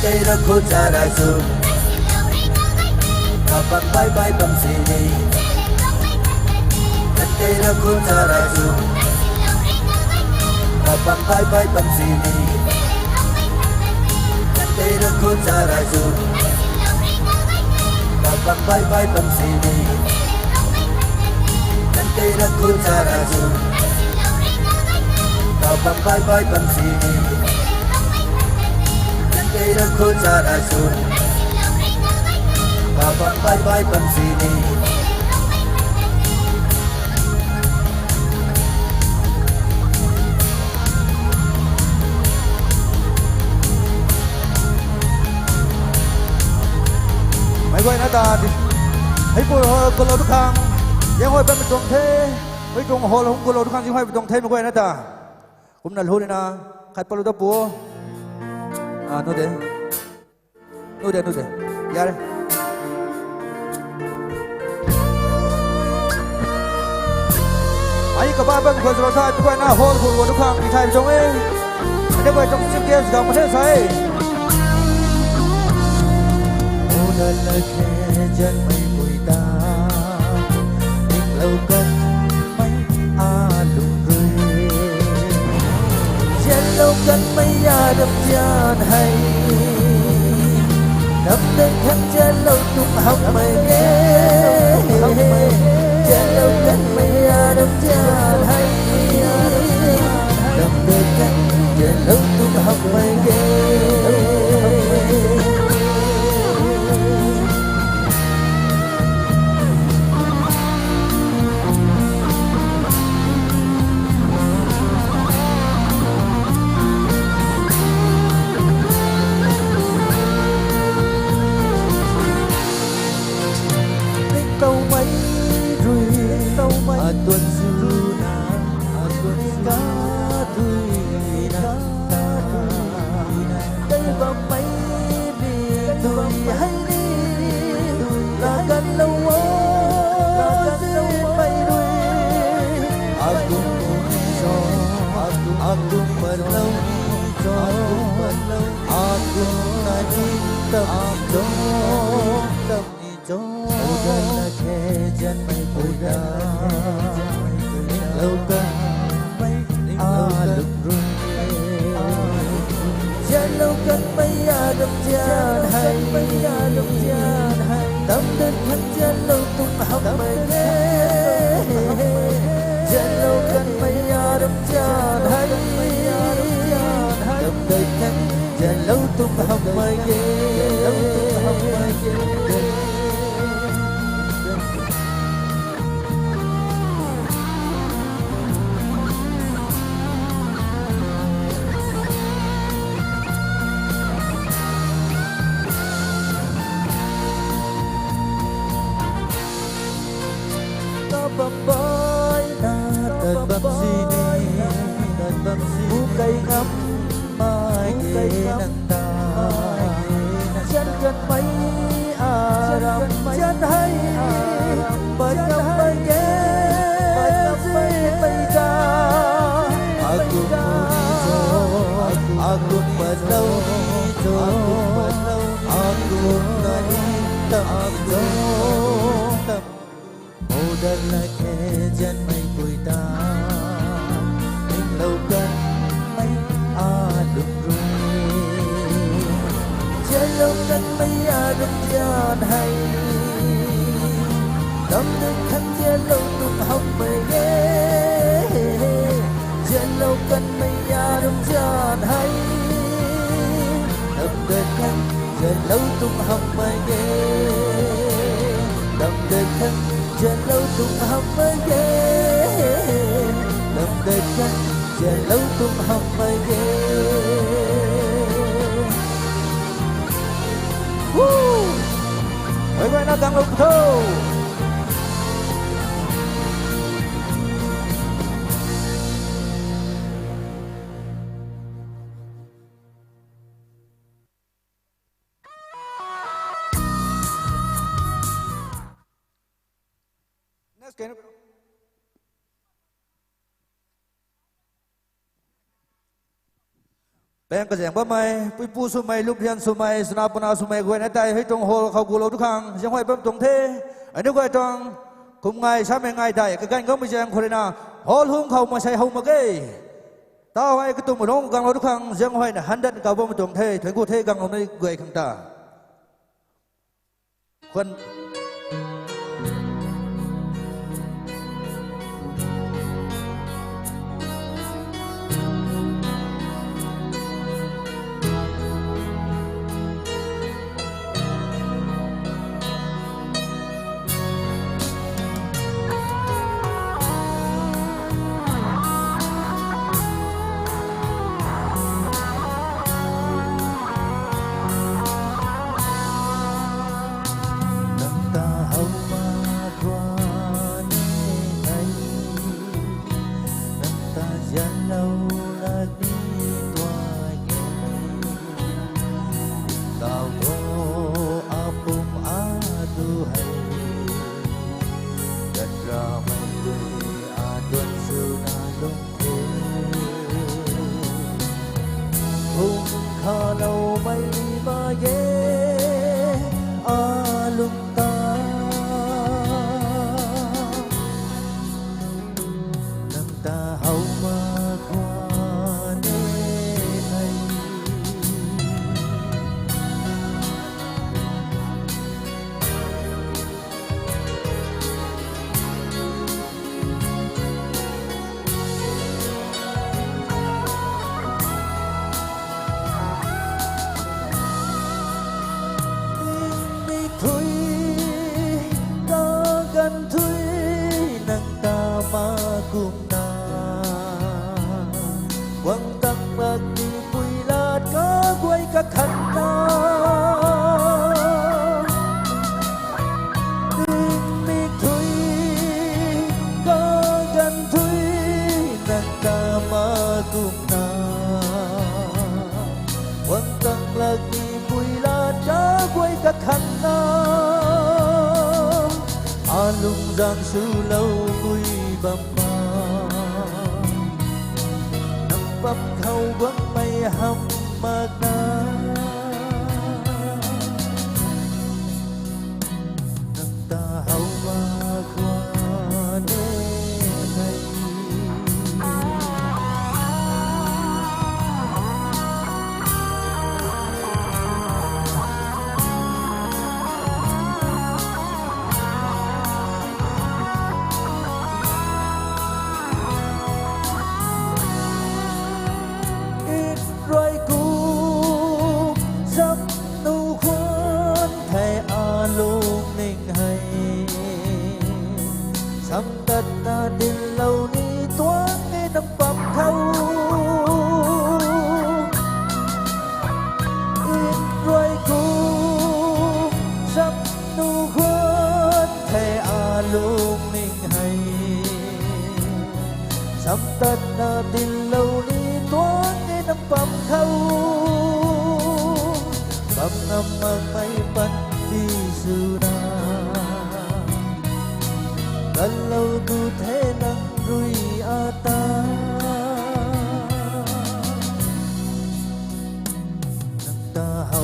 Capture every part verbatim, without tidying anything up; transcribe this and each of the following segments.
ꯇꯩꯔꯛꯈꯣ ꯆꯥꯔꯁꯨ ꯄꯥꯄꯝ ꯕꯥꯏ ꯕꯥꯏ ꯄꯝꯁꯤꯅꯤ꯫ ꯇꯩꯔꯛꯈꯣ ꯆꯥꯔꯁꯨ ꯄꯥꯄꯝ ꯕꯥꯏ ꯕꯥꯏ ꯄꯝꯁꯤꯅꯤ꯫ ꯇꯩꯔꯛꯈꯣ ꯆꯥꯔꯁꯨ ꯄꯥꯄꯝ ꯕꯥꯏ ꯕꯥꯏ ꯄꯝꯁꯤꯅꯤ꯫ ꯇꯩꯔꯛꯈꯣ ꯆꯥꯔꯁꯨ ꯄꯥꯄꯝ ꯕꯥꯏ ꯕꯥꯏ ꯄꯝꯁꯤꯅꯤ꯫ ꯇꯩꯔꯛꯈꯣ ꯆꯥꯔꯁꯨ ꯄꯥꯄꯝ ꯕꯥꯏ ꯕꯥꯏ ꯄꯝꯁꯤꯅꯤ꯫ ꯃꯩꯒꯣꯏꯅ ꯇꯥꯗꯤ꯫ ꯍꯩꯀꯣꯏ ꯍꯣꯜ ꯀꯣꯂꯣ ꯗꯨꯈꯥꯡ꯫ ꯌꯦꯡꯉꯣꯏ ꯕꯝ ꯇꯣꯡꯊꯦ꯫ ꯍꯣꯏ ꯇꯣꯡ ꯍꯣꯜ ꯍꯣꯝ ꯀꯣꯂꯣ ꯗꯨꯈꯥꯡ ꯁꯤ ꯍꯣꯏ ꯇꯣꯡꯊꯦ ꯃꯩꯒꯣꯏꯅ ꯇꯥ꯫ ꯀꯨꯝꯅ ꯂꯨꯔꯤꯅ ꯈꯠꯄꯂꯨꯗ ꯄꯨ꯫ ꯑꯥ, ꯅꯨꯗꯦ꯫ ꯅꯨꯗꯦ, ꯅꯨꯗꯦ꯫ ꯌꯥꯔꯦ꯫ ꯑꯩ ꯀꯕꯥ ꯕꯪ ꯈꯣꯏ ꯖꯔꯣ ꯊꯥ ꯄꯤꯀꯣꯏꯅ ꯍꯣꯜ ꯐꯨꯜ ꯋꯥꯗꯨ ꯈꯥꯡ ꯄꯤꯊꯥꯏ ꯆꯣꯡꯉꯦ꯫ ꯑꯗꯦ ꯀꯣꯏ ꯆꯣꯡ ꯆꯤꯞ ꯒꯦꯁ ꯒꯥ ꯃꯊꯦꯜ ꯁꯥꯏ꯫ ꯃꯣꯗ ꯂꯛꯈꯦ ꯖꯟꯃꯩ ꯀꯣꯏꯗꯥ꯫ ꯅꯤꯡꯂꯧ ꯀꯟꯃꯩ ꯑꯥꯂꯨ ꯔꯨꯏ꯫ ꯌꯦꯜꯂꯧ ꯀꯟꯃꯩ ꯌꯥꯔꯝ ꯌꯥꯟ ꯍꯩ꯫ ꯅꯝꯗꯩ ꯈꯟ ꯌꯦꯜꯂꯧ ꯇꯨꯝ ꯍꯝꯃꯩ ꯌꯦ꯫ ꯌꯦꯜꯂꯧ ꯀꯟꯃꯩ ꯌꯥꯔꯝ ꯌꯥꯟ ꯍꯩ꯫ ꯅꯝꯗꯩ ꯈꯟ ꯌꯦꯜꯂꯧ ꯇꯨꯝ ꯍꯝꯃꯩ ꯌꯦ꯫ ꯇꯧꯃꯩ ꯔꯨꯏ ꯇꯧꯃꯩ ꯑꯇꯣꯟ ꯁꯨꯔꯨꯅ ꯑꯇꯣꯟ ꯀꯥꯗꯨꯏ ꯇꯝꯖꯣ, ꯇꯝꯖꯣ꯫ ꯍꯧꯒꯠꯂꯒꯦ ꯖꯟꯃꯩ ꯀꯣꯏꯗ, ꯅꯤꯡꯂꯧ ꯀꯟꯃꯩ ꯑꯥꯂꯨꯝꯔꯨ꯫ ꯖꯟꯂꯧ ꯀꯟꯃꯩ ꯑꯥꯂꯨꯝ ꯖꯟ ꯍꯩ, ꯇꯝꯗ ꯈꯪꯖꯜꯂꯧ ꯇꯨꯝ ꯍꯝꯃꯒꯦ꯫ ꯖꯟꯂꯧ ꯀꯟꯃꯩ ꯑꯥꯂꯨꯝ ꯖꯟ ꯍꯩ, ꯇꯝꯗ ꯈꯪ ꯖꯟꯂꯧ ꯇꯨꯝ ꯍꯝꯃꯒꯦ꯫ ꯇꯥꯕꯝꯕꯥꯏꯅ ꯇꯠꯕꯝꯁꯤꯅꯤ, ꯇꯠꯕꯝꯁꯤꯅꯤ꯫ ꯎ ꯀꯩ ꯉꯝ ꯃꯥꯏꯒꯦ ꯅꯪꯗ꯫ ꯆꯟꯒꯟꯃꯩ ꯑꯥꯔꯝ ꯆꯟꯍꯩ ꯄꯟꯒꯝꯃꯒꯦ ꯖꯦꯄꯩꯗ꯫ ꯑꯒꯨꯝ ꯃꯨꯅꯤꯖꯣ, ꯑꯒꯨꯝ ꯄꯠꯂꯧꯅꯤꯖꯣ, ꯑꯒꯨꯝ ꯅꯅꯤ ꯇꯝꯖꯣ꯫ ꯃꯣꯗꯔ ꯂꯥꯏꯈꯦ ꯖꯟꯃꯩ ꯀꯨꯏꯗ, ꯅꯤꯡꯂꯧ ꯀꯟꯃꯩ ꯑꯥꯂꯨꯝꯔꯨ꯫ ꯖꯟꯂꯧ ꯀꯟꯃꯩ ꯑꯥꯂꯨꯝ ꯖꯟ ꯍꯩ, ꯇꯝꯗ ꯈꯪ ꯖꯟꯂꯧ ꯇꯨꯝ ꯍꯝꯃꯒꯦ꯫ ꯖꯟꯂꯧ ꯀꯟꯃꯩ ꯑꯥꯂꯨꯝ ꯖꯟ ꯍꯩ, ꯇꯝꯗ ꯈꯪ ꯖꯟꯂꯧ ꯇꯨꯝ ꯍꯝꯃꯒꯦ꯫ ꯇꯝꯗ ꯈꯪ ꯖꯟꯂꯧ ꯇꯨꯝ ꯍꯝꯃꯒꯦ꯫ ꯇꯝꯗ ꯈꯪ ꯖꯟꯂꯧ ꯇꯨꯝ ꯍꯝꯃꯒꯦ꯫ ꯋꯨ! ꯂꯣꯏ ꯂꯣꯏꯅ ꯒꯥꯡ ꯂꯧ ꯄꯨꯊꯧ! Next ꯀꯩꯅꯣ? Peng kajeng bam mai, puipu sum mai, luphian sum mai, sunapuna sum mai, guai na tai, hei tong hol khau gu lou tu khang, jeng hoi bam tong the, ani guai tong, kum ngai, sa meng ngai tai, kagan gam jeng khore na, hol hung khau masai hau mage. Tau hai katum rong gang lou tu khang, jeng hoi na handat kau bam tong the, thoi gu the gang lou nai guai khang ta. Khuan. Nang ta hau ma tua ne thai, nang ta zian lou la ni tua nge. Tau tho a pum a tu hai, kat ra mai lui a tuan su na lung the. Hung kha lou mai ma ye a lung ta. Nang ta hau ma khua ne thai. Mi thui, ka gan thui, nang ta ma kum na. Wang tang lak ni pui lat ka guai ka khan na. Ding mi thui, ka gan thui, nang ta ma kum na. Wang tang lak ni pui lat ka guai ka khan na. A lung zang su lou gui bam ma. Nang pam khau guang mai ham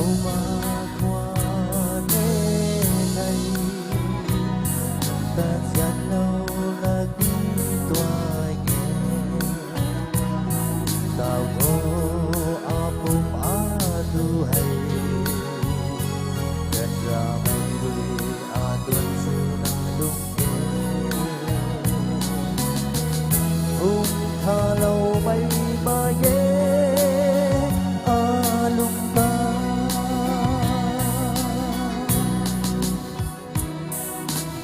Uma khua ne nai, ta jan lo la ki tua nge. Tau ko a pum a tu hai, kan ra mai lui a tuan su nang lung. Hung tha lo mai ma ye a lung ta.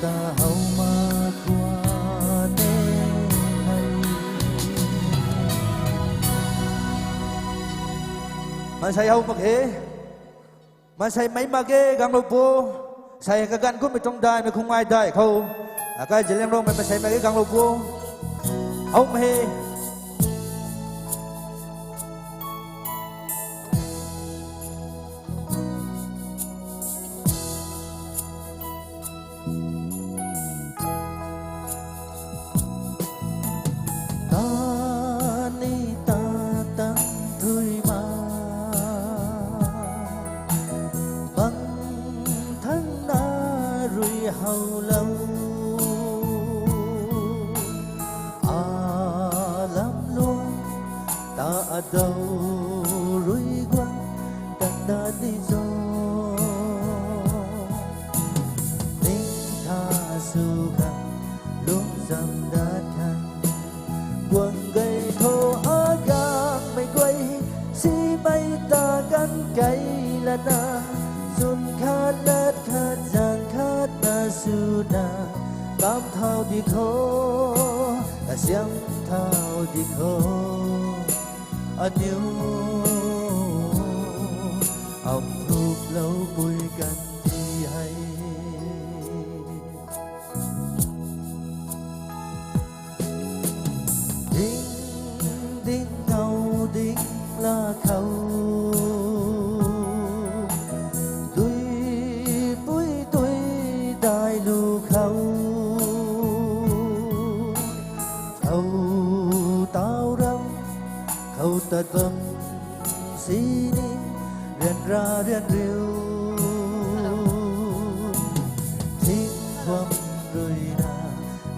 Ta hau ma khua ne hai. Masai hau mak he. Masai mai mak e gang lo pu. Sai ka gan kum i tong dai, mi khung ngai dai khau. A kai Zeliangrong mai masai mai ke gang lo pu. Hau ma he. Ta ni ta tang thui ma. Bang thang na rui hau lo. A lam luang ta a dau rui guang ta ta di zo. Ning tha su khang lung zam dat khang. Guang gai tho a gang mai guai si mai ta gan kai la na. Sun khat lat khat zang khat na su na. Kam thau di kho, a siam thau di kho. A niu am thup lo pui kan ti hai. Ding ding ngau ding la khau. Tui pui tui dai lu khau. Khau tau ram khau tat bam si ni. Rian ra rian riu, thing huam rui na,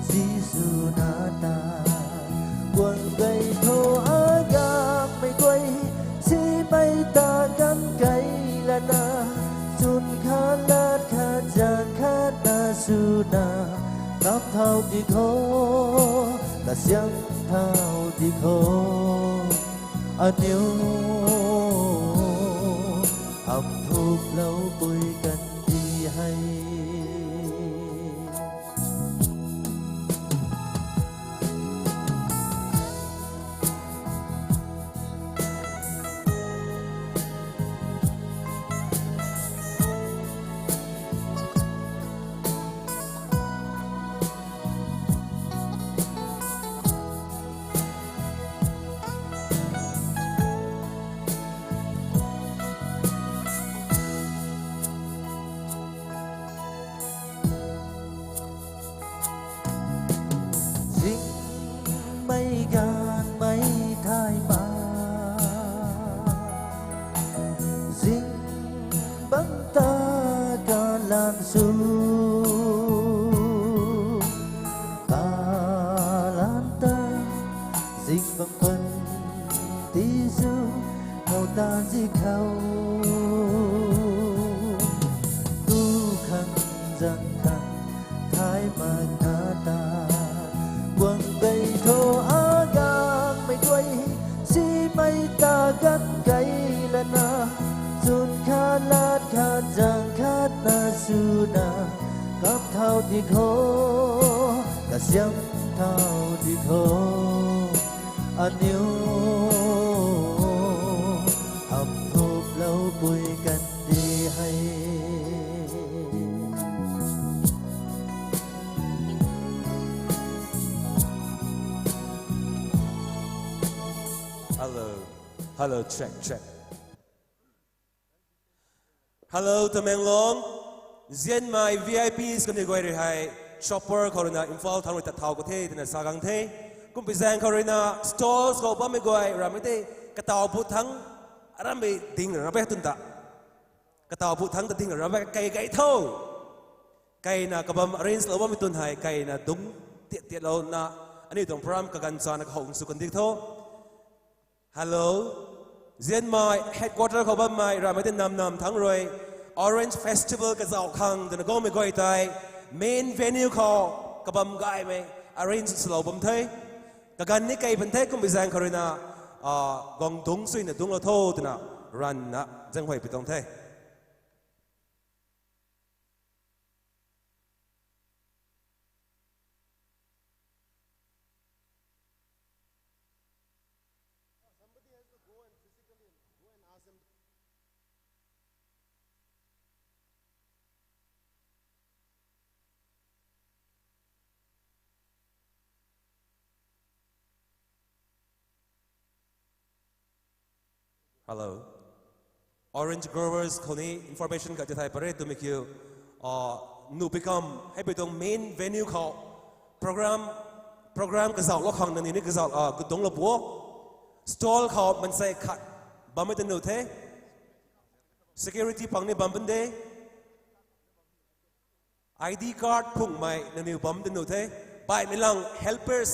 Jisu na ta. Kuang gai tho a gak mai guai, si mai ta kan kai la na. Sun kha lat kha jan kha na su na. Kam thau ti kho, ka siam thau ti kho. A niu am thup lau pui kan ti hai. Zing mai gan mai thai ma. Zing bang ta ka lan su. Ka lan ta. Zing bang pan ti su. Khau ta zi khau. Tu khang zang khang. Thai mak na ta. Kuang gai tho a gang mai guai. Si mai ta gan gai la na. Sun kha lat kha jang kha na su na. Kam thau ti kho. Ka siam thau ti kho. A niu. Am thup lau pui kan di hai. Hello. Hello, check, check. Hello, Tamenglong. Zian mai V I Ps kan di guai ri hai. Chopper khau ri na Imphal thang ri ta thau ko the, tina sa gang the. Kum pi zang khau ri na stalls khau bam mi guai, ram mi te. Ka tau bu thang. Arambe ding rabe tunta. Katau bu thang ta ding rabe kai kai tho. Kaina kabam arrange lo bam tun hai, kaina dung tiat tiat lo na. Ani tong program kagan sana ka hong su kan dik tho. Hello. Zian mai headquarter khou bam mai, ramai te nam nam thang rui. Orange Festival kazau khang tana gong mai guay tai. Main venue khou kabam gai mai. Arrange slow bam thei. Kagan ni kai ban thei kum bizang kharina. Ah, gong dung sui na dung lo tho tana. Ran na zang huay pitong thei. Somebody has to go and physically go and ask them. Hello. Orange Growers khou ni information ka tithai pare tu mi kiu. Uh, nu pikam hai pitong main venue khou program, program kazau lo khang nani ni kazau, uh, kudong lo puo. Stall khou mansei khat bam mai tanu the. Security pang ni bam pande. I D card phung mai naniw bam tanu the. Bai mi lang helpers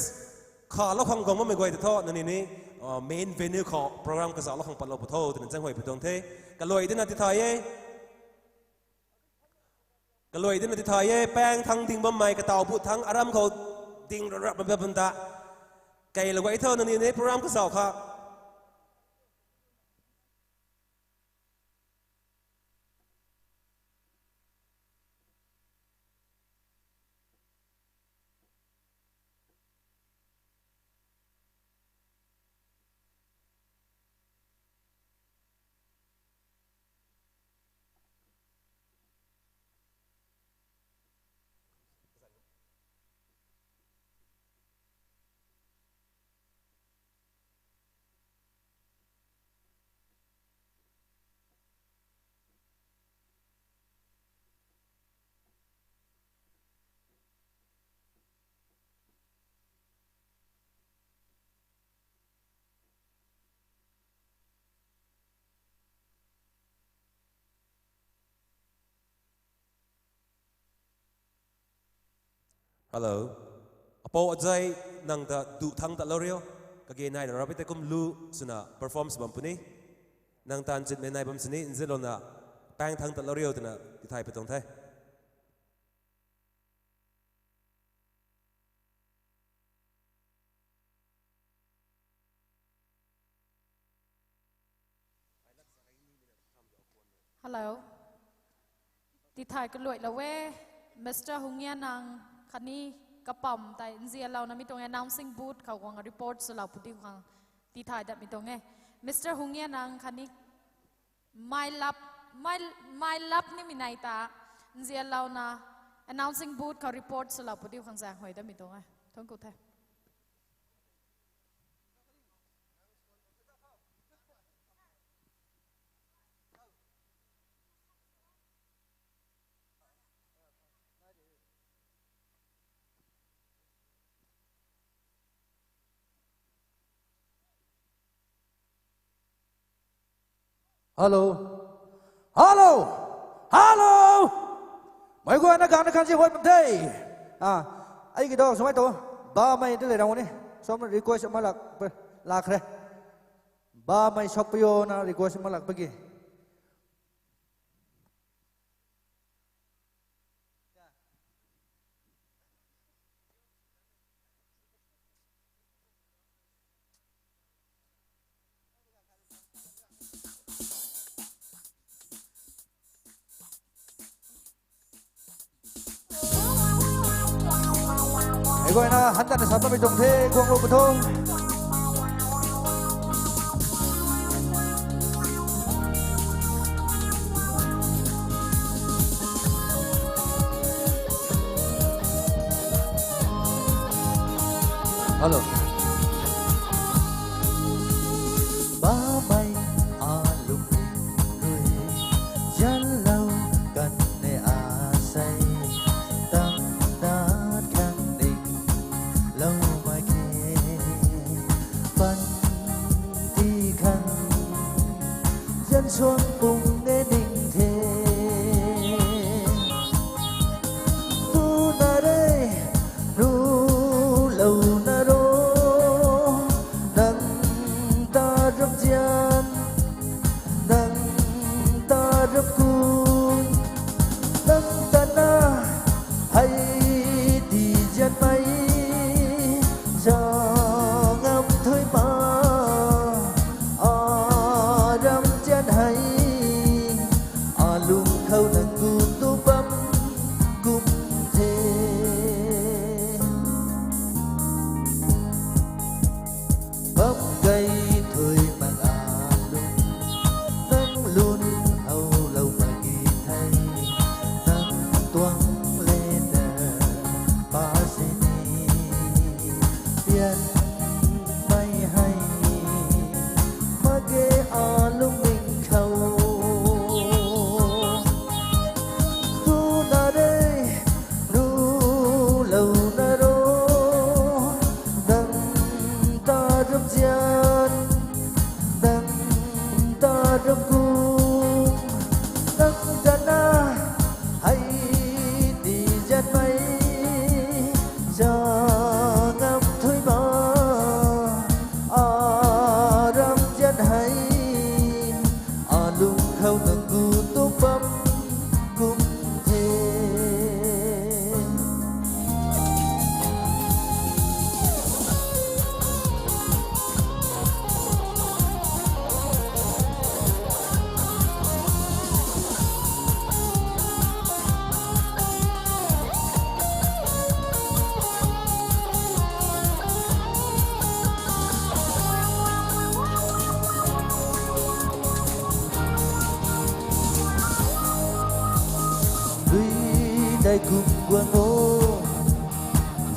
kha lo khang gong mai guay tho nani ni, uh, main venue khou program kazau lo khang pat lo pu tho tana zang huay pitong the. Kaloi dina tithai e. Kaloi dina tithai e. Pang thang ding bam mai katau bu thang aram khou ding rap rap bam ta. Kai lo guay tho nani ni program kazau kha. Hello. Apo ajai nangta du thang ta lorio. Kage nai na rapi te kum lu suna perform sibam puni. Nang tan jit me nai bam sini, nzilona pang thang ta lorio tuna tithai petong thai. Hello. Tithai ka luai lawe, Mister Hungia nang khani kapam tai nzia lau na mitong announcing booth khau kong report sa lau puti khang tithai dat mitong eh. Mister Hungia nang khani mai lap, mai, mai lap ni minai ta nzia lau na announcing booth khau report sa lau puti khang zang hoi dat mitong eh. Thong ku thai. Hello. Hello. Hello. ꯃꯩꯈꯣꯏꯅ ꯀꯥꯟꯅ ꯈꯟꯁꯤ ꯍꯣꯏ ꯃꯊꯩ꯫ ꯑꯥ, ꯑꯩꯒꯤꯗꯣ ꯁꯨꯃꯥꯏꯅ ꯇꯧ꯫ ꯕꯥ ꯃꯩꯗ ꯂꯩꯔꯝꯒꯅꯤ꯫ ꯁꯣꯝꯅ request ꯑꯃ ꯂꯥꯛꯄ, ꯂꯥꯛꯈ꯭ꯔꯦ꯫ ꯕꯥ ꯃꯩ ꯁꯛꯄꯤꯌꯣꯅ request ꯑꯃ ꯂꯥꯛꯄꯒꯤ꯫ ꯑꯩꯈꯣꯏꯅ ꯍꯟꯊꯅ ꯁꯥꯟꯅꯕ ꯃꯤꯇꯣꯡ ꯊꯦ ꯈꯣꯡ ꯂꯧꯕ ꯊꯣꯡ꯫ Hello. Ba mai a luk rui jan lo kan ne a sai tam dat khang ding lo mai ke pan ti khang jan suang pung ne ding the tu na re. Kum nang tana hai ti jan mai, jangam thui ma, aram jan hai, alung khau nang gu tung bam kum the. Lui dai kum guang o,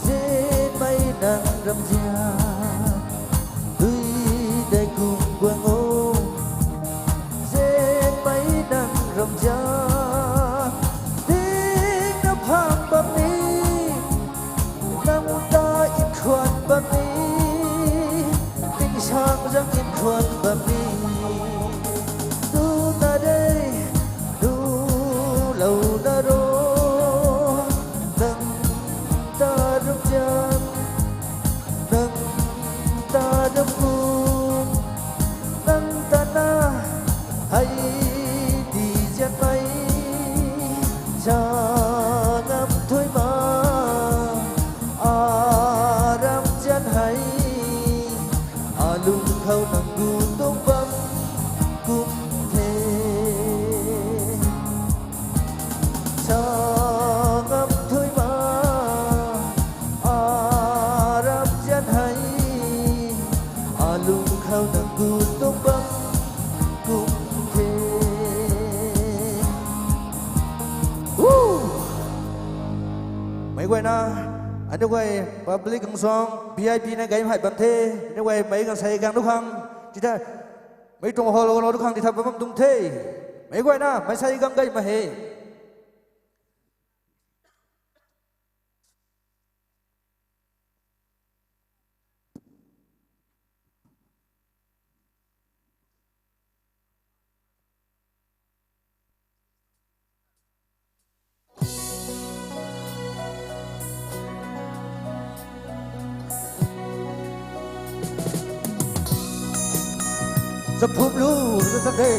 zen mai nang ram zia. Lui dai kum guang o, zen mai nang ram zia. Ding na phang bam ni, nang ta in khuan bam ni, ding sang zang in khuan bam ni. Tu na dei, tu lo na ro, nang ta ram zia, nang ta ram kum, nang tana hai ti jan mai, jangam thui ma, aram jan hai, alung khau nang gu tung bam kum the. Jangam thui ma, aram jan hai, alung khau nang gu tung bam kum the. Woo! Mai guai na, anu guai public ang song V I P na gai hai bam the, anu guai mai gang sai gang du khang, tita mai tung hol hol du khang tita bam tung the. Mai guai na, mai sai gang gai ma he. ꯆꯐꯨꯝꯂꯨ ꯍꯥꯏꯅ ꯆꯠꯈ꯭ꯔꯦ꯫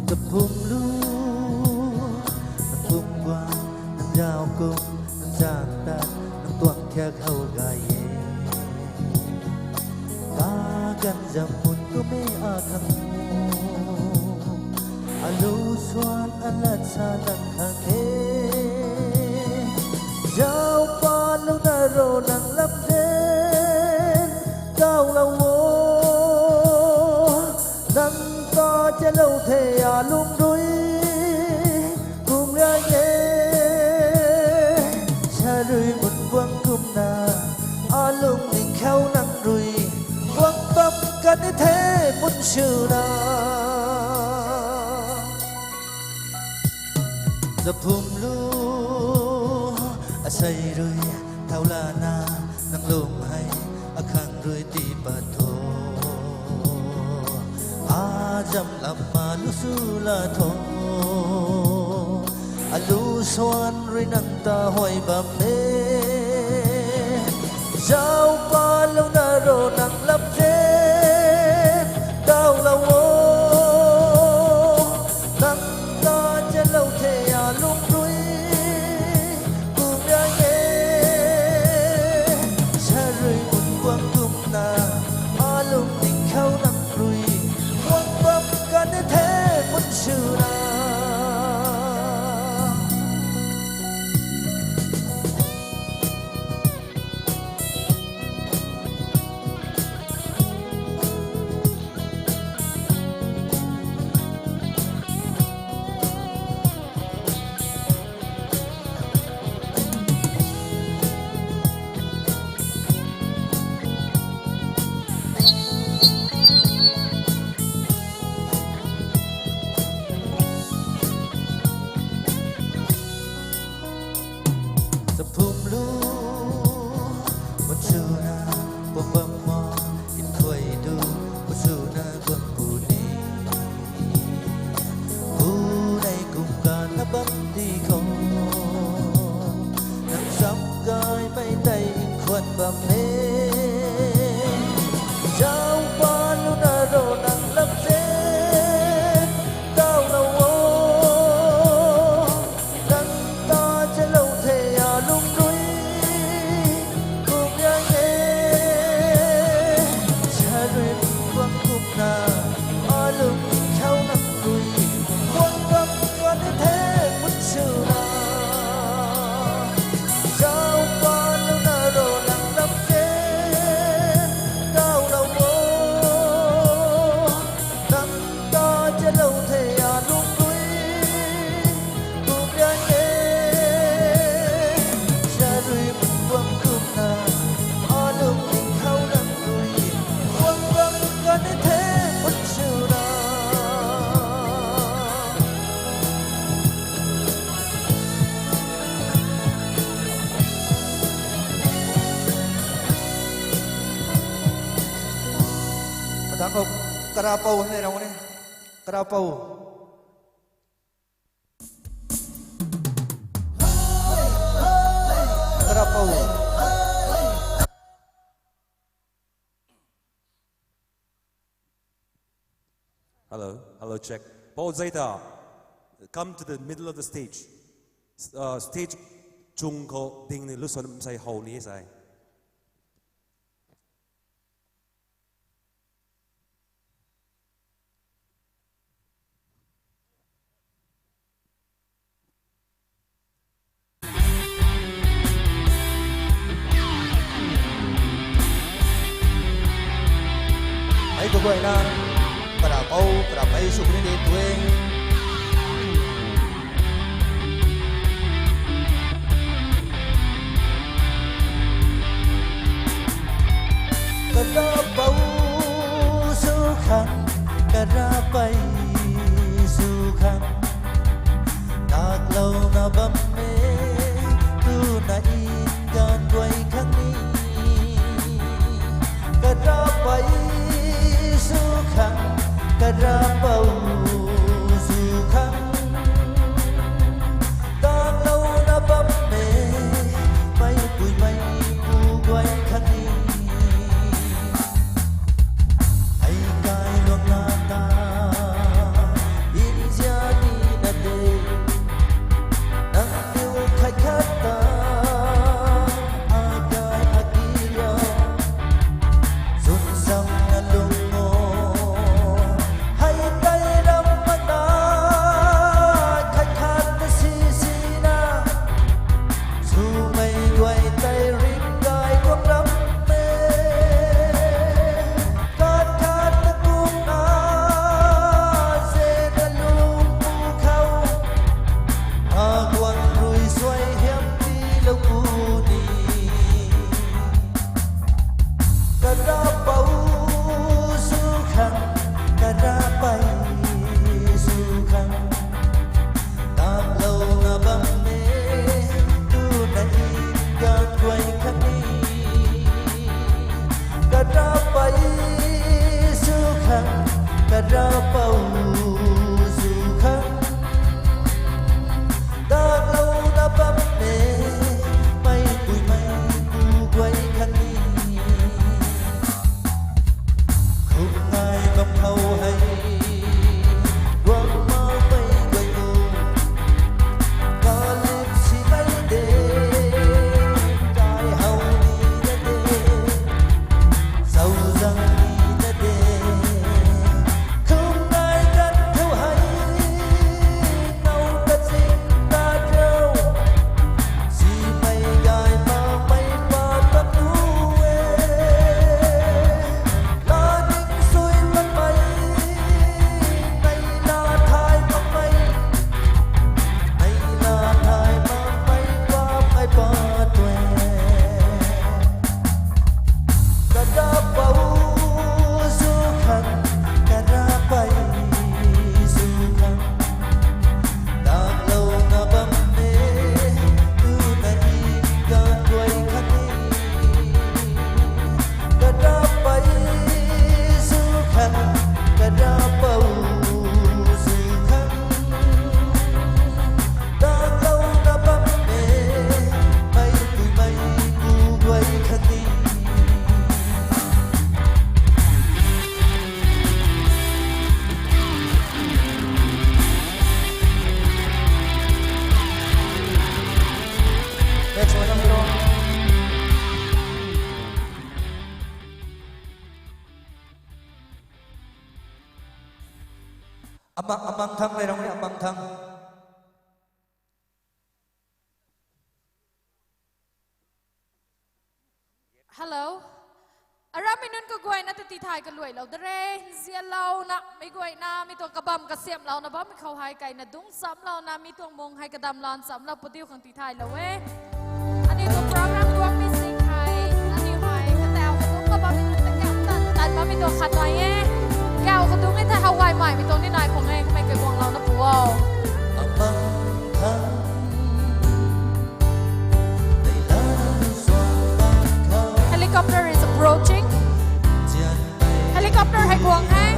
ꯆꯐꯨꯝꯂꯨ ꯅꯪ ꯄꯨꯡ ꯀ꯭ꯋꯥ ꯅꯪ ꯌꯥꯎ ꯀꯨꯝ ꯅꯪ ꯆꯥꯛꯇ ꯅꯪ ꯇ꯭ꯋꯥꯡ ꯊꯦꯛ ꯍꯧꯒꯥꯏꯌꯦ꯫ ꯀꯥ ꯀꯟꯖꯝ ꯃꯨꯟ ꯀꯨꯝꯃꯦ ꯑꯈꯪ ꯑꯂꯨ ꯁ꯭ꯋꯥꯟ ꯑꯂꯠ ꯁꯥ ꯅꯪ ꯈꯪꯉꯦ꯫ ꯌꯥꯎ ꯄꯥꯜꯂꯨ ꯅꯔꯣ ꯅꯪ ꯂꯝꯖꯦꯟ ꯀꯥꯎꯂꯧꯋꯣ꯫ ꯅꯪ ꯇꯥ ꯆꯦꯜꯍꯧ ꯊꯦ ꯑꯥꯂꯨꯝ ꯔꯨꯏ ꯀꯨꯝꯔꯥꯏꯅꯦ꯫ ꯁꯔꯨꯏ ꯃꯨꯟ ꯋꯪ ꯀꯨꯝꯅ ꯑꯥꯂꯨꯝ ꯅꯤꯡꯈꯧ ꯅꯪ ꯔꯨꯏ ꯋꯪ ꯄꯝ ꯀꯅꯤ ꯊꯦ ꯃꯨꯟꯁꯨꯅ꯫ ꯆꯐꯨꯝꯂꯨ ꯑꯁꯩꯔꯨꯏ ꯊꯧꯂꯥꯅ ꯅꯪꯂꯨꯝ ꯍꯩ ꯑꯈꯪꯔꯨꯏ ꯇꯤ ꯄꯥꯊꯣ ꯑꯥꯖꯝ ꯂꯝꯃ ꯂꯨꯁꯨ ꯂꯥꯊꯣ ꯑꯂꯨ ꯁ꯭ꯋꯥꯟ ꯔꯨꯏ ꯅꯪ ꯇ ꯍꯣꯏ ꯕꯝꯃꯦ꯫ ꯌꯥꯎ ꯄꯥꯜꯂꯨ ꯅꯔꯣ ꯅꯪ ꯂꯝꯖꯦꯟ ꯀꯥꯎꯂꯧꯋꯣ꯫ ꯅꯪ ꯇꯥ ꯆꯦꯜꯍꯧ ꯊꯦ ꯑꯥꯂꯨꯝ ꯔꯨꯏ ꯀꯨꯝꯔꯥꯏꯅꯦ꯫ ꯁꯔꯨꯏ ꯃꯨꯟ ꯋꯪ ꯀꯨꯝꯅ ꯑꯥꯂꯨꯝ ꯅꯤꯡꯈꯧ ꯅꯪ ꯔꯨꯏ ꯋꯪ ꯄꯝ ꯀꯅꯤ ꯊꯦ ꯃꯨꯟꯁꯨꯅ꯫ Lo thei a lungrui kum rian e, zarui mun buang kumna a lungning khau langrui buang bang kan e the un cheu na. Padang ko karapau ne rong ne. Karapau. Karapau. Hello, hello, check. Paul Zaita, come to the middle of the stage. S- Uh, stage chung ko ding ni luson sai hau ni sai. Ai ko boy na, para pau, para pai su ni de tueng. Ka ra pau zu khang, ka ra pai zu khang, tak lo na bam me, tu na in gan guai khang ni. Ka ra pai zu khang, ka ra pau zu khang, tak lo na bam me, mai pui mai pu guai khang ni. Ai kai luang na ta, in zia ni na te, nang niu khai khat ta, a kai a ki ya, zun zang na lung mo, hai tai na ꯑꯃ ꯑꯃꯥꯡꯊꯪ ꯂꯩꯔꯝꯒꯅꯤ, ꯑꯃꯥꯡꯊꯪ꯫ Hello. Aram minun ka guai na tati thai ka luai lau dare. Zia lau na, mi guai na, mi tuang kabam ka siam lau na bam mi khau hai kai na dung sam lau na, mi tuang mong hai ka dam lan sam lau pudiu khang ti thai lau e. Ani tu program guang mi sing hai, ani hai, ka tau ka dung ka bam minun ta kiam tan, tan bam mi tuang khat nai e. Kiau ka dung e thai hau hai mai, mi tuang ni nai khong e, ka mai kai guang lau na pu au. Helicopter is approaching. Helicopter hai guang hai.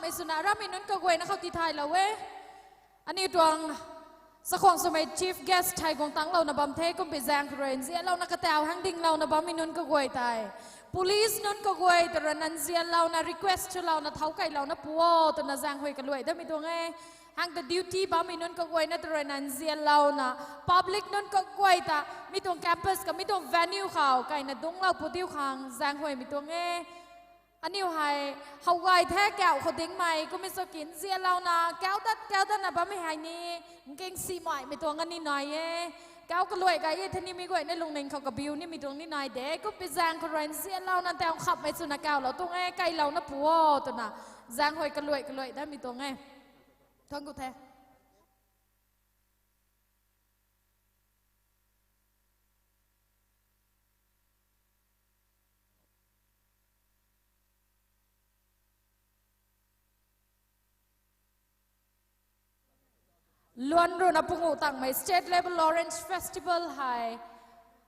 Mei suna rami nun ka guai na khau ti thai lau e. Ani tuang sakhong sumei chief guest thai guang tang lau na bam the kumpi zang kharoi nzian lau na katau hang ding lau na bam mi nun ka guai tai. Police nun ka guai tara nan zian lau na request chu lau na thau kai lau na puo tuna zang hoi ka luai da mi tuang e. Hang ta duty bam mi nun ka guai na tara nan zian lau na public nun ka guai ta mi tuang campus ka mi tuang venue khau kai na dung lau pu diu khang zang hoi mi tuang e. Aniu hai hau gai the kau kho ding mai kumi so kin zia lau na kau dat kau dat na bam mi hai ni ngking si mai mi tuang ani nai e. Kau ka luai gai e thani mi guai na lung ning khau ka biu ni mi tuang ni nai de kumpi zang kharoi nzian lau na tau khap mai suna kau lau tuang e kai lau na puo tuna zang hoi ka luai ka luai da mi tuang e. Tuang ku the. Luan runa pungu tang mai state level orange festival hai.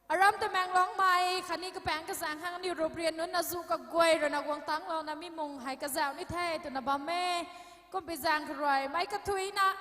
Aram Tamenglong mai khani ka peng ka zang hang ni European nun na zu ka guai runa guang tang lo na mi mung hai ka zau ni the tuna bam e. Kumpi zang kharoi mai ka thui na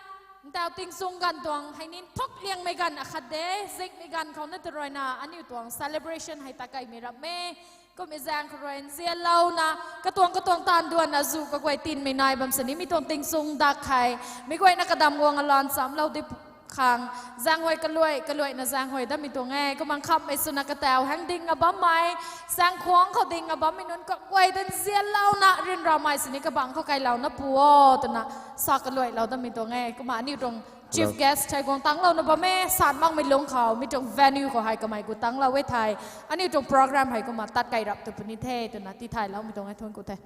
ntau ting sung gan tuang hai nin thok liang mei gan akhat de zik mei gan khau na taroi na aniu tuang celebration hai ta kai mi rap me. Kumpi zang kharoi nzian lau na ka tuang ka tuang tan duan na zu ka guai tin mei nai bam sani mi tuang ting sung dak hai mi guai na ka dam guang alan sam lau di khang zang hoi ka luai ka luai na zang hoi da mi tuang e kumang khap mai suna ka tau hang ding a bam mai sang khuang khau ding a bam mi nun ka guai dan zian lau na rin rau mai sini ka bang khau kai lau na puo tuna sa ka luai lau da mi tuang e kuma aniu tuang chief guest thai guang tang lau na bam e san mang mi lung khau mi tuang venue khau hai ka mai gu tang lau e thai aniu tuang program hai kuma tat kai rap tu puni the tuna ti thai lau mi tuang e thun ku the.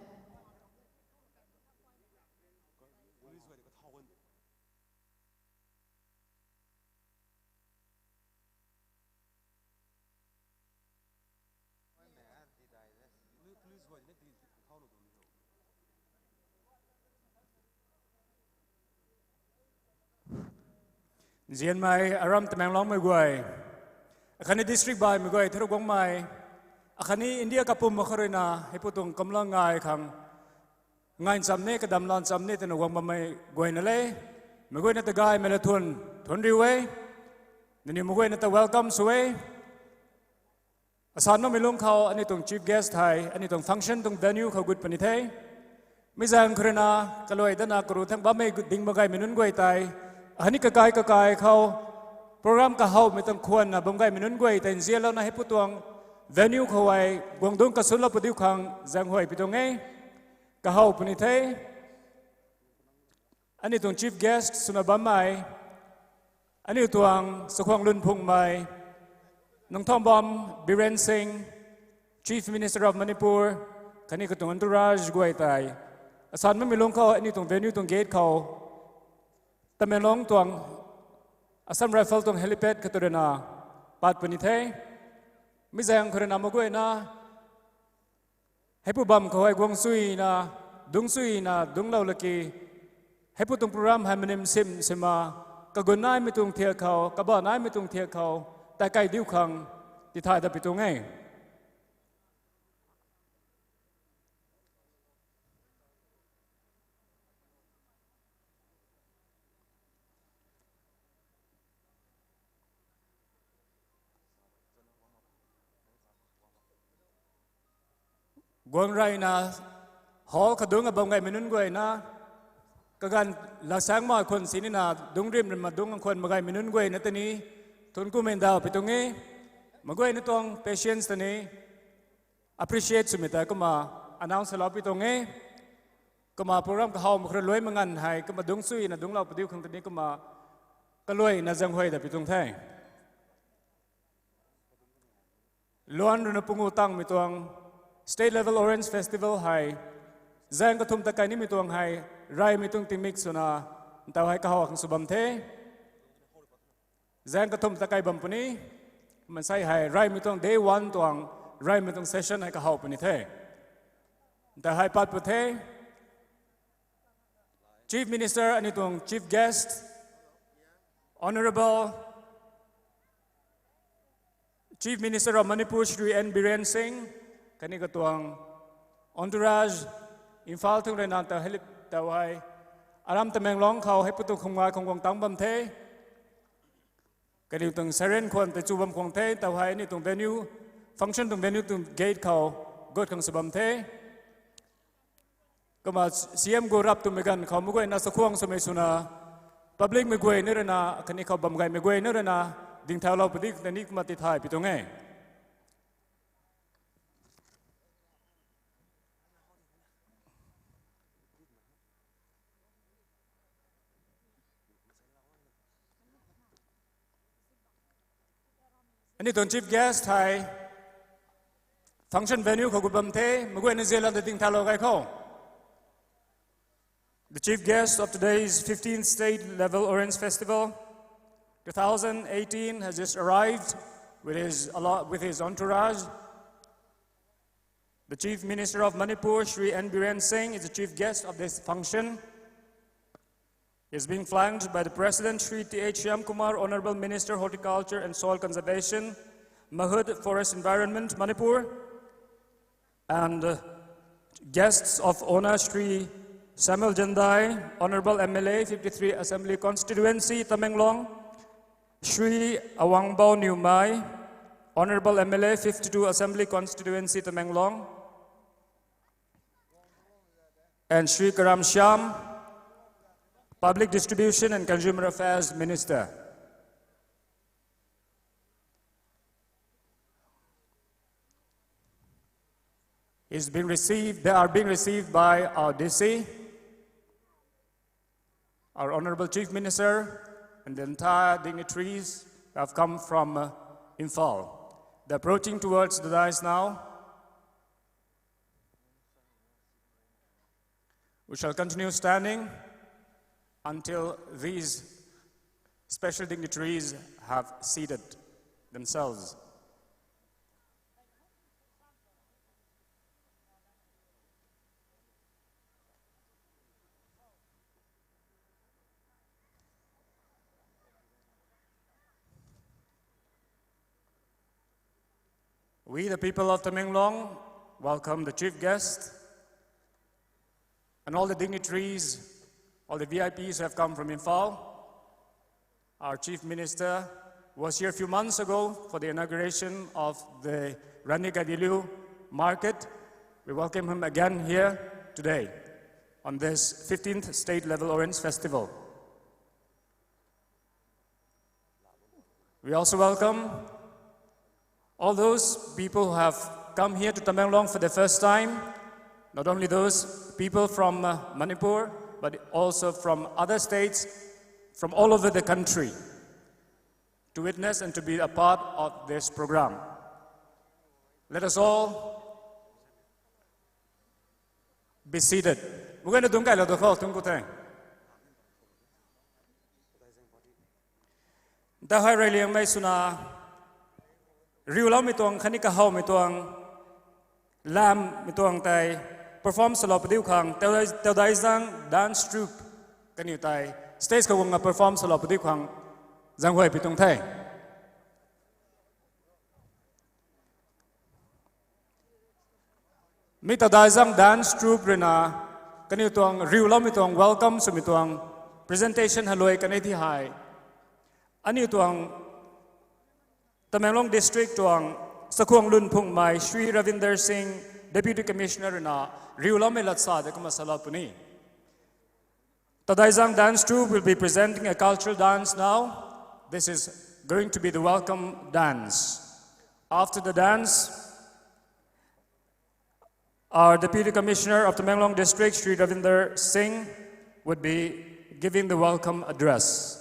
Nzian mai Aram Tamenglong mai guai. Akhani district bai mai guai tharu guang mai. Akhani India kapum ma kharoi na hei pu tuang kamlang ngai khang. ngain chamne, kadam lan chamne, tena wang bamai guaina lei. Maguaina ta gai mele thun, thun riu e. Nani maguaina ta welcome sue. Asan no milung khau, ani tung chief guest hai, ani tung function tung venue khau gut pani thei. Mizang khurena, kaloi dana kuru thang bamai ding magai minun guai tai. Hani kakai kakai khau, program ka hau mitang khuan na bamgai minun guai tai, zia lau na hepu tuang venue khau ai, guangdung ka sun lau padiu khang, zang huai pitung e. Ka hau pani thei. Ani tung chief guest suna bam mai. Ani tuang Sakhuang Lun Phung mai. Nang thong bam Biren Singh, Chief Minister of Manipur, kani ka tung entourage guai tai. Asan ma milung khau, ani tung venue tung gate khau. Tamenglong tuang Assam Rifle tuang helipad ka turena pat pani thei. Mizang khurena maguaina. Hepu bam khau hai guang suina, dung suina, dung lau laki. Hepu tung program hai manim sim sima, ka gun nai mitung thia khau, ka ba nai mitung thia khau, tai kai diu khang, ti thai da pitung e. Guang raina, hall kadung abam gai minun guaina, kagan lasang ma khun sinina, dung rim rim ma dung khun magai minun guaina tani, tun ku mendau pitung e, maguaina tuang patience tani, appreciate sumita kuma announce lau pitung e, kuma program ka hau ma khura loi mangan hai, kuma dung suina dung lau padiu khang tani kuma kaloi na zang huai da pitung thei. Luan runa pungu tang mituang State Level Orange Festival hai. Zang kathum takai ni mituang hai. Rai mitung tingmik suna. Ntau hai kahau khang subam the. Zang kathum takai bam pani. Mansai hai rai mituang day one tuang. Rai mitung session hai kahau pani the. Ntau hai pat pu the. Chief Minister ani tuang chief guest. Honorable Chief Minister of Manipur, Shri N Biren Singh, kani ka tuang entourage, Imphal thung rena ta helip tau hai. Aram Tamenglong khau hepu tu khumngai khongkong tang bam the. Kani tung seren khon te chu bam khong the tau hai ni tung venue, function tung venue tung gate khau got khang sa bam the. Kama C M gu rap tu megan khau mugoi na sa khuang sa me suna. Public migoi ne rena kani khau bam gai migoi ne rena ding thau lau padik na ni kuma ti thai pi tung e. Ani ton chief guest hai function venue khau gu bam the, mugoi na zela da ding thau lau gai khau. The chief guest of today's fifteenth State Level Orange Festival two thousand eighteen has just arrived with his, alo- with his entourage. The Chief Minister of Manipur, Shri N. Biren Singh, is the chief guest of this function. He is being flanked by the President, Shri T H Shyamkumar, Honorable Minister, Horticulture and Soil Conservation, Mahut Forest Environment, Manipur, and uh, guests of honor, Shri Samuel Jandai, Honorable M L A, fifty-three Assembly Constituency, Tamenglong, Shri Awangbau Newmai, Honorable M L A, fifty-two Assembly Constituency, Tamenglong, and Shri Karam Shyam, Public Distribution and Consumer Affairs Minister. Is being received, they are being received by our D C, our Honorable Chief Minister, and the entire dignitaries who have come from uh, Imphal. They're approaching towards the dais now. We shall continue standing until these special dignitaries have seated themselves. We, the people of Tamenglong, welcome the chief guest, And all the dignitaries, all the V I Ps who have come from Imphal. Our Chief Minister was here a few months ago for the inauguration of the Rani Gaidinliu market. We welcome him again here today on this fifteenth State Level Orange Festival. We also welcome all those people who have come here to Tamenglong for the first time, not only those people from uh, Manipur, but also from other states, from all over the country, to witness and to be a part of this program. Let us all be seated. Mukena dungkai lo dokho tungku theng. Dahai rai liang mai suna riu lau mi tuang khani ka hau mi tuang lam mi tuang tai perform salo padiu khang Teodai Zang dance troupe kaniu tai stage ka wang perform salo padiu khang zang huai pitung thai. Mi Teodai Zang dance troupe rina kaniu tuang riu lau mi tuang welcome sw mi tuang presentation haloi kanei thi hai. Aniu tuang Tamenglong District tuang Sakhuang Lunphung mai Shri Ravinder Singh, Deputy Commissioner rina riu lau mi latsa de kuma sala puni. Teodai Zang dance troupe will be presenting a cultural dance now. This is going to be the welcome dance. After the dance, our Deputy Commissioner of Tamenglong District, Shri Ravinder Singh, would be giving the welcome address.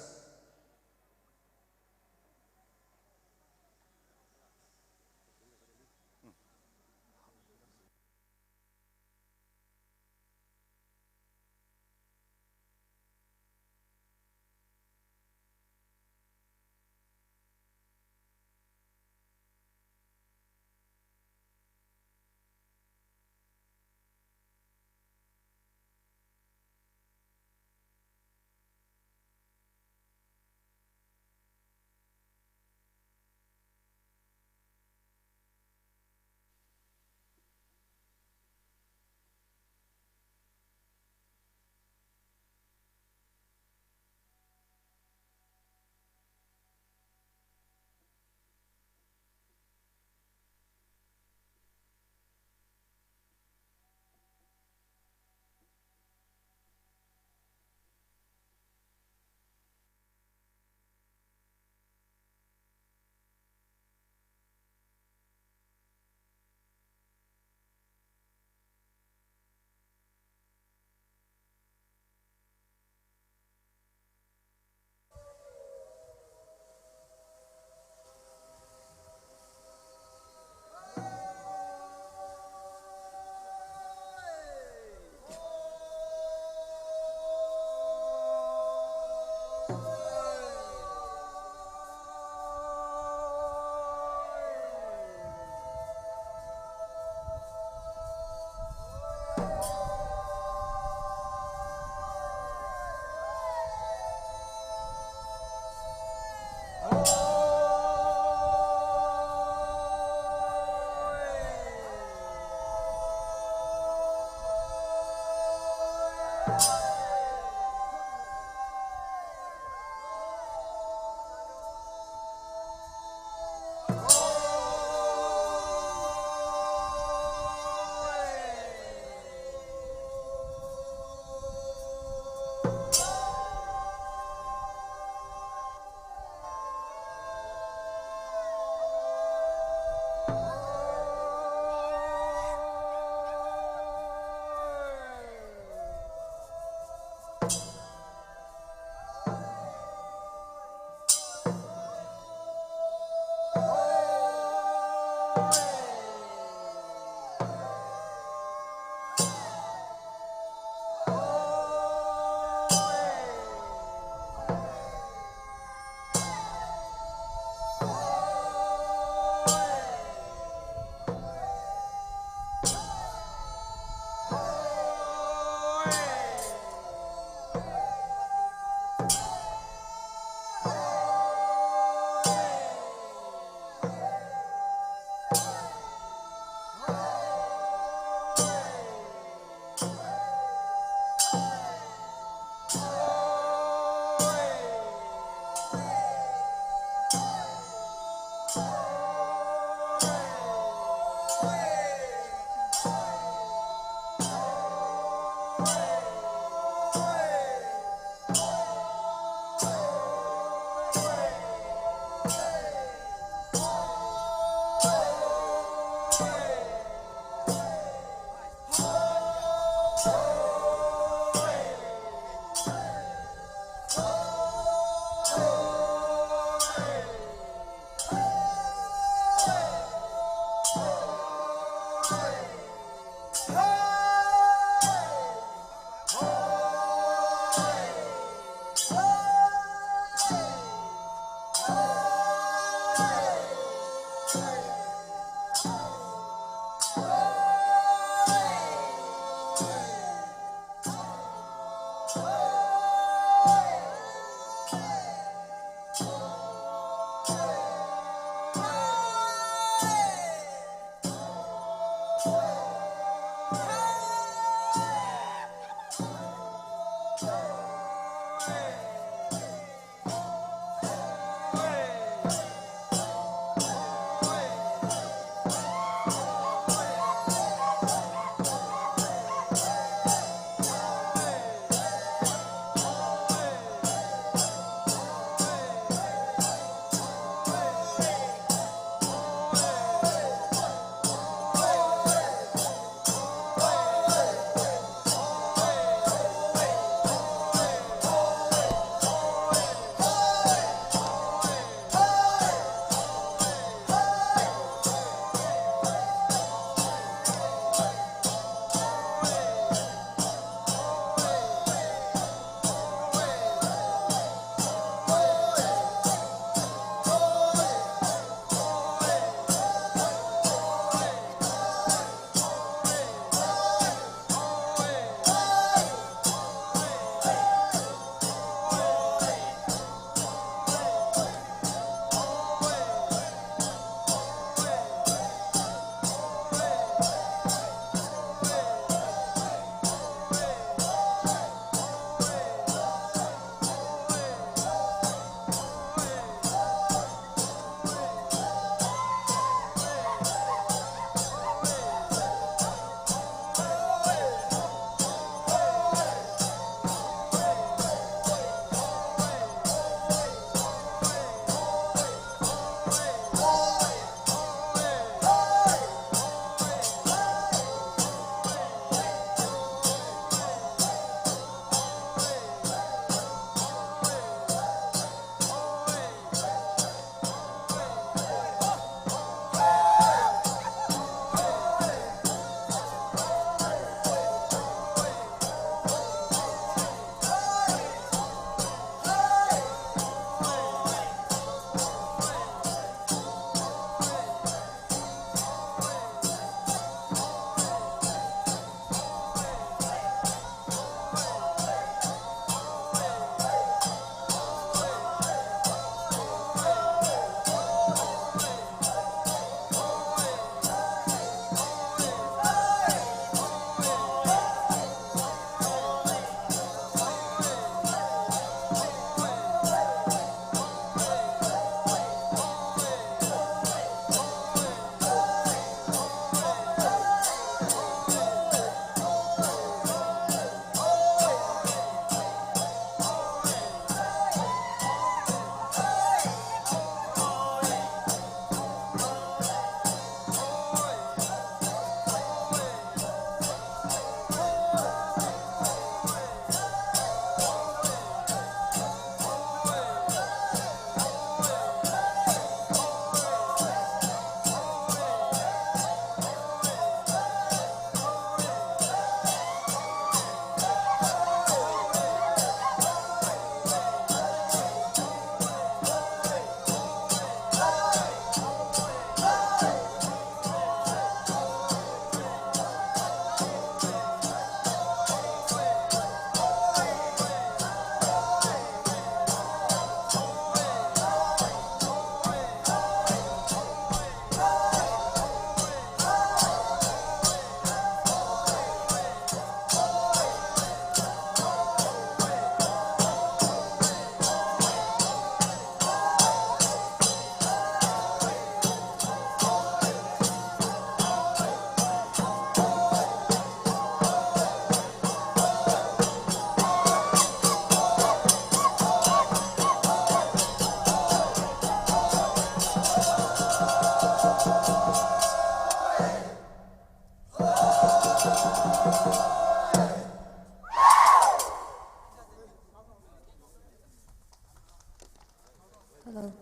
Hello.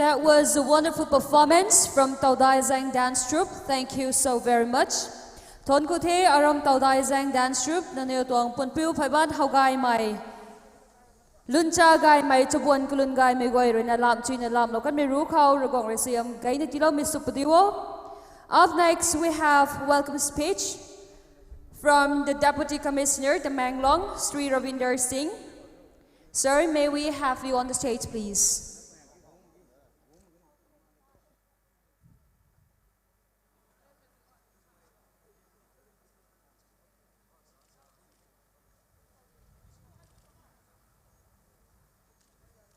That was a wonderful performance from Taudai Zang Dance Troupe. Thank you so very much. Thon kuthe aram Taudai Zang Dance Troupe, naneo tuang punpiu phaiban haugai mai. Luncha gai mai chabon kulun gai mai goi rina lam chuina lam lo kan mi ru khau ragong resiam gai na tilo mi supadiwo. Up next, we have welcome speech from the Deputy Commissioner, Tamenglong, Sri Ravinder Singh. Sir, may we have you on the stage, please?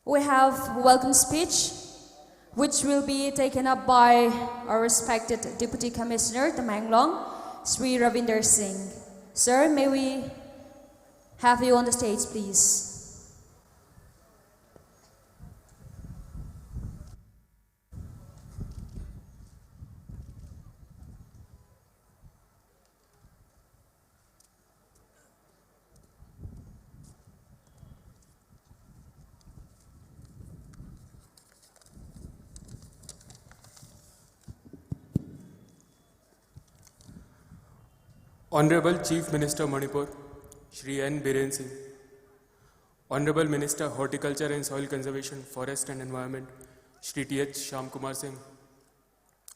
We have welcome speech, which will be taken up by our respected Deputy Commissioner, Tamenglong, Sri Ravinder Singh. Sir, may we have you on the stage, please? Honorable Chief Minister Manipur, Shri N Biren Singh. Honorable Minister Horticulture and Soil Conservation, Forest and Environment, Shri T H Shyam Kumar Singh.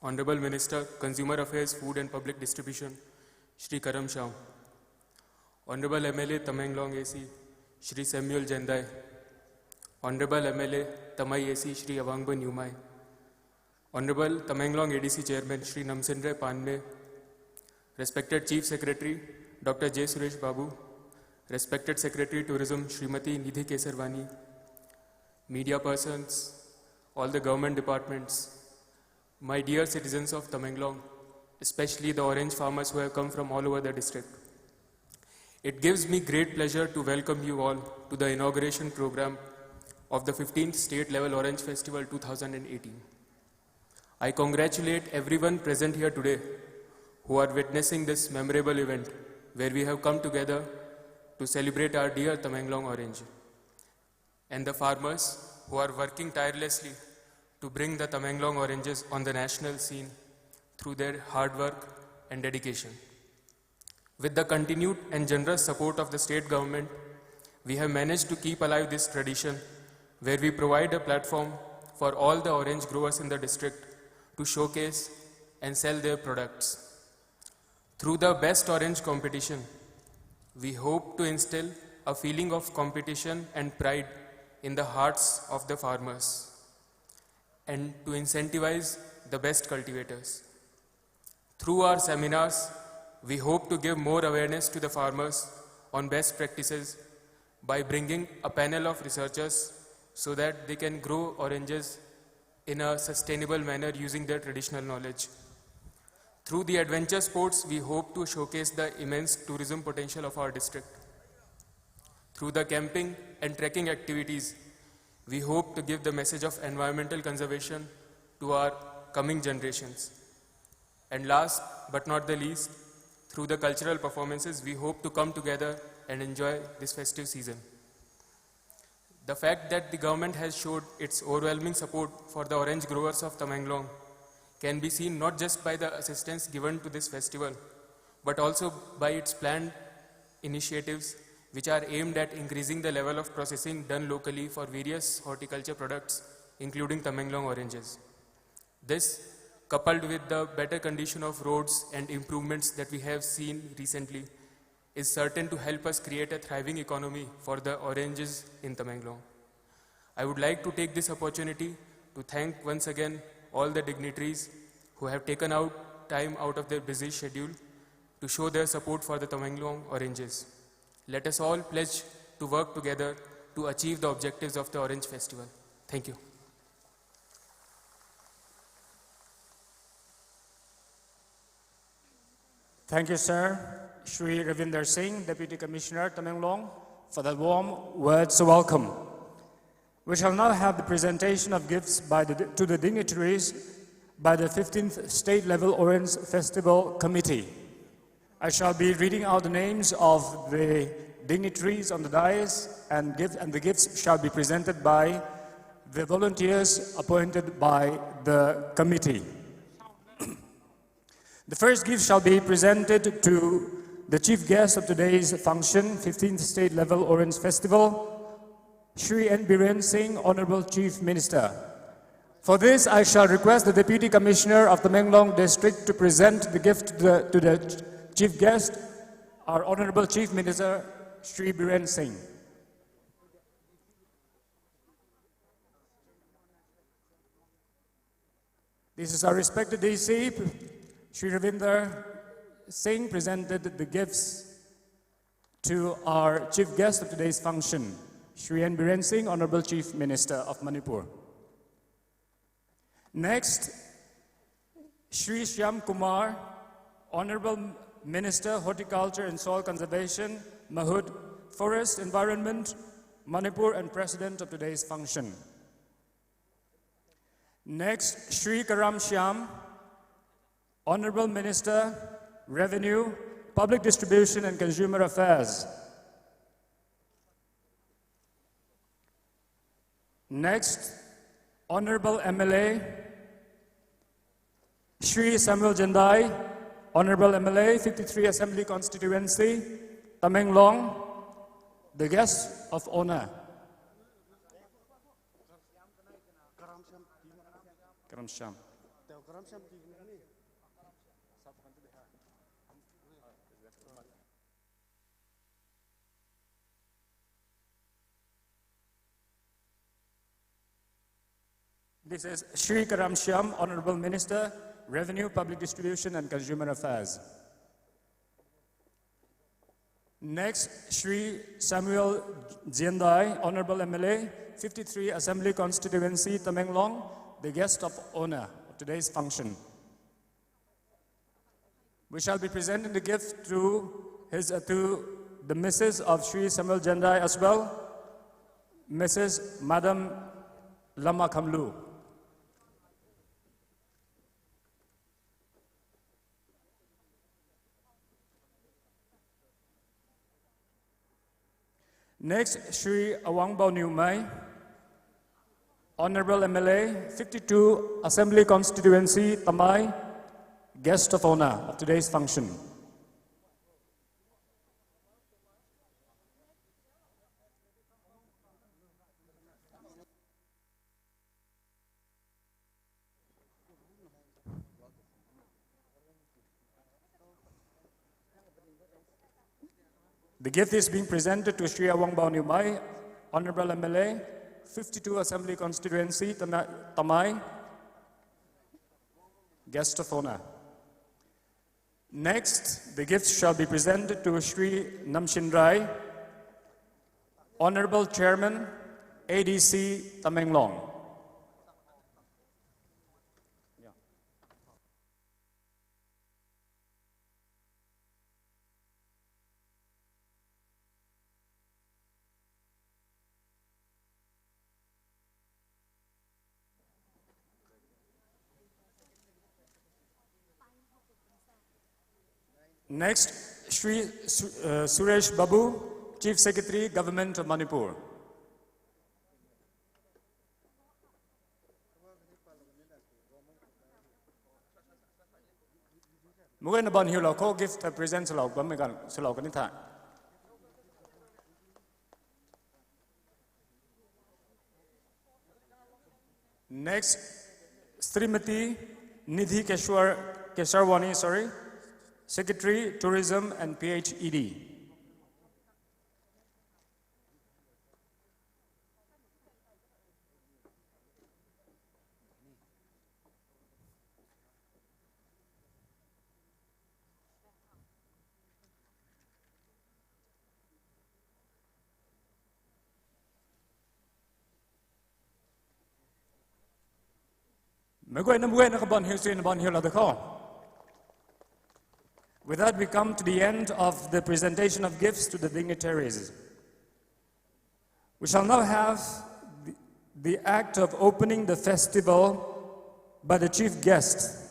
Honorable Minister Consumer Affairs, Food and Public Distribution, Shri Karam Shyam. Honorable M L A Tamenglong A C, Shri Samuel Jendai. Honorable M L A Tamei A C, Shri Awangbo Nyumai. Honorable Tamenglong A D C Chairman Shri Namsenre Panme, respected Chief Secretary Doctor J Suresh Babu, respected Secretary Tourism Srimati Nidhi Kesarwani, media persons, all the government departments, my dear citizens of Tamenglong, especially the orange farmers who have come from all over the district. It gives me great pleasure to welcome you all to the inauguration program of the fifteenth State Level Orange Festival two thousand eighteen. I congratulate everyone present here today who are witnessing this memorable event where we have come together to celebrate our dear Tamenglong orange and the farmers who are working tirelessly to bring the Tamenglong oranges on the national scene through their hard work and dedication. With the continued and generous support of the state government, we have managed to keep alive this tradition where we provide a platform for all the orange growers in the district to showcase and sell their products. Through the Best Orange competition, we hope to instill a feeling of competition and pride in the hearts of the farmers and to incentivize the best cultivators. Through our seminars, we hope to give more awareness to the farmers on best practices by bringing a panel of researchers so that they can grow oranges in a sustainable manner using their traditional knowledge. Through the adventure sports, we hope to showcase the immense tourism potential of our district. Through the camping and trekking activities, we hope to give the message of environmental conservation to our coming generations. And last but not the least, through the cultural performances, we hope to come together and enjoy this festive season. The fact that the government has showed its overwhelming support for the orange growers of Tamenglong can be seen not just by the assistance given to this festival, but also by its planned initiatives which are aimed at increasing the level of processing done locally for various horticulture products, including Tamenglong oranges. This, coupled with the better condition of roads and improvements that we have seen recently, is certain to help us create a thriving economy for the oranges in Tamenglong. I would like to take this opportunity to thank once again all the dignitaries who have taken out time out of their busy schedule to show their support for the Tamenglong oranges. Let us all pledge to work together to achieve the objectives of the Orange Festival. Thank you. Thank you, sir. Shri Ravinder Singh, Deputy Commissioner, Tamenglong, for the warm words of welcome. We shall now have the presentation of gifts by the, to the dignitaries by the fifteenth State Level Orange Festival Committee. I shall be reading out the names of the dignitaries on the dais, and, gift, and the gifts shall be presented by the volunteers appointed by the committee. The first gift shall be presented to the chief guest of today's function, fifteenth State Level Orange Festival, Shri N. Biren Singh, Honorable Chief Minister. For this, I shall request the Deputy Commissioner of the Tamenglong District to present the gift to the, to the chief guest, our Honorable Chief Minister, Shri Biren Singh. This is our respected D C, Shri Ravinder Singh, presented the gifts to our chief guest of today's function, Shri N. Biren Singh, Honorable Chief Minister of Manipur. Next, Shri Shyam Kumar, Honorable Minister, Horticulture and Soil Conservation, MAHUD, Forest, Environment, Manipur, and President of today's function. Next, Shri Karam Shyam, Honorable Minister, Revenue, Public Distribution and Consumer Affairs. Next, Honorable M L A, Shri Samuel Jindal, Honorable M L A, fifty-three Assembly Constituency, Tamenglong, the guest of honor. Karamsham. This is Shri Karamsham, Honorable Minister, Revenue, Public Distribution and Consumer Affairs. Next, Shri Samuel Jendai, Honorable M L A, fifty-three Assembly Constituency, Tamenglong, the guest of honor of today's function. We shall be presenting the gift to his, uh, to the missus of Shri Samuel Jendai as well, Missus Madam Lama Khamlu. Next, Shri Awangbau Newmai, Honorable M L A, fifty-two Assembly Constituency, Tamai, guest of honor of today's function. The gift is being presented to Shri Awangbau Newmai, Honorable M L A, fifty-two Assembly Constituency, Tama-, Tamai, guest of honor. Next, the gift shall be presented to Shri Namshin Rai, Honorable Chairman, A D C, Tamenglong. Next, Shri Su-, uh, Suresh Babu, Chief Secretary, Government of Manipur. Mui na ban hiu lau ko, gift present lau ba me kan, su lau kan ni tha. Next, Srimati Nidhi Keshwar, Kesharwani, sorry, Secretary, Tourism and P H E D. Mui na, mui na ka ban hiu, sui na ban hiu lau da ko. With that, we come to the end of the presentation of gifts to the dignitaries. We shall now have the, the act of opening the festival by the chief guest.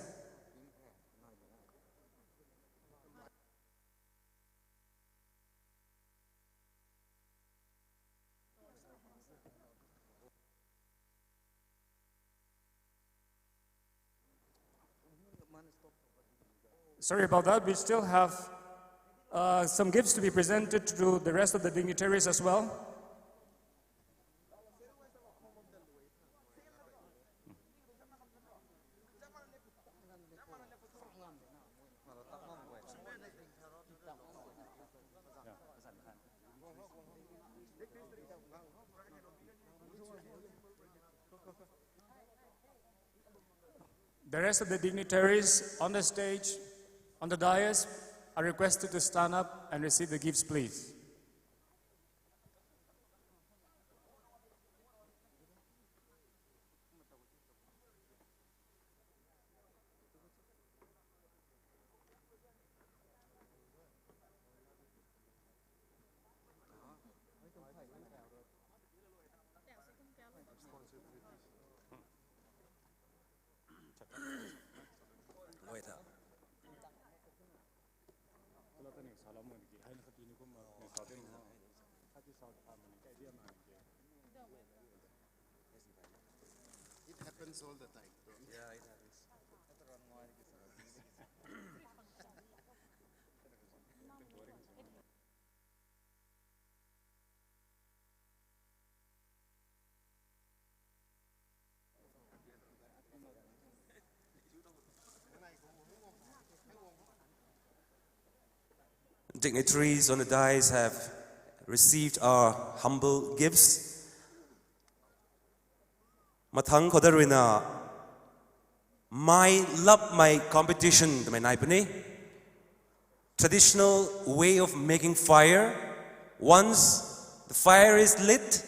Sorry about that. We still have uh, some gifts to be presented to the rest of the dignitaries as well. The rest of the dignitaries on the stage, on the dais, are requested to stand up and receive the gifts, please. It happens all the time. Yeah, it happens. Dignitaries on the dais have received our humble gifts. ꯃꯊꯪ ꯈꯣꯗꯔꯨꯏꯅ My Love My Competition ꯗꯨꯃꯥꯏꯅ ꯍꯥꯏꯕꯅꯤ꯫ Traditional way of making fire. Once the fire is lit,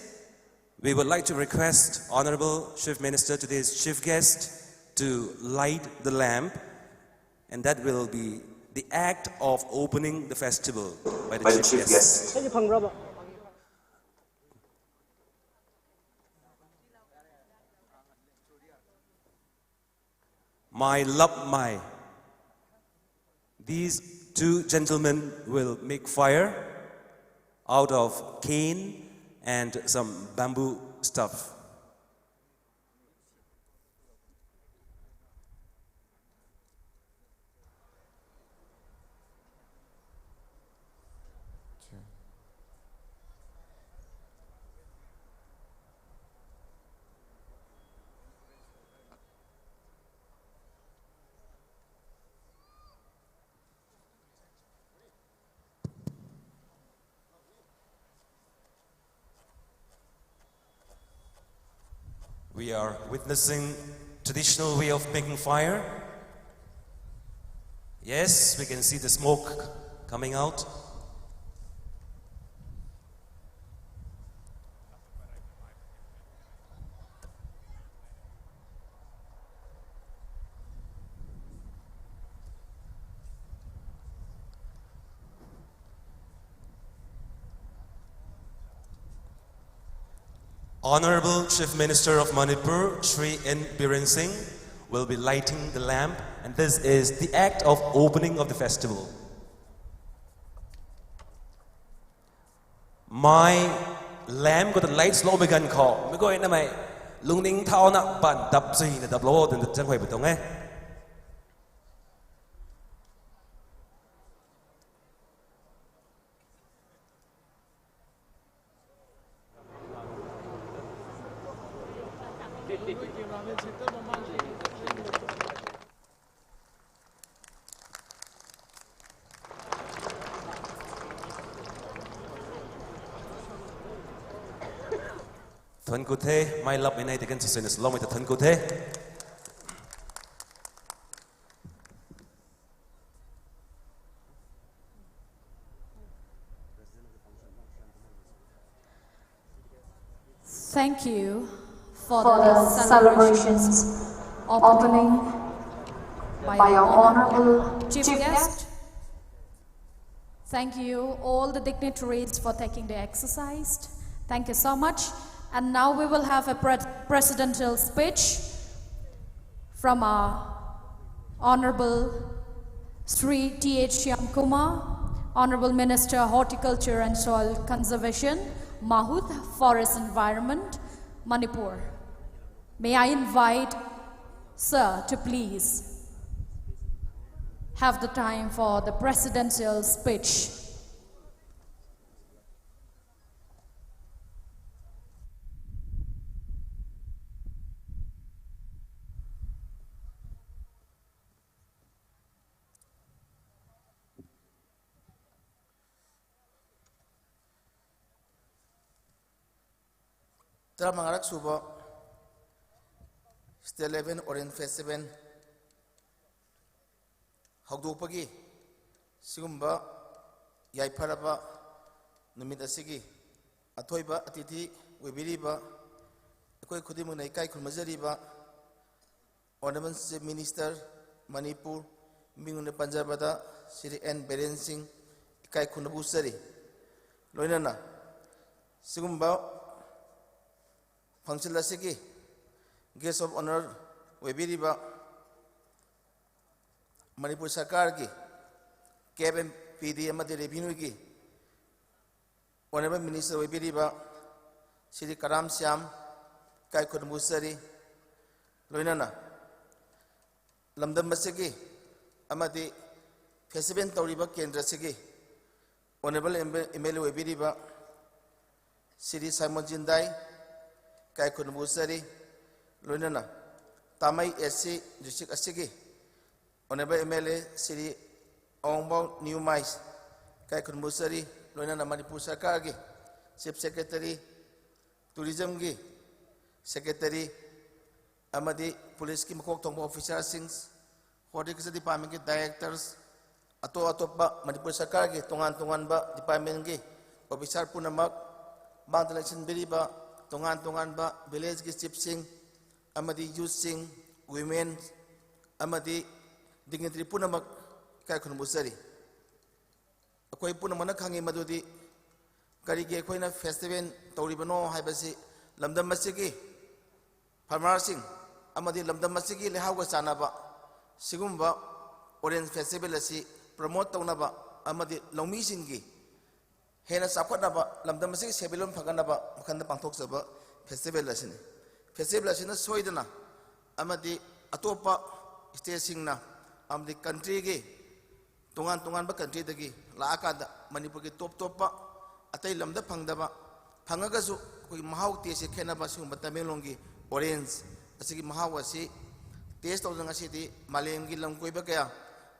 we would like to request Honorable Chief Minister, today's chief guest, to light the lamp, and that will be the act of opening the festival by the, by the chief, chief guest. Guest. My Love My. These two gentlemen will make fire out of cane and some bamboo stuff. We are witnessing traditional way of making fire. Yes, we can see the smoke coming out. Honorable Chief Minister of Manipur, Shri N Biren Singh, will be lighting the lamp, and this is the act of opening of the festival. My lamp got the lights low megan ko. Mi go in my lungning thaona ban dap zui na dap lo den the jang hui betong eh. धन्यवाद है, my love Inai तकन से सेनेस love में तो धन्यवाद है। Thank you for the celebrations opening by our honorable chief guest. Thank you all the dignitaries for taking the exercise. Thank you so much. And now we will have a pre- presidential speech from our Honorable Shri T H Shyamkumar, Honorable Minister Horticulture and Soil Conservation, Mahut Forest Environment, Manipur. May I invite Sir to please have the time for the presidential speech. ꯇꯔꯥꯃꯉꯥꯔꯛ ꯁꯨꯕ State Level Orange Festival ꯍꯧꯗꯣꯛꯄꯒꯤ ꯁꯤꯒꯨꯝꯕ ꯌꯥꯏꯐꯔꯕ ꯅꯨꯃꯤꯠ ꯑꯁꯤꯒꯤ ꯑꯊꯣꯏꯕ ꯑꯇꯤꯊꯤ ꯑꯣꯏꯕꯤꯔꯤꯕ ꯑꯩꯈꯣꯏ ꯈꯨꯗꯤꯡꯃꯛꯅ ꯏꯀꯥꯏ ꯈꯨꯝꯅꯖꯔꯤꯕ Honorable Chief Minister Manipur ꯃꯤꯡ ꯑꯣꯏꯅ ꯄꯟꯖꯕꯗ ꯁ꯭ꯔꯤ ꯑꯦꯟ ꯕꯤꯔꯦꯟ ꯁꯤꯡ ꯏꯀꯥꯏ ꯈꯨꯝꯅꯕ ꯎꯠꯆꯔꯤ꯫ ꯂꯣꯏꯅꯅ ꯁꯤꯒꯨꯝꯕ function ꯑꯁꯤꯒꯤ guest of honour ꯑꯣꯏꯕꯤꯔꯤꯕ ꯃꯅꯤꯄꯨꯔ ꯁꯔꯀꯥꯔꯒꯤ ꯀꯦꯞ ꯑꯦꯟ ꯄꯤ ꯗꯤ ꯑꯃꯗꯤ ꯔꯦꯚꯤꯅ꯭ꯌꯨꯒꯤ Honourable Minister ꯑꯣꯏꯕꯤꯔꯤꯕ ꯁ꯭ꯔꯤ ꯀꯔꯥꯝ ꯁ꯭ꯌꯥꯝ ꯏꯀꯥꯏ ꯈꯨꯝꯅꯕ ꯎꯠꯆꯔꯤ꯫ ꯂꯣꯏꯅꯅ ꯂꯝꯗꯝ ꯑꯁꯤꯒꯤ ꯑꯃꯗꯤ festival ꯇꯧꯔꯤꯕ ꯀꯦꯟꯗ꯭ꯔ ꯑꯁꯤꯒꯤ Honourable M L A ꯑꯣꯏꯕꯤꯔꯤꯕ Shri ꯁꯥꯏꯃꯣꯟ ꯖꯤꯟꯗꯥꯏ ꯏꯀꯥꯏ ꯈꯨꯝꯅꯕ ꯎꯠꯆꯔꯤ꯫ ꯂꯣꯏꯅꯅ ꯇꯥꯃꯩ ꯑꯦꯁ ꯁꯤ district ꯑꯁꯤꯒꯤ Honourable M L A Shri ꯑꯋꯥꯡꯕꯥꯎ ꯅ꯭ꯌꯨꯃꯥꯏ ꯏꯀꯥꯏ ꯈꯨꯝꯅꯕ ꯎꯠꯆꯔꯤ꯫ ꯂꯣꯏꯅꯅ ꯃꯅꯤꯄꯨꯔ ꯁꯔꯀꯥꯔꯒꯤ Chief Secretary ꯇꯨꯔꯤꯖꯝꯒꯤ ꯁꯦꯀ꯭ꯔꯦꯇꯔꯤ ꯑꯃꯗꯤ ꯄꯨꯂꯤꯁꯀꯤ ꯃꯀꯣꯛ ꯊꯣꯡꯕ ꯑꯣꯐꯤꯁꯥꯔꯁꯤꯡ, ꯍꯣꯔꯇꯤꯀꯜꯆꯔ ꯗꯤꯄꯥꯔꯠꯃꯦꯟꯒꯤ ꯗꯥꯏꯔꯦꯛꯇꯔꯁ, ꯑꯇꯣꯞ ꯑꯇꯣꯞꯄ ꯃꯅꯤꯄꯨꯔ ꯁꯔꯀꯥꯔꯒꯤ ꯇꯣꯉꯥꯟ ꯇꯣꯉꯥꯟꯕ ꯗꯤꯄꯥꯔꯠꯃꯦꯟꯒꯤ ꯑꯣꯐꯤꯁꯥꯔ ꯄꯨꯝꯅꯃꯛ, ꯃꯥꯡꯗ ꯂꯩꯁꯤꯟꯕꯤꯔꯤꯕ ꯇꯣꯉꯥꯟ ꯇꯣꯉꯥꯟꯕ ꯚꯤꯂꯦꯖꯀꯤ ꯆꯤꯐꯁꯤꯡ ꯑꯃꯗꯤ ꯌꯨꯠꯁꯤꯡ, ꯋꯤꯃꯦꯟ ꯑꯃꯗꯤ ꯗꯤꯒꯅꯤꯇꯔꯤ ꯄꯨꯝꯅꯃꯛ ꯏꯀꯥꯏ ꯈꯨꯝꯅꯕ ꯎꯠꯆꯔꯤ꯫ ꯑꯩꯈꯣꯏ ꯄꯨꯝꯅꯃꯛꯅ ꯈꯪꯉꯤ ꯃꯗꯨꯗꯤ ꯀꯔꯤꯒꯤ ꯑꯩꯈꯣꯏꯅ ꯐꯦꯁꯇꯤꯚꯦꯜ ꯇꯧꯔꯤꯕꯅꯣ ꯍꯥꯏꯕꯁꯤ ꯂꯝꯗꯝ ꯑꯁꯤꯒꯤ ꯐꯥꯔꯃꯔꯁꯤꯡ ꯑꯃꯗꯤ ꯂꯝꯗꯝ ꯑꯁꯤꯒꯤ ꯂꯩꯍꯥꯎꯒ ꯆꯥꯟꯅꯕ ꯁꯤꯒꯨꯝꯕ ꯑꯣꯔꯦꯟꯖ ꯐꯦꯁꯇꯤꯚꯦꯜ ꯑꯁꯤ ꯄ꯭ꯔꯃꯣꯠ ꯇꯧꯅꯕ ꯑꯃꯗꯤ ꯂꯧꯃꯤꯁꯤꯡꯒꯤ ꯍꯦꯟꯅ ꯆꯥꯎꯈꯠꯅꯕ, ꯂꯝꯗꯝ ꯑꯁꯤꯒꯤ ꯁꯦꯟꯃꯤꯠꯂꯣꯟ ꯐꯒꯠꯅꯕ ꯋꯥꯈꯜꯗ ꯄꯥꯡꯊꯣꯛꯆꯕ ꯐꯦꯁꯇꯤꯚꯦꯜ ꯑꯁꯤꯅꯤ꯫ ꯐꯦꯁꯇꯤꯚꯦꯜ ꯑꯁꯤꯅ ꯁꯣꯏꯗꯅ ꯑꯃꯗꯤ ꯑꯇꯣꯞꯄ ꯁ꯭ꯇꯦꯠꯁꯤꯡꯅ ꯑꯃꯗꯤ ꯀꯟꯇ꯭ꯔꯤꯒꯤ ꯇꯣꯉꯥꯟ ꯇꯣꯉꯥꯟꯕ ꯀꯟꯇ꯭ꯔꯤꯗꯒꯤ ꯂꯥꯛꯑꯀꯥꯟꯗ ꯃꯅꯤꯄꯨꯔꯒꯤ ꯇꯣꯞ ꯇꯣꯞꯄ ꯑꯇꯩ ꯂꯝꯗ ꯐꯪꯗꯕ, ꯐꯪꯉꯒꯁꯨ ꯑꯩꯈꯣꯏꯒꯤ ꯃꯍꯥꯎ ꯇꯦꯁꯁꯦ ꯈꯦꯠꯅꯕ ꯁꯤꯒꯨꯝꯕ ꯇꯃꯦꯡꯂꯣꯡꯒꯤ ꯑꯣꯔꯦꯟꯖ ꯑꯁꯤꯒꯤ ꯃꯍꯥꯎ ꯑꯁꯤ ꯇꯦꯁ ꯇꯧꯗꯅ ꯉꯁꯤꯗꯤ ꯃꯥꯂꯦꯝꯒꯤ ꯂꯝ ꯀꯣꯏꯕ ꯀꯌꯥ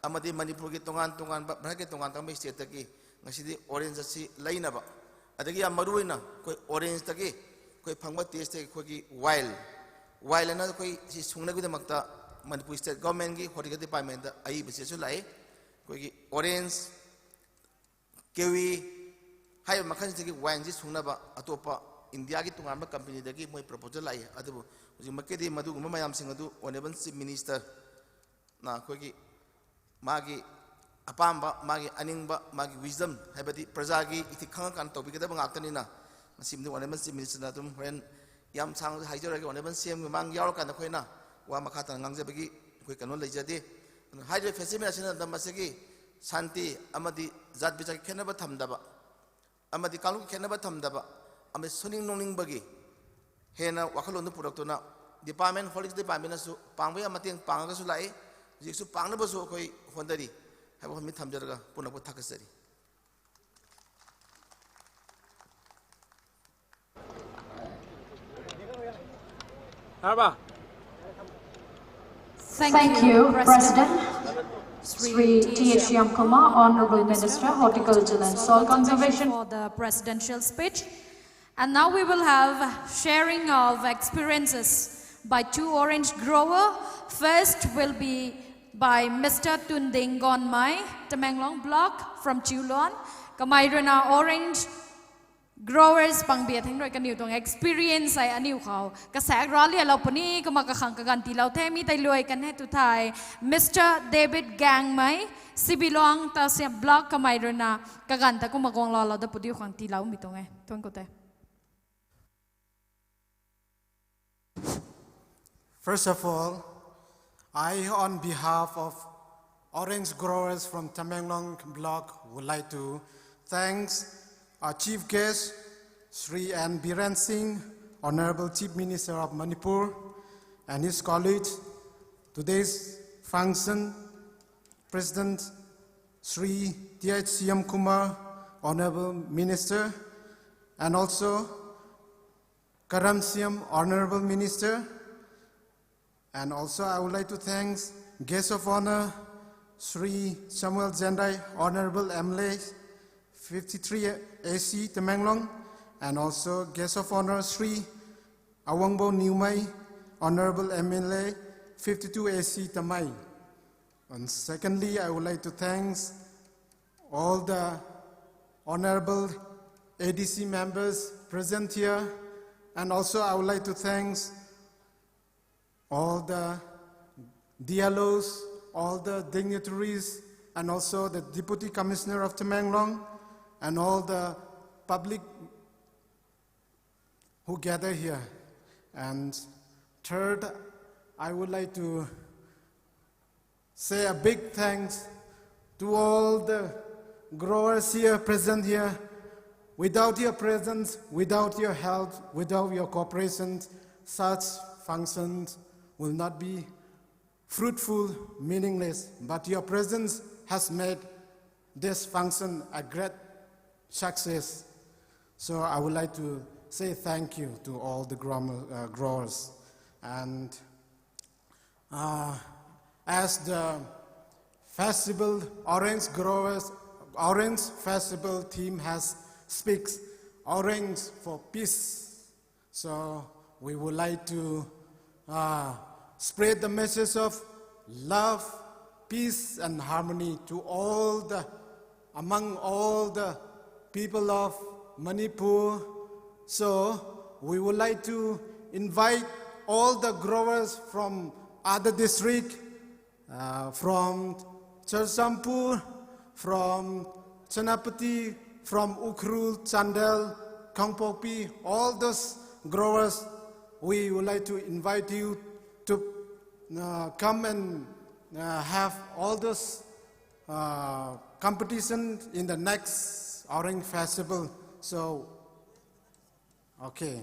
ꯑꯃꯗꯤ ꯃꯅꯤꯄꯨꯔꯒꯤ ꯇꯣꯉꯥꯟ ꯇꯣꯉꯥꯟꯕ, ꯚꯥꯔꯠꯀꯤ ꯇꯣꯉꯥꯟ ꯇꯣꯉꯥꯟꯕ ꯁ꯭ꯇꯦꯠꯇꯒꯤ ꯉꯁꯤꯗꯤ ꯑꯣꯔꯦꯟꯖ ꯑꯁꯤ ꯂꯩꯅꯕ, ꯑꯗꯒꯤ ꯌꯥꯝ ꯃꯔꯨ ꯑꯣꯏꯅ ꯑꯩꯈꯣꯏ ꯑꯣꯔꯦꯟꯖꯇꯒꯤ ꯑꯩꯈꯣꯏ ꯐꯪꯕ ꯇꯦꯁꯇꯒꯤ ꯑꯩꯈꯣꯏꯒꯤ ꯋꯥꯏꯜ, ꯋꯥꯏꯜ ꯑꯅ ꯑꯩꯈꯣꯏ ꯁꯤ ꯁꯨꯡꯅꯕꯒꯤꯗꯃꯛꯇ ꯃꯅꯤꯄꯨꯔ ꯁ꯭ꯇꯦꯠ ꯒꯚꯔꯟꯃꯦꯟꯠꯀꯤ ꯍꯣꯔꯇꯤꯀꯜꯆꯔ ꯗꯤꯄꯥꯔꯠꯃꯦꯟꯠꯇ ꯑꯏꯕꯁꯤꯁꯨ ꯂꯥꯛꯏ꯫ ꯑꯩꯈꯣꯏꯒꯤ ꯑꯣꯔꯦꯟꯖ, ꯀꯤꯋꯤ ꯍꯥꯏꯔꯤꯕ ꯃꯈꯜꯁꯤꯡꯁꯤꯒꯤ ꯋꯥꯏꯟꯁꯤ ꯁꯨꯡꯅꯕ ꯑꯇꯣꯞꯄ ꯏꯟꯗꯤꯌꯥꯒꯤ ꯇꯣꯉꯥꯟꯕ ꯀꯝꯄꯦꯅꯤꯗꯒꯤ ꯃꯣꯏ ꯄ꯭ꯔꯄꯣꯖꯦꯜ ꯂꯥꯛꯏ꯫ ꯑꯗꯨꯕꯨ ꯍꯧꯖꯤꯛꯃꯛꯀꯤꯗꯤ ꯃꯗꯨꯒꯨꯝꯕ ꯃꯌꯥꯝꯁꯤꯡ ꯑꯗꯨ ꯑꯣꯅꯔꯦꯕꯜ ꯆꯤꯐ ꯃꯤꯅꯤꯁꯇꯔꯅ ꯑꯩꯈꯣꯏꯒꯤ ꯃꯥꯒꯤ ꯑꯄꯥꯝꯕ, ꯃꯥꯒꯤ ꯑꯅꯤꯡꯕ, ꯃꯥꯒꯤ ꯋꯤꯖꯗꯝ, ꯍꯥꯏꯕꯗꯤ ꯄ꯭ꯔꯖꯥꯒꯤ ꯏꯊꯤꯛ ꯈꯪꯉꯀꯥꯟꯗ ꯇꯧꯕꯤꯒꯗꯕ ꯉꯥꯛꯇꯅꯤꯅ, ꯃꯁꯤꯃꯗꯤ ꯑꯣꯅꯔꯦꯕꯜ ꯆꯤꯐ ꯃꯤꯅꯤꯁꯇꯔꯅ ꯑꯗꯨꯝ ꯍꯣꯔꯦꯟ ꯌꯥꯝ ꯁꯥꯡꯅ ꯍꯥꯏꯖꯔꯒꯦ꯫ ꯑꯣꯅꯔꯦꯕꯜ ꯁꯤ ꯑꯦꯝꯒꯤ ꯃꯃꯥꯡ ꯌꯥꯎꯔꯀꯥꯟꯗ ꯑꯩꯈꯣꯏꯅ ꯋꯥ ꯃꯈꯥ ꯇꯥꯅ ꯉꯥꯡꯖꯕꯒꯤ ꯑꯩꯈꯣꯏ ꯀꯩꯅꯣ ꯂꯩꯖꯗꯦ꯫ ꯑꯗꯨꯅ ꯍꯥꯏꯔꯤꯕ ꯐꯦꯁꯇꯤꯚꯦꯜ ꯑꯁꯤꯅ ꯂꯝꯗꯝ ꯑꯁꯤꯒꯤ ꯁꯥꯟꯇꯤ ꯑꯃꯗꯤ ꯖꯥꯠ ꯕꯤꯖꯥꯠꯀꯤ ꯈꯦꯠꯅꯕ ꯊꯝꯗꯕ ꯑꯃꯗꯤ ꯀꯥꯡꯂꯨꯞꯀꯤ ꯈꯦꯠꯅꯕ ꯊꯝꯗꯕ ꯑꯃꯗꯤ ꯁꯨꯅꯤꯡ ꯅꯣꯡꯅꯤꯡꯕꯒꯤ ꯍꯦꯟꯅ ꯋꯥꯈꯜꯂꯣꯟꯗꯨ ꯄꯨꯔꯛꯇꯨꯅ ꯗꯤꯄꯥꯔꯠꯃꯦꯟ, ꯍꯣꯔꯇꯤꯀꯜꯆꯔ ꯗꯤꯄꯥꯔꯠꯃꯦꯟꯅꯁꯨ ꯄꯥꯡꯕ ꯌꯥꯕ ꯃꯇꯦꯡ ꯄꯥꯡꯉꯒꯁꯨ ꯂꯥꯛꯏ, ꯍꯧꯖꯤꯛꯁꯨ ꯄꯥꯡꯅꯕꯁꯨ ꯑꯩꯈꯣꯏ ꯍꯣꯠꯅꯔꯤ ꯍꯥꯏꯕ ꯋꯥꯐꯝꯁꯤ ꯊꯝꯖꯔꯒ ꯄꯨꯝꯅꯃꯛꯄꯨ ꯊꯥꯒꯠꯆꯔꯤ꯫ ꯌꯥꯔꯕ? Thank you, President. Shri T H Shyamkumar, Honorable Minister, Horticulture and Soil Conservation. For the presidential speech. And now we will have sharing of experiences by two orange grower. First will be by Mister Tunding Gonmai, Tamenglong Block from Chiulon. Kamai runa orange growers pangbi a thengroi kaniu tong experience ai aniu khao. Kasak rally alo puni kama kakhang kagan ti lau the mi tai luai kan he tu thai. Mister David Gangmai, Sibilong ta sia block kamai runa kagan ta kuma gong lo lo da pudi khang ti lau mi tong eh. Tuan ko te. First of all, I, on behalf of orange growers from Tamenglong Block, would like to thanks our chief guest, Shri N Biren Singh, Honorable Chief Minister of Manipur, and his colleagues. Today's function, President Shri T H C M Kumar, Honorable Minister, and also Karam C M, Honorable Minister, and also I would like to thank guest of honor, Shri Samuel Jendai, Honorable M L A, fifty-three A C Tamenglong, and also guest of honor, Shri Awangbo Newmai, Honorable M L A, fifty-two A C Tamai. And secondly, I would like to thank all the honorable A D C members present here, and also I would like to thank all the D L Os, all the dignitaries, and also the Deputy Commissioner of Tamenglong, and all the public who gather here. And third, I would like to say a big thanks to all the growers here, present here. Without your presence, without your help, without your cooperation, such functions will not be fruitful, meaningless. But your presence has made this function a great success. So I would like to say thank you to all the grom- uh, growers. And uh, as the festival, Orange Growers, Orange Festival theme has speaks, Orange for Peace. So we would like to uh, spread the message of love, peace, and harmony to all the, among all the people of Manipur. So we would like to invite all the growers from other district, uh, from Churachandpur, from Senapati, from Ukhrul, Chandel, Kangpokpi, all those growers, we would like to invite you to uh, come and uh, have all those uh, competition in the next Orange Festival. So, okay.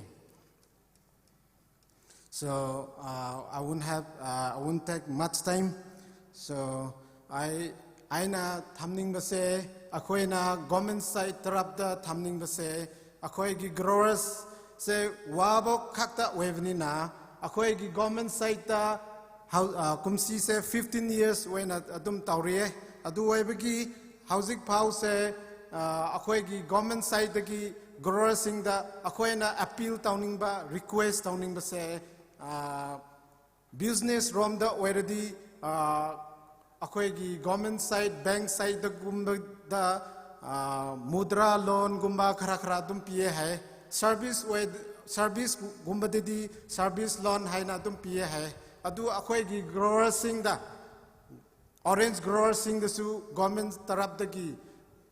So uh, I won't have, uh, I won't take much time. So I, ꯑꯩꯅ ꯊꯝꯅꯤꯡꯕꯁꯦ, ꯑꯩꯈꯣꯏꯅ government side ꯇꯔꯞꯇ ꯊꯝꯅꯤꯡꯕꯁꯦ, ꯑꯩꯈꯣꯏꯒꯤ growers ꯁꯦ ꯋꯥꯕ ꯈꯛꯇ ꯑꯣꯏꯕꯅꯤꯅ, ꯑꯩꯈꯣꯏꯒꯤ government side ꯇ ꯍꯧ-, ꯑ, ꯀꯨꯝꯁꯤꯁꯦ fifteen years ꯑꯣꯏꯅ ꯑꯗꯨꯝ ꯇꯧꯔꯤꯌꯦ꯫ ꯑꯗꯨ ꯑꯣꯏꯕꯒꯤ ꯍꯧꯖꯤꯛ ꯐꯥꯎꯁꯦ, ꯑ, ꯑꯩꯈꯣꯏꯒꯤ government side ꯇꯒꯤ growers ꯁꯤꯡꯗ ꯑꯩꯈꯣꯏꯅ appeal ꯇꯧꯅꯤꯡꯕ, request ꯇꯧꯅꯤꯡꯕꯁꯦ, ꯑ, business ꯔꯣꯝꯗ ꯑꯣꯏꯔꯗꯤ, ꯑ, ꯑꯩꯈꯣꯏꯒꯤ government side, bank side ꯒꯨꯝꯕꯗ, ꯑ, ꯃꯨꯗ꯭ꯔꯥ loan ꯒꯨꯝꯕ ꯈꯔ ꯈꯔ ꯑꯗꯨꯝ ꯄꯤꯌꯦ ꯍꯥꯏ꯫ Service ꯑꯣꯏ-, service ꯒꯨꯝꯕꯗꯗꯤ service loan ꯍꯥꯏꯅ ꯑꯗꯨꯝ ꯄꯤꯌꯦ ꯍꯥꯏ꯫ ꯑꯗꯨ ꯑꯩꯈꯣꯏꯒꯤ growers ꯁꯤꯡꯗ, orange growers ꯁꯤꯡꯗꯁꯨ government ꯇꯔꯞꯇꯒꯤ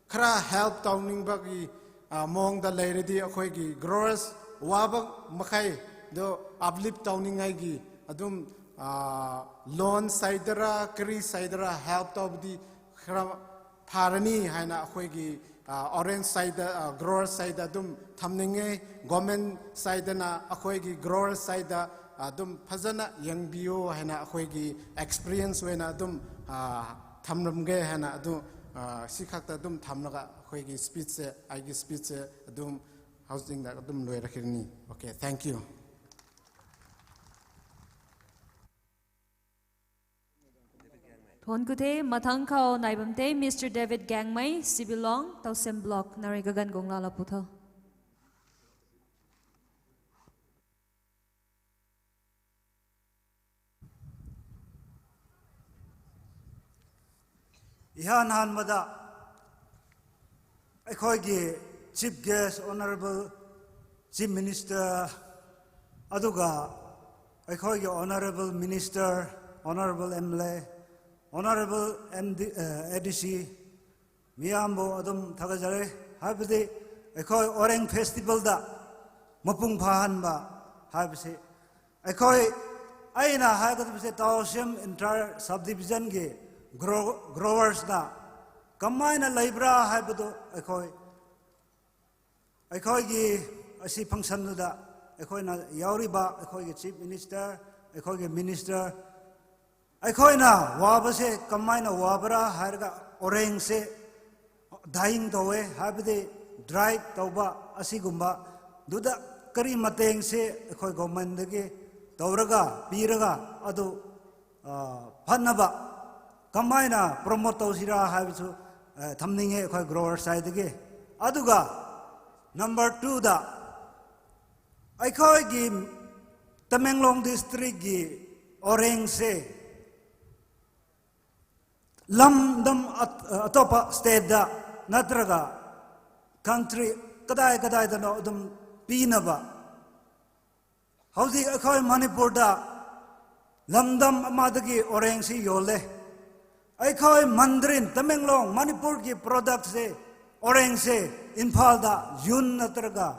ꯈꯔ help ꯇꯧꯅꯤꯡꯕꯒꯤ, ꯑ, ꯃꯑꯣꯡꯗ ꯂꯩꯔꯗꯤ, ꯑꯩꯈꯣꯏꯒꯤ growers ꯋꯥꯕ ꯃꯈꯩꯗꯣ uplift ꯇꯧꯅꯤꯡꯉꯥꯏꯒꯤ ꯑꯗꯨꯝ, ꯑ, loan side ꯔ ꯀꯔꯤ side ꯔ help ꯇꯧꯕꯗꯤ ꯈꯔ ꯐꯔꯅꯤ ꯍꯥꯏꯅ ꯑꯩꯈꯣꯏꯒꯤ, ꯑ, orange side ꯇ, ꯑ, grower side ꯇ ꯑꯗꯨꯝ ꯊꯝꯅꯤꯡꯉꯦ꯫ Government side ꯇꯅ ꯑꯩꯈꯣꯏꯒꯤ grower side ꯇ ꯑꯗꯨꯝ ꯐꯖꯅ ꯌꯦꯡꯕꯤꯌꯨ ꯍꯥꯏꯅ ꯑꯩꯈꯣꯏꯒꯤ experience ꯑꯣꯏꯅ ꯑꯗꯨꯝ, ꯑ, ꯊꯝꯂꯝꯒꯦ ꯍꯥꯏꯅ ꯑꯗꯨ, ꯑ, ꯁꯤ ꯈꯛꯇ ꯑꯗꯨꯝ ꯊꯝꯂꯒ ꯑꯩꯈꯣꯏꯒꯤ speech ꯁꯦ, ꯑꯩꯒꯤ speech ꯁꯦ ꯑꯗꯨꯝ ꯍꯧꯖꯤꯛꯅ ꯑꯗꯨꯝ ꯂꯣꯏꯔꯛꯈꯤꯔꯅꯤ꯫ Okay, thank you. Thon kuthe, mathang khao naibam te, Mister David Gangmei, Sibilong, Tausen Block, Nare Gagan Gongla la putho. ꯏꯍꯥꯟ ꯍꯥꯟꯕꯗ ꯑꯩꯈꯣꯏꯒꯤ Chief Guest, Honorable Chief Minister, ꯑꯗꯨꯒ ꯑꯩꯈꯣꯏꯒꯤ Honorable Minister, Honorable M L A, Honorable M D, A, A D C, ꯃꯤꯌꯥꯝꯕꯨ ꯑꯗꯨꯝ ꯊꯥꯒꯠꯆꯔꯤ꯫ ꯍꯥꯏꯕꯗꯤ ꯑꯩꯈꯣꯏ ꯑꯣꯔꯦꯡ festivalꯗ ꯃꯄꯨꯡ ꯐꯥꯍꯟꯕ ꯍꯥꯏꯕꯁꯤ ꯑꯩꯈꯣꯏ, ꯑꯩꯅ ꯍꯥꯏꯒꯗꯕꯁꯦ, ꯇꯥꯎꯁꯦꯝ entire subdivisionꯒꯤ grow-, growersꯅ ꯀꯃꯥꯏꯅ ꯂꯩꯕ꯭ꯔꯥ ꯍꯥꯏꯕꯗꯨ ꯑꯩꯈꯣꯏ, ꯑꯩꯈꯣꯏꯒꯤ ꯑꯁꯤ functionꯗꯨꯗ ꯑꯩꯈꯣꯏꯅ ꯌꯥꯎꯔꯤꯕ ꯑꯩꯈꯣꯏꯒꯤ Chief Minister, ꯑꯩꯈꯣꯏꯒꯤ Minister, ꯑꯩꯈꯣꯏꯅ ꯋꯥꯕꯁꯦ ꯀꯃꯥꯏꯅ ꯋꯥꯕ꯭ꯔꯥ ꯍꯥꯏꯔꯒ ꯑꯣꯔꯦꯡꯁꯦ dying ꯇꯧꯋꯦ, ꯍꯥꯏꯕꯗꯤ dry ꯇꯧꯕ ꯑꯁꯤꯒꯨꯝꯕ, ꯗꯨꯗ ꯀꯔꯤ ꯃꯇꯦꯡꯁꯦ ꯑꯩꯈꯣꯏ governmentꯗꯒꯤ ꯇꯧꯔꯒ ꯄꯤꯔꯒ ꯑꯗꯨ, ꯑ, ꯐꯅꯕ ꯀꯃꯥꯏꯅ promote ꯇꯧꯁꯤꯔꯥ ꯍꯥꯏꯕꯁꯨ, ꯑ, ꯊꯝꯅꯤꯡꯉꯦ ꯑꯩꯈꯣꯏ grower sideꯗꯒꯤ꯫ ꯑꯗꯨꯒ number twoꯗ ꯑꯩꯈꯣꯏꯒꯤ ꯇꯃꯦꯡꯂꯣꯡ districtꯀꯤ ꯑꯣꯔꯦꯡꯁꯦ ꯂꯝꯗꯝ ꯑꯠ-, ꯑꯇꯣꯞꯄ stateꯇ ꯅꯠꯇ꯭ꯔꯒ country ꯀꯗꯥꯏ ꯀꯗꯥꯏꯗꯅꯣ ꯑꯗꯨꯝ ꯄꯤꯅꯕ꯫ ꯍꯧꯖꯤꯛ ꯑꯩꯈꯣꯏ ꯃꯅꯤꯄꯨꯔꯗ ꯂꯝꯗꯝ ꯑꯃꯗꯒꯤ ꯑꯣꯔꯦꯡꯁꯤ ꯌꯣꯜꯂꯦ꯫ ꯑꯩꯈꯣꯏ ꯃꯟꯗ꯭ꯔꯤꯟ, ꯇꯃꯦꯡꯂꯣꯡ, ꯃꯅꯤꯄꯨꯔꯒꯤ productꯁꯦ, ꯑꯣꯔꯦꯡꯁꯦ ꯏꯝꯐꯥꯜꯗ ꯌꯨꯟ ꯅꯠꯇ꯭ꯔꯒ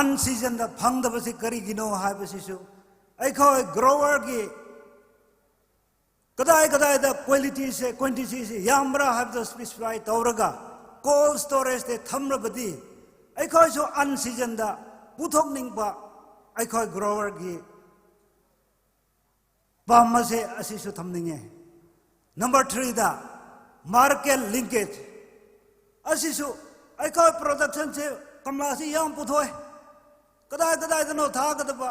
unseasonꯗ ꯐꯪꯗꯕꯁꯤ ꯀꯔꯤꯒꯤꯅꯣ ꯍꯥꯏꯕꯁꯤꯁꯨ ꯑꯩꯈꯣꯏ growerꯒꯤ ꯀꯗꯥꯏ ꯀꯗꯥꯏꯗ qualityꯁꯦ, quantityꯁꯦ ꯌꯥꯝꯕ꯭ꯔꯥ ꯍꯥꯏꯕꯗꯣ specify ꯇꯧꯔꯒ cold storageꯇ ꯊꯝꯂꯕꯗꯤ ꯑꯩꯈꯣꯏꯁꯨ unseasonꯗ ꯄꯨꯊꯣꯛꯅꯤꯡꯕ ꯑꯩꯈꯣꯏ growerꯒꯤ ꯄꯥꯝꯕꯁꯦ ꯑꯁꯤꯁꯨ ꯊꯝꯅꯤꯡꯉꯦ꯫ Number threeꯗ market linkage꯫ ꯑꯁꯤꯁꯨ ꯑꯩꯈꯣꯏ productionꯁꯦ ꯀꯣꯝꯂꯥꯁꯤ ꯌꯥꯝ ꯄꯨꯊꯣꯛꯑꯦ, ꯀꯗꯥꯏ ꯀꯗꯥꯏꯗꯅꯣ ꯊꯥꯒꯗꯕ꯫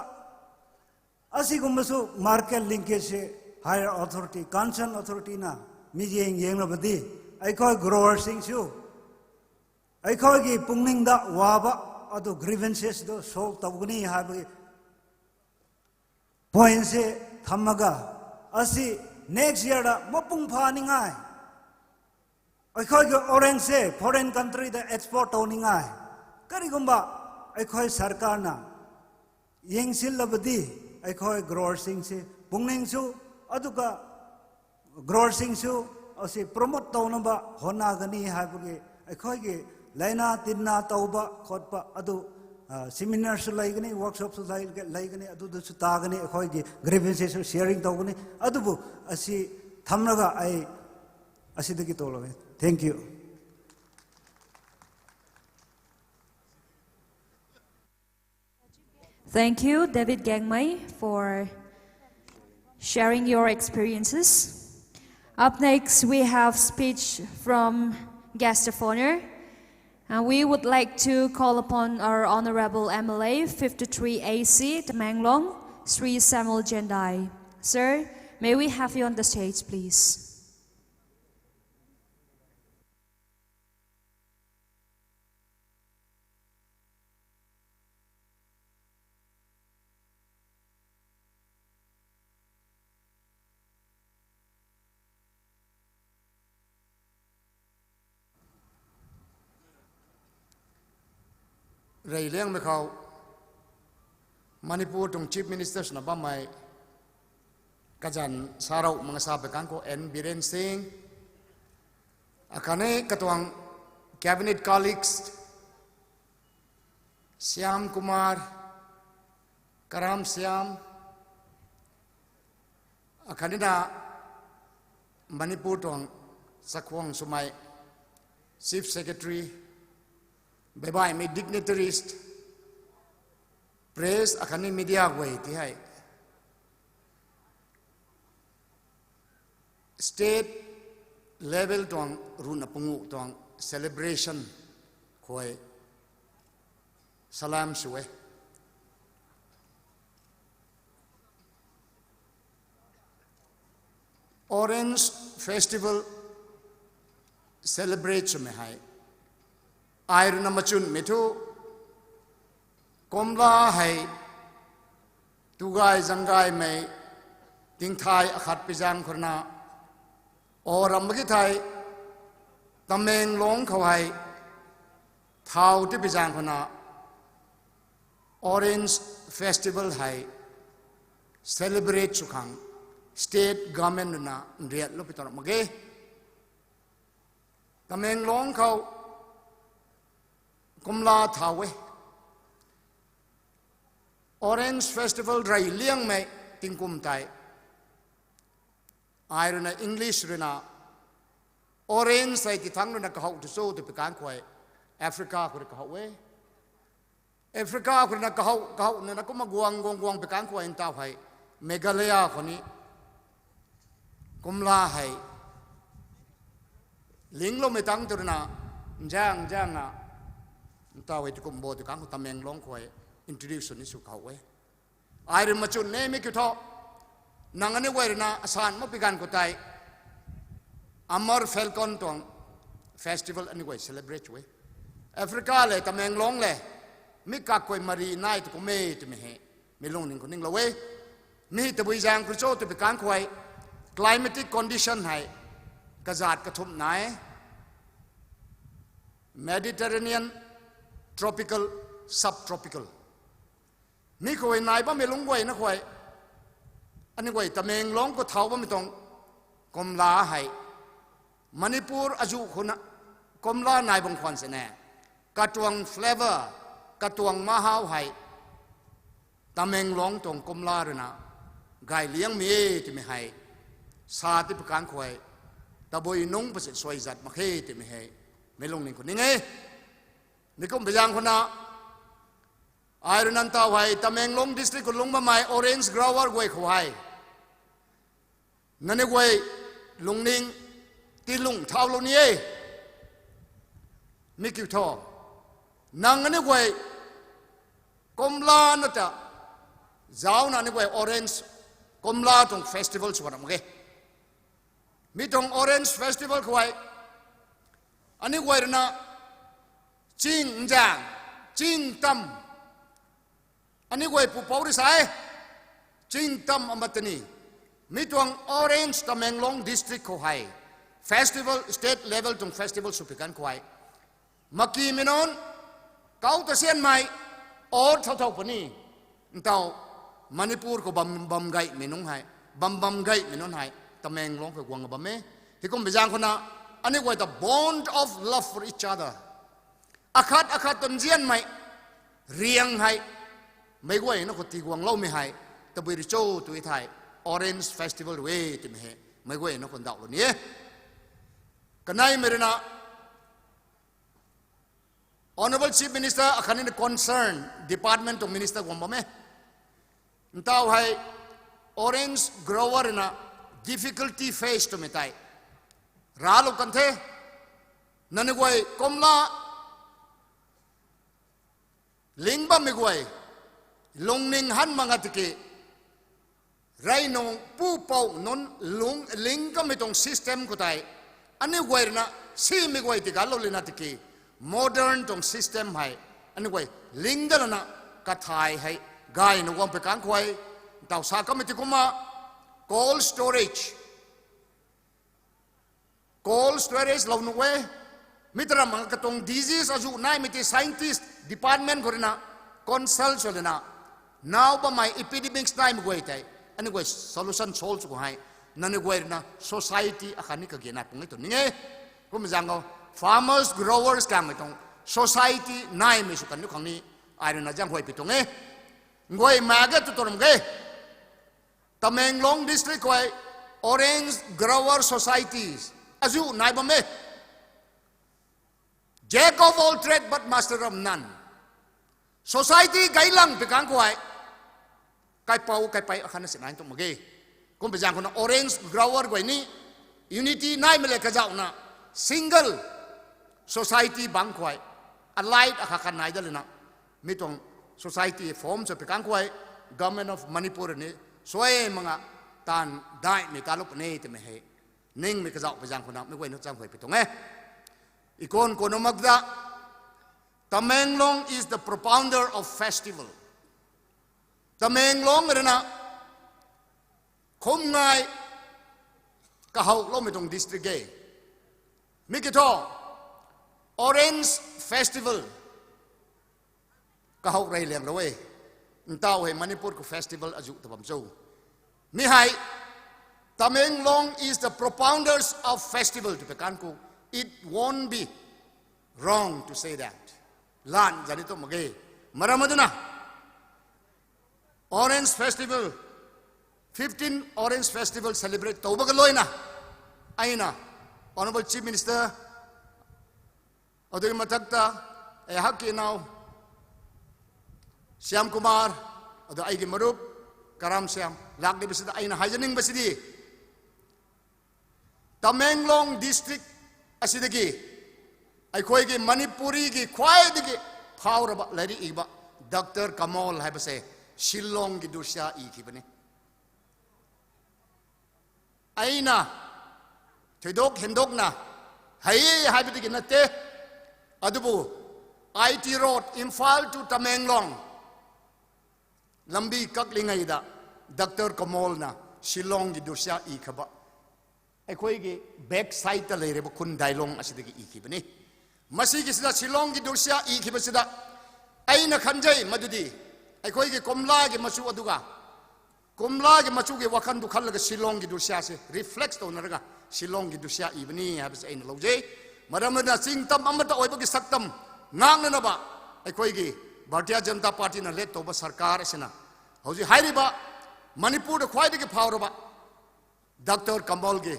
ꯑꯁꯤꯒꯨꯝꯕꯁꯨ market linkageꯁꯦ higher authority, concerned authorityꯅ ꯃꯤꯠꯌꯦꯡ ꯌꯦꯡꯂꯕꯗꯤ ꯑꯩꯈꯣꯏ growerꯁꯤꯡꯁꯨ ꯑꯩꯈꯣꯏꯒꯤ ꯄꯨꯛꯅꯤꯡꯗ ꯋꯥꯕ ꯑꯗꯨ grievancesꯗꯣ solve ꯇꯧꯒꯅꯤ ꯍꯥꯏꯕꯒꯤ pointꯁꯦ ꯊꯝꯃꯒ, ꯑꯁꯤ next yearꯗ ꯃꯄꯨꯡ ꯐꯥꯅꯤꯡꯉꯥꯏ ꯑꯩꯈꯣꯏꯒꯤ ꯑꯣꯔꯦꯟꯖꯁꯦ ꯐꯣꯔꯦꯟ ꯀꯟꯇ꯭ꯔꯤꯗ ꯑꯦꯛꯁꯄꯣꯔꯠ ꯇꯧꯅꯤꯡꯉꯥꯏ ꯀꯔꯤꯒꯨꯝꯕ ꯑꯩꯈꯣꯏ ꯁꯔꯀꯥꯔꯅ ꯌꯦꯡꯁꯤꯜꯂꯕꯗꯤ ꯑꯩꯈꯣꯏ ꯒ꯭ꯔꯣꯋꯔꯁꯤꯡꯁꯤ ꯄꯨꯛꯅꯤꯡꯁꯨ ꯑꯗꯨꯒ ꯒ꯭ꯔꯣꯋꯔꯁꯤꯡꯁꯨ ꯑꯁꯤ ꯄ꯭ꯔꯣꯃꯣꯠ ꯇꯧꯅꯕ ꯍꯣꯠꯅꯒꯅꯤ ꯍꯥꯏꯕꯒꯤ ꯑꯩꯈꯣꯏꯒꯤ ꯂꯥꯏꯅꯥ ꯇꯤꯟꯅꯥ ꯇꯧꯕ ꯈꯣꯠꯄ ꯑꯗꯨ ꯁꯤꯃꯤꯅꯥꯔꯁꯨ ꯂꯩꯒꯅꯤ, ꯋꯥꯔꯛꯁꯣꯞꯁꯨ ꯂꯩꯒꯅꯤ, ꯑꯗꯨꯗꯁꯨ ꯇꯥꯒꯅꯤ, ꯑꯩꯈꯣꯏꯒꯤ ꯒ꯭ꯔꯤꯚꯦꯟꯁꯦꯁꯁꯨ ꯁꯤꯌꯔꯤꯡ ꯇꯧꯒꯅꯤ꯫ ꯑꯗꯨꯕꯨ ꯑꯁꯤ ꯊꯝꯂꯒ ꯑꯩ ꯑꯁꯤꯗꯒꯤ ꯇꯣꯛꯂꯒꯦ꯫ Thank you. Thank you, David Gangmei, for sharing your experiences. Up next, we have speech from guest of honor. And we would like to call upon our Honorable M L A, fifty-three A C, Tamenglong, Sri Samuel Jendai. Sir, may we have you on the stage, please? Rei liang mekhau Manipur tung Chief Minister sna bamai Kajan Sarau Mangasa Bekangko N Biren Singh, akane katuang cabinet colleagues, Shyam Kumar, Karam Shyam, akhanina Manipur tuang Sakhuang Sumai Chief Secretary, baibai mi dignitaries, press akhani media guay ti hai. State level tuang runa pungu tuang celebration khoi salam sue. Orange Festival celebrate sumei hai. Ai runa machun mithu komla hai tugai zanggai mei tingthai akhat pijang khurna oram bagi thai Tamenglong khou hei thau tipui zaeng khou na Orange Festival hei celebrate sw khang state government rui na nriatlou pui tuang mak ge. Tamenglong khou kumla thau e. Orange Festival rey liangmei tingkum tei ai rui na English rui na orange hei tithang rui na kahow tu cho twpui kan khou hei Africa khou rui kahow e. Africa khou rui na kahow, kahow na na kumna guang guang guang pui kan khou hei ntau hei Meghalaya khou ni kumla hei lingloumei tang tu rui na nzang nzang na ntau hei tu kum bo tu kan khou Tamenglong khou hei introduce ni sw kahow e. Ai rui machun ne mi kiu tho. Nang aniu guay rui na asan mo pui kan khou tei Amur Falcon tuang festival aniu guay celebrate sw e. Africa le Tamenglong le mi kakhou mari nai tu kum e twmei hei mi lungning khou ninglou e. Mi tabui zaeng khou cho twpui kan khou hei climatic condition hei kazat kathumh nai e. Mediterranean, tropical, subtropical. Mi khou hei nai bammei lungc guayna khou hei aniu guay Tamenglong khou thau bammei tuang kumla hei Manipur azuh khou na kumla nai bam khwan sini katuang flavour, katuang mahaw hei Tamenglong tuang kumla rui na gay liangmei e twmei hei sa tipui kan khou hei tabui nungc pasi suai zat mak khe twmei hei mi lungning khou ning e. Mi kum pui zaeng khou na ai rui na ntau hei Tamenglong district khou lungc bammei orange grower guay khou hei nangniw guay lungning tilung thaulou ni e. Mi kiu tho. Nang aniu guay kumla na ta zauc na aniu guay orange kumla tuang festival sw ram mak ge. Mi tuang orange festival khou hei aniu guay rui na ching nzang, ching tam, aniu guay pupouc rui sa e, ching tam ama tani mi tuang orange Tamenglong district khou hei Festival, state level tuang festival sw pi kan khou hei, maki mi nunc, kau ta sian mei, or thau thau puni. Ntau, Manipur khou bam bam gaymei nunc hei, bam bam gaymei nunc hei, Tamenglong khou guang bam e. Heikum bi zaeng khou na, aniu guay ta bond of love for each other. Akhat akhat tuang nzianmei, riang hei, meic guayna khou tiguangloumei hei, tabui rui cho tw thei, Orange Festival rui e twmei hei, meic guayna khou ndauhlou ni e. Kaneimei rui na, Honourable Chief Minister akhatni concern department tuang minister guang bam e. Ntau hei, orange grower na difficulty face twmei tei raclou kan the. Nangniw guay kumla ling bammei guay, lungning han mak nga tiki, rey nunc pupouc nunc lung ling kamei tuang system khou tei, aniu guay rui na, simei guay tigaylou lana tiki, modern tuang system hei, aniu guay ling dat lana, kathay hei, gayna guang pi kan khou hei, ntau sa kamei ti kumna, cold storage, cold storage lou nuh e. Mi ta ramh katuang disease azuh naimei tei scientist department khou rui na, consult sw lana, now bammei epidemics naimei guay tei, aniu guay solution solve sw khou hei, nangniw guay rui na society akhatni kagenna tuang e tw ning e. Kum zaeng khou, farmers, growers kangmei tuang society naimei sw kan niu khang ni, ai rui na zaenghuay pi tuang e. Guay ma ge tu tuang ge. Tamenglong district khou hei, orange grower societies azuh nai bam e. Jack of all trade but master of none. Society gaylang pi kan khou hei, kaipouc kaipei akhatna si nai tuang mak ge. Kum bi zaeng khou na orange grower guay ni, unity naimei le kazauhna, single society bang khou hei, allied akhat khat nai dat lana, mi tuang society form sw pi kan khou hei, Government of Manipur ni, suai mak nga, taanv daihmei talup puni twmei hei, ningmei kazauh bi zaeng khou na, meic guayna zaenghuay pi tuang e. Ikon kono mak da, Tamenglong is the propounder of festival. Tamenglong rui na, khum ngai, kahouloumei tuang district e. Mi kitho Orange Festival kahok rai leng rawe. Ntau he Manipur ko festival aju tabam jo. Mi hai Tamenglong is the propounders of festival to pekan ko. It won't be wrong to say that. Lan jani to mage. Maram aduna Orange Festival, fifteen Orange Festival celebrate tauba ka loina. Aina, Honorable Chief Minister, ꯑꯗꯨꯒꯤ ꯃꯊꯛꯇ ꯑꯩꯍꯥꯛꯀꯤ ꯏꯅꯥꯎ ꯁ꯭ꯌꯥꯝ ꯀꯨꯃꯥꯔ, ꯑꯗꯣ ꯑꯩꯒꯤ ꯃꯔꯨꯞ ꯀꯔꯥꯝ ꯁ꯭ꯌꯥꯝ ꯂꯥꯛꯂꯤꯕꯁꯤꯗ ꯑꯩꯅ ꯍꯥꯏꯖꯅꯤꯡꯕꯁꯤꯗꯤ, Tamenglong district ꯑꯁꯤꯗꯒꯤ ꯑꯩꯈꯣꯏꯒꯤ ꯃꯅꯤꯄꯨꯔꯤꯒꯤ ꯈ꯭ꯋꯥꯏꯗꯒꯤ ꯐꯥꯎꯔꯕ ꯂꯥꯏꯔꯤꯛ ꯏꯕ ꯗꯥꯛꯇꯔ ꯀꯃꯣꯜ ꯍꯥꯏꯕꯁꯦ ꯁꯤꯂꯣꯡꯒꯤ ꯗ꯭ꯔꯤꯁ꯭ꯌ ꯏꯈꯤꯕꯅꯤ꯫ ꯑꯩꯅ ꯊꯣꯏꯗꯣꯛ ꯍꯦꯟꯗꯣꯛꯅ ꯍꯩ ꯍꯥꯏꯕꯗꯒꯤ ꯅꯠꯇꯦ, ꯑꯗꯨꯕꯨ I T road, Imphal to Tamenglong ꯂꯝꯕꯤ ꯀꯛꯂꯤꯉꯩꯗ ꯗꯥꯛꯇꯔ ꯀꯃꯣꯜꯅ ꯁꯤꯂꯣꯡꯒꯤ ꯗ꯭ꯔꯤꯁ꯭ꯌ ꯏꯈꯤꯕ ꯑꯩꯈꯣꯏꯒꯤ back side ꯇ ꯂꯩꯔꯤꯕ ꯈꯨꯟ ꯗꯥꯏꯂꯣꯡ ꯑꯁꯤꯗꯒꯤ ꯏꯈꯤꯕꯅꯤ꯫ ꯃꯁꯤꯒꯤꯁꯤꯗ ꯁꯤꯂꯣꯡꯒꯤ ꯗ꯭ꯔꯤꯁ꯭ꯌ ꯏꯈꯤꯕꯁꯤꯗ ꯑꯩꯅ ꯈꯟꯖꯩ ꯃꯗꯨꯗꯤ ꯑꯩꯈꯣꯏꯒꯤ ꯀꯣꯝꯂꯥꯒꯤ ꯃꯆꯨ ꯑꯗꯨꯒ ꯀꯣꯝꯂꯥꯒꯤ ꯃꯆꯨꯒꯤ ꯋꯥꯈꯜꯗꯨ ꯈꯜꯂꯒ ꯁꯤꯂꯣꯡꯒꯤ ꯗ꯭ꯔꯤꯁ꯭ꯌꯁꯦ reflect ꯇꯧꯅꯔꯒ ꯁꯤꯂꯣꯡꯒꯤ ꯗ꯭ꯔꯤꯁ꯭ꯌ ꯏꯕꯅꯤ ꯍꯥꯏꯕꯁꯦ ꯑꯩꯅ ꯂꯧꯖꯩ꯫ ꯃꯔꯝ ꯑꯗꯨꯅ ꯆꯤꯡ ꯇꯝ ꯑꯃꯠꯇ ꯑꯣꯏꯕꯒꯤ ꯁꯛꯇꯝ ꯉꯥꯛꯅꯅꯕ ꯑꯩꯈꯣꯏꯒꯤ ꯚꯥꯔꯇꯤꯌ ꯖꯅꯇꯥ ꯄꯥꯔꯇꯤꯅ lead ꯇꯧꯕ ꯁꯔꯀꯥꯔ ꯑꯁꯤꯅ ꯍꯧꯖꯤꯛ ꯍꯥꯏꯔꯤꯕ ꯃꯅꯤꯄꯨꯔꯗ ꯈ꯭ꯋꯥꯏꯗꯒꯤ ꯐꯥꯎꯔꯕ ꯗꯥꯛꯇꯔ ꯀꯃꯜꯒꯤ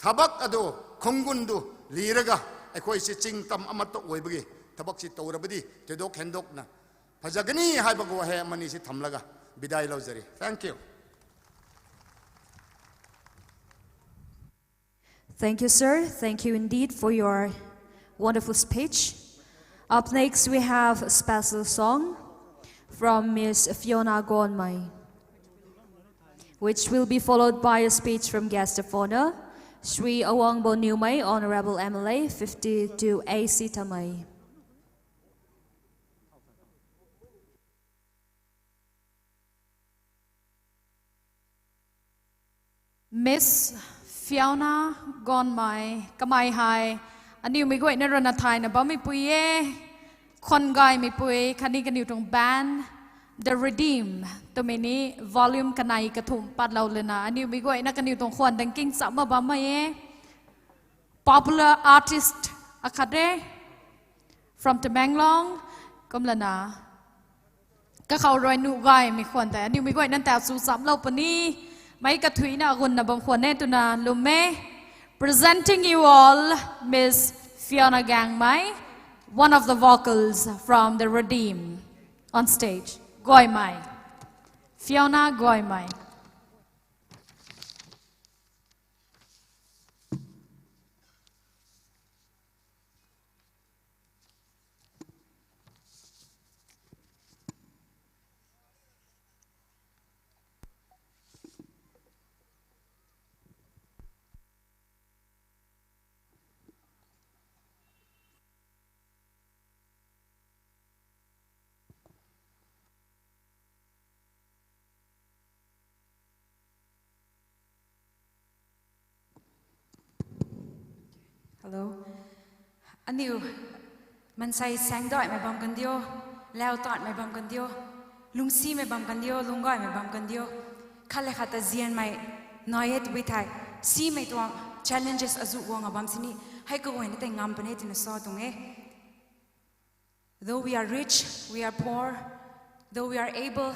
ꯊꯕꯛ ꯑꯗꯨ ꯈꯣꯡꯒꯨꯟꯗꯨ ꯂꯤꯔꯒ ꯑꯩꯈꯣꯏꯁꯤ ꯆꯤꯡ ꯇꯝ ꯑꯃꯠꯇ ꯑꯣꯏꯕꯒꯤ ꯊꯕꯛꯁꯤ ꯇꯧꯔꯕꯗꯤ ꯊꯣꯏꯗꯣꯛ ꯍꯦꯟꯗꯣꯛꯅ ꯐꯖꯒꯅꯤ ꯍꯥꯏꯕꯒꯤ ꯋꯥꯍꯩ ꯑꯃꯅꯤ ꯁꯤ ꯊꯝꯂꯒ ꯕꯤꯗꯥꯏ ꯂꯧꯖꯔꯤ꯫ Thank you. Thank you, sir. Thank you indeed for your wonderful speech. Up next, we have a special song from Miss Fiona Gonmai, which will be followed by a speech from guest of honor, Shri Awangbo Newmai, Honorable M L A, fifty-two A Sitamai. Miss Fiona Gonmai, kamai hai. Aniu mi guai na rona thai na bam mi pui ye. Khon gai mi pui, kani kaniu tung band, The Redeem. Tumini volume kanai kathum pat lau lena. Aniu mi guai na kaniu tung khon dang king sama bam ma ye. Popular artist akade from Tamenglong. Kumlana. Ka khau roi nu gai mi khon ta. Aniu mi guai nan ta su sam lau pani. Mai ka thui na gun na bam khon ne tu na lum me. Presenting you all, Miss Fiona Gangmai, one of the vocals from The Redeem on stage. Goi Mai. Fiona Goi Mai. Hello. Aniu, mansai sangdoi mai bam kandio, lau tot mai bam kandio, lungsi mai bam kandio, lunggoi mai bam kandio. Khale khata zian mai, noyet witai, si mai tuang challenges azu wang abam sini, hai ko wena teng ngam pane tina so tung eh. Though we are rich, we are poor, though we are able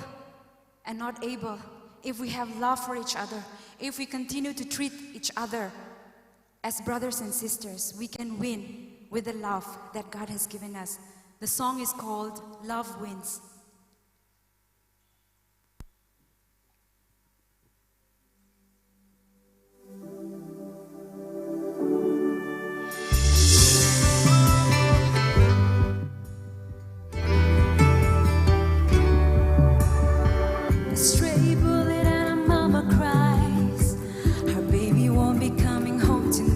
and not able, if we have love for each other, if we continue to treat each other as brothers and sisters, we can win with the love that God has given us. The song is called Love Wins. A stray bullet and a mama cries. Her baby won't be coming home tonight.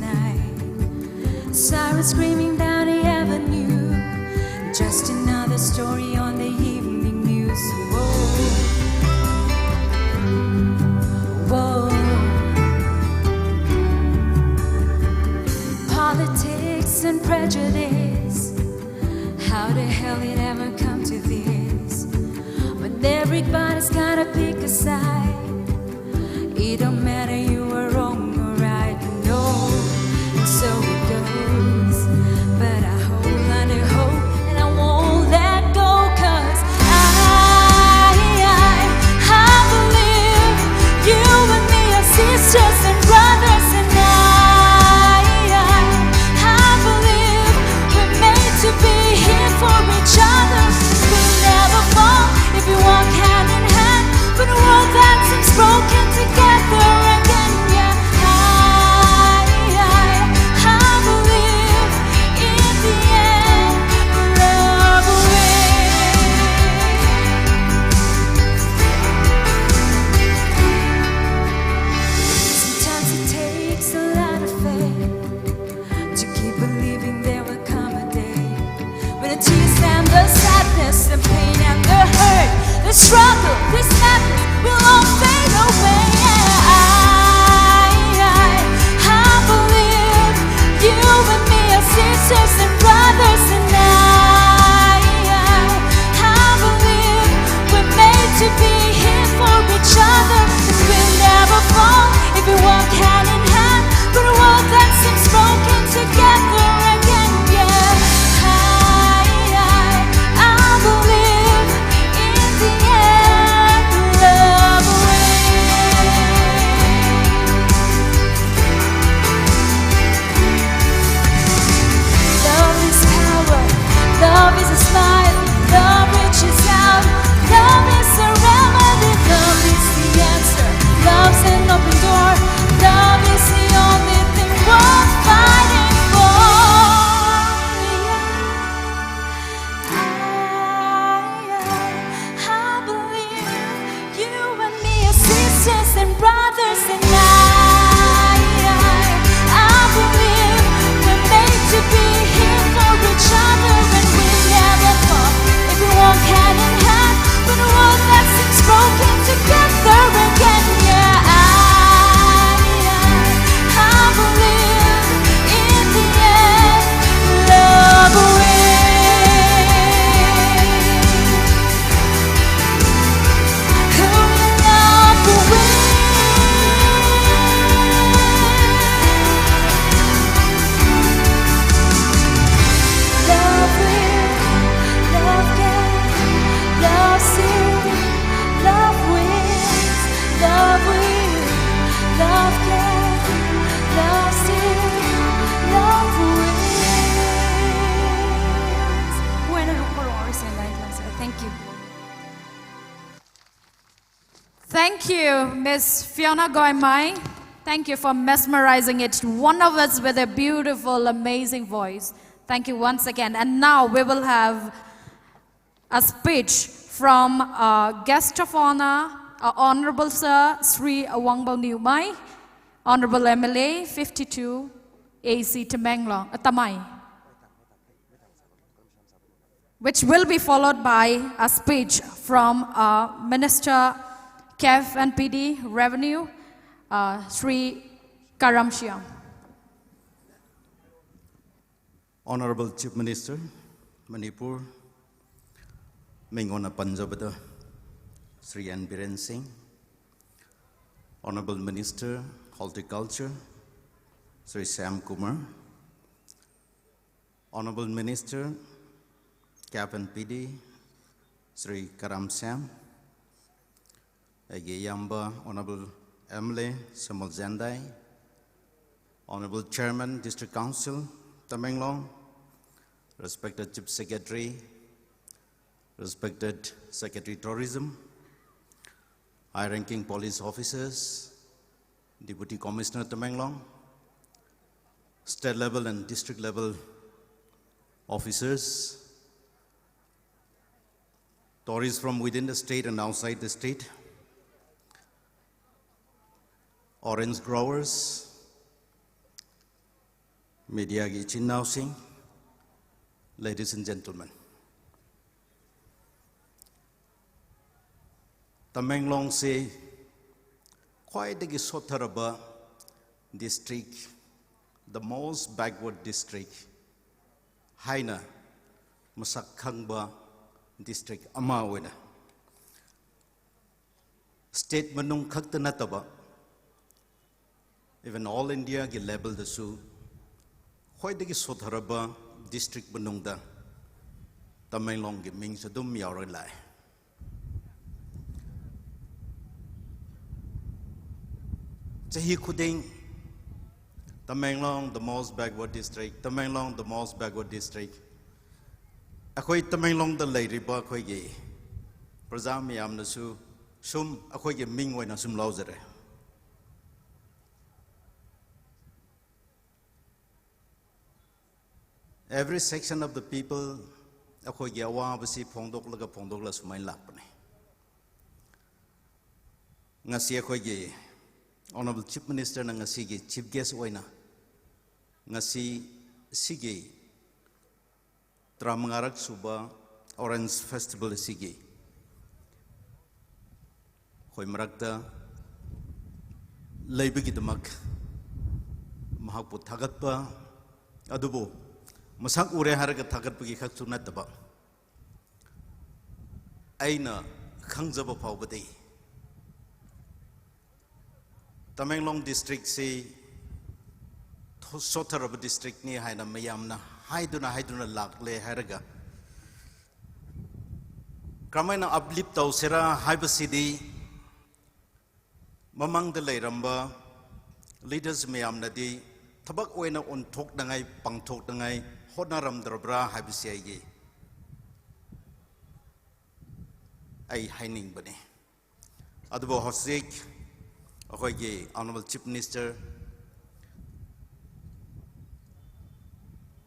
Sirens screaming down the avenue. Just another story on the evening. How the hell it ever come to this? When everybody's gotta pick a side. It don't matter, you were wrong or right, no. And so it goes. But I hold on to hope and I won't let go, 'cause I, I, I believe you and me are sisters and brothers, and I, I, I believe we're made to be here for each other. We'll never fall if we walk hand in hand. But a world that seems broken together again, yeah. I, I, I believe in the end we'll all win. Sometimes it takes a lot of faith to keep believing there will come a day when the tears and the sadness, the pain and the hurt, the struggle, this madness will all fade away. Yeah, I, I, I believe you and me are sisters and brothers, and I, I, I believe we're made to be here for each other, and we'll never fall if we walk hand in hand. But a world that seems broken together again, yeah. I, I, I believe in the end love wins. Thank you, Miss Fiona Goimai. Thank you for mesmerizing each one of us with a beautiful, amazing voice. Thank you once again. And now we will have a speech from our guest of honor, our Honorable Sir Sri Wangbou Newmai, Honorable M L A fifty-two A C Tamenglong, uh, Tamai, which will be followed by a speech from our Minister K F and P D Revenue, uh, Sri Karam Shyam. Honorable Chief Minister, Manipur, ꯃꯤꯡ ꯑꯣꯏꯅ ꯄꯟꯖꯕꯗ Shri and Biren ꯁꯤꯡ, Honorable Minister, Horticulture, Shri Shyam Kumar, Honorable Minister, K F and P D, Shri ꯀꯔꯥꯝ ꯁ꯭ꯌꯥꯝ, ꯑꯩꯒꯤ ꯏꯌꯥꯝꯕ Honorable M L A ꯁꯃꯜ ꯖꯦꯟꯗꯥꯏ, Honorable Chairman District Council Tamenglong, respected Chief Secretary, respected Secretary Tourism, high-ranking police officers, Deputy Commissioner Tamenglong, state level and district level officers, tourists from within the state and outside the state, orange growers, mediaꯒꯤ ꯏꯆꯤꯟ ꯏꯅꯥꯎꯁꯤꯡ, ladies and gentlemen, ꯇꯃꯦꯡꯂꯣꯡꯁꯤ ꯈ꯭ꯋꯥꯏꯗꯒꯤ ꯁꯣꯠꯊꯔꯕ district, the most backward district ꯍꯥꯏꯅ ꯃꯁꯛ ꯈꯪꯕ district ꯑꯃ ꯑꯣꯏꯅ state ꯃꯅꯨꯡ ꯈꯛꯇ ꯅꯠꯇꯕ, even all Indiaꯒꯤ levelꯗꯁꯨ ꯈ꯭ꯋꯥꯏꯗꯒꯤ ꯁꯣꯠꯊꯔꯕ district ꯃꯅꯨꯡꯗ ꯇꯃꯦꯡꯂꯣꯡꯒꯤ ꯃꯤꯡꯁꯨ ꯑꯗꯨꯝ ꯌꯥꯎꯔ ꯂꯥꯛꯑꯦ꯫ ꯆꯍꯤ ꯈꯨꯗꯤꯡ Tamenglong, the most backward district, Tamenglong, the most backward district, ꯑꯩꯈꯣꯏ ꯇꯃꯦꯡꯂꯣꯡꯗ ꯂꯩꯔꯤꯕ ꯑꯩꯈꯣꯏꯒꯤ ꯄ꯭ꯔꯖꯥ ꯃꯌꯥꯝꯅꯁꯨ ꯁꯨꯝ ꯑꯩꯈꯣꯏꯒꯤ ꯃꯤꯡ ꯑꯣꯏꯅ ꯁꯨꯝ ꯂꯧꯖꯔꯦ꯫ Every section of the people ꯑꯩꯈꯣꯏꯒꯤ ꯑꯋꯥꯕꯁꯤ ꯐꯣꯡꯗꯣꯛꯂꯒ ꯐꯣꯡꯗꯣꯛꯂ ꯁꯨꯃꯥꯏꯅ ꯂꯥꯛꯄꯅꯦ꯫ ꯉꯁꯤ ꯑꯩꯈꯣꯏꯒꯤ Honourable Chief Ministerꯅ ꯉꯁꯤꯒꯤ Chief Guest ꯑꯣꯏꯅ ꯉꯁꯤ ꯁꯤꯒꯤ ꯇꯔꯥꯃꯉꯥꯔꯛ ꯁꯨꯕ Orange Festival ꯑꯁꯤꯒꯤ ꯑꯩꯈꯣꯏ ꯃꯔꯛꯇ ꯂꯩꯕꯒꯤꯗꯃꯛ ꯃꯍꯥꯛꯄꯨ ꯊꯥꯒꯠꯄ ꯑꯗꯨꯕꯨ ꯃꯁꯛ ꯎꯔꯦ ꯍꯥꯏꯔꯒ ꯊꯥꯒꯠꯄꯒꯤ ꯈꯛꯁꯨ ꯅꯠꯇꯕ, ꯑꯩꯅ ꯈꯪꯖꯕ ꯐꯥꯎꯕꯗꯤ ꯇꯃꯦꯡꯂꯣꯡ districtꯁꯤ ꯁꯣꯠꯊꯔꯕ districtꯅꯤ ꯍꯥꯏꯅ ꯃꯌꯥꯝꯅ ꯍꯥꯏꯗꯨꯅ ꯍꯥꯏꯗꯨꯅ ꯂꯥꯛꯂꯦ ꯍꯥꯏꯔꯒ ꯀꯔꯝꯍꯥꯏꯅ uplift ꯇꯧꯁꯤꯔꯥ ꯍꯥꯏꯕꯁꯤꯗꯤ ꯃꯃꯥꯡꯗ ꯂꯩꯔꯝꯕ leaders ꯃꯌꯥꯝꯅꯗꯤ ꯊꯕꯛ ꯑꯣꯏꯅ ꯑꯣꯟꯊꯣꯛꯅꯉꯥꯏ, ꯄꯥꯡꯊꯣꯛꯅꯉꯥꯏ ꯍꯣꯠꯅꯔꯝꯗ꯭ꯔꯕ꯭ꯔꯥ ꯍꯥꯏꯕꯁꯤ ꯑꯩꯒꯤ, ꯑꯩ ꯍꯥꯏꯅꯤꯡꯕꯅꯤ꯫ ꯑꯗꯨꯕꯨ ꯍꯧꯖꯤꯛ ꯑꯩꯈꯣꯏꯒꯤ Honourable Chief Minister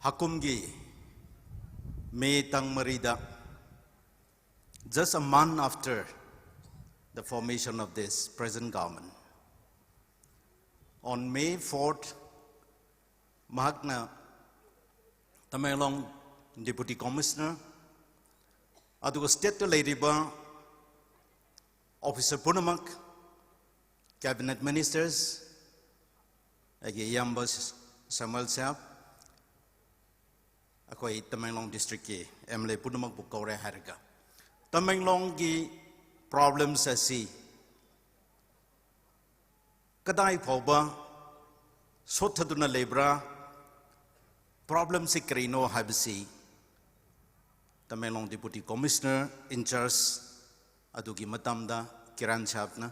ꯍꯥꯀꯨꯝꯒꯤ ꯃꯦ ꯇꯥꯡ ꯃꯔꯤꯗ, just a month after the formation of this present government, on May fourth, ꯃꯍꯥꯛꯅ ꯇꯃꯦꯡꯂꯣꯡ Deputy Commissioner ꯑꯗꯨꯒ stateꯇ ꯂꯩꯔꯤꯕ officer ꯄꯨꯝꯅꯃꯛ, cabinet ministers, ꯑꯩꯒꯤ ꯏꯌꯥꯝꯕ ꯁꯦꯃꯨꯑꯦꯜ ꯁꯥꯍꯦꯕ, ꯑꯩꯈꯣꯏ ꯇꯃꯦꯡꯂꯣꯡ districtꯀꯤ MLA ꯄꯨꯝꯅꯃꯛꯄꯨ ꯀꯧꯔꯦ ꯍꯥꯏꯔꯒ ꯇꯃꯦꯡꯂꯣꯡꯒꯤ problems ꯑꯁꯤ ꯀꯗꯥꯏ ꯐꯥꯎꯕ ꯁꯣꯠꯊꯗꯨꯅ ꯂꯩꯕ꯭ꯔꯥ, problemꯁꯤ ꯀꯔꯤꯅꯣ ꯍꯥꯏꯕꯁꯤ Tamenglong Deputy Commissioner in charge ꯑꯗꯨꯒꯤ ꯃꯇꯝꯗ ꯀꯤꯔꯟ ꯁꯥꯍꯦꯕꯅ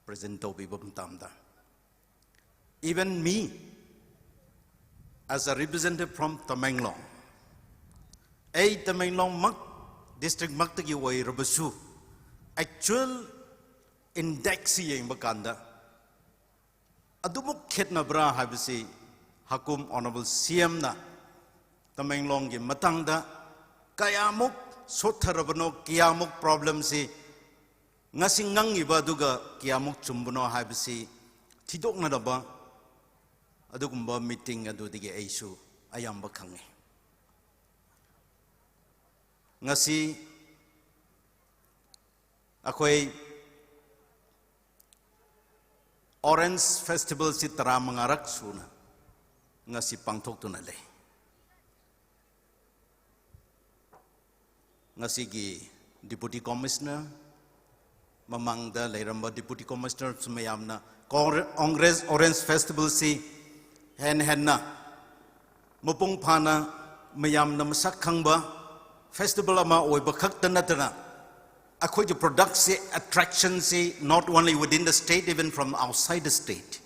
present ꯇꯧꯕꯤꯕ ꯃꯇꯝꯗ, even me, as a representative from Tamenglong, ꯑꯩ ꯇꯃꯦꯡꯂꯣꯡꯃꯛ district ꯃꯛꯇꯒꯤ ꯑꯣꯏꯔꯕꯁꯨ, actual index ꯁꯤ ꯌꯦꯡꯕ ꯀꯥꯟꯗ ꯑꯗꯨꯃꯨꯛ ꯈꯦꯠꯅꯕ꯭ꯔꯥ ꯍꯥꯏꯕꯁꯤ ꯍꯀꯨꯝ Honourable C M ꯅ ꯇꯃꯦꯡꯂꯣꯡꯒꯤ ꯃꯇꯥꯡꯗ ꯀꯌꯥꯃꯨꯛ ꯁꯣꯠꯊꯔꯕꯅꯣ, ꯀꯌꯥꯃꯨꯛ problem ꯁꯤ ꯉꯁꯤ ꯉꯥꯡꯉꯤꯕ ꯑꯗꯨꯒ ꯀꯌꯥꯃꯨꯛ ꯆꯨꯝꯕꯅꯣ ꯍꯥꯏꯕꯁꯤ ꯊꯤꯗꯣꯛꯅꯅꯕ ꯑꯗꯨꯒꯨꯝꯕ meeting ꯑꯗꯨꯗꯒꯤ ꯑꯩꯁꯨ ꯑꯌꯥꯝꯕ ꯈꯪꯉꯤ꯫ ꯉꯁꯤ ꯑꯩꯈꯣꯏ Orange Festival ꯁꯤ ꯇꯔꯥꯃꯉꯥꯔꯛ ꯁꯨꯅ ꯉꯁꯤ ꯄꯥꯡꯊꯣꯛꯇꯨꯅ ꯂꯩ꯫ ꯉꯁꯤꯒꯤ Deputy Commissioner, ꯃꯃꯥꯡꯗ ꯂꯩꯔꯝꯕ Deputy Commissioner ꯃꯌꯥꯝꯅ Congre-, Congress Orange Festival ꯁꯤ ꯍꯦꯟꯅ ꯍꯦꯟꯅ ꯃꯄꯨꯡ ꯐꯥꯅ ꯃꯌꯥꯝꯅ ꯃꯁꯛ ꯈꯪꯕ festival ꯑꯃ ꯑꯣꯏꯕ ꯈꯛꯇ ꯅꯠꯇꯅ, ꯑꯩꯈꯣꯏꯒꯤ product ꯁꯤ, attraction ꯁꯤ not only within the state, even from outside the state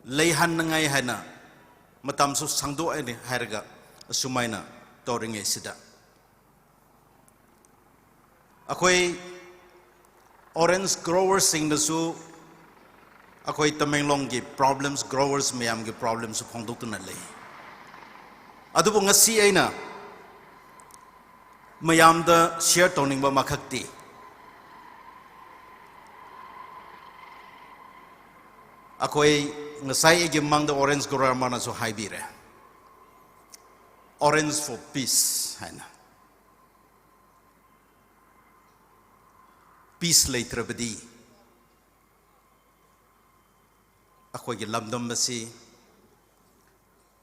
ꯂꯩꯍꯟꯅꯉꯥꯏ ꯍꯥꯏꯅ ꯃꯇꯝꯁꯨ ꯁꯥꯡꯗꯣꯛꯑꯅꯤ ꯍꯥꯏꯔꯒ, ꯑꯁꯨꯃꯥꯏꯅ ꯇꯧꯔꯤꯉꯩꯁꯤꯗ ꯑꯩꯈꯣꯏ orange growers ꯁꯤꯡꯗꯁꯨ ꯑꯩꯈꯣꯏ ꯇꯃꯦꯡꯂꯣꯡꯒꯤ problems, growers ꯃꯌꯥꯝꯒꯤ problemꯁꯨ ꯐꯣꯡꯗꯣꯛꯇꯨꯅ ꯂꯩ꯫ ꯑꯗꯨꯕꯨ ꯉꯁꯤ ꯑꯩꯅ ꯃꯌꯥꯝꯗ share ꯇꯧꯅꯤꯡꯕ ꯑꯃꯈꯛꯇꯤ, ꯑꯩꯈꯣꯏ ꯉꯁꯥꯏ ꯑꯩꯒꯤ ꯃꯃꯥꯡꯗ orange grower ꯑꯃꯅꯁꯨ ꯍꯥꯏꯕꯤꯔꯦ, "Orange for peace" ꯍꯥꯏꯅ꯫ Peace ꯂꯩꯇ꯭ꯔꯕꯗꯤ ꯑꯩꯈꯣꯏꯒꯤ ꯂꯝꯗꯝ ꯑꯁꯤ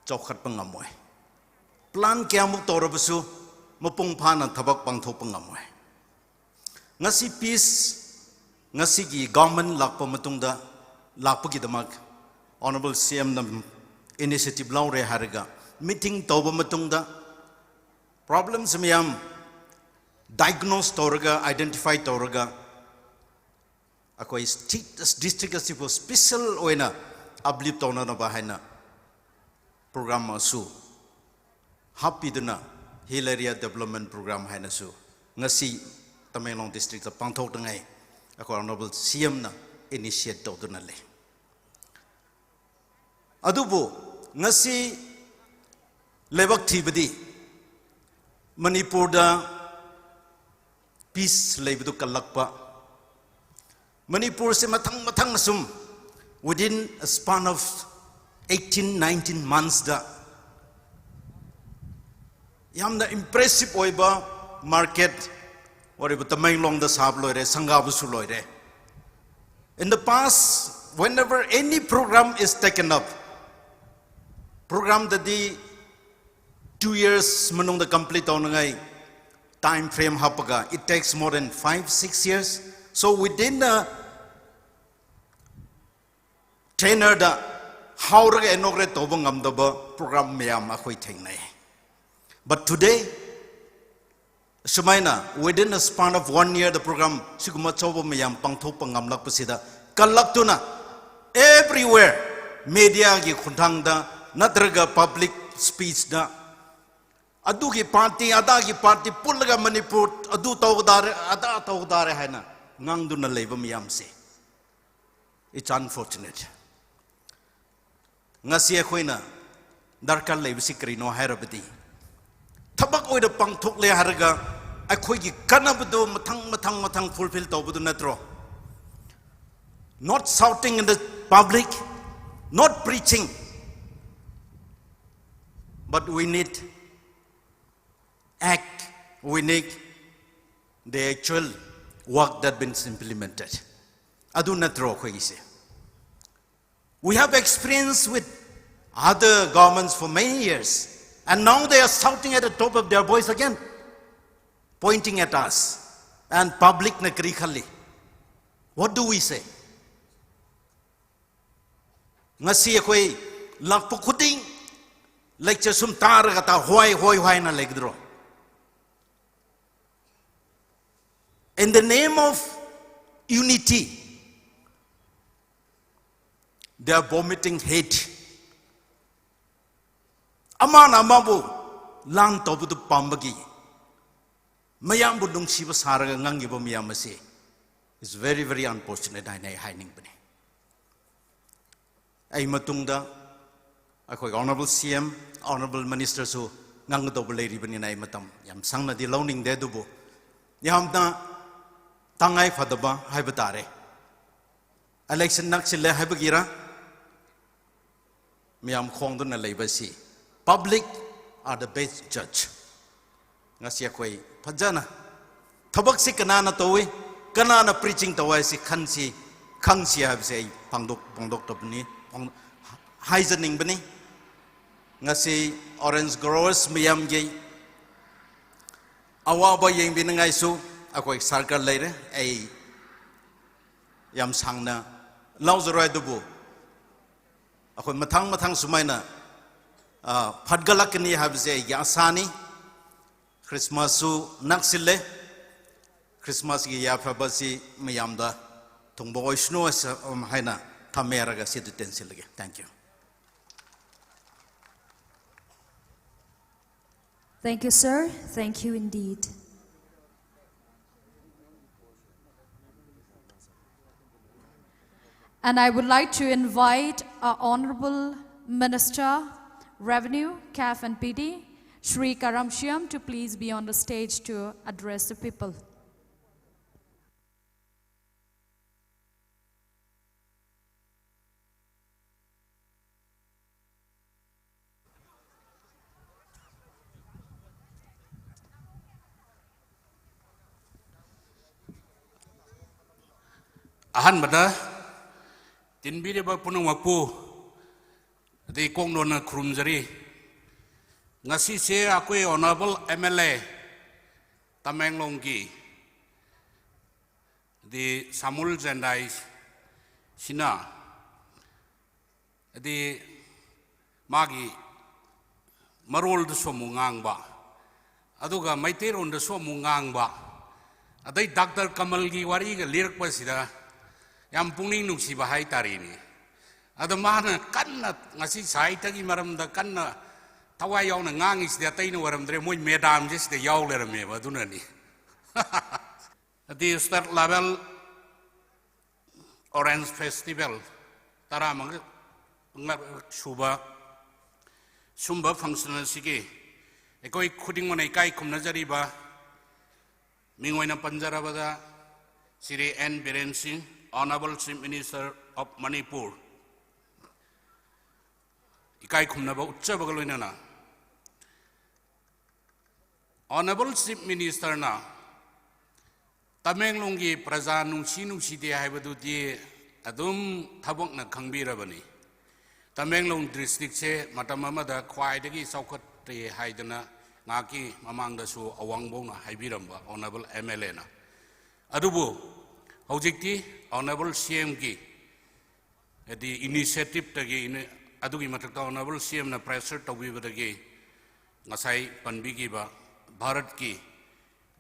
ꯆꯥꯎꯈꯠꯄ ꯉꯝꯃꯣꯏ꯫ Plan ꯀꯌꯥꯃꯨꯛ ꯇꯧꯔꯕꯁꯨ ꯃꯄꯨꯡ ꯐꯥꯅ ꯊꯕꯛ ꯄꯥꯡꯊꯣꯛꯄ ꯉꯝꯃꯣꯏ꯫ ꯉꯁꯤ peace, ꯉꯁꯤꯒꯤ government ꯂꯥꯛꯄ ꯃꯇꯨꯡꯗ, ꯂꯥꯛꯄꯒꯤꯗꯃꯛ Honourable C M ꯅ initiative ꯂꯧꯔꯦ ꯍꯥꯏꯔꯒ meeting ꯇꯧꯕ ꯃꯇꯨꯡꯗ problems ꯃꯌꯥꯝ diagnose ꯇꯧꯔꯒ, identify ꯇꯧꯔꯒ, ꯑꯩꯈꯣꯏ state, district ꯑꯁꯤꯕꯨ special ꯑꯣꯏꯅ uplift ꯇꯧꯅꯅꯕ ꯍꯥꯏꯅ program ꯑꯃꯁꯨ ꯍꯥꯞꯄꯤꯗꯨꯅ, Hill Area Development Program ꯍꯥꯏꯅꯁꯨ ꯉꯁꯤ ꯇꯃꯦꯡꯂꯣꯡ districtꯇ ꯄꯥꯡꯊꯣꯛꯅꯉꯥꯏ ꯑꯩꯈꯣꯏ Honourable C Mꯅ initiate ꯇꯧꯗꯨꯅ ꯂꯩ꯫ ꯑꯗꯨꯕꯨ ꯉꯁꯤ ꯂꯥꯏꯕꯛ ꯊꯤꯕꯗꯤ ꯃꯅꯤꯄꯨꯔꯗ peace ꯂꯩꯕꯗꯨ ꯀꯜꯂꯛꯄ, ꯃꯅꯤꯄꯨꯔꯁꯦ ꯃꯊꯪ ꯃꯊꯪ ꯑꯁꯨꯝ within a span of eighteen, nineteen monthsꯇ ꯌꯥꯝꯅ impressive ꯑꯣꯏꯕ market ꯑꯣꯏꯔꯤꯕ ꯇꯃꯦꯡꯂꯣꯡꯗ ꯁꯥꯕ ꯂꯣꯏꯔꯦ, ꯁꯪꯒꯥꯕꯁꯨ ꯂꯣꯏꯔꯦ꯫ In the past, whenever any program is taken up, programꯗꯗꯤ two years ꯃꯅꯨꯡꯗ complete ꯇꯧꯅꯉꯥꯏ time frame ꯍꯥꯞꯄꯒ, it takes more than five, six years. So within a tenureꯗ ꯍꯧꯔꯒ inaugurate ꯇꯧꯕ ꯉꯝꯗꯕ program ꯃꯌꯥꯝ ꯑꯩꯈꯣꯏ ꯊꯦꯡꯅꯩ꯫ But today, ꯁꯨꯃꯥꯏꯅ within a span of one yearꯗ program ꯁꯤꯒꯨꯝꯕ ꯑꯆꯧꯕ ꯃꯌꯥꯝ ꯄꯥꯡꯊꯣꯛꯄ ꯉꯝꯂꯛꯄꯁꯤꯗ ꯀꯜꯂꯛꯇꯨꯅ everywhere mediaꯒꯤ ꯈꯣꯡꯊꯥꯡꯗ ꯅꯠꯇ꯭ꯔꯒ public speechꯇ ꯑꯗꯨꯒꯤ party ꯑꯗꯥꯒꯤ party ꯄꯨꯜꯂꯒ ꯃꯅꯤꯄꯨꯔ ꯑꯗꯨ ꯇꯧ ꯇꯥꯔꯦ, ꯑꯗꯥ ꯇꯧ ꯇꯥꯔꯦ ꯍꯥꯏꯅ ꯉꯥꯡꯗꯨꯅ ꯂꯩꯕ ꯃꯌꯥꯝꯁꯦ, it's unfortunate꯫ ꯉꯁꯤ ꯑꯩꯈꯣꯏꯅ ꯗꯔꯀꯥꯔ ꯂꯩꯕꯁꯤ ꯀꯔꯤꯅꯣ ꯍꯥꯏꯔꯕꯗꯤ, ꯊꯕꯛ ꯑꯣꯏꯅ ꯄꯥꯡꯊꯣꯛꯂꯦ ꯍꯥꯏꯔꯒ ꯑꯩꯈꯣꯏꯒꯤ ꯀꯥꯟꯅꯕꯗꯨ ꯃꯊꯪ ꯃꯊꯪ ꯃꯊꯪ fulfill ꯇꯧꯕꯗꯨ ꯅꯠꯇ꯭ꯔꯣ? Not shouting in the public, not preaching, but we need act, we need the actual work that been implemented. ꯑꯗꯨ ꯅꯠꯇ꯭ꯔꯣ ꯑꯩꯈꯣꯏꯒꯤꯁꯦ? We have experience with other governments for many years, and now they are shouting at the top of their voice again, pointing at us, and publicꯅ ꯀꯔꯤ ꯈꯜꯂꯤ? What do we say? ꯉꯁꯤ ꯑꯩꯈꯣꯏ ꯂꯥꯛꯄ ꯈꯨꯗꯤꯡ lecture ꯁꯨꯝ ꯇꯥꯔꯒ ꯇꯥ ꯍꯣꯏ ꯍꯣꯏ ꯍꯣꯏꯅ ꯂꯩꯒꯗ꯭ꯔꯣ? In the name of unity, they are vomiting hate. ꯑꯃꯅ ꯑꯃꯕꯨ ꯂꯥꯟ ꯇꯧꯕꯗꯨ ꯄꯥꯝꯕꯒꯤ ꯃꯌꯥꯝꯕꯨ ꯅꯨꯡꯁꯤꯕ ꯁꯥꯔꯒ ꯉꯥꯡꯉꯤꯕ ꯃꯌꯥꯝ ꯑꯁꯤ is very, very unfortunate ꯍꯥꯏꯅ ꯑꯩ ꯍꯥꯏꯅꯤꯡꯕꯅꯤ꯫ ꯑꯩ ꯃꯇꯨꯡꯗ ꯑꯩꯈꯣꯏ Honourable C M, Honourable Ministerꯁꯨ ꯉꯥꯡꯒꯗꯧꯕ ꯂꯩꯔꯤꯕꯅꯤꯅ ꯑꯩ ꯃꯇꯝ ꯌꯥꯝ ꯁꯪꯅꯗꯤ ꯂꯧꯅꯤꯡꯗꯦ, ꯑꯗꯨꯕꯨ ꯌꯥꯝꯅ ꯇꯉꯥꯏ ꯐꯗꯕ ꯍꯥꯏꯕ ꯇꯥꯔꯦ꯫ Election ꯅꯛꯁꯤꯜꯂꯦ ꯍꯥꯏꯕꯒꯤꯔ ꯃꯌꯥꯝ ꯈꯣꯡꯗꯨꯅ ꯂꯩꯕꯁꯤ, public are the best judge꯫ ꯉꯁꯤ ꯑꯩꯈꯣꯏ ꯐꯖꯅ ꯊꯕꯛꯁꯤ ꯀꯅꯥꯅ ꯇꯧꯏ, ꯀꯅꯥꯅ preaching ꯇꯧꯏ ꯍꯥꯏꯁꯤ ꯈꯟꯁꯤ, ꯈꯪꯁꯤ ꯍꯥꯏꯕꯁꯦ ꯑꯩ ꯐꯣꯡꯗꯣꯛ-, ꯐꯣꯡꯗꯣꯛꯇꯕꯅꯤ, ꯐꯣꯡ-, ꯍꯥꯏꯖꯅꯤꯡꯕꯅꯤ꯫ ꯉꯁꯤ orange growers ꯃꯌꯥꯝꯒꯤ ꯑꯋꯥꯕ ꯌꯦꯡꯕꯤꯅꯤꯡꯉꯥꯏꯁꯨ ꯑꯩꯈꯣꯏ ꯁꯔꯀꯥꯔ ꯂꯩꯔꯦ꯫ ꯑꯩ ꯌꯥꯝ ꯁꯥꯡꯅ ꯂꯧꯖꯔꯣꯏ, ꯑꯗꯨꯕꯨ ꯑꯩꯈꯣꯏ ꯃꯊꯪ ꯃꯊꯪ ꯁꯨꯃꯥꯏꯅ, ꯑ, ꯐꯠꯒꯠꯂꯛꯀꯅꯤ ꯍꯥꯏꯕꯁꯦ ꯑꯩꯒꯤ ꯑꯁꯥꯅꯤ꯫ Christmasꯁꯨ ꯅꯛꯁꯤꯜꯂꯦ꯫ Christmasꯀꯤ ꯌꯥꯏꯐꯕꯁꯤ ꯃꯌꯥꯝꯗ ꯊꯨꯡꯕ ꯑꯣꯏꯁꯅꯨ ꯍꯥꯏꯅ ꯊꯝꯃꯦꯔꯒ ꯁꯤꯗ ꯇꯦꯟꯁꯤꯜꯂꯒꯦ꯫ Thank you꯫ Thank you, sir. Thank you indeed. And I would like to invite our Honorable Minister, Revenue, CAF and P D, Shri Karam Shyam, to please be on the stage to address the people. ꯑꯍꯥꯟꯕꯗ ꯇꯤꯟꯕꯤꯔꯤꯕ ꯄꯨꯝꯅꯃꯛꯄꯨ ꯑꯗꯩ ꯀꯣꯛꯅꯣꯟꯅ ꯈꯨꯔꯨꯝꯖꯔꯤ꯫ ꯉꯁꯤꯁꯦ ꯑꯩꯈꯣꯏ Honourable M L A ꯇꯃꯦꯡꯂꯣꯡꯒꯤ ꯑꯗꯤ ꯁꯥꯃꯨꯜ ꯖꯦꯟꯗꯥꯏ ꯁꯤꯅ ꯑꯗꯤ ꯃꯥꯒꯤ ꯃꯔꯣꯜꯗꯁꯨ ꯑꯃꯨꯛ ꯉꯥꯡꯕ, ꯑꯗꯨꯒ ꯃꯩꯇꯩꯔꯣꯟꯗꯁꯨ ꯑꯃꯨꯛ ꯉꯥꯡꯕ, ꯑꯗꯩ ꯗꯥꯛꯇꯔ ꯀꯃꯜꯒꯤ ꯋꯥꯔꯤꯒ ꯂꯤꯔꯛꯄꯁꯤꯗ ꯌꯥꯝ ꯄꯨꯛꯅꯤꯡ ꯅꯨꯡꯁꯤꯕ ꯍꯥꯏꯇꯥꯔꯦꯅꯦ꯫ ꯑꯗꯣ ꯃꯥꯅ ꯀꯟꯅ ꯉꯁꯤ ꯁꯥꯍꯤꯇ꯭ꯌꯒꯤ ꯃꯔꯝꯗ ꯀꯟꯅ ꯊꯋꯥꯏ ꯌꯥꯎꯅ ꯉꯥꯡꯉꯤꯁꯤꯗꯤ ꯑꯇꯩꯅ ꯑꯣꯏꯔꯝꯗ꯭ꯔꯦ, ꯃꯣꯏ ꯃꯦꯗꯥꯝꯁꯦ ꯁꯤꯗ ꯌꯥꯎ ꯂꯩꯔꯝꯃꯦꯕ꯫ ꯑꯗꯨꯅꯅꯤ꯫ ꯑꯗꯤ state level orange festival ꯇꯔꯥꯃꯉꯥ ꯁꯨꯕ ꯁꯨꯝꯕ function ꯑꯁꯤꯒꯤ ꯑꯩꯈꯣꯏ ꯈꯨꯗꯤꯡꯃꯛꯅ ꯏꯀꯥꯏ ꯈꯨꯝꯅꯖꯔꯤꯕ ꯃꯤꯡ ꯑꯣꯏꯅ ꯄꯟꯖꯔꯕꯗ ꯁ꯭ꯔꯤ ꯑꯦꯟ ꯕꯤꯔꯦꯟ ꯁꯤꯡ, Honourable Chief Minister of Manipur, ꯏꯀꯥꯏ ꯈꯨꯝꯅꯕ ꯎꯠꯆꯕꯒ ꯂꯣꯏꯅꯅ Honourable Chief Minister ꯅ ꯇꯃꯦꯡꯂꯣꯡꯒꯤ ꯄ꯭ꯔꯖꯥ ꯅꯨꯡꯁꯤ ꯅꯨꯡꯁꯤꯗꯦ ꯍꯥꯏꯕꯗꯨꯗꯤ ꯑꯗꯨꯝ ꯊꯕꯛꯅ ꯈꯪꯕꯤꯔꯕꯅꯤ꯫ ꯇꯃꯦꯡꯂꯣꯡ district ꯁꯦ ꯃꯇꯝ ꯑꯃꯗ ꯈ꯭ꯋꯥꯏꯗꯒꯤ ꯆꯥꯎꯈꯠꯇꯦ ꯍꯥꯏꯗꯅ ꯉꯥꯏꯍꯥꯛꯀꯤ ꯃꯃꯥꯡꯗꯁꯨ ꯑꯋꯥꯡꯕꯧꯅ ꯍꯥꯏꯕꯤꯔꯝꯕ Honourable M L A ꯅ꯫ ꯑꯗꯨꯕꯨ ꯍꯧꯖꯤꯛꯇꯤ Honourable C M ꯒꯤ ꯍꯥꯏꯗꯤ initiative ꯇꯒꯤ, ꯑꯗꯨꯒꯤ ꯃꯊꯛꯇ Honourable C M ꯅ pressure ꯇꯧꯕꯤꯕꯗꯒꯤ ꯉꯁꯥꯏ ꯄꯟꯕꯤꯈꯤꯕ ꯚꯥꯔꯠꯀꯤ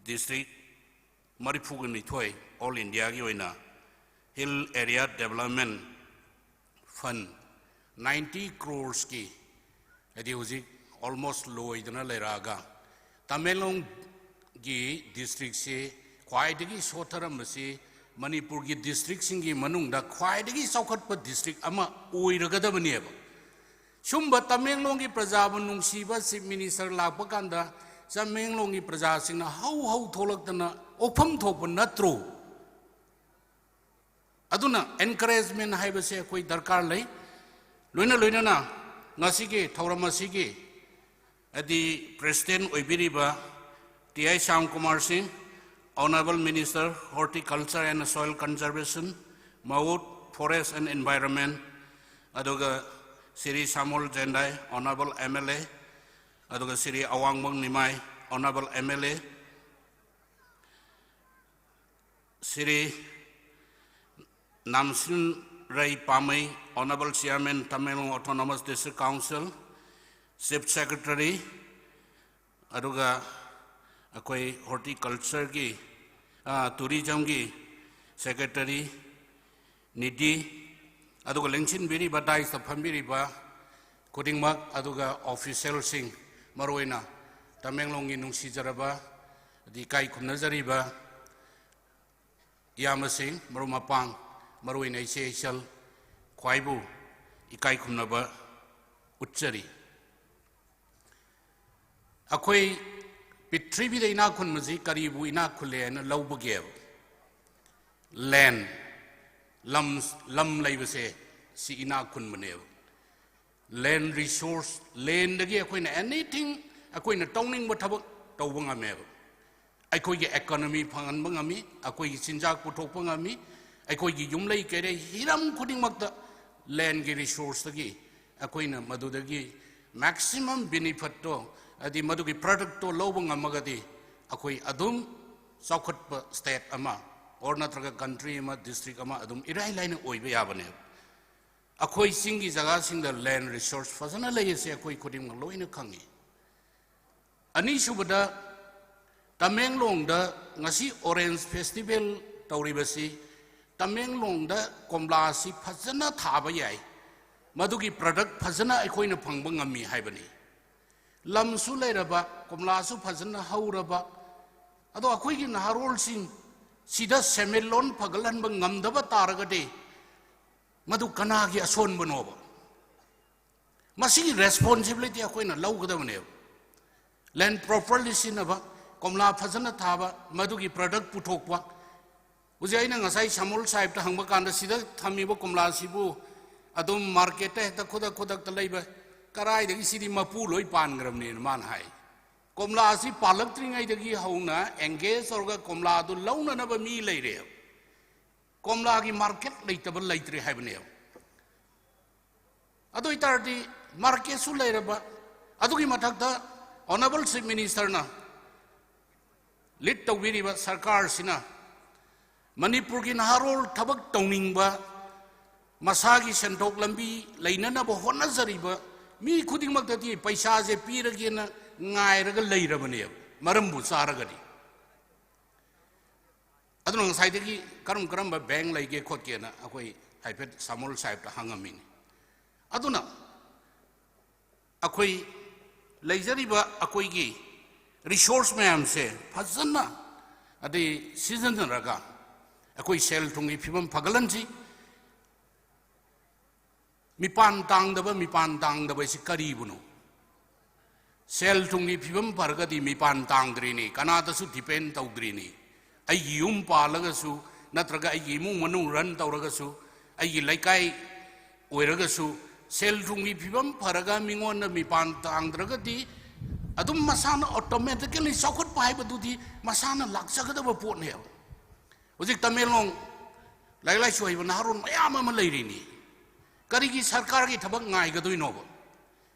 district ꯃꯔꯤꯐꯨꯒ ꯅꯤꯊꯣꯏ all India ꯒꯤ ꯑꯣꯏꯅ Hill Area Development Fund ninety crores ꯀꯤ ꯍꯥꯏꯗꯤ ꯍꯧꯖꯤꯛ almost ꯂꯣꯏꯗꯅ ꯂꯩꯔꯛꯑꯒ ꯇꯃꯦꯡꯂꯣꯡꯒꯤ district ꯁꯤ ꯈ꯭ꯋꯥꯏꯗꯒꯤ ꯁꯣꯠꯊꯔꯝꯕꯁꯤ ꯃꯅꯤꯄꯨꯔꯒꯤ district ꯁꯤꯡꯒꯤ ꯃꯅꯨꯡꯗ ꯈ꯭ꯋꯥꯏꯗꯒꯤ ꯆꯥꯎꯈꯠꯄ district ꯑꯃ ꯑꯣꯏꯔꯒꯗꯕꯅꯦꯕ꯫ ꯁꯨꯝꯕ ꯇꯃꯦꯡꯂꯣꯡꯒꯤ ꯄ꯭ꯔꯖꯥꯕꯨ ꯅꯨꯡꯁꯤꯕ Chief Minister ꯂꯥꯛꯄ ꯀꯥꯟꯗ ꯇꯃꯦꯡꯂꯣꯡꯒꯤ ꯄ꯭ꯔꯖꯥꯁꯤꯡꯅ ꯍꯧ ꯍꯧ ꯊꯣꯛꯂꯛꯇꯅ ꯑꯣꯛꯐꯝ ꯊꯣꯛꯄ ꯅꯠꯇ꯭ꯔꯣ? ꯑꯗꯨꯅ encouragement ꯍꯥꯏꯕꯁꯦ ꯑꯩꯈꯣꯏ ꯗꯔꯀꯥꯔ ꯂꯩ꯫ ꯂꯣꯏꯅ ꯂꯣꯏꯅꯅ ꯉꯁꯤꯒꯤ ꯊꯧꯔꯝ ꯑꯁꯤꯒꯤ ꯍꯥꯏꯗꯤ president ꯑꯣꯏꯕꯤꯔꯤꯕ T I Shyam Kumar ꯁꯤꯡ, Honourable Minister Horticulture and Soil Conservation, ꯃꯥꯎꯠ Forest and Environment, ꯑꯗꯨꯒ Shri ꯁꯥꯃꯣꯜ ꯖꯦꯟꯗꯥꯏ, Honourable M L A, ꯑꯗꯨꯒ ꯁ꯭ꯔꯤ ꯑꯋꯥꯡꯕꯝ ꯅꯤꯃꯥꯏ, Honourable M L A, Shri ꯅꯥꯝꯁꯤꯟꯔꯩ ꯄꯥꯃꯩ, Honourable Chairman Tamenglong Autonomous District Council, Chief Secretary, ꯑꯗꯨꯒ ꯑꯩꯈꯣꯏ horticulture ꯒꯤ, ꯑ, tourism ꯒꯤ secretary, ꯅꯤꯙꯤ, ꯑꯗꯨꯒ ꯂꯦꯡꯁꯤꯟꯕꯤꯔꯤꯕ, dais ꯇ ꯐꯝꯕꯤꯔꯤꯕ ꯈꯨꯗꯤꯡꯃꯛ, ꯑꯗꯨꯒ ꯑꯣꯐꯤꯁꯤꯌꯦꯜꯁꯤꯡ, ꯃꯔꯨꯑꯣꯏꯅ ꯇꯃꯦꯡꯂꯣꯡꯒꯤ ꯅꯨꯡꯁꯤꯖꯔꯕ, ꯑꯗꯤ ꯏꯀꯥꯏ ꯈꯨꯝꯅꯖꯔꯤꯕ ꯏꯌꯥꯝꯕꯁꯤꯡ, ꯃꯔꯨꯞ ꯃꯄꯥꯡ, ꯃꯔꯨꯑꯣꯏꯅ ꯏꯆꯦ ꯏꯆꯜ ꯈ꯭ꯋꯥꯏꯕꯨ ꯏꯀꯥꯏ ꯈꯨꯝꯅꯕ ꯎꯠꯆꯔꯤ꯫ ꯑꯩꯈꯣꯏ ꯄ꯭ꯔꯤꯊꯤꯕꯤꯗ ꯏꯅꯥꯛ ꯈꯨꯟꯕꯁꯤ ꯀꯔꯤꯕꯨ ꯏꯅꯥꯛ ꯈꯨꯜꯂꯦ ꯍꯥꯏꯅ ꯂꯧꯕꯒꯦꯕ? ꯂꯦꯟ, ꯂꯝ, ꯂꯝ ꯂꯩꯕꯁꯦ, ꯁꯤ ꯏꯅꯥꯛ ꯈꯨꯟꯕꯅꯦꯕ꯫ ꯂꯦꯟ ꯔꯤꯁꯣꯔꯁ, ꯂꯦꯟꯗꯒꯤ ꯑꯩꯈꯣꯏꯅ ꯑꯦꯅꯤꯊꯤꯡ, ꯑꯩꯈꯣꯏꯅ ꯇꯧꯅꯤꯡꯕ ꯊꯕꯛ ꯇꯧꯕ ꯉꯝꯃꯦꯕ꯫ ꯑꯩꯈꯣꯏꯒꯤ ꯏꯀꯣꯅꯣꯃꯤ ꯐꯪꯍꯟꯕ ꯉꯝꯃꯤ, ꯑꯩꯈꯣꯏꯒꯤ ꯆꯤꯟꯖꯥꯛ ꯄꯨꯊꯣꯛꯄ ꯉꯝꯃꯤ, ꯑꯩꯈꯣꯏꯒꯤ ꯌꯨꯝꯂꯩ ꯀꯩꯔꯩ ꯍꯤꯔꯝ ꯈꯨꯗꯤꯡꯃꯛꯇ ꯂꯦꯟꯒꯤ ꯔꯤꯁꯣꯔꯁꯇꯒꯤ ꯑꯩꯈꯣꯏꯅ ꯃꯗꯨꯗꯒꯤ ꯃꯦꯛꯁꯤꯃꯝ ꯕꯦꯅꯤꯐꯤꯠꯇꯣ, ꯍꯥꯏꯗꯤ ꯃꯗꯨꯒꯤ ꯄ꯭ꯔꯗꯛꯇꯣ ꯂꯧꯕ ꯉꯝꯃꯒꯗꯤ ꯑꯩꯈꯣꯏ ꯑꯗꯨꯝ ꯆꯥꯎꯈꯠꯄ ꯁ꯭ꯇꯦꯠ ꯑꯃ ꯑꯣꯔ ꯅꯠꯇ꯭ꯔꯒ ꯀꯟꯇ꯭ꯔꯤ ꯑꯃ, ꯗꯤꯁꯇ꯭ꯔꯤꯛ ꯑꯃ ꯑꯗꯨꯝ ꯏꯔꯥꯏ ꯂꯥꯏꯅ ꯑꯣꯏꯕ ꯌꯥꯕꯅꯦꯕ꯫ ꯑꯩꯈꯣꯏ ꯆꯤꯡꯒꯤ ꯖꯒꯥꯁꯤꯡꯗ ꯂꯦꯟ ꯔꯤꯁꯣꯔꯁ ꯐꯖꯅ ꯂꯩ, ꯑꯁꯤ ꯑꯩꯈꯣꯏ ꯈꯨꯗꯤꯡꯃꯛ ꯂꯣꯏꯅ ꯈꯪꯉꯤ꯫ ꯑꯅꯤꯁꯨꯕꯗ, ꯇꯃꯦꯡꯂꯣꯡꯗ ꯉꯁꯤ ꯑꯣꯔꯦꯟꯖ ꯐꯦꯁꯇꯤꯚꯦꯜ ꯇꯧꯔꯤꯕꯁꯤ, ꯇꯃꯦꯡꯂꯣꯡꯗ ꯀꯣꯝꯂꯥꯁꯤ ꯐꯖꯅ ꯊꯥꯕ ꯌꯥꯏ, ꯃꯗꯨꯒꯤ ꯄ꯭ꯔꯗꯛ ꯐꯖꯅ ꯑꯩꯈꯣꯏꯅ ꯐꯪꯕ ꯉꯝꯃꯤ ꯍꯥꯏꯕꯅꯤ꯫ ꯂꯝꯁꯨ ꯂꯩꯔꯕ, ꯀꯣꯝꯂꯥꯁꯨ ꯐꯖꯅ ꯍꯧꯔꯕ, ꯑꯗꯣ ꯑꯩꯈꯣꯏꯒꯤ ꯅꯍꯥꯔꯣꯜꯁꯤꯡ ꯁꯤꯗ ꯁꯦꯟꯃꯤꯠꯂꯣꯟ ꯐꯒꯠꯍꯟꯕ ꯉꯝꯗꯕ ꯇꯥꯔꯒꯗꯤ, ꯃꯗꯨ ꯀꯅꯥꯒꯤ ꯑꯁꯣꯟꯕꯅꯣꯕ? ꯃꯁꯤꯒꯤ ꯔꯦꯁꯄꯣꯟꯁꯤꯕꯤꯂꯤꯇꯤ ꯑꯩꯈꯣꯏꯅ ꯂꯧꯒꯗꯕꯅꯦꯕ꯫ ꯂꯦꯟ ꯄ꯭ꯔꯣꯄꯔꯂꯤ ꯁꯤꯖꯤꯟꯅꯕ, ꯀꯣꯝꯂꯥ ꯐꯖꯅ ꯊꯥꯕ, ꯃꯗꯨꯒꯤ ꯄ꯭ꯔꯗꯛ ꯄꯨꯊꯣꯛꯄ꯫ ꯍꯧꯖꯤꯛ ꯑꯩꯅ ꯉꯁꯥꯏ ꯁꯥꯃꯨꯜ ꯁꯥꯍꯦꯕꯇ ꯍꯪꯕ ꯀꯥꯟꯗ, "ꯁꯤꯗ ꯊꯝꯃꯤꯕ ꯀꯣꯝꯂꯥꯁꯤꯕꯨ ꯑꯗꯨꯝ ꯃꯥꯔꯀꯦꯠꯇ ꯍꯦꯛꯇ ꯈꯨꯗꯛ ꯈꯨꯗꯛꯇ ꯂꯩꯕ, ꯀꯔꯥꯏꯗꯒꯤ, ꯁꯤꯗꯤ ꯃꯄꯨ ꯂꯣꯏ ꯄꯥꯟꯈ꯭ꯔꯕꯅꯦꯅ" ꯃꯥꯅ ꯍꯥꯏ꯫ ꯀꯣꯝꯂꯥ ꯑꯁꯤ ꯄꯥꯜꯂꯛꯇ꯭ꯔꯤꯉꯩꯗꯒꯤ ꯍꯧꯅ ꯑꯦꯡꯒꯦꯖ ꯇꯧꯔꯒ ꯀꯣꯝꯂꯥꯗꯨ ꯂꯧꯅꯅꯕ ꯃꯤ ꯂꯩꯔꯦ꯫ ꯀꯣꯝꯂꯥꯒꯤ ꯃꯥꯔꯀꯦꯠ ꯂꯩꯇꯕ ꯂꯩꯇ꯭ꯔꯦ ꯍꯥꯏꯕꯅꯦꯕ꯫ ꯑꯗꯨ ꯑꯣꯏꯇꯥꯔꯗꯤ ꯃꯥꯔꯀꯦꯠꯁꯨ ꯂꯩꯔꯕ, ꯑꯗꯨꯒꯤ ꯃꯊꯛꯇ ꯑꯣꯅꯔꯦꯕꯜ ꯆꯤꯐ ꯃꯤꯅꯤꯁꯇꯔꯅ ꯂꯤꯗ ꯇꯧꯕꯤꯔꯤꯕ ꯁꯔꯀꯥꯔꯁꯤꯅ ꯃꯅꯤꯄꯨꯔꯒꯤ ꯅꯍꯥꯔꯣꯜ ꯊꯕꯛ ꯇꯧꯅꯤꯡꯕ, ꯃꯁꯥꯒꯤ ꯁꯦꯟꯊꯣꯛ ꯂꯝꯕꯤ ꯂꯩꯅꯅꯕ ꯍꯣꯠꯅꯖꯔꯤꯕ ꯃꯤ ꯈꯨꯗꯤꯡꯃꯛꯇꯗꯤ ꯄꯩꯁꯥꯁꯦ ꯄꯤꯔꯒꯦꯅ ꯉꯥꯏꯔꯒ ꯂꯩꯔꯕꯅꯦꯕ, ꯃꯔꯝꯕꯨ ꯆꯥꯔꯒꯗꯤ꯫ ꯑꯗꯨꯅ ꯉꯁꯥꯏꯗꯒꯤ ꯀꯔꯝ ꯀꯔꯝꯕ ꯕꯦꯡ ꯂꯩꯒꯦ ꯈꯣꯠꯀꯦꯅ ꯑꯩꯈꯣꯏ ꯍꯥꯏꯐꯦꯠ ꯁꯥꯃꯨꯜ ꯁꯥꯍꯦꯕꯇ ꯍꯪꯉꯝꯃꯤꯅꯤ꯫ ꯑꯗꯨꯅ ꯑꯩꯈꯣꯏ ꯂꯩꯖꯔꯤꯕ ꯑꯩꯈꯣꯏꯒꯤ ꯔꯤꯁꯣꯔꯁ ꯃꯌꯥꯝꯁꯦ ꯐꯖꯅ ꯑꯗꯩ ꯁꯤꯖꯤꯟꯅꯔꯒ ꯑꯩꯈꯣꯏ ꯁꯦꯜ ꯊꯨꯝꯒꯤ ꯐꯤꯕꯝ ꯐꯒꯠꯍꯟꯁꯤ꯫ ꯃꯤꯄꯥꯟ ꯇꯥꯡꯗꯕ, ꯃꯤꯄꯥꯟ ꯇꯥꯡꯗꯕ ꯍꯥꯏꯁꯤ ꯀꯔꯤꯕꯨꯅꯣ? ꯁꯦꯜ ꯊꯨꯝꯒꯤ ꯐꯤꯕꯝ ꯐꯔꯒꯗꯤ ꯃꯤꯄꯥꯟ ꯇꯥꯡꯗ꯭ꯔꯤꯅꯤ, ꯀꯅꯥꯗꯁꯨ ꯗꯤꯄꯦꯟ ꯇꯧꯗ꯭ꯔꯤꯅꯤ꯫ ꯑꯩꯒꯤ ꯌꯨꯝ ꯄꯥꯜꯂꯒꯁꯨ, ꯅꯠꯇ꯭ꯔꯒ ꯑꯩꯒꯤ ꯏꯃꯨꯡ ꯃꯅꯨꯡ ꯔꯟ ꯇꯧꯔꯒꯁꯨ, ꯑꯩꯒꯤ ꯂꯩꯀꯥꯏ ꯑꯣꯏꯔꯒꯁꯨ, ꯁꯦꯜ ꯊꯨꯝꯒꯤ ꯐꯤꯕꯝ ꯐꯔꯒ ꯃꯤꯉꯣꯟꯗ ꯃꯤꯄꯥꯟ ꯇꯥꯡꯗ꯭ꯔꯒꯗꯤ ꯑꯗꯨꯝ ꯃꯁꯥꯅ ꯑꯣꯇꯣꯃꯦꯇꯤꯀꯦꯂꯤ ꯆꯥꯎꯈꯠꯄ ꯍꯥꯏꯕꯗꯨꯗꯤ ꯃꯁꯥꯅ ꯂꯥꯛꯆꯒꯗꯕ ꯄꯣꯠꯅꯦꯕ꯫ ꯍꯧꯖꯤꯛ ꯇꯃꯦꯡꯂꯣꯡ ꯂꯥꯏꯔꯤꯛ ꯂꯥꯏꯁꯨ ꯍꯩꯕ ꯅꯍꯥꯔꯣꯜ ꯃꯌꯥꯝ ꯑꯃ ꯂꯩꯔꯤꯅꯤ꯫ ꯀꯔꯤꯒꯤ ꯁꯔꯀꯥꯔꯒꯤ ꯊꯕꯛ ꯉꯥꯏꯒꯗꯣꯏꯅꯣꯕ?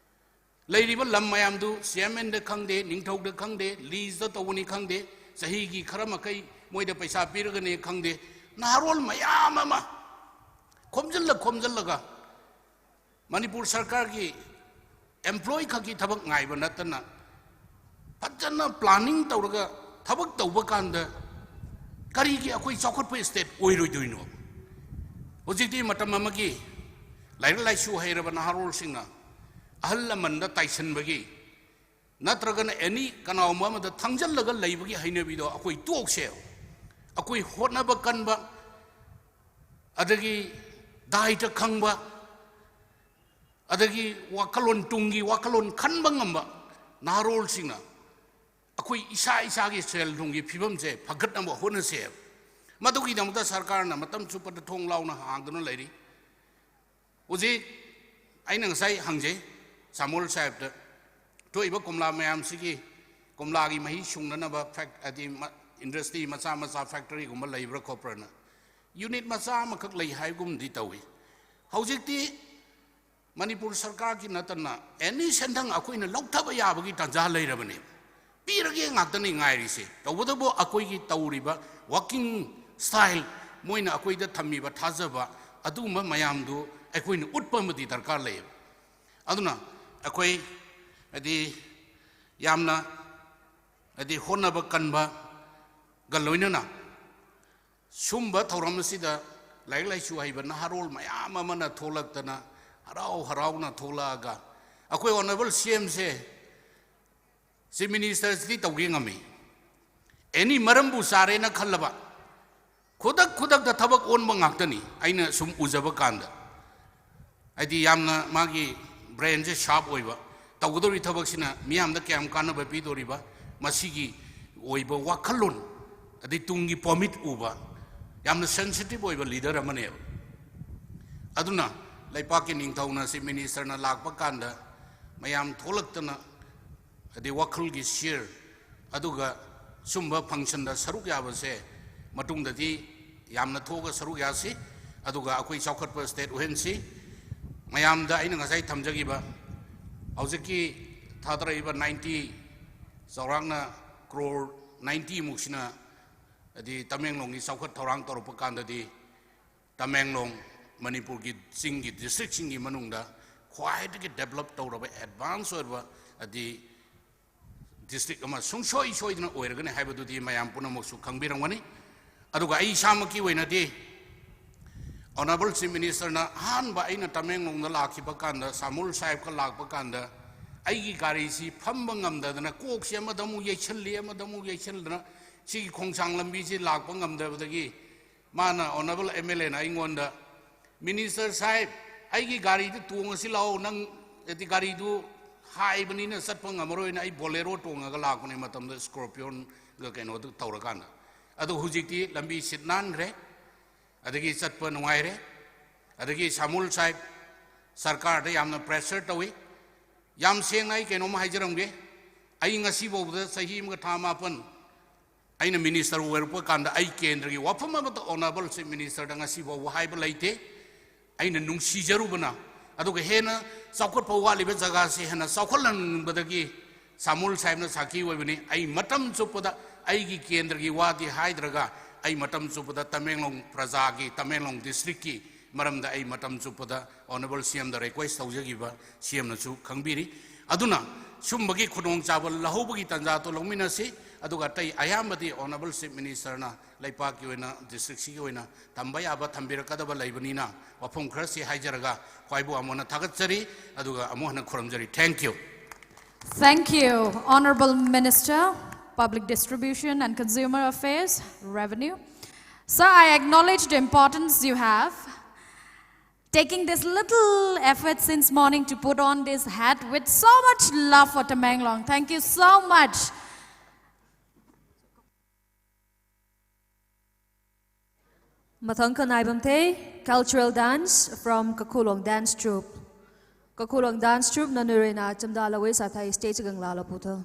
ꯂꯩꯔꯤꯕ ꯂꯝ ꯃꯌꯥꯝꯗꯨ ꯆꯤꯌꯔꯃꯦꯟꯗ ꯈꯪꯗꯦ, ꯅꯤꯡꯊꯧꯗ ꯈꯪꯗꯦ, ꯂꯤꯖꯇ ꯇꯧꯕꯅꯤ ꯈꯪꯗꯦ, ꯆꯍꯤꯒꯤ ꯈꯔ ꯃꯈꯩ ꯃꯣꯏꯗ ꯄꯩꯁꯥ ꯄꯤꯔꯒꯅꯦ ꯈꯪꯗꯦ, ꯅꯍꯥꯔꯣꯜ ꯃꯌꯥꯝ ꯑꯃ ꯈꯣꯝꯖꯤꯜꯂ ꯈꯣꯝꯖꯤꯜꯂꯒ ꯃꯅꯤꯄꯨꯔ ꯁꯔꯀꯥꯔꯒꯤ ꯑꯦꯝꯄ꯭ꯂꯣꯏ ꯈꯛꯀꯤ ꯊꯕꯛ ꯉꯥꯏꯕ ꯅꯠꯇꯅ ꯐꯖꯅ ꯄ꯭ꯂꯥꯅꯤꯡ ꯇꯧꯔꯒ ꯊꯕꯛ ꯇꯧꯕ ꯀꯥꯟꯗ ꯀꯔꯤꯒꯤ ꯑꯩꯈꯣꯏ ꯆꯥꯎꯈꯠꯄ ꯁ꯭ꯇꯦꯠ ꯑꯣꯏꯔꯣꯏꯗꯣꯏꯅꯣ? ꯍꯧꯖꯤꯛꯇꯤ ꯃꯇꯝ ꯑꯃꯒꯤ ꯂꯥꯏꯔꯤꯛ ꯂꯥꯏꯁꯨ ꯍꯩꯔꯕ ꯅꯍꯥꯔꯣꯜꯁꯤꯡꯅ ꯑꯍꯜ ꯂꯃꯟꯗ ꯇꯥꯏꯁꯟꯕꯒꯤ ꯅꯠꯇ꯭ꯔꯒꯅ ꯑꯦꯅꯤ ꯀꯅꯥꯒꯨꯝꯕ ꯑꯃꯗ ꯊꯪꯖꯜꯂꯒ ꯂꯩꯕꯒꯤ ꯍꯩꯅꯕꯤꯗꯣ ꯑꯩꯈꯣꯏ ꯇꯣꯛꯁꯦ꯫ ꯑꯩꯈꯣꯏ ꯍꯣꯠꯅꯕ ꯀꯟꯕ, ꯑꯗꯒꯤ ꯗꯥꯏꯇ ꯈꯪꯕ, ꯑꯗꯒꯤ ꯋꯥꯈꯜꯂꯣꯟ, ꯇꯨꯡꯒꯤ ꯋꯥꯈꯜꯂꯣꯟ ꯈꯟꯕ ꯉꯝꯕ ꯅꯍꯥꯔꯣꯜꯁꯤꯡꯅ ꯑꯩꯈꯣꯏ ꯏꯁꯥ ꯏꯁꯥꯒꯤ ꯁꯦꯜ ꯊꯨꯝꯒꯤ ꯐꯤꯕꯝꯁꯦ ꯐꯒꯠꯅꯕ ꯍꯣꯠꯅꯁꯦꯕ꯫ ꯃꯗꯨꯒꯤꯗꯃꯛꯇ ꯁꯔꯀꯥꯔꯅ ꯃꯇꯝ ꯆꯨꯞꯄꯗ ꯊꯣꯡ ꯂꯥꯎꯅ ꯍꯥꯡꯗꯨꯅ ꯂꯩꯔꯤ꯫ ꯍꯧꯖꯤꯛ ꯑꯩꯅ ꯉꯁꯥꯏ ꯍꯪꯖꯩ ꯁꯥꯃꯨꯑꯦꯜ ꯁꯥꯍꯦꯕꯇ, ꯊꯣꯛꯏꯕ ꯀꯣꯝꯂꯥ ꯃꯌꯥꯝꯁꯤꯒꯤ, ꯀꯣꯝꯂꯥꯒꯤ ꯃꯍꯤ ꯁꯨꯡꯅꯅꯕ ꯐꯦꯛ-, ꯍꯥꯏꯗꯤ ꯃ-, ꯏꯟꯗꯁꯇ꯭ꯔꯤ ꯃꯆꯥ ꯃꯆꯥ ꯐꯦꯛꯇꯔꯤꯒꯨꯝꯕ ꯂꯩꯕ꯭ꯔꯥ ꯈꯣꯠꯄ꯭ꯔꯥꯅ꯫ ꯌꯨꯅꯤꯠ ꯃꯆꯥ ꯑꯃꯈꯛ ꯂꯩ ꯍꯥꯏꯒꯨꯝꯗꯤ ꯇꯧꯏ꯫ ꯍꯧꯖꯤꯛꯇꯤ ꯃꯅꯤꯄꯨꯔ ꯁꯔꯀꯥꯔꯒꯤ ꯅꯠꯇꯅ ꯑꯦꯅꯤ ꯁꯦꯟꯊꯪ ꯑꯩꯈꯣꯏꯅ ꯂꯧꯊꯕ ꯌꯥꯕꯒꯤ ꯇꯥꯟꯖꯥ ꯂꯩꯔꯕꯅꯦ꯫ ꯄꯤꯔꯒꯦ ꯉꯥꯛꯇꯅꯤ ꯉꯥꯏꯔꯤꯁꯦ꯫ ꯇꯧꯕꯇꯕꯨ ꯑꯩꯈꯣꯏꯒꯤ ꯇꯧꯔꯤꯕ ꯋꯥꯔꯀꯤꯡ ꯁ꯭ꯇꯥꯏꯜ, ꯃꯣꯏꯅ ꯑꯩꯈꯣꯏꯗ ꯊꯝꯃꯤꯕ ꯊꯥꯖꯕ, ꯑꯗꯨꯒꯨꯝꯕ ꯃꯌꯥꯝꯗꯨ ꯑꯩꯈꯣꯏꯅ ꯎꯠꯄ ꯑꯃꯗꯤ ꯗꯔꯀꯥꯔ ꯂꯩꯌꯦꯕ꯫ ꯑꯗꯨꯅ ꯑꯩꯈꯣꯏ ꯍꯥꯏꯗꯤ ꯌꯥꯝꯅ ꯍꯥꯏꯗꯤ ꯍꯣꯠꯅꯕ ꯀꯟꯕꯒ ꯂꯣꯏꯅꯅ ꯁꯨꯝꯕ ꯊꯧꯔꯝ ꯑꯁꯤꯗ ꯂꯥꯏꯔꯤꯛ ꯂꯥꯏꯁꯨ ꯍꯩꯕ ꯅꯍꯥꯔꯣꯜ ꯃꯌꯥꯝ ꯑꯃꯅ ꯊꯣꯛꯂꯛꯇꯅ ꯍꯔꯥꯎ ꯍꯔꯥꯎꯅ ꯊꯣꯛꯂꯛꯑꯒ ꯑꯩꯈꯣꯏ ꯑꯣꯅꯔꯦꯕꯜ ꯁꯤ ꯑꯦꯝꯁꯦ ꯆꯤꯐ ꯃꯤꯅꯤꯁꯇꯔꯁꯤꯗꯤ ꯇꯧꯒꯦ ꯉꯝꯃꯤ꯫ ꯑꯦꯅꯤ ꯃꯔꯝꯕꯨ ꯆꯥꯔꯦꯅ ꯈꯜꯂꯕ ꯈꯨꯗꯛ ꯈꯨꯗꯛꯇ ꯊꯕꯛ ꯑꯣꯟꯕ ꯉꯥꯛꯇꯅꯤ ꯑꯩꯅ ꯁꯨꯝ ꯎꯖꯕ ꯀꯥꯟꯗ꯫ ꯍꯥꯏꯗꯤ ꯌꯥꯝꯅ ꯃꯥꯒꯤ ꯕ꯭ꯔꯦꯟꯁꯦ ꯁꯥꯔꯞ ꯑꯣꯏꯕ, ꯇꯧꯒꯗꯧꯔꯤ ꯊꯕꯛꯁꯤꯅ ꯃꯤꯌꯥꯝꯗ ꯀꯌꯥꯝ ꯀꯥꯟꯅꯕ ꯄꯤꯗꯣꯔꯤꯕ, ꯃꯁꯤꯒꯤ ꯑꯣꯏꯕ ꯋꯥꯈꯜꯂꯣꯟ, ꯑꯗꯩ ꯇꯨꯡꯒꯤ ꯄꯣꯃꯤꯠ ꯎꯕ, ꯌꯥꯝꯅ ꯁꯦꯟꯁꯤꯇꯤꯞ ꯑꯣꯏꯕ ꯂꯤꯗꯔ ꯑꯃꯅꯦꯕ꯫ ꯑꯗꯨꯅ ꯂꯩꯄꯥꯛꯀꯤ ꯅꯤꯡꯊꯧꯅ ꯆꯤꯐ ꯃꯤꯅꯤꯁꯇꯔꯅ ꯂꯥꯛꯄ ꯀꯥꯟꯗ ꯃꯌꯥꯝ ꯊꯣꯛꯂꯛꯇꯅ, ꯑꯗꯩ ꯋꯥꯈꯜꯒꯤ ꯁꯤꯌꯔ, ꯑꯗꯨꯒ ꯁꯨꯝꯕ ꯐꯪꯁꯟꯗ ꯁꯔꯨꯛ ꯌꯥꯕꯁꯦ ꯃꯇꯨꯡꯗꯗꯤ ꯌꯥꯝꯅ ꯊꯣꯛꯑꯒ ꯁꯔꯨꯛ ꯌꯥꯁꯤ, ꯑꯗꯨꯒ ꯑꯩꯈꯣꯏ ꯆꯥꯎꯈꯠꯄ ꯁ꯭ꯇꯦꯠ ꯑꯣꯏꯍꯟꯁꯤ꯫ ꯃꯌꯥꯝꯗ ꯑꯩꯅ ꯉꯁꯥꯏ ꯊꯝꯖꯈꯤꯕ ꯍꯧꯖꯤꯛꯀꯤ ꯊꯥꯗꯔꯛꯏꯕ ꯅꯥꯏꯟꯇꯤ, ꯆꯥꯎꯔꯥꯛꯅ ꯀ꯭ꯔꯣꯔ ꯅꯥꯏꯟꯇꯤꯃꯨꯛꯁꯤꯅ ꯍꯥꯏꯗꯤ ꯇꯃꯦꯡꯂꯣꯡꯒꯤ ꯆꯥꯎꯈꯠ ꯊꯧꯔꯥꯡ ꯇꯧꯔꯛꯄ ꯀꯥꯟꯗꯗꯤ ꯇꯃꯦꯡꯂꯣꯡ ꯃꯅꯤꯄꯨꯔꯒꯤ ꯆꯤꯡꯒꯤ ꯗꯤꯁꯇ꯭ꯔꯤꯛꯁꯤꯡꯒꯤ ꯃꯅꯨꯡꯗ ꯈ꯭ꯋꯥꯏꯗꯒꯤ ꯗꯦꯕꯂꯞ ꯇꯧꯔꯕ, ꯑꯦꯗꯚꯥꯟꯁ ꯑꯣꯏꯔꯕ ꯍꯥꯏꯗꯤ ꯗꯤꯁꯇ꯭ꯔꯤꯛ ꯑꯃ ꯁꯨꯡꯁꯣꯏ ꯁꯣꯏꯗꯅ ꯑꯣꯏꯔꯒꯅꯤ ꯍꯥꯏꯕꯗꯨꯗꯤ ꯃꯌꯥꯝ ꯄꯨꯝꯅꯃꯛꯁꯨ ꯈꯪꯕꯤꯔꯝꯒꯅꯤ꯫ ꯑꯗꯨꯒ ꯑꯩ ꯏꯁꯥꯃꯛꯀꯤ ꯑꯣꯏꯅꯗꯤ ꯑꯣꯅꯔꯦꯕꯜ ꯆꯤꯐ ꯃꯤꯅꯤꯁꯇꯔꯅ ꯑꯍꯥꯟꯕ ꯑꯩꯅ ꯇꯃꯦꯡꯂꯣꯡꯗ ꯂꯥꯛꯈꯤꯕ ꯀꯥꯟꯗ, ꯁꯥꯃꯨꯜ ꯁꯥꯍꯦꯕꯀ ꯂꯥꯛꯄ ꯀꯥꯟꯗ, ꯑꯩꯒꯤ ꯒꯥꯔꯤꯁꯤ ꯐꯝꯕ ꯉꯝꯗꯗꯅ ꯀꯣꯛꯁꯤ ꯑꯃꯗ ꯑꯃꯨꯛ ꯌꯩꯁꯜꯂꯤ, ꯑꯃꯗ ꯑꯃꯨꯛ ꯌꯩꯁꯜꯗꯅ, ꯁꯤꯒꯤ ꯈꯣꯡꯁꯥꯡ ꯂꯝꯕꯤꯁꯤ ꯂꯥꯛꯄ ꯉꯝꯗꯕꯗꯒꯤ ꯃꯥꯅ, ꯑꯣꯅꯔꯦꯕꯜ ꯑꯦꯝ ꯑꯦꯜ ꯑꯦꯅ ꯑꯩꯉꯣꯟꯗ, "ꯃꯤꯅꯤꯁꯇꯔ ꯁꯥꯍꯦꯕ, ꯑꯩꯒꯤ ꯒꯥꯔꯤꯗꯨ ꯇꯣꯡꯉꯁꯤ ꯂꯥꯛꯑꯣ, ꯅꯪ ꯍꯥꯏꯗꯤ ꯒꯥꯔꯤꯗꯨ ꯍꯥꯏꯕꯅꯤꯅ ꯆꯠꯄ ꯉꯝꯃꯔꯣꯏꯅ" ꯑꯩ ꯕꯣꯂꯦꯔꯣ ꯇꯣꯡꯉꯒ ꯂꯥꯛꯄꯅꯦ ꯃꯇꯝꯗꯨꯗ, ꯁ꯭ꯀꯣꯔꯄꯤꯌꯣꯟꯒ ꯀꯩꯅꯣꯗꯨ ꯇꯧꯔꯀꯥꯟꯗ꯫ ꯑꯗꯣ ꯍꯧꯖꯤꯛꯇꯤ ꯂꯝꯕꯤ ꯁꯤꯠ ꯅꯥꯟꯈ꯭ꯔꯦ, ꯑꯗꯒꯤ ꯆꯠꯄ ꯅꯨꯡꯉꯥꯏꯔꯦ꯫ ꯑꯗꯒꯤ ꯁꯥꯃꯨꯜ ꯁꯥꯍꯦꯕ ꯁꯔꯀꯥꯔꯗ ꯌꯥꯝꯅ ꯄ꯭ꯔꯦꯁꯔ ꯇꯧꯏ꯫ ꯌꯥꯝ ꯁꯦꯡꯅ ꯑꯩ ꯀꯩꯅꯣꯝ ꯍꯥꯏꯖꯔꯝꯒꯦ, ꯑꯩ ꯉꯁꯤ ꯐꯥꯎꯕꯗ ꯆꯍꯤ ꯑꯃꯒ ꯊꯥ ꯃꯥꯄꯟ ꯑꯩꯅ ꯃꯤꯅꯤꯁꯇꯔ ꯑꯣꯏꯔꯛꯄ ꯀꯥꯟꯗ ꯑꯩ ꯀꯦꯟꯗ꯭ꯔꯒꯤ ꯋꯥꯐꯝ ꯑꯃꯠꯇ ꯑꯣꯅꯔꯦꯕꯜ ꯆꯤꯐ ꯃꯤꯅꯤꯁꯇꯔꯗ ꯉꯁꯤ ꯐꯥꯎꯕ ꯍꯥꯏꯕ ꯂꯩꯇꯦ꯫ ꯑꯩꯅ ꯅꯨꯡꯁꯤꯖꯔꯨꯕꯅ, ꯑꯗꯨꯒ ꯍꯦꯟꯅ ꯆꯥꯎꯈꯠꯄ ꯋꯥꯠꯂꯤꯕ ꯖꯒꯥꯁꯤ ꯍꯦꯟꯅ ꯆꯥꯎꯈꯠꯍꯟꯕꯗꯒꯤ ꯁꯥꯃꯨꯜ ꯁꯥꯍꯦꯕꯅ ꯁꯥꯈꯤ ꯑꯣꯏꯕꯅꯤ꯫ ꯑꯩ ꯃꯇꯝ ꯆꯨꯞꯄꯗ ꯑꯩꯒꯤ ꯀꯦꯟꯗ꯭ꯔꯒꯤ ꯋꯥꯗꯤ ꯍꯥꯏꯗ꯭ꯔꯒ, ꯑꯩ ꯃꯇꯝ ꯆꯨꯞꯄꯗ ꯇꯃꯦꯡꯂꯣꯡ ꯄ꯭ꯔꯖꯥꯒꯤ, ꯇꯃꯦꯡꯂꯣꯡ ꯗꯤꯁꯇ꯭ꯔꯤꯛꯀꯤ ꯃꯔꯝꯗ ꯑꯩ ꯃꯇꯝ ꯆꯨꯞꯄꯗ ꯑꯣꯅꯔꯦꯕꯜ ꯁꯤ ꯑꯦꯝꯗ ꯔꯤꯀ꯭ꯋꯦꯁ ꯇꯧꯖꯈꯤꯕ ꯁꯤ ꯑꯦꯝꯅꯁꯨ ꯈꯪꯕꯤꯔꯤ꯫ ꯑꯗꯨꯅ ꯁꯨꯝꯕꯒꯤ ꯈꯨꯗꯣꯡꯆꯥꯕ ꯂꯧꯍꯧꯕꯒꯤ ꯇꯥꯟꯖꯥꯗꯣ ꯂꯧꯃꯤꯟꯅꯁꯤ꯫ ꯑꯗꯨꯒ ꯑꯇꯩ ꯑꯌꯥꯝꯕꯗꯤ Honourable Chief Minister ꯅ ꯂꯩꯄꯥꯛꯀꯤ ꯑꯣꯏꯅ, district ꯁꯤꯒꯤ ꯑꯣꯏꯅ ꯇꯝꯕ ꯌꯥꯕ ꯊꯝꯕꯤꯔꯛꯀꯗꯕ ꯂꯩꯕꯅꯤꯅ, ꯋꯥꯐꯝ ꯈꯔꯁꯤ ꯍꯥꯏꯖꯔꯒ ꯈ꯭ꯋꯥꯏꯕꯨ ꯑꯃꯨꯟꯅ ꯊꯥꯒꯠꯆꯔꯤ꯫ ꯑꯗꯨꯒ ꯑꯃꯨꯛ ꯍꯟꯅ ꯈꯨꯔꯨꯝꯖꯔꯤ꯫ Thank you. Thank you, Honorable Minister, Public Distribution and Consumer Affairs, Revenue. Sir, I acknowledge the importance you have taking this little effort since morning to put on this hat with so much love for Tamenglong. Thank you so much. ꯃꯊꯪ ꯈꯟ ꯍꯥꯏꯕꯝ ꯊꯦ, cultural dance from ꯀꯈꯨꯂꯣꯡ dance troupe꯫ ꯀꯈꯨꯂꯣꯡ dance troupe ꯅ ꯅꯨꯔꯦꯅ ꯆꯝꯗꯥ ꯂꯋꯦ ꯁꯥꯊꯥꯏ stage ꯒꯪꯂꯥ ꯂꯄꯨꯊ꯫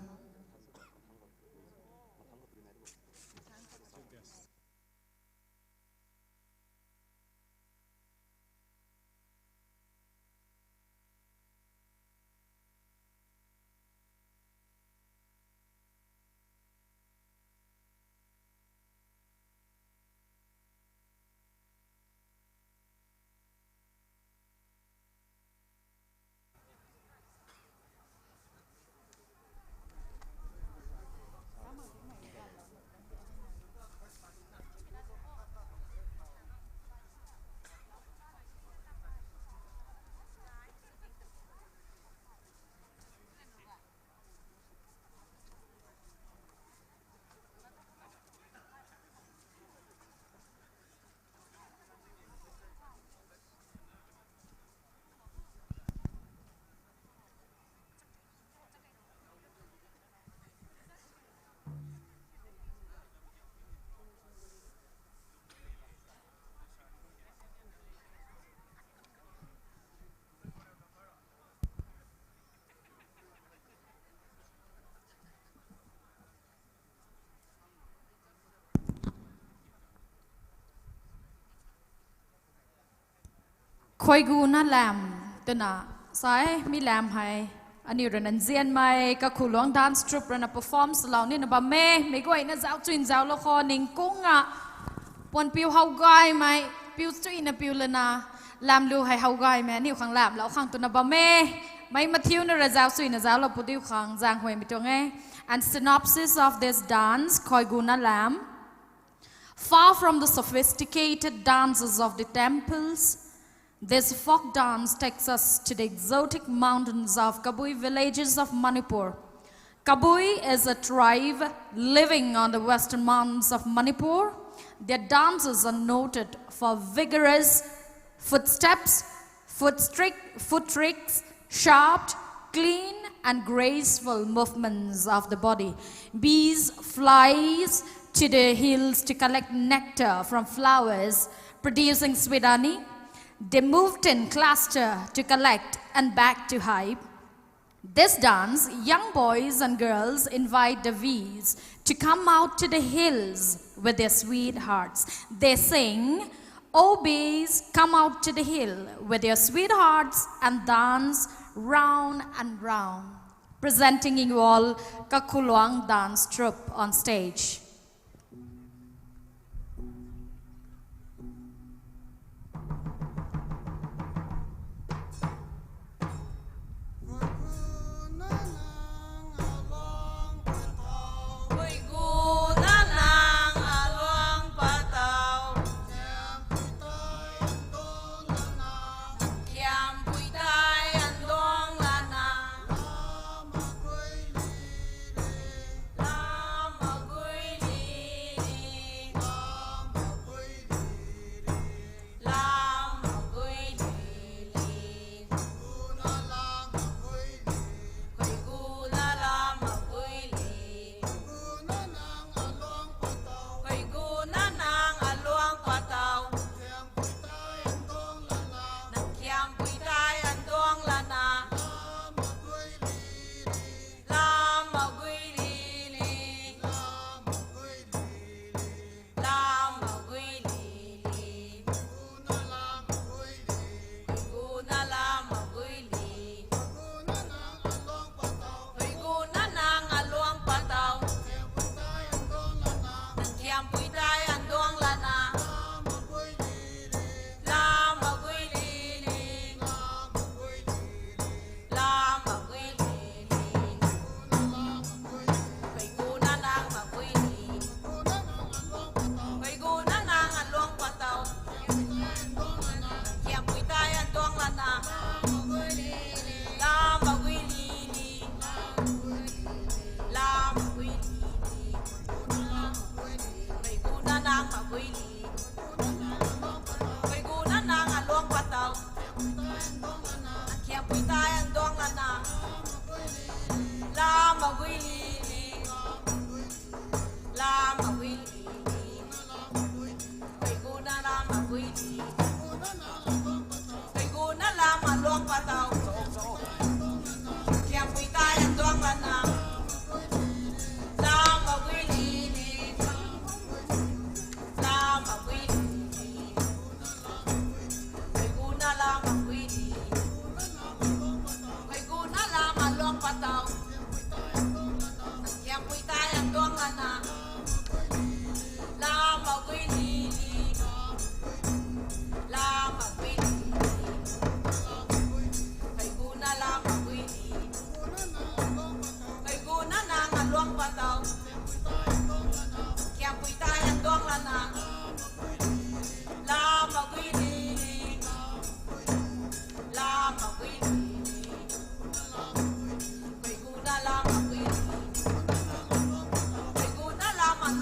ꯈꯣꯏꯒꯨꯅ ꯂꯦꯝ ꯇꯨꯅ ꯁꯥꯏ ꯃꯤ ꯂꯦꯝ ꯍꯥꯏ꯫ ꯑꯅꯤꯔ ꯅꯟꯖꯦꯟ ꯃꯥꯏ ꯀꯈꯨꯂꯣꯡ dance troupe ꯔꯅ perform ꯁꯂꯥꯎꯅꯤꯅ ꯕꯝꯃꯦ꯫ ꯃꯤꯒꯣꯏꯅ ꯖꯥꯎ ꯆꯨꯏꯟ ꯖꯥꯎ ꯂꯣꯈꯣ ꯅꯤꯡꯀꯨꯡꯉ ꯄꯣꯟꯄꯤꯌꯨ ꯍꯧꯒꯥꯏ ꯃꯥꯏ ꯄꯤꯌꯨ ꯆꯨꯏꯅ ꯄꯤꯌꯨꯂꯅ ꯂꯥꯝꯂꯨ ꯍꯥꯏ ꯍꯧꯒꯥꯏ ꯃꯥꯏ ꯑꯅꯤꯎ ꯈꯪ ꯂꯥꯝ ꯂꯥꯎ ꯈꯪ ꯇꯨꯅ ꯕꯝꯃꯦ꯫ ꯃꯩ ꯃꯊꯤꯎꯅ ꯔꯖꯥꯎ ꯆꯨꯏꯅ ꯖꯥꯎ ꯂꯣ ꯄꯨꯗꯤꯎ ꯈꯪ ꯖꯥꯡ ꯍꯣꯏ ꯃꯤꯇꯣꯡꯉꯦ꯫ And synopsis of this dance, Koiguna Lam. Far from the sophisticated dances of the temples, this folk dance takes us to the exotic mountains of Kabui villages of Manipur. Kabui is a tribe living on the western mountains of Manipur. Their dances are noted for vigorous footsteps, foot, strick, foot tricks, sharp, clean, and graceful movements of the body. Bees flies to the hills to collect nectar from flowers, producing sweet honey. They moved in cluster to collect and back to hive. This dance, young boys and girls invite the bees to come out to the hills with their sweethearts. They sing, "Oh bees, come out to the hill with your sweethearts and dance round and round." Presenting you all Kakhuluang Dance Troupe on stage.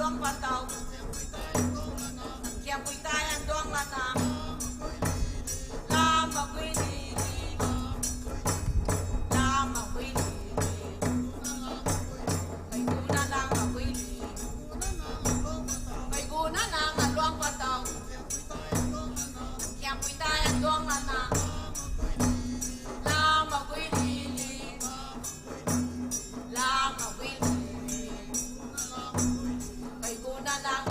Luang patau. Kiapui tai an duang lana. Lama gui li li. Lama gui li li. Kai gu na lama gui li. Kai gu na lama luang patau. Kiapui tai an duang lana. Lama gui li li. Lama gui li li. Kai gu na lama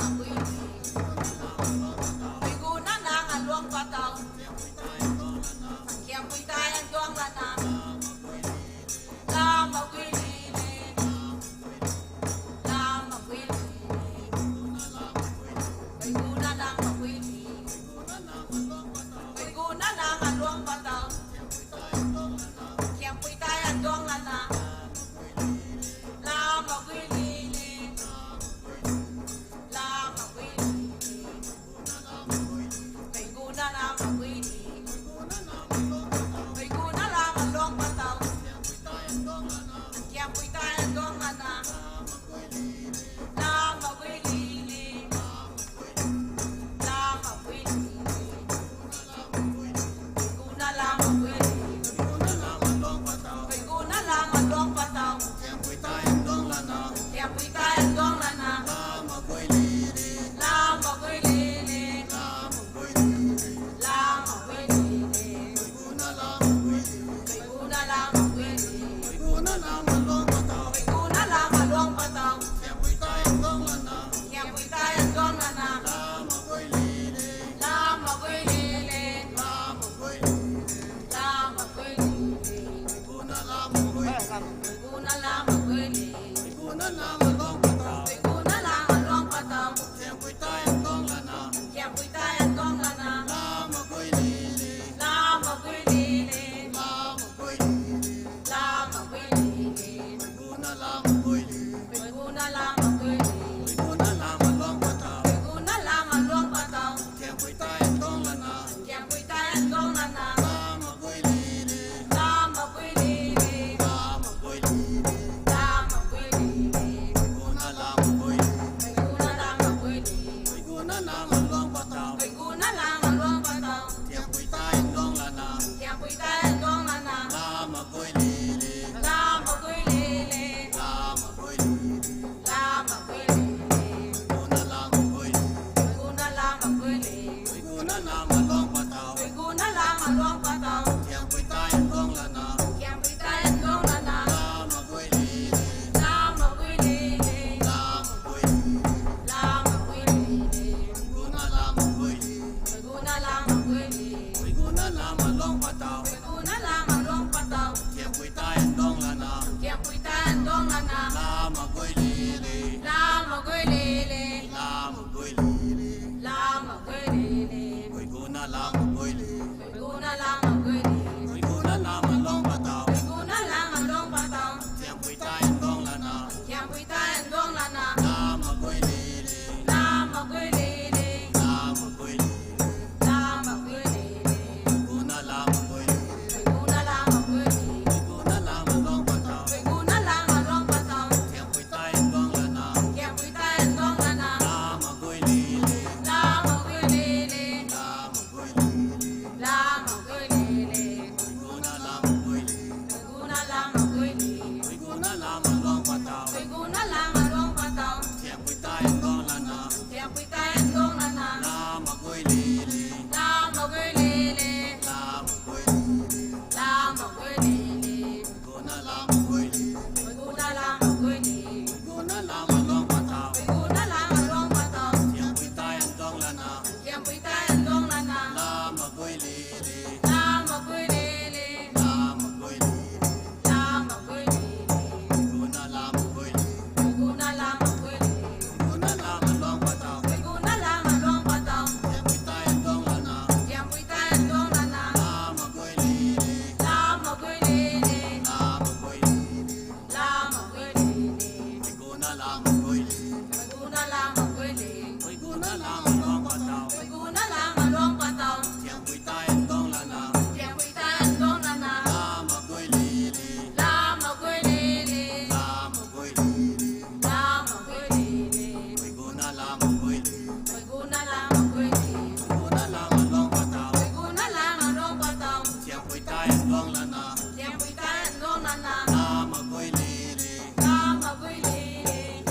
Lama luang patau. Guna lama luang patau. Tiang pui tai dong lana. Tiang pui tai dong lana. Lama gui lili. Lama gui lili. Lama gui lili. Lama gui lili. Guna lama gui lili. Guna lama gui lili. Guna lama luang patau. Guna lama luang patau. Tiang pui tai dong lana. Tiang pui tai dong lana. Lama gui lili. Lama gui lili. Lama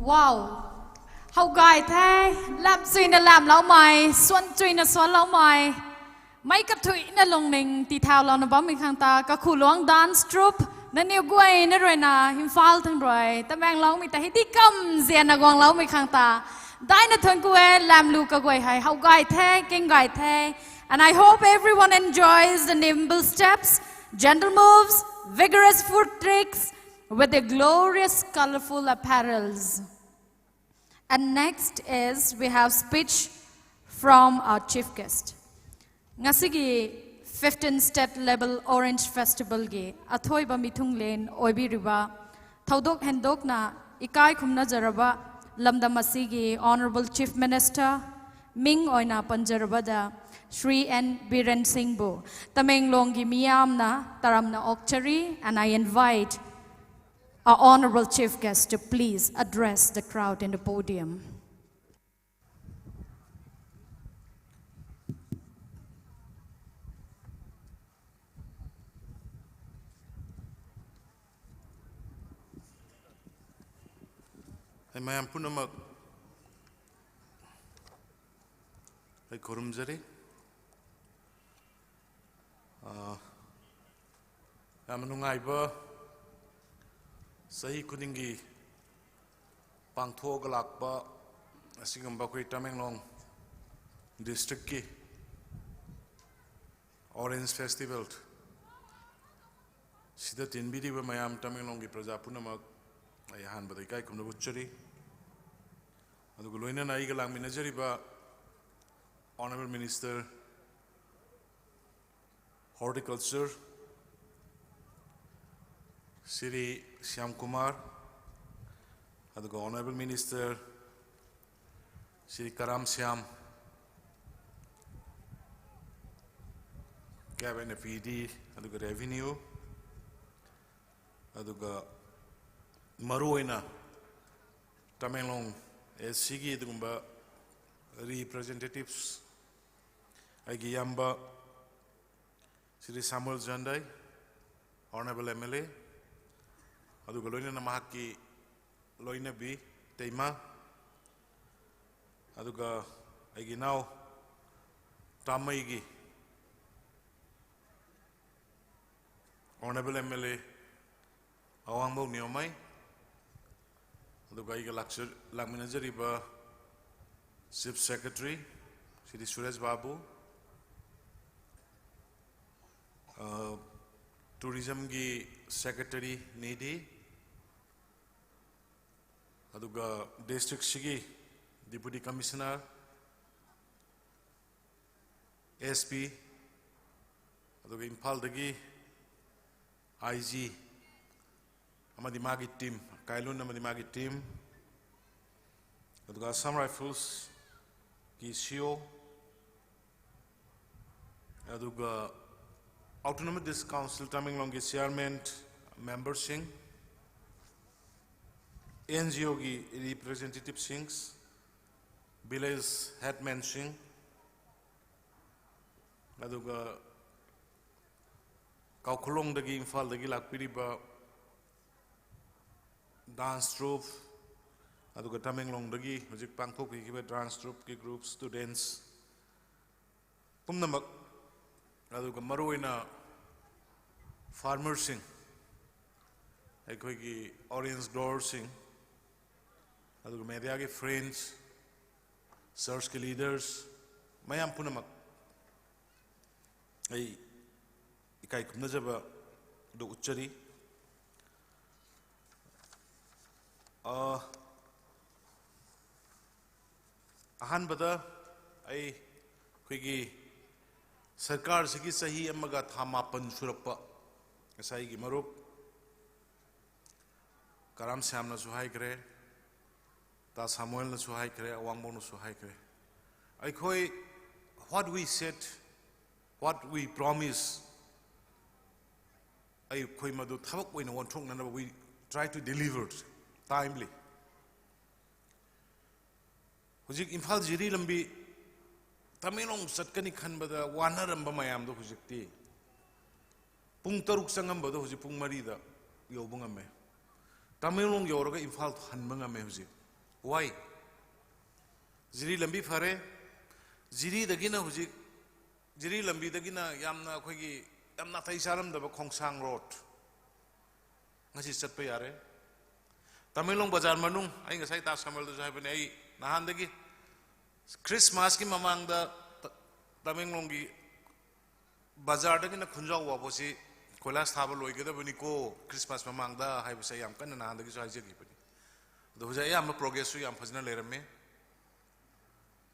Wow. Haugai the, lam chuina lam lau mai, suan chuina suan lau mai. Mai ka thuina longning ti thau lau na bam mi khang ta, ka khu luang dance troupe, na niu guai na roi na, Imphal thang roi, Tamenglong mi ta hiti kam zia na guang lau mi khang ta. Dai na thuan kue, lam lu ka guai hai, haugai the, king gai the. And I hope everyone enjoys the nimble steps, gentle moves, vigorous foot tricks, with their glorious, colorful apparels. And next is we have speech from our chief guest. Ngasigi fifteen State Level Orange Festival gi athoiba mithung len oibiriba, thaudok hendokna ikai khumna jaraba, lamdam asigi Honorable Chief Minister ming oina panjarabada Shri N Biren Singh bu Tamenglong gi miyamna taramna okchari, and I invite our honorable chief guest to please address the crowd in the podium. ꯑꯩ ꯃꯌꯥꯝ ꯄꯨꯝꯅꯃꯛ ꯑꯩ ꯈꯨꯔꯨꯝꯖꯔꯤ꯫ ꯑꯥ, ꯌꯥꯝꯅ ꯅꯨꯡꯉꯥꯏꯕ, ꯆꯍꯤ ꯈꯨꯗꯤꯡꯒꯤ ꯄꯥꯡꯊꯣꯛꯑꯒ ꯂꯥꯛꯄ ꯑꯁꯤꯒꯨꯝꯕ ꯑꯩꯈꯣꯏ ꯇꯃꯦꯡꯂꯣꯡ district ꯀꯤ Orange Festival ꯁꯤꯗ ꯇꯤꯟꯕꯤꯔꯤꯕ ꯃꯌꯥꯝ ꯇꯃꯦꯡꯂꯣꯡꯒꯤ ꯄ꯭ꯔꯖꯥ ꯄꯨꯝꯅꯃꯛ ꯑꯩ ꯑꯍꯥꯟꯕꯗ ꯏꯀꯥꯏ ꯈꯨꯝꯅꯕ ꯎꯠꯆꯔꯤ꯫ ꯑꯗꯨꯒ ꯂꯣꯏꯅꯅ ꯑꯩꯒ ꯂꯥꯛꯃꯤꯟꯅꯖꯔꯤꯕ Honorable Minister Horticulture, Shri Shyam Kumar, ꯑꯗꯨꯒ Honorable Minister Shri Karam Shyam, Cabinet P D, ꯑꯗꯨꯒ Revenue, ꯑꯗꯨꯒ ꯃꯔꯨꯑꯣꯏꯅ ꯇꯃꯦꯡꯂꯣꯡ S C ꯒꯤ ꯑꯗꯨꯒꯨꯝꯕ representatives, ꯑꯩꯒꯤ ꯏꯌꯥꯝꯕ Shri Samuel Jandai, Honorable M L A, ꯑꯗꯨꯒ ꯂꯣꯏꯅꯅ ꯃꯍꯥꯛꯀꯤ ꯂꯣꯏꯅꯕꯤ ꯇꯩꯃ, ꯑꯗꯨꯒ ꯑꯩꯒꯤ ꯏꯅꯥꯎ ꯇꯥꯃꯩꯒꯤ Honourable M L A ꯑꯋꯥꯡꯕꯧ ꯅꯤꯌꯣꯃꯩ, ꯑꯗꯨꯒ ꯑꯩꯒ ꯂꯥꯛꯆ-, ꯂꯥꯛꯃꯤꯟꯅꯖꯔꯤꯕ Chief Secretary ꯁ꯭ꯔꯤ ꯁꯨꯔꯦꯁ ꯕꯥꯕꯨ, ꯑ, Tourismꯒꯤ Secretary ꯅꯤꯙꯤ, ꯑꯗꯨꯒ districtꯁꯤꯒꯤ Deputy Commissioner, S P, ꯑꯗꯨꯒ ꯏꯝꯐꯥꯜꯗꯒꯤ I G ꯑꯃꯗꯤ ꯃꯥꯒꯤ team, ꯀꯥꯏꯂꯨꯟ ꯑꯃꯗꯤ ꯃꯥꯒꯤ team, ꯑꯗꯨꯒ Assam Riflesꯀꯤ C O, ꯑꯗꯨꯒ Autonomous District Council ꯇꯃꯦꯡꯂꯣꯡꯒꯤ chairman, memberꯁꯤꯡ, N G Oꯒꯤ representativeꯁꯤꯡ, village headmanꯁꯤꯡ, ꯑꯗꯨꯒ ꯀꯥꯎꯈꯨꯂꯣꯡꯗꯒꯤ, ꯏꯝꯐꯥꯜꯗꯒꯤ ꯂꯥꯛꯄꯤꯔꯤꯕ dance troupe, ꯑꯗꯨꯒ ꯇꯃꯦꯡꯂꯣꯡꯗꯒꯤ ꯍꯧꯖꯤꯛ ꯄꯥꯡꯊꯣꯛꯄꯤꯈꯤꯕ dance troupeꯀꯤ group, students ꯄꯨꯝꯅꯃꯛ, ꯑꯗꯨꯒ ꯃꯔꯨꯑꯣꯏꯅ farmerꯁꯤꯡ, ꯑꯩꯈꯣꯏꯒꯤ orange growerꯁꯤꯡ, ꯑꯗꯨꯒ mediaꯒꯤ friends, churchꯀꯤ leaders, ꯃꯌꯥꯝ ꯄꯨꯝꯅꯃꯛ ꯑꯩ ꯏꯀꯥꯏ ꯈꯨꯝꯅꯖꯕ ꯑꯗꯨ ꯎꯠꯆꯔꯤ꯫ ꯑ, ꯑꯍꯥꯟꯕꯗ ꯑꯩ ꯑꯩꯈꯣꯏꯒꯤ ꯁꯔꯀꯥꯔꯁꯤꯒꯤ ꯆꯍꯤ ꯑꯃꯒ ꯊꯥ ꯃꯥꯄꯟ ꯁꯨꯔꯛꯄ ꯉꯁꯥꯏꯒꯤ ꯃꯔꯨꯞ ꯀꯔꯥꯝ ꯁ꯭ꯌꯥꯝꯅꯁꯨ ꯍꯥꯏꯈ꯭ꯔꯦ, ꯇꯥ ꯁꯥꯃꯨꯑꯦꯜꯅꯁꯨ ꯍꯥꯏꯈ꯭ꯔꯦ, ꯑꯋꯥꯡꯕꯧꯅꯁꯨ ꯍꯥꯏꯈ꯭ꯔꯦ꯫ ꯑꯩꯈꯣꯏ what we said, what we promise, ꯑꯩꯈꯣꯏ ꯃꯗꯨ ꯊꯕꯛ ꯑꯣꯏꯅ ꯑꯣꯟꯊꯣꯛꯅꯅꯕ we try to deliver timely꯫ ꯍꯧꯖꯤꯛ ꯏꯝꯐꯥꯜ ꯖꯤꯔꯤ ꯂꯝꯕꯤ ꯇꯃꯦꯡꯂꯣꯡ ꯆꯠꯀꯅꯤ ꯈꯟꯕꯗ ꯋꯥꯅꯔꯝꯕ ꯃꯌꯥꯝꯗꯣ ꯍꯧꯖꯤꯛꯇꯤ ꯄꯨꯡ ꯇꯔꯨꯛ ꯆꯪꯉꯝꯕꯗꯣ ꯍꯧꯖꯤꯛ ꯄꯨꯡ ꯃꯔꯤꯗ ꯌꯧꯕ ꯉꯝꯃꯦ꯫ ꯇꯃꯦꯡꯂꯣꯡ ꯌꯧꯔꯒ ꯏꯝꯐꯥꯜ ꯍꯟꯕ ꯉꯝꯃꯦ ꯍꯧꯖꯤꯛ꯫ ꯋꯥꯏ꯫ ꯖꯤꯔꯤ ꯂꯝꯕꯤ ꯐꯔꯦ꯫ ꯖꯤꯔꯤꯗꯒꯤꯅ ꯍꯧꯖꯤꯛ, ꯖꯤꯔꯤ ꯂꯝꯕꯤꯗꯒꯤꯅ ꯌꯥꯝꯅ ꯑꯩꯈꯣꯏꯒꯤ ꯌꯥꯝ ꯅꯥꯇꯩ ꯆꯥꯔꯝꯗꯕ ꯈꯣꯡꯁꯥꯡ ꯔꯣꯗ ꯉꯁꯤ ꯆꯠꯄ ꯌꯥꯔꯦ꯫ ꯇꯃꯦꯡꯂꯣꯡ ꯕꯖꯥꯔ ꯃꯅꯨꯡ, ꯑꯩ ꯉꯁꯥꯏ ꯇꯥꯖ ꯀꯃꯜꯗꯁꯨ ꯍꯥꯏꯕꯅꯦ, ꯑꯩ ꯅꯍꯥꯟꯗꯒꯤ ꯈ꯭ꯔꯤꯁꯃꯥꯁꯀꯤ ꯃꯃꯥꯡꯗ ꯇ-, ꯇꯃꯦꯡꯂꯣꯡꯒꯤ ꯕꯖꯥꯔꯗꯒꯤꯅ ꯈꯨꯟꯖꯥꯎ ꯐꯥꯎꯕꯁꯤ ꯀꯣꯏꯂꯥꯁ ꯊꯥꯕ ꯂꯣꯏꯒꯗꯕꯅꯤꯀꯣ, ꯈ꯭ꯔꯤꯁꯃꯥꯁ ꯃꯃꯥꯡꯗ ꯍꯥꯏꯕꯁꯦ ꯑꯩ ꯌꯥꯝ ꯀꯟꯅ ꯅꯍꯥꯟꯗꯒꯤꯁꯨ ꯍꯥꯏꯖꯈꯤꯕꯅꯤ꯫ ꯑꯗꯣ ꯍꯧꯖꯤꯛ ꯑꯌꯥꯝꯕ ꯄ꯭ꯔꯣꯒ꯭ꯔꯦꯁꯁꯨ ꯌꯥꯝ ꯐꯖꯅ ꯂꯩꯔꯝꯃꯦ꯫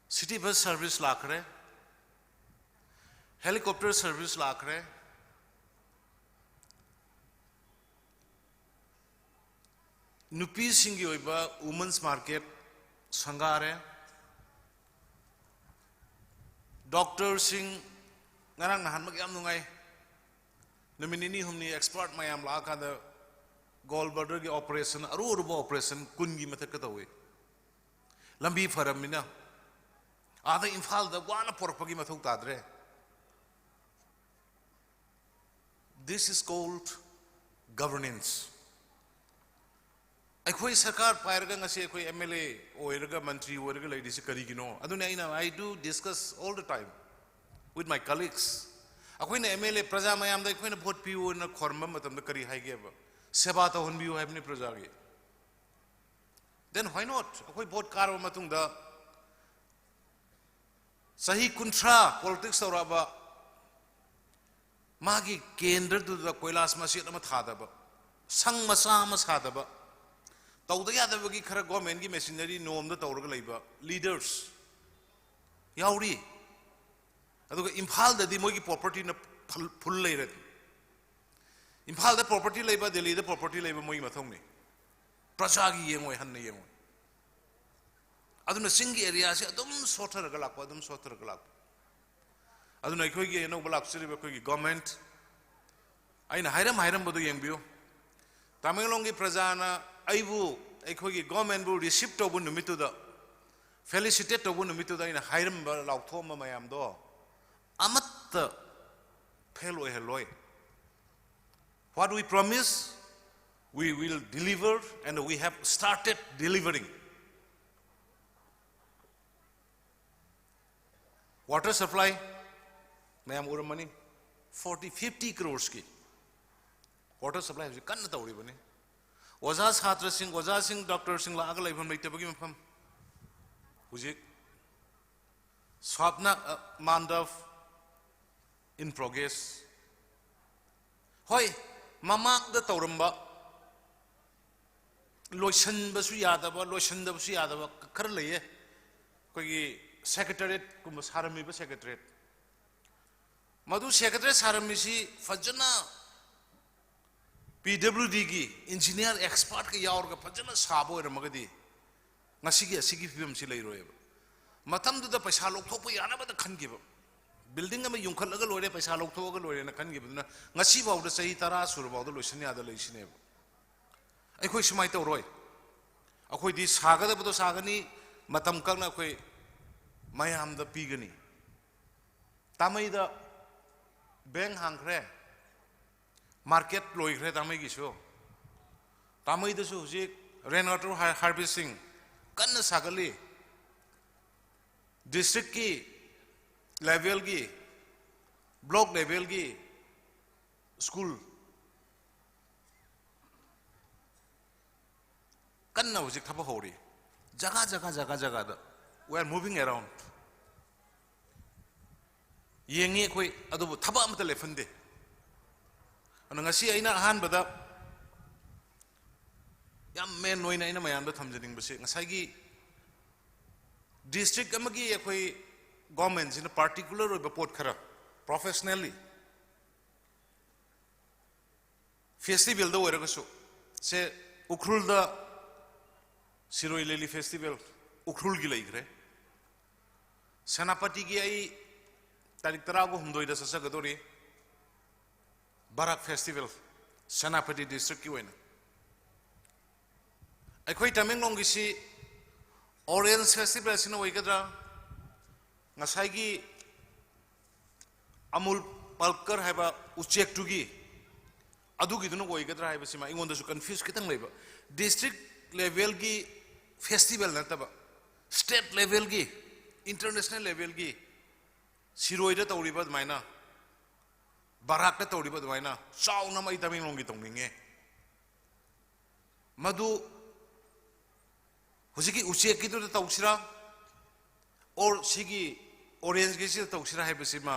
ꯁꯤꯇꯤ ꯕꯁ ꯁꯔꯚꯤꯁ ꯂꯥꯛꯈ꯭ꯔꯦ, ꯍꯦꯂꯤꯀꯣꯞꯇꯔ ꯁꯔꯚꯤꯁ ꯂꯥꯛꯈ꯭ꯔꯦ, ꯅꯨꯄꯤꯁꯤꯡꯒꯤ ꯑꯣꯏꯕ ꯋꯨꯃꯟꯁ ꯃꯥꯔꯀꯦꯠ ꯁꯪꯒꯥꯔꯦ, ꯗꯣꯛꯇꯔꯁꯤꯡ ꯉꯔꯥꯡ ꯅꯍꯥꯟꯃꯛ ꯌꯥꯝ ꯅꯨꯡꯉꯥꯏ, ꯅꯨꯃꯤꯠ ꯅꯤꯅꯤ ꯍꯨꯝꯅꯤ ꯑꯦꯛꯁꯄꯔꯠ ꯃꯌꯥꯝ ꯂꯥꯛꯑꯀꯥꯟꯗ ꯒꯣꯜ ꯕ꯭ꯂꯦꯗꯔꯒꯤ ꯑꯣꯄꯔꯦꯁꯟ, ꯑꯔꯨ ꯑꯔꯨꯕ ꯑꯣꯄꯔꯦꯁꯟ ꯀꯨꯟꯒꯤ ꯃꯊꯛꯇ ꯇꯧꯏ꯫ ꯂꯝꯕꯤ ꯐꯔꯝꯃꯤꯅ ꯑꯥꯗ ꯏꯝꯐꯥꯜꯗ ꯋꯥꯅ ꯄꯣꯔꯛꯄꯒꯤ ꯃꯊꯧ ꯇꯥꯗ꯭ꯔꯦ꯫ This is called governance. ꯑꯩꯈꯣꯏ ꯁꯔꯀꯥꯔ ꯄꯥꯏꯔꯒ ꯉꯁꯤ ꯑꯩꯈꯣꯏ ꯑꯦꯝ ꯑꯦꯜ ꯑꯦ ꯑꯣꯏꯔꯒ, ꯃꯟꯇ꯭ꯔꯤ ꯑꯣꯏꯔꯒ ꯂꯩꯔꯤꯁꯤ ꯀꯔꯤꯒꯤꯅꯣ? ꯑꯗꯨꯅ ꯑꯩꯅ, I do discuss all the time with my colleagues. ꯑꯩꯈꯣꯏꯅ ꯑꯦꯝ ꯑꯦꯜ ꯑꯦ, ꯄ꯭ꯔꯖꯥ ꯃꯌꯥꯝꯗ ꯑꯩꯈꯣꯏꯅ ꯚꯣꯠ ꯄꯤꯌꯨꯅ ꯈꯣꯔꯝꯕ ꯃꯇꯝꯗ ꯀꯔꯤ ꯍꯥꯏꯒꯦꯕ? ꯁꯦꯕꯥ ꯇꯧꯍꯟꯕꯤꯌꯨ ꯍꯥꯏꯕꯅꯤ ꯄ꯭ꯔꯖꯥꯒꯤ꯫ Then why not? ꯑꯩꯈꯣꯏ ꯚꯣꯠ ꯀꯥꯔꯕ ꯃꯇꯨꯡꯗ ꯆꯍꯤ ꯀꯨꯟꯊ꯭ꯔꯥ ꯄꯣꯂꯤꯇꯤꯛꯁ ꯇꯧꯔꯛꯑꯕ ꯃꯥꯒꯤ ꯀꯦꯟꯗ꯭ꯔꯗꯨꯗ ꯀꯣꯏꯂꯥꯁ ꯃꯆꯦꯠ ꯑꯃ ꯊꯥꯗꯕ, ꯁꯪ ꯃꯆꯥ ꯑꯃ ꯁꯥꯗꯕ, ꯇꯧꯗ ꯌꯥꯗꯕꯒꯤ ꯈꯔ ꯒꯣꯔꯃꯦꯟꯒꯤ ꯃꯦꯁꯤꯅꯔꯤ ꯅꯣꯝꯗ ꯇꯧꯔꯒ ꯂꯩꯕ ꯂꯤꯗꯔꯁ ꯌꯥꯎꯔꯤ꯫ ꯑꯗꯨꯒ ꯏꯝꯐꯥꯜꯗꯗꯤ ꯃꯣꯏꯒꯤ ꯄ꯭ꯔꯣꯄꯔꯇꯤꯅ ꯐꯨꯜ, ꯐꯨꯜ ꯂꯩꯔꯦ꯫ ꯏꯝꯐꯥꯜꯗ ꯄ꯭ꯔꯣꯄꯔꯇꯤ ꯂꯩꯕ, ꯗꯦꯜꯂꯤꯗ ꯄ꯭ꯔꯣꯄꯔꯇꯤ ꯂꯩꯕ ꯃꯣꯏꯒꯤ ꯃꯊꯧꯅꯤ꯫ ꯄ꯭ꯔꯖꯥꯒꯤ ꯌꯦꯡꯉꯣꯏ, ꯍꯟꯅ ꯌꯦꯡꯉꯣꯏ꯫ ꯑꯗꯨꯅ ꯆꯤꯡꯒꯤ ꯑꯦꯔꯤꯌꯥꯁꯤ ꯑꯗꯨꯝ ꯁꯣꯠꯊꯔꯒ ꯂꯥꯛꯄ, ꯑꯗꯨꯝ ꯁꯣꯠꯊꯔꯒ ꯂꯥꯛꯄ꯫ ꯑꯗꯨꯅ ꯑꯩꯈꯣꯏꯒꯤ ꯑꯅꯧꯕ ꯂꯥꯛꯆꯔꯤꯕ ꯑꯩꯈꯣꯏꯒꯤ ꯒꯣꯔꯃꯦꯟꯠ, ꯑꯩꯅ ꯍꯥꯏꯔꯝ ꯍꯥꯏꯔꯝꯕꯗꯨ ꯌꯦꯡꯕꯤꯌꯨ꯫ ꯇꯃꯦꯡꯂꯣꯡꯒꯤ ꯄ꯭ꯔꯖꯥꯅ ꯑꯩꯕꯨ, ꯑꯩꯈꯣꯏꯒꯤ ꯒꯣꯔꯃꯦꯟꯠꯕꯨ ꯔꯤꯁꯤꯞ ꯇꯧꯕ ꯅꯨꯃꯤꯠꯇꯨꯗ, ꯐꯦꯂꯤꯁꯤꯇꯦꯠ ꯇꯧꯕ ꯅꯨꯃꯤꯠꯇꯨꯗ ꯑꯩꯅ ꯍꯥꯏꯔꯝꯕ, ꯂꯥꯎꯊꯣꯛꯑꯝꯕ ꯃꯌꯥꯝꯗꯣ ꯑꯃꯠꯇ fail ꯑꯣꯏꯍꯜꯂꯣꯏ꯫ What we promise, we will deliver, and we have started delivering. Water supply ꯃꯌꯥꯝ ꯎꯔꯝꯃꯅꯤ, forty fifty crores ꯀꯤ water supply ꯍꯧꯖꯤꯛ ꯀꯟꯅ ꯇꯧꯔꯤꯕꯅꯤ꯫ ꯑꯣꯖꯥ ꯁꯥꯇ꯭ꯔꯁꯤꯡ, ꯑꯣꯖꯥꯁꯤꯡ, ꯗꯣꯛꯇꯔꯁꯤꯡ ꯂꯥꯛꯑꯒ ꯂꯩꯐꯝ ꯂꯩꯇꯕꯒꯤ ꯃꯐꯝ꯫ ꯍꯧꯖꯤꯛ ꯁ꯭ꯋꯥꯞꯅ, ꯑ, ꯃꯥꯟꯗꯞ in progress꯫ ꯍꯣꯏ, ꯃꯃꯥꯡꯗ ꯇꯧꯔꯝꯕ ꯂꯣꯏꯁꯤꯟꯕꯁꯨ ꯌꯥꯗꯕ, ꯂꯣꯏꯁꯤꯟꯗꯕꯁꯨ ꯌꯥꯗꯕ ꯈꯔ ꯂꯩꯌꯦ꯫ ꯑꯩꯈꯣꯏꯒꯤ ꯁꯦꯀ꯭ꯔꯦꯇꯔꯤꯌꯦꯠꯀꯨꯝꯕ ꯁꯥꯔꯝꯃꯤꯕ ꯁꯦꯀ꯭ꯔꯦꯇꯔꯤꯌꯦꯠ, ꯃꯗꯨ ꯁꯦꯀ꯭ꯔꯦꯇꯔꯤꯌꯦꯠ ꯁꯥꯔꯝꯃꯤꯁꯤ ꯐꯖꯅ ꯄꯤ ꯗꯕ꯭ꯂꯤꯎ ꯗꯤꯒꯤ ꯏꯟꯖꯤꯅꯤꯌꯥꯔ ꯑꯦꯛꯁꯄꯥꯔꯠꯀ ꯌꯥꯎꯔꯒ ꯐꯖꯅ ꯁꯥꯕ ꯑꯣꯏꯔꯝꯃꯒꯗꯤ ꯉꯁꯤꯒꯤ ꯑꯁꯤꯒꯤ ꯐꯤꯕꯝꯁꯤ ꯂꯩꯔꯣꯏꯕ꯫ ꯃꯇꯝꯗꯨꯗ ꯄꯩꯁꯥ ꯂꯧꯊꯣꯛꯄ ꯌꯥꯅꯕꯗ ꯈꯟꯈꯤꯕ, ꯕꯤꯜꯗꯤꯡ ꯑꯃ ꯌꯨꯡꯈꯠꯂꯒ ꯂꯣꯏꯔꯦ, ꯄꯩꯁꯥ ꯂꯧꯊꯣꯛꯑꯒ ꯂꯣꯏꯔꯦꯅ ꯈꯟꯈꯤꯕꯗꯨꯅ ꯉꯁꯤꯐꯥꯎꯗ ꯆꯍꯤ ꯇꯔꯥ ꯁꯨꯔꯐꯥꯎꯗ ꯂꯣꯏꯁꯤꯟ ꯌꯥꯗ ꯂꯩꯁꯤꯅꯦꯕ꯫ ꯑꯩꯈꯣꯏ ꯁꯨꯃꯥꯏꯅ ꯇꯧꯔꯣꯏ꯫ ꯑꯩꯈꯣꯏꯗꯤ ꯁꯥꯒꯗꯕꯗꯣ ꯁꯥꯒꯅꯤ, ꯃꯇꯝ ꯀꯛꯅ ꯑꯩꯈꯣꯏ ꯃꯌꯥꯝꯗ ꯄꯤꯒꯅꯤ꯫ ꯇꯥꯃꯩꯗ ꯕꯦꯡ ꯍꯥꯡꯈ꯭ꯔꯦ, ꯃꯥꯔꯀꯦꯠ ꯂꯣꯏꯈ꯭ꯔꯦ ꯇꯥꯃꯩꯒꯤꯁꯨ꯫ ꯇꯥꯃꯩꯗꯁꯨ ꯍꯧꯖꯤꯛ rain water harvesting ꯀꯟꯅ ꯁꯥꯒꯠꯂꯤ꯫ ꯗꯤꯁꯇ꯭ꯔꯤꯛꯀꯤ ꯂꯦꯚꯦꯜꯒꯤ, ꯕ꯭ꯂꯣꯛ ꯂꯦꯚꯦꯜꯒꯤ ꯁ꯭ꯀꯨꯜ ꯀꯟꯅ ꯍꯧꯖꯤꯛ ꯊꯕꯛ ꯍꯧꯔꯤ꯫ ꯖꯒꯥ, ꯖꯒꯥ, ꯖꯒꯥ, ꯖꯒꯥꯗ we are moving around꯫ ꯌꯦꯡꯉꯤ ꯑꯩꯈꯣꯏ, ꯑꯗꯨꯕꯨ ꯊꯕꯛ ꯑꯃꯠꯇ ꯂꯦꯞꯍꯟꯗꯦ꯫ ꯑꯗꯨꯅ ꯉꯁꯤ ꯑꯩꯅ ꯑꯍꯥꯟꯕꯗ ꯌꯥꯝ ꯃꯦꯟ ꯑꯣꯏꯅ ꯑꯩꯅ ꯃꯌꯥꯝꯗ ꯊꯝꯖꯅꯤꯡꯕꯁꯦ, ꯉꯁꯥꯏꯒꯤ ꯗꯤꯁꯇ꯭ꯔꯤꯛ ꯑꯃꯒꯤ ꯑꯩꯈꯣꯏ ꯒꯣꯔꯃꯦꯟꯁꯤꯅ ꯄꯥꯔꯇꯤꯀꯨꯂꯔ ꯑꯣꯏꯕ ꯄꯣꯠ ꯈꯔ ꯄ꯭ꯔꯣꯐꯦꯁꯅꯦꯜꯂꯤ ꯐꯦꯁꯇꯤꯚꯦꯜꯗ ꯑꯣꯏꯔꯒꯁꯨ, ꯁꯦ, ꯎꯈ꯭ꯔꯨꯜꯗ ꯁꯤꯔꯣꯏ ꯂꯤꯂꯤ ꯐꯦꯁꯇꯤꯚꯦꯜ ꯎꯈ꯭ꯔꯨꯜꯒꯤ ꯂꯩꯈ꯭ꯔꯦ꯫ ꯁꯦꯅꯥꯄꯇꯤꯒꯤ ꯑꯩ ꯇꯥꯔꯤꯛ ꯇꯔꯥꯒ ꯍꯨꯝꯗꯣꯏꯗ ꯆꯠꯆꯒꯗꯧꯔꯤ, ꯕꯔꯥꯛ ꯐꯦꯁꯇꯤꯚꯦꯜ, ꯁꯦꯅꯥꯄꯇꯤ ꯗꯤꯁꯇ꯭ꯔꯤꯛꯀꯤ ꯑꯣꯏꯅ꯫ ꯑꯩꯈꯣꯏ ꯇꯃꯦꯡꯂꯣꯡꯒꯤꯁꯤ ꯑꯣꯔꯦꯟꯖ ꯐꯦꯁꯇꯤꯚꯦꯜꯁꯤꯅ ꯑꯣꯏꯒꯗ꯭ꯔꯥ, ꯉꯁꯥꯏꯒꯤ ꯑꯃꯨꯜ ꯄꯜꯀꯔ ꯍꯥꯏꯕ ꯎꯆꯦꯛꯇꯨꯒꯤ, ꯑꯗꯨꯒꯤꯗꯨꯅ ꯑꯣꯏꯒꯗ꯭ꯔꯥ ꯍꯥꯏꯕꯁꯤꯃ ꯑꯩꯉꯣꯟꯗꯁꯨ ꯀꯟꯐ꯭ꯌꯨꯁ ꯈꯤꯇꯪ ꯂꯩꯕ꯫ ꯗꯤꯁꯇ꯭ꯔꯤꯛ ꯂꯦꯚꯦꯜꯒꯤ ꯐꯦꯁꯇꯤꯚꯦꯜ ꯅꯠꯇꯕ, ꯁ꯭ꯇꯦꯠ ꯂꯦꯚꯦꯜꯒꯤ, ꯏꯟꯇꯔꯅꯦꯁꯅꯦꯜ ꯂꯦꯚꯦꯜꯒꯤ ꯁꯤꯔꯣꯏꯗ ꯇꯧꯔꯤꯕ ꯑꯗꯨꯃꯥꯏꯅ, ꯕꯔꯥꯛꯇ ꯇꯧꯔꯤꯕ ꯑꯗꯨꯃꯥꯏꯅ ꯆꯥꯎꯅ ꯑꯃ ꯑꯩ ꯇꯃꯦꯡꯂꯣꯡꯒꯤ ꯇꯧꯅꯤꯡꯉꯦ꯫ ꯃꯗꯨ ꯍꯧꯖꯤꯛꯀꯤ ꯎꯆꯦꯛꯀꯤꯗꯨꯗ ꯇꯧꯁꯤꯔꯥ, ꯑꯣꯔ ꯁꯤꯒꯤ ꯑꯣꯔꯦꯟꯖꯀꯤꯁꯤꯗ ꯇꯧꯁꯤꯔꯥ ꯍꯥꯏꯕꯁꯤꯃ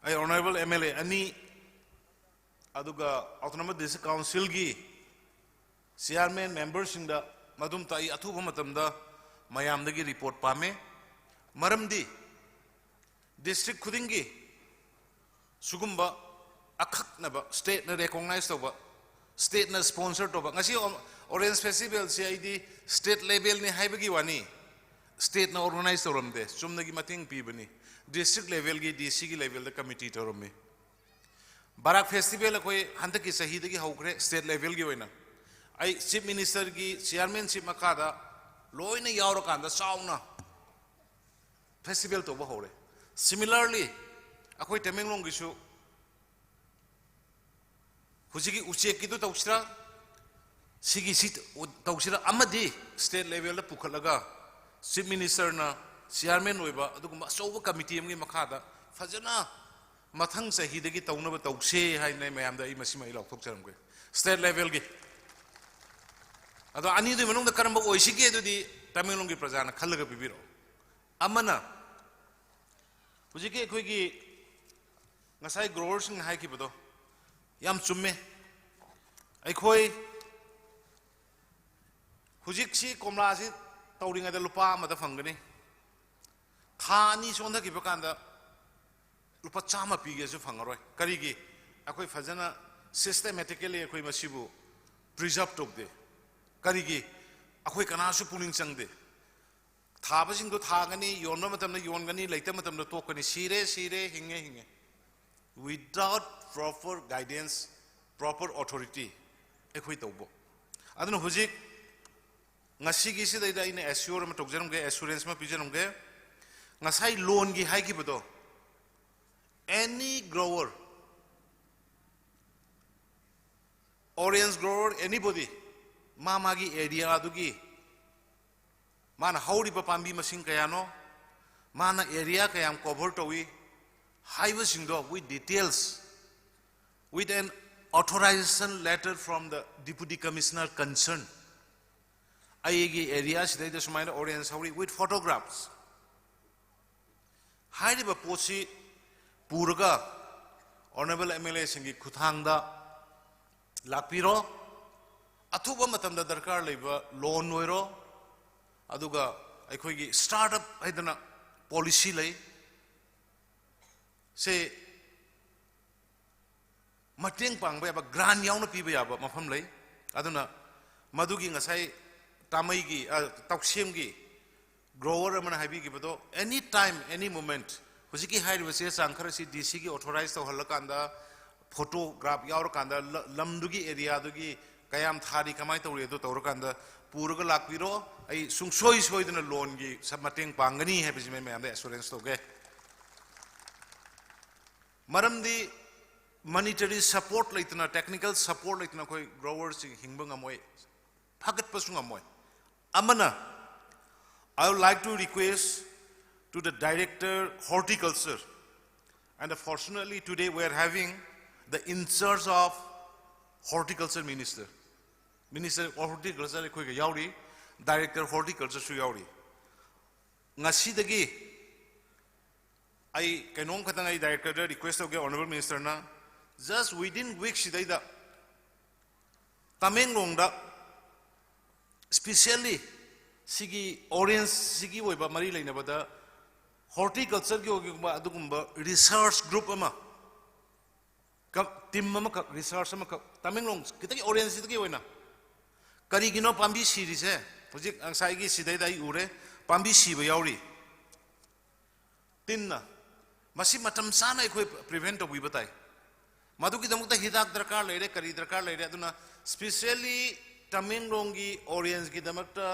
ꯑꯩ ꯑꯣꯅꯔꯦꯕꯜ ꯑꯦꯝ ꯑꯦꯜ ꯑꯦ ꯑꯅꯤ, ꯑꯗꯨꯒ ꯑꯣꯇꯣꯅꯣꯃꯁ ꯗꯤꯁꯇ꯭ꯔꯤꯛ ꯀꯥꯎꯟꯁꯤꯜꯒꯤ ꯆꯤꯌꯥꯔꯃꯦꯟ, ꯃꯦꯝꯕꯔꯁꯤꯡꯗ ꯃꯗꯨꯝꯇ ꯑꯩ ꯑꯊꯨꯕ ꯃꯇꯝꯗ ꯃꯌꯥꯝꯗꯒꯤ ꯔꯤꯄꯣꯔꯠ ꯄꯥꯝꯃꯦ꯫ ꯃꯔꯝꯗꯤ ꯗꯤꯁꯇ꯭ꯔꯤꯛ ꯈꯨꯗꯤꯡꯒꯤ ꯁꯤꯒꯨꯝꯕ ꯑꯈꯛꯅꯕ, ꯁ꯭ꯇꯦꯠꯅ ꯔꯦꯀꯣꯒꯅꯥꯏꯖ ꯇꯧꯕ, ꯁ꯭ꯇꯦꯠꯅ ꯁ꯭ꯄꯣꯟꯁꯔ ꯇꯧꯕ, ꯉꯁꯤ ꯑꯣ-, ꯑꯣꯔꯦꯟꯖ ꯐꯦꯁꯇꯤꯚꯦꯜꯁꯦ ꯑꯩꯗꯤ ꯁ꯭ꯇꯦꯠ ꯂꯦꯚꯦꯜꯅꯤ ꯍꯥꯏꯕꯒꯤ ꯋꯥꯅꯤ, ꯁ꯭ꯇꯦꯠꯅ ꯑꯣꯔꯒꯅꯥꯏꯖ ꯇꯧꯔꯝꯗꯦ, ꯆꯨꯝꯅꯒꯤ ꯃꯇꯦꯡ ꯄꯤꯕꯅꯤ꯫ ꯗꯤꯁꯇ꯭ꯔꯤꯛ ꯂꯦꯚꯦꯜꯒꯤ ꯗꯤ ꯁꯤꯒꯤ ꯂꯦꯚꯦꯜꯗ ꯀꯃꯤꯇꯤ ꯇꯧꯔꯝꯃꯤ꯫ ꯕꯔꯥꯛ ꯐꯦꯁꯇꯤꯚꯦꯜ ꯑꯩꯈꯣꯏ ꯍꯟꯗꯛꯀꯤ ꯆꯍꯤꯗꯒꯤ ꯍꯧꯈ꯭ꯔꯦ, ꯁ꯭ꯇꯦꯠ ꯂꯦꯚꯦꯜꯒꯤ ꯑꯣꯏꯅ꯫ ꯑꯩ ꯆꯤꯐ ꯃꯤꯅꯤꯁꯇꯔꯒꯤ ꯆꯤꯌꯥꯔꯃꯦꯟꯁꯤꯞ ꯃꯈꯥꯗ ꯂꯣꯏꯅ ꯌꯥꯎꯔꯀꯥꯟꯗ ꯆꯥꯎꯅ ꯐꯦꯁꯇꯤꯚꯦꯜ ꯇꯧꯕ ꯍꯧꯔꯦ꯫ ꯁꯤꯃꯤꯂꯔꯂꯤ, ꯑꯩꯈꯣꯏ ꯇꯃꯦꯡꯂꯣꯡꯒꯤꯁꯨ ꯍꯧꯖꯤꯛꯀꯤ ꯎꯆꯦꯛꯀꯤꯗꯨ ꯇꯧꯁꯤꯔꯥ, ꯁꯤꯒꯤ ꯁꯤ ꯇꯧꯁꯤꯔꯥ, ꯑꯃꯗꯤ ꯁ꯭ꯇꯦꯠ ꯂꯦꯚꯦꯜꯗ ꯄꯨꯈꯠꯂꯒ ꯆꯤꯐ ꯃꯤꯅꯤꯁꯇꯔꯅ ꯆꯤꯌꯥꯔꯃꯦꯟ ꯑꯣꯏꯕ ꯑꯗꯨꯒꯨꯝꯕ ꯑꯆꯧꯕ ꯀꯃꯤꯇꯤ ꯑꯃꯒꯤ ꯃꯈꯥꯗ ꯐꯖꯅ ꯃꯊꯪ ꯆꯍꯤꯗꯒꯤ ꯇꯧꯅꯕ ꯇꯧꯁꯦ ꯍꯥꯏꯅ ꯑꯩ ꯃꯌꯥꯝꯗ, ꯑꯩ ꯃꯁꯤꯃ ꯑꯩ ꯂꯥꯎꯊꯣꯛꯆꯔꯝꯒꯦ꯫ ꯁ꯭ꯇꯦꯠ ꯂꯦꯚꯦꯜꯒꯤ꯫ ꯑꯗꯣ ꯑꯅꯤꯗꯨꯒꯤ ꯃꯅꯨꯡꯗ ꯀꯔꯝꯕ ꯑꯣꯏꯁꯤꯒꯦ ꯑꯗꯨꯗꯤ ꯇꯃꯦꯡꯂꯣꯡꯒꯤ ꯄ꯭ꯔꯖꯥꯅ ꯈꯜꯂꯒ ꯄꯤꯕꯤꯔꯛꯑꯣ꯫ ꯑꯃꯅ ꯍꯧꯖꯤꯛꯀꯤ ꯑꯩꯈꯣꯏꯒꯤ ꯉꯁꯥꯏ ꯒ꯭ꯔꯣꯋꯔꯁꯤꯡꯅ ꯍꯥꯏꯈꯤꯕꯗꯣ ꯌꯥꯝ ꯆꯨꯝꯃꯦ꯫ ꯑꯩꯈꯣꯏ ꯍꯧꯖꯤꯛꯁꯤ ꯀꯣꯝꯂꯥꯁꯤ ꯇꯧꯔꯤꯉꯩꯗ ꯂꯨꯄꯥ ꯑꯃꯗ ꯐꯪꯒꯅꯤ, ꯊꯥ ꯑꯅꯤ ꯆꯣꯟꯊꯈꯤꯕ ꯀꯥꯟꯗ ꯂꯨꯄꯥ ꯆꯥꯝꯃ ꯄꯤꯒꯦꯁꯨ ꯐꯪꯉꯔꯣꯏ꯫ ꯀꯔꯤꯒꯤ? ꯑꯩꯈꯣꯏ ꯐꯖꯅ ꯁꯤꯁꯇꯦꯃꯦꯇꯤꯀꯦꯂꯤ ꯑꯩꯈꯣꯏ ꯃꯁꯤꯕꯨ ꯄ꯭ꯔꯤꯖꯥꯔꯚ ꯇꯧꯗꯦ꯫ ꯀꯔꯤꯒꯤ? ꯑꯩꯈꯣꯏ ꯀꯅꯥꯁꯨ ꯄꯨꯛꯅꯤꯡ ꯆꯪꯗꯦ꯫ ꯊꯥꯕꯁꯤꯡꯗꯣ ꯊꯥꯒꯅꯤ, ꯌꯣꯟꯕ ꯃꯇꯝꯗ ꯌꯣꯟꯒꯅꯤ, ꯂꯩꯇꯕ ꯃꯇꯝꯗ ꯇꯣꯛꯀꯅꯤ꯫ ꯁꯤꯔꯦ, ꯁꯤꯔꯦ, ꯍꯤꯡꯉꯦ, ꯍꯤꯡꯉꯦ꯫ Without proper guidance, proper authority ꯑꯩꯈꯣꯏ ꯇꯧꯕ꯫ ꯑꯗꯨꯅ ꯍꯧꯖꯤꯛ ꯉꯁꯤꯒꯤꯁꯤꯗꯩꯗ ꯑꯩꯅ ꯑꯦꯁ꯭ꯌꯣꯔ ꯑꯃ ꯇꯧꯖꯔꯝꯒꯦ, ꯑꯦꯁꯨꯔꯦꯟꯁ ꯑꯃ ꯄꯤꯖꯔꯝꯒꯦ꯫ ꯉꯁꯥꯏ ꯂꯣꯟꯒꯤ ꯍꯥꯏꯈꯤꯕꯗꯣ, any grower, orange grower, anybody, ꯃꯥ ꯃꯥꯒꯤ ꯑꯦꯔꯤꯌꯥꯗꯨꯒꯤ ꯃꯥꯅ ꯍꯧꯔꯤꯕ ꯄꯥꯝꯕꯤ ꯃꯁꯤꯡ ꯀꯌꯥꯅꯣ, ꯃꯥꯅ ꯑꯦꯔꯤꯌꯥ ꯀꯌꯥꯝ ꯀꯣꯚꯔ ꯇꯧꯏ ꯍꯥꯏꯕꯁꯤꯡꯗꯣ with details, with an authorization letter from the Deputy Commissioner concerned, ꯑꯩꯒꯤ ꯑꯦꯔꯤꯌꯥꯁꯤꯗꯩꯗ ꯁꯨꯃꯥꯏꯅ ꯑꯣꯔꯦꯟꯖ ꯍꯧꯔꯤ with photographs꯫ ꯍꯥꯏꯔꯤꯕ ꯄꯣꯠꯁꯤ ꯄꯨꯔꯒ ꯑꯣꯅꯔꯦꯕꯜ ꯑꯦꯝ ꯑꯦꯜ ꯑꯦꯁꯤꯡꯒꯤ ꯈꯨꯠꯊꯥꯡꯗ ꯂꯥꯛꯄꯤꯔꯣ꯫ ꯑꯊꯨꯕ ꯃꯇꯝꯗ ꯗꯔꯀꯥꯔ ꯂꯩꯕ ꯂꯣꯟ ꯑꯣꯏꯔꯣ, ꯑꯗꯨꯒ ꯑꯩꯈꯣꯏꯒꯤ ꯁ꯭ꯇꯥꯔꯠ ꯑꯞ ꯍꯥꯏꯗꯅ ꯄꯣꯂꯤꯁꯤ ꯂꯩ, ꯁꯦ ꯃꯇꯦꯡ ꯄꯥꯡꯕ ꯌꯥꯕ, ꯒ꯭ꯔꯥꯟ ꯌꯥꯎꯅ ꯄꯤꯕ ꯌꯥꯕ ꯃꯐꯝ ꯂꯩ꯫ ꯑꯗꯨꯅ ꯃꯗꯨꯒꯤ ꯉꯁꯥꯏ ꯇꯥꯃꯩꯒꯤ, ꯑ, ꯇꯧꯁꯦꯝꯒꯤ ꯒ꯭ꯔꯣꯋꯔ ꯑꯃꯅ ꯍꯥꯏꯕꯤꯈꯤꯕꯗꯣ, any time, any moment, ꯍꯧꯖꯤꯛꯀꯤ ꯍꯥꯏꯔꯤꯕ ꯆꯦ ꯆꯥꯡ ꯈꯔꯁꯤ ꯗꯤ ꯁꯤꯒꯤ ꯑꯣꯊꯣꯔꯥꯏꯖ ꯇꯧꯍꯜꯂꯀꯥꯟꯗ ꯐꯣꯇꯣꯒ꯭ꯔꯥꯐ ꯌꯥꯎꯔꯀꯥꯟꯗ ꯂ-, ꯂꯝꯗꯨꯒꯤ ꯑꯦꯔꯤꯌꯥꯗꯨꯒꯤ ꯀꯌꯥꯝ ꯊꯥꯔꯤ, ꯀꯃꯥꯏꯅ ꯇꯧꯔꯤ, ꯑꯗꯨ ꯇꯧꯔꯀꯥꯟꯗ ꯄꯨꯔꯒ ꯂꯥꯛꯄꯤꯔꯣ꯫ ꯑꯩ ꯁꯨꯡꯁꯣꯏ ꯁꯣꯏꯗꯅ ꯂꯣꯟꯒꯤ ꯁ-, ꯃꯇꯦꯡ ꯄꯥꯡꯒꯅꯤ ꯍꯥꯏꯕꯁꯤꯃ ꯃꯌꯥꯝꯗ ꯑꯦꯁꯨꯔꯦꯟꯁ ꯇꯧꯒꯦ꯫ ꯃꯔꯝꯗꯤ ꯃꯅꯤꯇꯔꯤ ꯁꯄꯣꯔꯠ ꯂꯩꯇꯅ, ꯇꯦꯛꯅꯤꯀꯦꯜ ꯁꯄꯣꯔꯠ ꯂꯩꯇꯅ ꯑꯩꯈꯣꯏ ꯒ꯭ꯔꯣꯋꯔꯁꯤ ꯍꯤꯡꯕ ꯉꯝꯃꯣꯏ, ꯐꯒꯠꯄꯁꯨ ꯉꯝꯃꯣꯏ꯫ ꯑꯃꯅ, I would like to request to the director horticulture, and fortunately today we are having the in charge of horticulture minister, minister of horticulture ꯑꯩꯈꯣꯏꯒ ꯌꯥꯎꯔꯤ, director horticultureꯁꯨ ꯌꯥꯎꯔꯤ꯫ ꯉꯁꯤꯗꯒꯤ ꯑꯩ ꯀꯩꯅꯣꯝ ꯈꯛꯇꯪ ꯑꯩ ꯗꯥꯏꯔꯦꯛꯇꯔꯗ ꯔꯤꯀ꯭ꯋꯦꯁ ꯇꯧꯒꯦ, ꯑꯣꯅꯔꯦꯕꯜ ꯃꯤꯅꯤꯁꯇꯔꯅ just within week ꯁꯤꯗꯩꯗ ꯇꯃꯦꯡꯂꯣꯡꯗ specially ꯁꯤꯒꯤ ꯑꯣꯔꯦꯟꯖꯁꯤꯒꯤ ꯑꯣꯏꯕ ꯃꯔꯤ ꯂꯩꯅꯕꯗ ꯍꯣꯔꯇꯤꯀꯜꯆꯔꯒꯤ ꯑꯣꯏꯕ ꯑꯗꯨꯒꯨꯝꯕ ꯔꯤꯁꯔꯁ ꯒ꯭ꯔꯨꯞ ꯑꯃ, ꯇꯤꯝ ꯑꯃꯈꯛ, ꯔꯤꯁꯔꯁ ꯑꯃꯈꯛ ꯇꯃꯦꯡꯂꯣꯡ ꯈꯤꯇꯪꯒꯤ ꯑꯣꯔꯦꯟꯖꯁꯤꯗꯒꯤ ꯑꯣꯏꯅ꯫ ꯀꯔꯤꯒꯤꯅꯣ ꯄꯥꯝꯕꯤ ꯁꯤꯔꯤꯁꯦ? ꯍꯧꯖꯤꯛ ꯉꯁꯥꯏꯒꯤ ꯁꯤꯗꯩꯗ ꯑꯩ ꯎꯔꯦ, ꯄꯥꯝꯕꯤ ꯁꯤꯕ ꯌꯥꯎꯔꯤ꯫ ꯇꯤꯟꯅ꯫ ꯃꯁꯤ ꯃꯇꯝ ꯆꯥꯅ ꯑꯩꯈꯣꯏ ꯄ꯭ꯔꯤꯚꯦꯟ ꯇꯧꯕꯤꯕ ꯇꯥꯏ꯫ ꯃꯗꯨꯒꯤꯗꯃꯛꯇ ꯍꯤꯗꯥꯛ ꯗꯔꯀꯥꯔ ꯂꯩꯔꯦ, ꯀꯔꯤ ꯗꯔꯀꯥꯔ ꯂꯩꯔꯦ꯫ ꯑꯗꯨꯅ specially ꯇꯃꯦꯡꯂꯣꯡꯒꯤ ꯑꯣꯔꯦꯟꯖꯀꯤꯗꯃꯛꯇ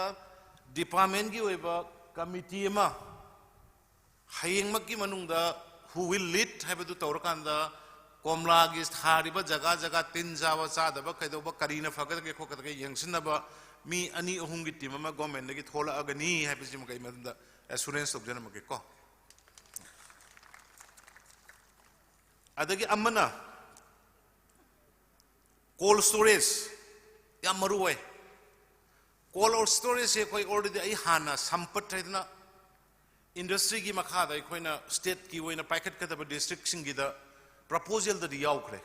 ꯗꯤꯄꯥꯔꯠꯃꯦꯟꯒꯤ ꯑꯣꯏꯕ ꯀꯃꯤꯇꯤ ꯑꯃ ꯍꯌꯦꯡꯃꯛꯀꯤ ꯃꯅꯨꯡꯗ who will lead ꯍꯥꯏꯕꯗꯨ ꯇꯧꯔꯀꯥꯟꯗ ꯀꯣꯝꯂꯥꯒꯤ ꯊꯥꯔꯤꯕ ꯖꯒꯥ ꯖꯒꯥ ꯇꯤꯟ ꯆꯥꯕ ꯆꯥꯗꯕ ꯀꯩꯗꯧꯕ ꯀꯔꯤꯅ ꯐꯒꯗꯒꯦ ꯈꯣꯠꯀꯗꯒꯦ ꯌꯦꯡꯁꯤꯟꯅꯕ ꯃꯤ ꯑꯅꯤ ꯑꯍꯨꯝꯒꯤ ꯇꯤꯝ ꯑꯃ ꯒꯣꯔꯃꯦꯟꯗꯒꯤ ꯊꯣꯛꯂꯛꯑꯒꯅꯤ ꯍꯥꯏꯕꯁꯤꯃ ꯑꯩ ꯃꯗꯨꯗ ꯑꯦꯁꯨꯔꯦꯟꯁ ꯇꯧꯖꯔꯝꯃꯒꯦꯀꯣ꯫ ꯑꯗꯒꯤ ꯑꯃꯅ ꯀꯣꯜ ꯁ꯭ꯇꯣꯔꯦꯖ ꯌꯥꯝ ꯃꯔꯨ ꯑꯣꯏ꯫ ꯀꯣꯜ ꯁ꯭ꯇꯣꯔꯦꯖꯁꯦ ꯑꯩꯈꯣꯏ ꯑꯣꯜꯔꯦꯗꯤ ꯑꯩ ꯍꯥꯟꯅ ꯁꯝꯄꯠ ꯍꯥꯏꯗꯅ ꯏꯟꯗꯁꯇ꯭ꯔꯤꯒꯤ ꯃꯈꯥꯗ ꯑꯩꯈꯣꯏꯅ ꯁ꯭ꯇꯦꯠꯀꯤ ꯑꯣꯏꯅ ꯄꯥꯏꯈꯠꯀꯗꯕ ꯗꯤꯁꯇ꯭ꯔꯤꯛꯁꯤꯡꯒꯤꯗ ꯄ꯭ꯔꯄꯣꯖꯦꯜꯗꯗꯤ ꯌꯥꯎꯈ꯭ꯔꯦ꯫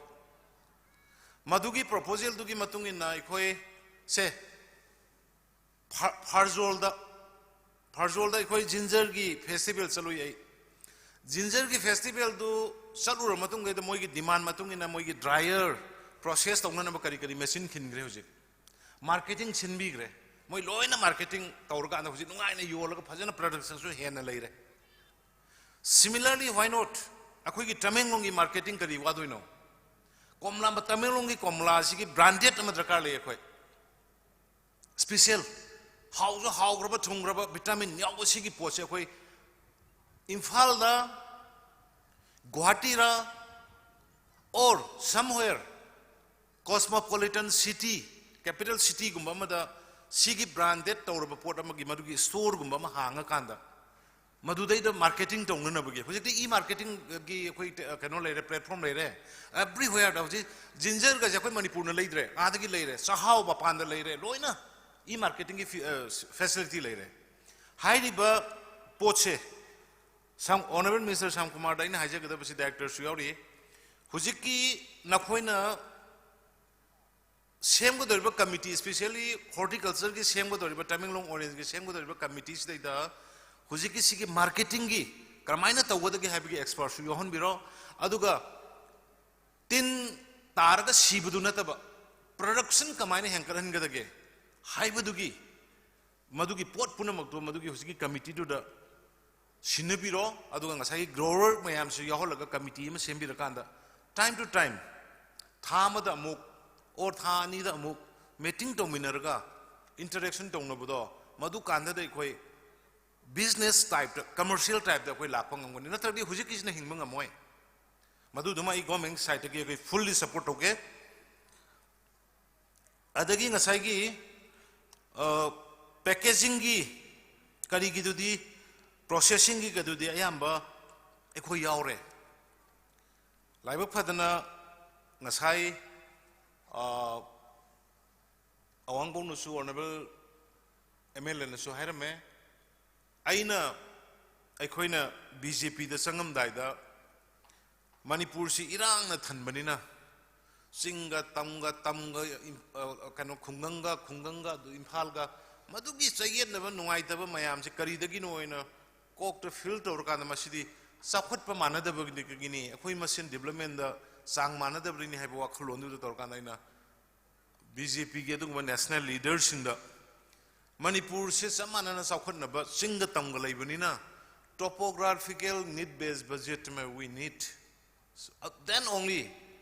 ꯃꯗꯨꯒꯤ ꯄ꯭ꯔꯄꯣꯖꯦꯜꯗꯨꯒꯤ ꯃꯇꯨꯡ ꯏꯟꯅ ꯑꯩꯈꯣꯏꯁꯦ ꯐꯥ- ꯐꯥꯔꯖꯣꯜꯗ ꯐꯥꯔꯖꯣꯜꯗ ꯑꯩꯈꯣꯏ ꯖꯤꯟꯖꯔꯒꯤ ꯐꯦꯁꯇꯤꯚꯦꯜ ꯆꯠꯂꯨꯏ ꯑꯩ꯫ ꯖꯤꯟꯖꯔꯒꯤ ꯐꯦꯁꯇꯤꯚꯦꯜꯗꯨ ꯆꯠꯂꯨꯔ ꯃꯇꯨꯡꯗꯩꯗ ꯃꯣꯏꯒꯤ ꯗꯤꯃꯥꯟ ꯃꯇꯨꯡ ꯏꯟꯅ ꯃꯣꯏꯒꯤ ꯗ꯭ꯔꯥꯏꯌꯔ ꯄ꯭ꯔꯣꯁꯦꯁ ꯇꯧꯅꯅꯕ ꯀꯔꯤ ꯀꯔꯤ ꯃꯦꯆꯤꯟ ꯈꯤꯟꯈ꯭ꯔꯦ ꯍꯧꯖꯤꯛ꯫ ꯃꯥꯔꯀꯦꯇꯤꯡ ꯁꯤꯟꯕꯤꯈ꯭ꯔꯦ꯫ ꯃꯣꯏ ꯂꯣꯏꯅ ꯃꯥꯔꯀꯦꯇꯤꯡ ꯇꯧꯔꯀꯥꯟꯗ ꯍꯧꯖꯤꯛ ꯅꯨꯡꯉꯥꯏꯅ ꯌꯣꯜꯂꯒ ꯐꯖꯅ ꯄ꯭ꯔꯗꯛꯁꯟꯁꯨ ꯍꯦꯟꯅ ꯂꯩꯔꯦ꯫ Similarly, why not? ꯑꯩꯈꯣꯏꯒꯤ ꯇꯃꯦꯡꯂꯣꯡꯒꯤ ꯃꯥꯔꯀꯦꯇꯤꯡ ꯀꯔꯤ ꯋꯥꯗꯣꯏꯅꯣ? ꯀꯣꯝꯂꯥ, ꯇꯃꯦꯡꯂꯣꯡꯒꯤ ꯀꯣꯝꯂꯥ ꯑꯁꯤꯒꯤ ꯕ꯭ꯔꯥꯟꯗꯦꯗ ꯑꯃ ꯗꯔꯀꯥꯔ ꯂꯩ ꯑꯩꯈꯣꯏ꯫ ꯁ꯭ꯄꯤꯁꯦꯜ, ꯍꯥꯎꯁꯨ ꯍꯥꯎꯈ꯭ꯔꯕ, ꯊꯨꯝꯈ꯭ꯔꯕ, ꯚꯤꯇꯥꯃꯤꯟ ꯌꯥꯎꯕ ꯁꯤꯒꯤ ꯄꯣꯠꯁꯦ ꯑꯩꯈꯣꯏ ꯏꯝꯐꯥꯜꯗ, ꯒꯨꯋꯥꯍꯥꯇꯤꯔ, or somewhere cosmopolitan city, capital cityꯒꯨꯝꯕ ꯑꯃꯗ ꯁꯤꯒꯤ ꯕ꯭ꯔꯥꯟꯗꯦꯗ ꯇꯧꯔꯕ ꯄꯣꯠ ꯑꯃꯒꯤ ꯃꯗꯨꯒꯤ ꯁ꯭ꯇꯣꯔꯒꯨꯝꯕ ꯑꯃ ꯍꯥꯡꯉꯀꯥꯟꯗ ꯃꯗꯨꯗꯩꯗ ꯃꯥꯔꯀꯦꯇꯤꯡ ꯇꯧꯅꯅꯕꯒꯤ, ꯍꯧꯖꯤꯛꯇꯤ ꯏ ꯃꯥꯔꯀꯦꯇꯤꯡꯒꯤ ꯑꯩꯈꯣꯏ ꯇꯦ- ꯀꯩꯅꯣ ꯂꯩꯔꯦ, ꯄ꯭ꯂꯦꯠꯐꯣꯝ ꯂꯩꯔꯦ꯫ ꯑꯦꯕ꯭ꯔꯤꯋꯦꯌꯔꯗ ꯍꯧꯖꯤꯛ ꯖꯤꯟꯖꯔꯒꯁꯦ ꯑꯩꯈꯣꯏ ꯃꯅꯤꯄꯨꯔꯅ ꯂꯩꯗ꯭ꯔꯦ, ꯑꯥꯗꯒꯤ ꯂꯩꯔꯦ, ꯆꯥꯛꯍꯥꯎ ꯃꯄꯥꯟꯗ ꯂꯩꯔꯦ, ꯂꯣꯏꯅ ꯏ ꯃꯥꯔꯀꯦꯇꯤꯡꯒꯤ ꯐꯤ- ꯑ, ꯐꯦꯁꯤꯂꯤꯇꯤ ꯂꯩꯔꯦ꯫ ꯍꯥꯏꯔꯤꯕ ꯄꯣꯠꯁꯦ, ꯁꯝ ꯑꯣꯅꯔꯦꯕꯜ ꯃꯤꯅꯤꯁꯇꯔ ꯁ꯭ꯌꯥꯝ ꯀꯨꯃꯥꯔꯗ ꯑꯩꯅ ꯍꯥꯏꯖꯒꯗꯕꯁꯤ, ꯗꯥꯏꯔꯦꯛꯇꯔꯁꯨ ꯌꯥꯎꯔꯤ, ꯍꯧꯖꯤꯛꯀꯤ ꯅꯈꯣꯏꯅ ꯁꯦꯝꯒꯗꯧꯔꯤꯕ ꯀꯃꯤꯇꯤ, ꯏꯁꯄꯤꯁꯦꯜꯂꯤ ꯍꯣꯔꯇꯤꯀꯜꯆꯔꯒꯤ ꯁꯦꯝꯒꯗꯧꯔꯤꯕ, ꯇꯃꯦꯡꯂꯣꯡ ꯑꯣꯔꯦꯟꯖꯀꯤ ꯁꯦꯝꯒꯗꯧꯔꯤꯕ ꯀꯃꯤꯇꯤꯁꯤꯗꯩꯗ ꯍꯧꯖꯤꯛꯀꯤ ꯁꯤꯒꯤ ꯃꯥꯔꯀꯦꯇꯤꯡꯒꯤ ꯀꯔꯝꯍꯥꯏꯅ ꯇꯧꯒꯗꯒꯦ ꯍꯥꯏꯕꯒꯤ ꯑꯦꯛꯁꯄꯔꯠꯁꯨ ꯌꯥꯎꯍꯟꯕꯤꯔꯣ꯫ ꯑꯗꯨꯒ ꯇꯤꯟ ꯇꯥꯔꯒ ꯁꯤꯕꯗꯨ ꯅꯠꯇꯕ, ꯄ꯭ꯔꯗꯛꯁꯟ ꯀꯃꯥꯏꯅ ꯍꯦꯟꯒꯠꯍꯟꯒꯗꯒꯦ ꯍꯥꯏꯕꯗꯨꯒꯤ, ꯃꯗꯨꯒꯤ ꯄꯣꯠ ꯄꯨꯝꯅꯃꯛꯇꯨ ꯃꯗꯨꯒꯤ ꯍꯧꯖꯤꯛꯀꯤ ꯀꯃꯤꯇꯤꯗꯨꯗ ꯁꯤꯟꯅꯕꯤꯔꯣ꯫ ꯑꯗꯨꯒ ꯉꯁꯥꯏꯒꯤ ꯒ꯭ꯔꯣꯋꯔ ꯃꯌꯥꯝꯁꯨ ꯌꯥꯎꯍꯜꯂꯒ ꯀꯃꯤꯇꯤ ꯑꯃ ꯁꯦꯝꯕꯤꯔꯀꯥꯟꯗ, time to time, ꯊꯥ ꯑꯃꯗ ꯑꯃꯨꯛ ꯑꯣꯔ ꯊꯥ ꯑꯅꯤꯗ ꯑꯃꯨꯛ ꯃꯤꯇꯤꯡ ꯇꯧꯃꯤꯟꯅꯔꯒ ꯏꯟꯇꯔꯦꯛꯁꯟ ꯇꯧꯅꯕꯗꯣ, ꯃꯗꯨ ꯀꯥꯟꯗꯗ ꯑꯩꯈꯣꯏ ꯕꯤꯖꯤꯅꯦꯁ ꯇꯥꯏꯞꯇ, ꯀꯃꯔꯁꯤꯌꯦꯜ ꯇꯥꯏꯞꯇ ꯑꯩꯈꯣꯏ ꯂꯥꯛꯄ ꯉꯝꯒꯅꯤ꯫ ꯅꯠꯇ꯭ꯔꯗꯤ ꯍꯧꯖꯤꯛꯀꯤꯁꯤꯅ ꯍꯤꯡꯕ ꯉꯝꯃꯣꯏ꯫ ꯃꯗꯨꯗꯨꯃ ꯑꯩ ꯒꯣꯔꯃꯦꯟ ꯁꯥꯏꯠꯇꯒꯤ ꯑꯩꯈꯣꯏ ꯐꯨꯜꯂꯤ ꯁꯞꯄꯣꯔꯠ ꯇꯧꯒꯦ꯫ ꯑꯗꯒꯤ ꯉꯁꯥꯏꯒꯤ, ꯑ, ꯄꯦꯀꯦꯖꯤꯡꯒꯤ ꯀꯔꯤꯒꯤꯗꯨꯗꯤ ꯄ꯭ꯔꯣꯁꯦꯁꯤꯡꯒꯤꯒꯗꯨꯗꯤ ꯑꯌꯥꯝꯕ ꯑꯩꯈꯣꯏ ꯌꯥꯎꯔꯦ꯫ ꯂꯥꯏꯕꯛ ꯐꯗꯅ ꯉꯁꯥꯏ, ꯑ, ꯑꯋꯥꯡꯕꯧꯅꯁꯨ, ꯑꯣꯅꯔꯦꯕꯜ ꯑꯦꯝ ꯑꯦꯜ ꯑꯦꯅꯁꯨ ꯍꯥꯏꯔꯝꯃꯦ, ꯑꯩꯅ, ꯑꯩꯈꯣꯏꯅ ꯕꯤ ꯖꯦ ꯄꯤꯗ ꯆꯪꯉꯝꯗꯥꯏꯗ ꯃꯅꯤꯄꯨꯔꯁꯤ ꯏꯔꯥꯡꯅ ꯊꯟꯕꯅꯤꯅ ꯆꯤꯡꯒ ꯇꯝꯒ, ꯇꯝꯒ, ꯏꯝ-, ꯑ, ꯀꯩꯅꯣ, ꯈꯨꯡꯒꯪꯒ, ꯈꯨꯡꯒꯪꯒ, ꯑꯗꯨ ꯏꯝꯐꯥꯜꯒ, ꯃꯗꯨꯒꯤ ꯆꯌꯦꯠꯅꯕ ꯅꯨꯡꯉꯥꯏꯇꯕ ꯃꯌꯥꯝꯁꯦ ꯀꯔꯤꯗꯒꯤꯅꯣ ꯑꯣꯏꯅ ꯀꯣꯛꯇ ꯐꯤꯜ ꯇꯧꯔꯀꯥꯟꯗ ꯃꯁꯤꯗꯤ ꯆꯥꯎꯈꯠꯄ ꯃꯥꯟꯅꯗꯕꯒꯤꯅꯤ, ꯑꯩꯈꯣꯏ ꯃꯁꯦꯟ ꯗꯤꯕ꯭ꯂꯞꯃꯦꯟꯗ ꯆꯥꯡ ꯃꯥꯟꯅꯗꯕꯅꯤ ꯍꯥꯏꯕ ꯋꯥꯈꯜꯂꯣꯟꯗꯨꯗ ꯇꯧꯔꯀꯥꯟꯗ ꯑꯩꯅ ꯕꯤ ꯖꯦ ꯄꯤꯒꯤ ꯑꯗꯨꯒꯨꯝꯕ ꯅꯦꯁꯅꯦꯜ ꯂꯤꯗꯔꯁꯤꯡꯗ ꯃꯅꯤꯄꯨꯔꯁꯦ ꯆꯞ ꯃꯥꯟꯅꯅ ꯆꯥꯎꯈꯠꯅꯕ ꯆꯤꯡꯒ ꯇꯝꯒ ꯂꯩꯕꯅꯤꯅ topographical need based budget ꯑꯃ we need, then only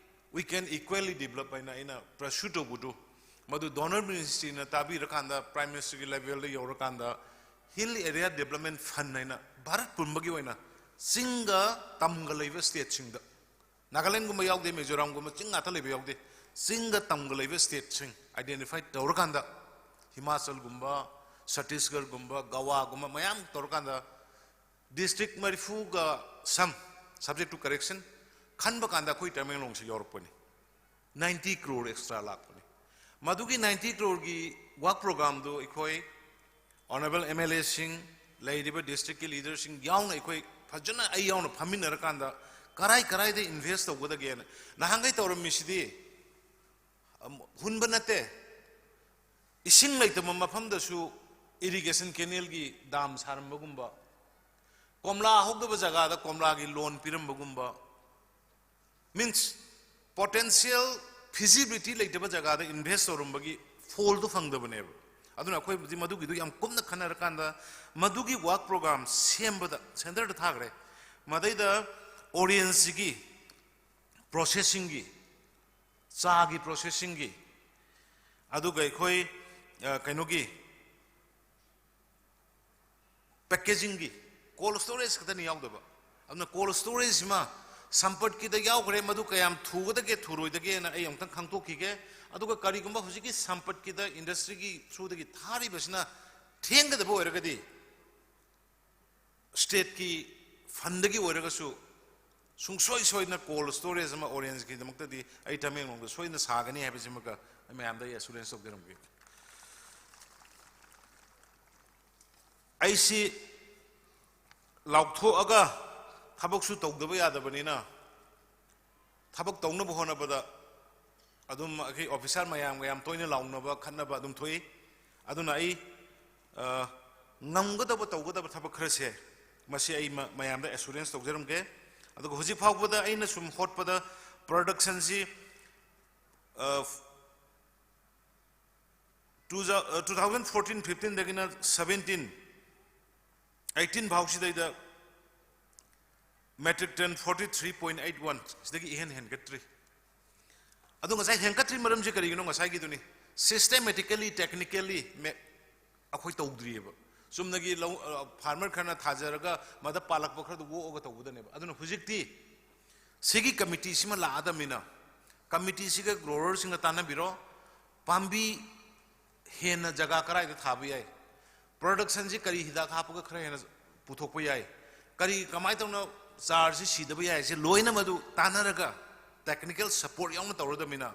we can equally develop ꯍꯥꯏꯅ ꯑꯩꯅ ꯄ꯭ꯔꯁꯨ ꯇꯧꯕꯗꯨ, ꯃꯗꯨ ꯗꯣꯅꯔ ꯃꯤꯅꯤꯁꯇ꯭ꯔꯤꯅ ꯇꯥꯕꯤꯔꯀꯥꯟꯗ ꯄ꯭ꯔꯥꯏꯝ ꯃꯤꯅꯤꯁꯇꯔꯒꯤ ꯂꯦꯚꯦꯜꯗ ꯌꯧꯔꯀꯥꯟꯗ ꯍꯤꯜ ꯑꯦꯔꯤꯌꯥ ꯗꯤꯕ꯭ꯂꯞꯃꯦꯟ ꯐꯟ ꯍꯥꯏꯅ ꯚꯥꯔꯠ ꯄꯨꯝꯕꯒꯤ ꯑꯣꯏꯅ ꯆꯤꯡꯒ ꯇꯝꯒ ꯂꯩꯕ ꯁ꯭ꯇꯦꯠꯁꯤꯡꯗ, ꯅꯥꯒꯥꯂꯦꯟꯒꯨꯝꯕ ꯌꯥꯎꯗꯦ, ꯃꯤꯖꯣꯔꯥꯝꯒꯨꯝꯕ ꯆꯤꯡ ꯉꯥꯛꯇ ꯂꯩꯕ ꯌꯥꯎꯗꯦ, ꯆꯤꯡꯒ ꯇꯝꯒ ꯂꯩꯕ ꯁ꯭ꯇꯦꯠꯁꯤꯡ ꯑꯥꯏꯗꯦꯟꯇꯤꯐꯥꯏ ꯇꯧꯔꯀꯥꯟꯗ, ꯍꯤꯃꯥꯆꯜꯒꯨꯝꯕ, ꯁꯠꯇꯤꯁꯒꯔꯒꯨꯝꯕ, ꯒꯋꯥꯒꯨꯝꯕ ꯃꯌꯥꯝ ꯇꯧꯔꯀꯥꯟꯗ ꯗꯤꯁꯇ꯭ꯔꯤꯛ ꯃꯔꯤꯐꯨꯒ ꯁꯝ, subject to correction, ꯈꯟꯕ ꯀꯥꯟꯗ ꯑꯩꯈꯣꯏ ꯇꯃꯦꯡꯂꯣꯡꯁꯤ ꯌꯥꯎꯔꯛꯄꯅꯤ꯫ ꯅꯥꯏꯟꯇꯤ ꯀ꯭ꯔꯣꯔ ꯑꯦꯛꯁꯇ꯭ꯔꯥ ꯂꯥꯛꯄꯅꯤ꯫ ꯃꯗꯨꯒꯤ ꯅꯥꯏꯟꯇꯤ ꯀ꯭ꯔꯣꯔꯒꯤ ꯋꯥꯔꯛ ꯄ꯭ꯔꯣꯒ꯭ꯔꯥꯝꯗꯨ ꯑꯩꯈꯣꯏ ꯑꯣꯅꯔꯦꯕꯜ ꯑꯦꯝ ꯑꯦꯜ ꯑꯦꯁꯤꯡ, ꯂꯩꯔꯤꯕ ꯗꯤꯁꯇ꯭ꯔꯤꯛꯀꯤ ꯂꯤꯗꯔꯁꯤꯡ ꯌꯥꯎꯅ ꯑꯩꯈꯣꯏ ꯐꯖꯅ ꯑꯩ ꯌꯥꯎꯅ ꯐꯝꯃꯤꯟꯅꯔꯀꯥꯟꯗ ꯀꯔꯥꯏ ꯀꯔꯥꯏꯗ ꯏꯟꯚꯦꯁ ꯇꯧꯒꯗꯒꯦꯅ꯫ ꯅꯍꯥꯟꯈꯩ ꯇꯧꯔꯝꯃꯤꯁꯤꯗꯤ, ꯑꯝ, ꯍꯨꯟꯕ ꯅꯠꯇꯦ, ꯏꯁꯤꯡ ꯂꯩꯇꯕ ꯃꯐꯝꯗꯁꯨ ꯏꯔꯤꯒꯦꯁꯟ ꯀꯦꯅꯦꯜꯒꯤ ꯗꯥꯝ ꯁꯥꯔꯝꯕꯒꯨꯝꯕ, ꯀꯣꯝꯂꯥ ꯍꯧꯗꯕ ꯖꯒꯥꯗ ꯀꯣꯝꯂꯥꯒꯤ ꯂꯣꯟ ꯄꯤꯔꯝꯕꯒꯨꯝꯕ, ꯃꯤꯟꯁ, ꯄꯣꯇꯦꯟꯁꯤꯌꯦꯜ ꯐꯤꯖꯤꯕꯤꯂꯤꯇꯤ ꯂꯩꯇꯕ ꯖꯒꯥꯗ ꯏꯟꯚꯦꯁ ꯇꯧꯔꯝꯕꯒꯤ ꯐꯣꯜꯗꯣ ꯐꯪꯗꯕꯅꯦꯕ꯫ ꯑꯗꯨꯅ ꯑꯩꯈꯣꯏ ꯍꯧꯖꯤꯛ ꯃꯗꯨꯒꯤꯗꯨ ꯌꯥꯝ ꯀꯨꯞꯅ ꯈꯟꯅꯔꯀꯥꯟꯗ ꯃꯗꯨꯒꯤ ꯋꯥꯔꯛ ꯄ꯭ꯔꯣꯒ꯭ꯔꯥꯝ ꯁꯦꯝꯕꯗ ꯁꯦꯟꯇꯔꯗ ꯊꯥꯈ꯭ꯔꯦ꯫ ꯃꯗꯩꯗ ꯑꯣꯔꯦꯟꯖꯁꯤꯒꯤ ꯄ꯭ꯔꯣꯁꯦꯁꯤꯡꯒꯤ, ꯆꯥꯒꯤ ꯄ꯭ꯔꯣꯁꯦꯁꯤꯡꯒꯤ, ꯑꯗꯨꯒ ꯑꯩꯈꯣꯏ, ꯑ, ꯀꯩꯅꯣꯒꯤ, ꯄꯦꯀꯦꯖꯤꯡꯒꯤ, ꯀꯣꯜ ꯁ꯭ꯇꯣꯔꯦꯖ ꯈꯛꯇꯅꯤ ꯌꯥꯎꯗꯕ꯫ ꯑꯗꯨꯅ ꯀꯣꯜ ꯁ꯭ꯇꯣꯔꯦꯖꯁꯤꯃ ꯁꯝꯄꯠꯀꯤꯗ ꯌꯥꯎꯈ꯭ꯔꯦ, ꯃꯗꯨ ꯀꯌꯥꯝ ꯊꯨꯒꯗꯒꯦ ꯊꯨꯔꯣꯏꯗꯒꯦꯅ ꯑꯩ ꯑꯃꯨꯛꯇꯪ ꯈꯪꯗꯣꯛꯈꯤꯒꯦ꯫ ꯑꯗꯨꯒ ꯀꯔꯤꯒꯨꯝꯕ ꯍꯧꯖꯤꯛꯀꯤ ꯁꯝꯄꯠꯀꯤꯗ ꯏꯟꯗꯁꯇ꯭ꯔꯤꯒꯤ ꯊ꯭ꯔꯨꯗꯒꯤ ꯊꯥꯔꯤꯕꯁꯤꯅ ꯊꯦꯡꯒꯗꯕ ꯑꯣꯏꯔꯒꯗꯤ, ꯁ꯭ꯇꯦꯠꯀꯤ ꯐꯟꯗꯒꯤ ꯑꯣꯏꯔꯒꯁꯨ ꯁꯨꯡꯁꯣꯏ ꯁꯣꯏꯗꯅ ꯀꯣꯜ ꯁ꯭ꯇꯣꯔꯦꯖ ꯑꯃ ꯑꯣꯔꯦꯟꯖꯀꯤꯗꯃꯛꯇꯗꯤ ꯑꯩ ꯇꯃꯦꯡꯂꯣꯡꯗ ꯁꯣꯏꯗꯅ ꯁꯥꯒꯅꯤ ꯍꯥꯏꯕꯁꯤꯃꯒ ꯑꯩ ꯃꯌꯥꯝꯗ ꯑꯩ ꯑꯦꯁꯨꯔꯦꯟꯁ ꯇꯧꯖꯔꯝꯒꯦ꯫ ꯑꯩꯁꯤ ꯂꯥꯎꯊꯣꯛꯑꯒ ꯊꯕꯛꯁꯨ ꯇꯧꯗꯕ ꯌꯥꯗꯕꯅꯤꯅ, ꯊꯕꯛ ꯇꯧꯅꯕ ꯍꯣꯠꯅꯕꯗ ꯑꯗꯨꯝ ꯑꯩꯈꯣꯏ ꯑꯣꯐꯤꯁꯥꯔ ꯃꯌꯥꯝꯒ ꯌꯥꯝ ꯇꯣꯏꯅ ꯂꯥꯎꯅꯕ ꯈꯠꯅꯕ ꯑꯗꯨꯝ ꯊꯣꯛꯏ꯫ ꯑꯗꯨꯅ ꯑꯩ, ꯑ, ꯉꯝꯒꯗꯕ ꯇꯧꯒꯗꯕ ꯊꯕꯛ ꯈꯔꯁꯦ, ꯃꯁꯤ ꯑꯩ ꯃ-, ꯃꯌꯥꯝꯗ ꯑꯦꯁꯨꯔꯦꯟꯁ ꯇꯧꯖꯔꯝꯒꯦ꯫ ꯑꯗꯨꯒ ꯍꯧꯖꯤꯛ ꯐꯥꯎꯕꯗ ꯑꯩꯅ ꯁꯨꯝ ꯍꯣꯠꯄꯗ ꯄ꯭ꯔꯗꯛꯁꯟꯁꯤ, ꯑ, two thou-, ꯑ, two thousand fourteen fifteen ꯗꯒꯤꯅ seventeen eighteen ꯐꯥꯎꯁꯤꯗꯩꯗ metric ton forty three point eight one, ꯁꯤꯗꯒꯤ ꯏꯍꯦꯟ ꯍꯦꯟꯒꯠꯇ꯭ꯔꯤ꯫ ꯑꯗꯣ ꯉꯁꯥꯏ ꯍꯦꯟꯒꯠꯇ꯭ꯔꯤ ꯃꯔꯝꯁꯤ ꯀꯔꯤꯒꯤꯅꯣ? ꯉꯁꯥꯏꯒꯤꯗꯨꯅꯤ, systematically, technically ꯃꯦ-, ꯑꯩꯈꯣꯏ ꯇꯧꯗ꯭ꯔꯤꯑꯕ꯫ ꯆꯨꯝꯅꯒꯤ ꯂꯧ, ꯑ, ꯐꯥꯔꯃꯔ ꯈꯔꯅ ꯊꯥꯖꯔꯒ ꯃꯗ ꯄꯥꯜꯂꯛꯄ ꯈꯔꯗꯣ ꯑꯣꯛꯑꯒ ꯇꯧꯕꯗꯅꯦꯕ꯫ ꯑꯗꯨꯅ ꯍꯧꯖꯤꯛꯇꯤ ꯁꯤꯒꯤ ꯀꯃꯤꯇꯤꯁꯤꯃ ꯂꯥꯛꯑꯗꯕꯅꯤꯅ, ꯀꯃꯤꯇꯤꯁꯤꯒ ꯒ꯭ꯔꯣꯋꯔꯁꯤꯡꯒ ꯇꯥꯟꯅꯕꯤꯔꯣ, ꯄꯥꯝꯕꯤ ꯍꯦꯟꯅ ꯖꯒꯥ ꯀꯗꯥꯏꯗ ꯊꯥꯕ ꯌꯥꯏ, ꯄ꯭ꯔꯗꯛꯁꯟꯁꯤ ꯀꯔꯤ ꯍꯤꯗꯥꯛ ꯍꯥꯞꯄꯒ ꯈꯔ ꯍꯦꯟꯅ ꯄꯨꯊꯣꯛꯄ ꯌꯥꯏ, ꯀꯔꯤ, ꯀꯃꯥꯏꯅ ꯇꯧꯅ ꯆꯥꯔꯁꯤ ꯁꯤꯗꯕ ꯌꯥꯏ, ꯁꯤ ꯂꯣꯏꯅ ꯃꯗꯨ ꯇꯥꯟꯅꯔꯒ ꯇꯦꯛꯅꯤꯀꯦꯜ ꯁꯄꯣꯔꯠ ꯌꯥꯎꯅ ꯇꯧꯔꯗꯕꯅꯤꯅ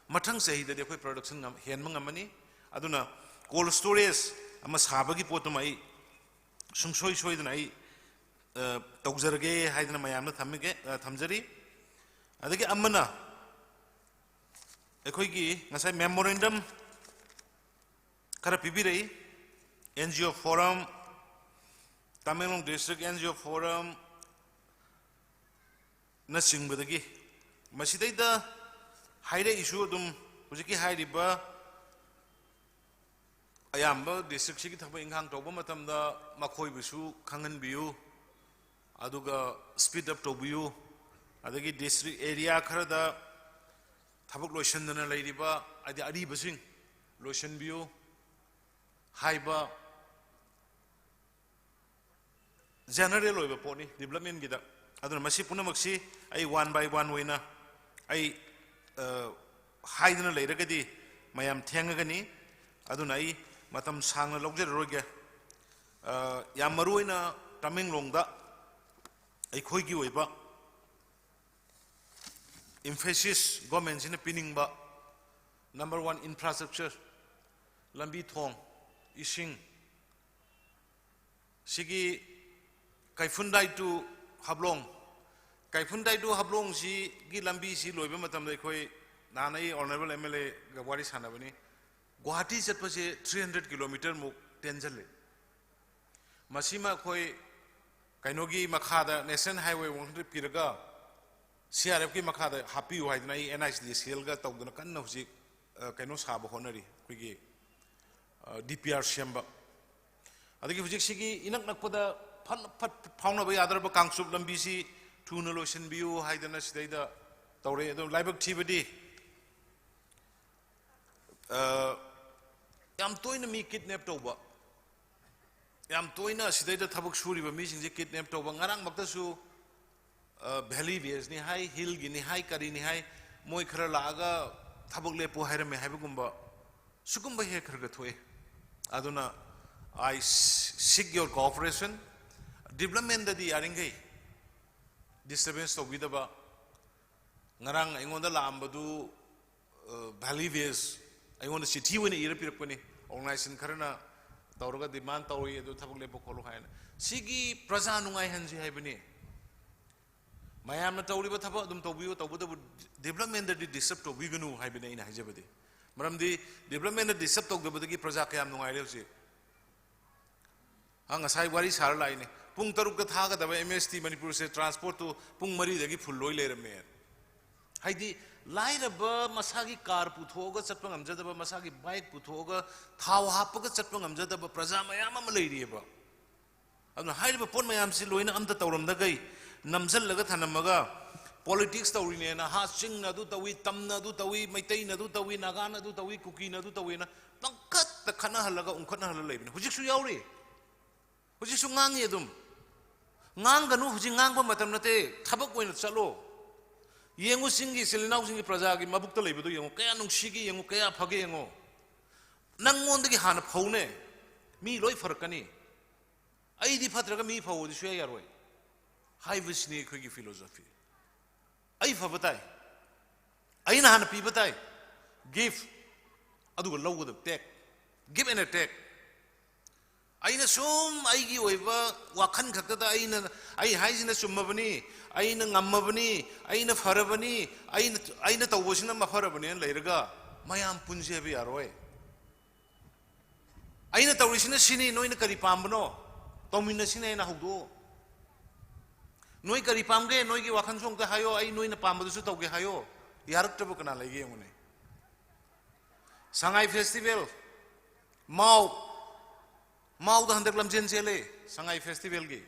ꯃꯊꯪ ꯆꯍꯤꯗꯗꯤ ꯑꯩꯈꯣꯏ ꯄ꯭ꯔꯗꯛꯁꯟ ꯉꯝ-, ꯍꯦꯟꯕ ꯉꯝꯃꯅꯤ꯫ ꯑꯗꯨꯅ ꯀꯣꯜ ꯁ꯭ꯇꯣꯔꯦꯖ ꯑꯃ ꯁꯥꯕꯒꯤ ꯄꯣꯠꯇꯨꯃ ꯑꯩ ꯁꯨꯡꯁꯣꯏ ꯁꯣꯏꯗꯅ ꯑꯩ, ꯑ, ꯇꯧꯖꯔꯒꯦ ꯍꯥꯏꯗꯅ ꯃꯌꯥꯝꯗ ꯊꯝꯃꯒꯦ, ꯑ, ꯊꯝꯖꯔꯤ꯫ ꯑꯗꯒꯤ ꯑꯃꯅ, ꯑꯩꯈꯣꯏꯒꯤ ꯉꯁꯥꯏ ꯃꯦꯃꯣꯔꯦꯟꯗꯝ ꯈꯔ ꯄꯤꯕꯤꯔꯛꯏ, N G O forum, Tamenglong district N G O ꯐꯣꯔꯝꯅꯆꯤꯡꯕꯗꯒꯤ꯫ ꯃꯁꯤꯗꯩꯗ ꯍꯥꯏꯔꯛꯏꯁꯨ ꯑꯗꯨꯝ ꯍꯧꯖꯤꯛꯀꯤ ꯍꯥꯏꯔꯤꯕ ꯑꯌꯥꯝꯕ ꯗꯤꯁꯇ꯭ꯔꯤꯛꯁꯤꯒꯤ ꯊꯕꯛ ꯏꯪꯈꯥꯡ ꯇꯧꯕ ꯃꯇꯝꯗ ꯃꯈꯣꯏꯕꯨꯁꯨ ꯈꯪꯍꯟꯕꯤꯌꯨ, ꯑꯗꯨꯒ ꯁ꯭ꯄꯤꯗ ꯑꯞ ꯇꯧꯕꯤꯌꯨ꯫ ꯑꯗꯒꯤ ꯗꯤꯁꯇ꯭ꯔꯤꯛ ꯑꯦꯔꯤꯌꯥ ꯈꯔꯗ ꯊꯕꯛ ꯂꯣꯏꯁꯤꯟꯗꯅ ꯂꯩꯔꯤꯕ, ꯍꯥꯏꯗꯤ ꯑꯔꯤꯕꯁꯤꯡ ꯂꯣꯏꯁꯤꯟꯕꯤꯌꯨ ꯍꯥꯏꯕ ꯖꯦꯅꯔꯦꯜ ꯑꯣꯏꯕ ꯄꯣꯠꯅꯤ ꯗꯤꯕ꯭ꯂꯞꯃꯦꯟꯒꯤꯗ꯫ ꯑꯗꯨꯅ ꯃꯁꯤ ꯄꯨꯝꯅꯃꯛꯁꯤ ꯑꯩ ꯋꯥꯟ ꯕꯥꯏ ꯋꯥꯟ ꯑꯣꯏꯅ ꯑꯩ, ꯑ, ꯍꯥꯏꯗꯅ ꯂꯩꯔꯒꯗꯤ ꯃꯌꯥꯝ ꯊꯦꯡꯉꯒꯅꯤ꯫ ꯑꯗꯨꯅ ꯑꯩ ꯃꯇꯝ ꯁꯥꯡꯅ ꯂꯧꯖꯔꯔꯣꯏꯒꯦ꯫ ꯑ, ꯌꯥꯝ ꯃꯔꯨ ꯑꯣꯏꯅ ꯇꯃꯦꯡꯂꯣꯡꯗ ꯑꯩꯈꯣꯏꯒꯤ ꯑꯣꯏꯕ emphasis ꯒꯣꯔꯃꯦꯟꯁꯤꯅ ꯄꯤꯅꯤꯡꯕ number one infrastructure, ꯂꯝꯕꯤ ꯊꯣꯡ, ꯏꯁꯤꯡ, ꯁꯤꯒꯤ ꯀꯩꯐꯨꯟꯗꯥꯏ to ꯍꯥꯐꯂꯣꯡ, ꯀꯩꯐꯨꯟꯗꯥꯏ to ꯍꯥꯐꯂꯣꯡꯁꯤꯒꯤ ꯂꯝꯕꯤꯁꯤ ꯂꯣꯏꯕ ꯃꯇꯝꯗ ꯑꯩꯈꯣꯏ ꯅꯍꯥꯟ ꯑꯩ honourable MLAꯒ ꯋꯥꯔꯤ ꯁꯥꯟꯅꯕꯅꯤ, ꯒꯨꯋꯥꯍꯥꯇꯤ ꯆꯠꯄꯁꯦ three hundred kilometre ꯃꯨꯛ ꯇꯦꯟꯁꯤꯜꯂꯦ꯫ ꯃꯁꯤꯃ ꯑꯩꯈꯣꯏ ꯀꯩꯅꯣꯒꯤ ꯃꯈꯥꯗ National Highway one hundred ꯄꯤꯔꯒ CRFꯀꯤ ꯃꯈꯥꯗ ꯍꯥꯞꯄꯤꯌꯨ ꯍꯥꯏꯗꯅ ꯑꯩ NHIDCLꯒ ꯇꯧꯗꯅ ꯀꯟꯅ ꯍꯧꯖꯤꯛ, ꯑ, ꯀꯩꯅꯣ ꯁꯥꯕ ꯍꯣꯠꯅꯔꯤ, ꯑꯩꯈꯣꯏꯒꯤ, ꯑ, DPR ꯁꯦꯝꯕ꯫ ꯑꯗꯒꯤ ꯍꯧꯖꯤꯛꯁꯤꯒꯤ ꯏꯅꯛ ꯅꯛꯄꯗ ꯐꯠ ꯐꯠ ꯐꯥꯎꯅꯕ ꯌꯥꯗ꯭ꯔꯕ ꯀꯥꯡꯆꯨꯞ ꯂꯝꯕꯤꯁꯤ ꯊꯨꯅ ꯂꯣꯏꯁꯤꯟꯕꯤꯌꯨ ꯍꯥꯏꯗꯅ ꯁꯤꯗꯩꯗ ꯇꯧꯔꯦ꯫ ꯑꯗꯣ ꯂꯥꯏꯕꯛ ꯊꯤꯕꯗꯤ, ꯑ, ꯌꯥꯝ ꯇꯣꯏꯅ ꯃꯤ kidnap ꯇꯧꯕ, ꯌꯥꯝ ꯇꯣꯏꯅ ꯁꯤꯗꯩꯗ ꯊꯕꯛ ꯁꯨꯔꯤꯕ ꯃꯤꯁꯤꯡꯁꯦ kidnap ꯇꯧꯕ꯫ ꯉꯔꯥꯡꯃꯛꯇꯁꯨ, ꯑ, valley baseꯅꯤ ꯍꯥꯏ, hillꯒꯤꯅꯤ ꯍꯥꯏ, ꯀꯔꯤꯅꯤ ꯍꯥꯏ, ꯃꯣꯏ ꯈꯔ ꯂꯥꯛꯑꯒ ꯊꯕꯛ ꯂꯦꯞꯄꯨ ꯍꯥꯏꯔꯝꯃꯦ ꯍꯥꯏꯕꯒꯨꯝꯕ, ꯁꯤꯒꯨꯝꯕ ꯍꯦꯛ ꯈꯔ ꯈꯔ ꯊꯣꯛꯑꯦ꯫ ꯑꯗꯨꯅ I seek your cooperation, developmentꯗꯗꯤ ꯌꯥꯔꯤꯈꯩ disturbance ꯇꯧꯕꯤꯗꯕ꯫ ꯉꯔꯥꯡ ꯑꯩꯉꯣꯟꯗ ꯂꯥꯛꯑꯝꯕꯗꯨ, ꯑ, valley base ꯑꯩꯉꯣꯟꯗ ꯆꯤꯊꯤ ꯑꯣꯏꯅ ꯏꯔ ꯄꯤꯔꯛꯄꯅꯤ꯫ Organisation ꯈꯔꯅ ꯇꯧꯔꯒ demand ꯇꯧꯔꯤ, ꯑꯗꯨ ꯊꯕꯛ ꯂꯦꯞꯄꯨ ꯈꯣꯠꯂꯨ ꯍꯥꯏꯅ꯫ ꯁꯤꯒꯤ ꯄ꯭ꯔꯖꯥ ꯅꯨꯡꯉꯥꯏꯍꯟꯁꯤ ꯍꯥꯏꯕꯅꯤ꯫ ꯃꯌꯥꯝꯅ ꯇꯧꯔꯤꯕ ꯊꯕꯛ ꯑꯗꯨꯝ ꯇꯧꯕꯤꯌꯨ, ꯇꯧꯕꯇꯕꯨ developmentꯗꯗꯤ disturb ꯇꯧꯕꯤꯒꯅꯨ ꯍꯥꯏꯕꯅꯤ ꯑꯩꯅ ꯍꯥꯏꯖꯕꯗꯤ꯫ ꯃꯔꯝꯗꯤ developmentꯅ disturb ꯇꯧꯗꯕꯗꯒꯤ ꯄ꯭ꯔꯖꯥ ꯀꯌꯥꯝ ꯅꯨꯡꯉꯥꯏꯔꯦ ꯍꯧꯖꯤꯛ꯫ ꯑ, ꯉꯁꯥꯏ ꯋꯥꯔꯤ ꯁꯥꯔ ꯂꯥꯛꯏꯅꯦ, ꯄꯨꯡ ꯇꯔꯨꯛꯇ ꯊꯥꯒꯗꯕ MST ꯃꯅꯤꯄꯨꯔꯁꯦ transportꯇꯨ ꯄꯨꯡ ꯃꯔꯤꯗꯒꯤ full ꯂꯣꯏ ꯂꯩꯔꯝꯃꯦ꯫ ꯍꯥꯏꯗꯤ ꯂꯥꯏꯔꯕ, ꯃꯁꯥꯒꯤ car ꯄꯨꯊꯣꯛꯑꯒ ꯆꯠꯄ ꯉꯝꯖꯗꯕ, ꯃꯁꯥꯒꯤ bike ꯄꯨꯊꯣꯛꯑꯒ ꯊꯥꯎ ꯍꯥꯞꯄꯒ ꯆꯠꯄ ꯉꯝꯖꯗꯕ ꯄ꯭ꯔꯖꯥ ꯃꯌꯥꯝ ꯑꯃ ꯂꯩꯔꯤꯑꯕ꯫ ꯑꯗꯨꯅ ꯍꯥꯏꯔꯤꯕ ꯄꯣꯠ ꯃꯌꯥꯝꯁꯤ ꯂꯣꯏꯅ ꯑꯝꯇ ꯇꯧꯔꯝꯗꯈꯩ ꯅꯝꯁꯤꯜꯂꯒ ꯊꯅꯝꯃꯒ, politics ꯇꯧꯔꯤꯅꯦꯅ, ꯍꯥ, ꯆꯤꯡꯅ ꯑꯗꯨ ꯇꯧꯏ, ꯇꯝꯅ ꯑꯗꯨ ꯇꯧꯏ, ꯃꯩꯇꯩꯅ ꯑꯗꯨ ꯇꯧꯏ, ꯅꯥꯒꯥꯅ ꯑꯗꯨ ꯇꯧꯏ, ꯀꯨꯀꯤꯅ ꯑꯗꯨ ꯇꯧꯏꯅ ꯄꯪꯈꯠꯇ ꯈꯠꯅꯍꯜꯂꯒ ꯎꯪꯈꯠꯅꯍꯜꯂ ꯂꯩꯕꯅꯤ꯫ ꯍꯧꯖꯤꯛꯁꯨ ꯌꯥꯎꯔꯤ, ꯍꯧꯖꯤꯛꯁꯨ ꯉꯥꯡꯉꯤ ꯑꯗꯨꯝ꯫ ꯉꯥꯡꯒꯅꯨ, ꯍꯧꯖꯤꯛ ꯉꯥꯡꯕ ꯃꯇꯝ ꯅꯠꯇꯦ, ꯊꯕꯛ ꯑꯣꯏꯅ ꯆꯠꯂꯣ꯫ ꯌꯦꯡꯉꯨ, ꯆꯤꯡꯒꯤ ꯏꯆꯤꯜ ꯏꯅꯥꯎꯁꯤꯡꯒꯤ, ꯄ꯭ꯔꯖꯥꯒꯤ ꯃꯕꯨꯛꯇ ꯂꯩꯕꯗꯨ ꯌꯦꯡꯉꯨ, ꯀꯌꯥ ꯅꯨꯡꯁꯤꯒꯦ ꯌꯦꯡꯉꯨ, ꯀꯌꯥ ꯐꯒꯦ ꯌꯦꯡꯉꯨ꯫ ꯅꯪꯉꯣꯟꯗꯒꯤ ꯍꯥꯟꯅ ꯐꯧꯅꯦ, ꯃꯤ ꯂꯣꯏ ꯐꯔꯛꯀꯅꯤ꯫ ꯑꯩꯗꯤ ꯐꯠꯇ꯭ꯔꯒ ꯃꯤ ꯐꯧꯕꯗꯤ ꯁꯨꯡꯌꯥ ꯌꯥꯔꯣꯏ ꯍꯥꯏꯕꯁꯤꯅꯤ ꯑꯩꯈꯣꯏꯒꯤ philosophy꯫ ꯑꯩ ꯐꯕ ꯇꯥꯏ, ꯑꯩꯅ ꯍꯥꯟꯅ ꯄꯤꯕ ꯇꯥꯏ꯫ Give, ꯑꯗꯨꯒ ꯂꯧꯒꯗꯕ take꯫ Give and take꯫ ꯑꯩꯅ ꯁꯨꯝ ꯑꯩꯒꯤ ꯑꯣꯏꯕ ꯋꯥꯈꯜ ꯈꯛꯇꯗ ꯑꯩꯅ, ꯑꯩ ꯍꯥꯏꯁꯤꯅ ꯆꯨꯝꯃꯕꯅꯤ, ꯑꯩꯅ ꯉꯝꯃꯕꯅꯤ, ꯑꯩꯅ ꯐꯔꯕꯅꯤ, ꯑꯩꯅ, ꯑꯩꯅ ꯇꯧꯕꯁꯤꯅ ꯃꯐꯔꯕꯅꯦꯅ ꯂꯩꯔꯒ ꯃꯌꯥꯝ ꯄꯨꯟꯁꯦ ꯍꯥꯏꯕ ꯌꯥꯔꯣꯏ꯫ ꯑꯩꯅ ꯇꯧꯔꯤꯁꯤꯅ ꯁꯤꯅꯤ, ꯅꯣꯏꯅ ꯀꯔꯤ ꯄꯥꯝꯕꯅꯣ? ꯇꯧꯃꯤꯟꯅꯁꯤꯅꯦꯅ ꯍꯧꯗꯣꯛꯑꯣ꯫ ꯅꯣꯏ ꯀꯔꯤ ꯄꯥꯝꯒꯦ? ꯅꯣꯏꯒꯤ ꯋꯥꯈꯜꯁꯨ ꯑꯝꯇ ꯍꯥꯏꯌꯣ, ꯑꯩ ꯅꯣꯏꯅ ꯄꯥꯝꯕꯗꯨꯁꯨ ꯇꯧꯒꯦ ꯍꯥꯏꯌꯣ꯫ ꯌꯥꯔꯛꯇꯕ ꯀꯅꯥ ꯂꯩꯒꯦ ꯌꯦꯡꯉꯨꯅꯦ꯫ ꯁꯉꯥꯏ festival, ꯃꯥꯎ, ꯃꯥꯎꯗ ꯍꯟꯗꯛ ꯂꯝꯖꯦꯟ ꯆꯦꯜꯂꯦ ꯁꯉꯥꯏ festivalꯒꯤ꯫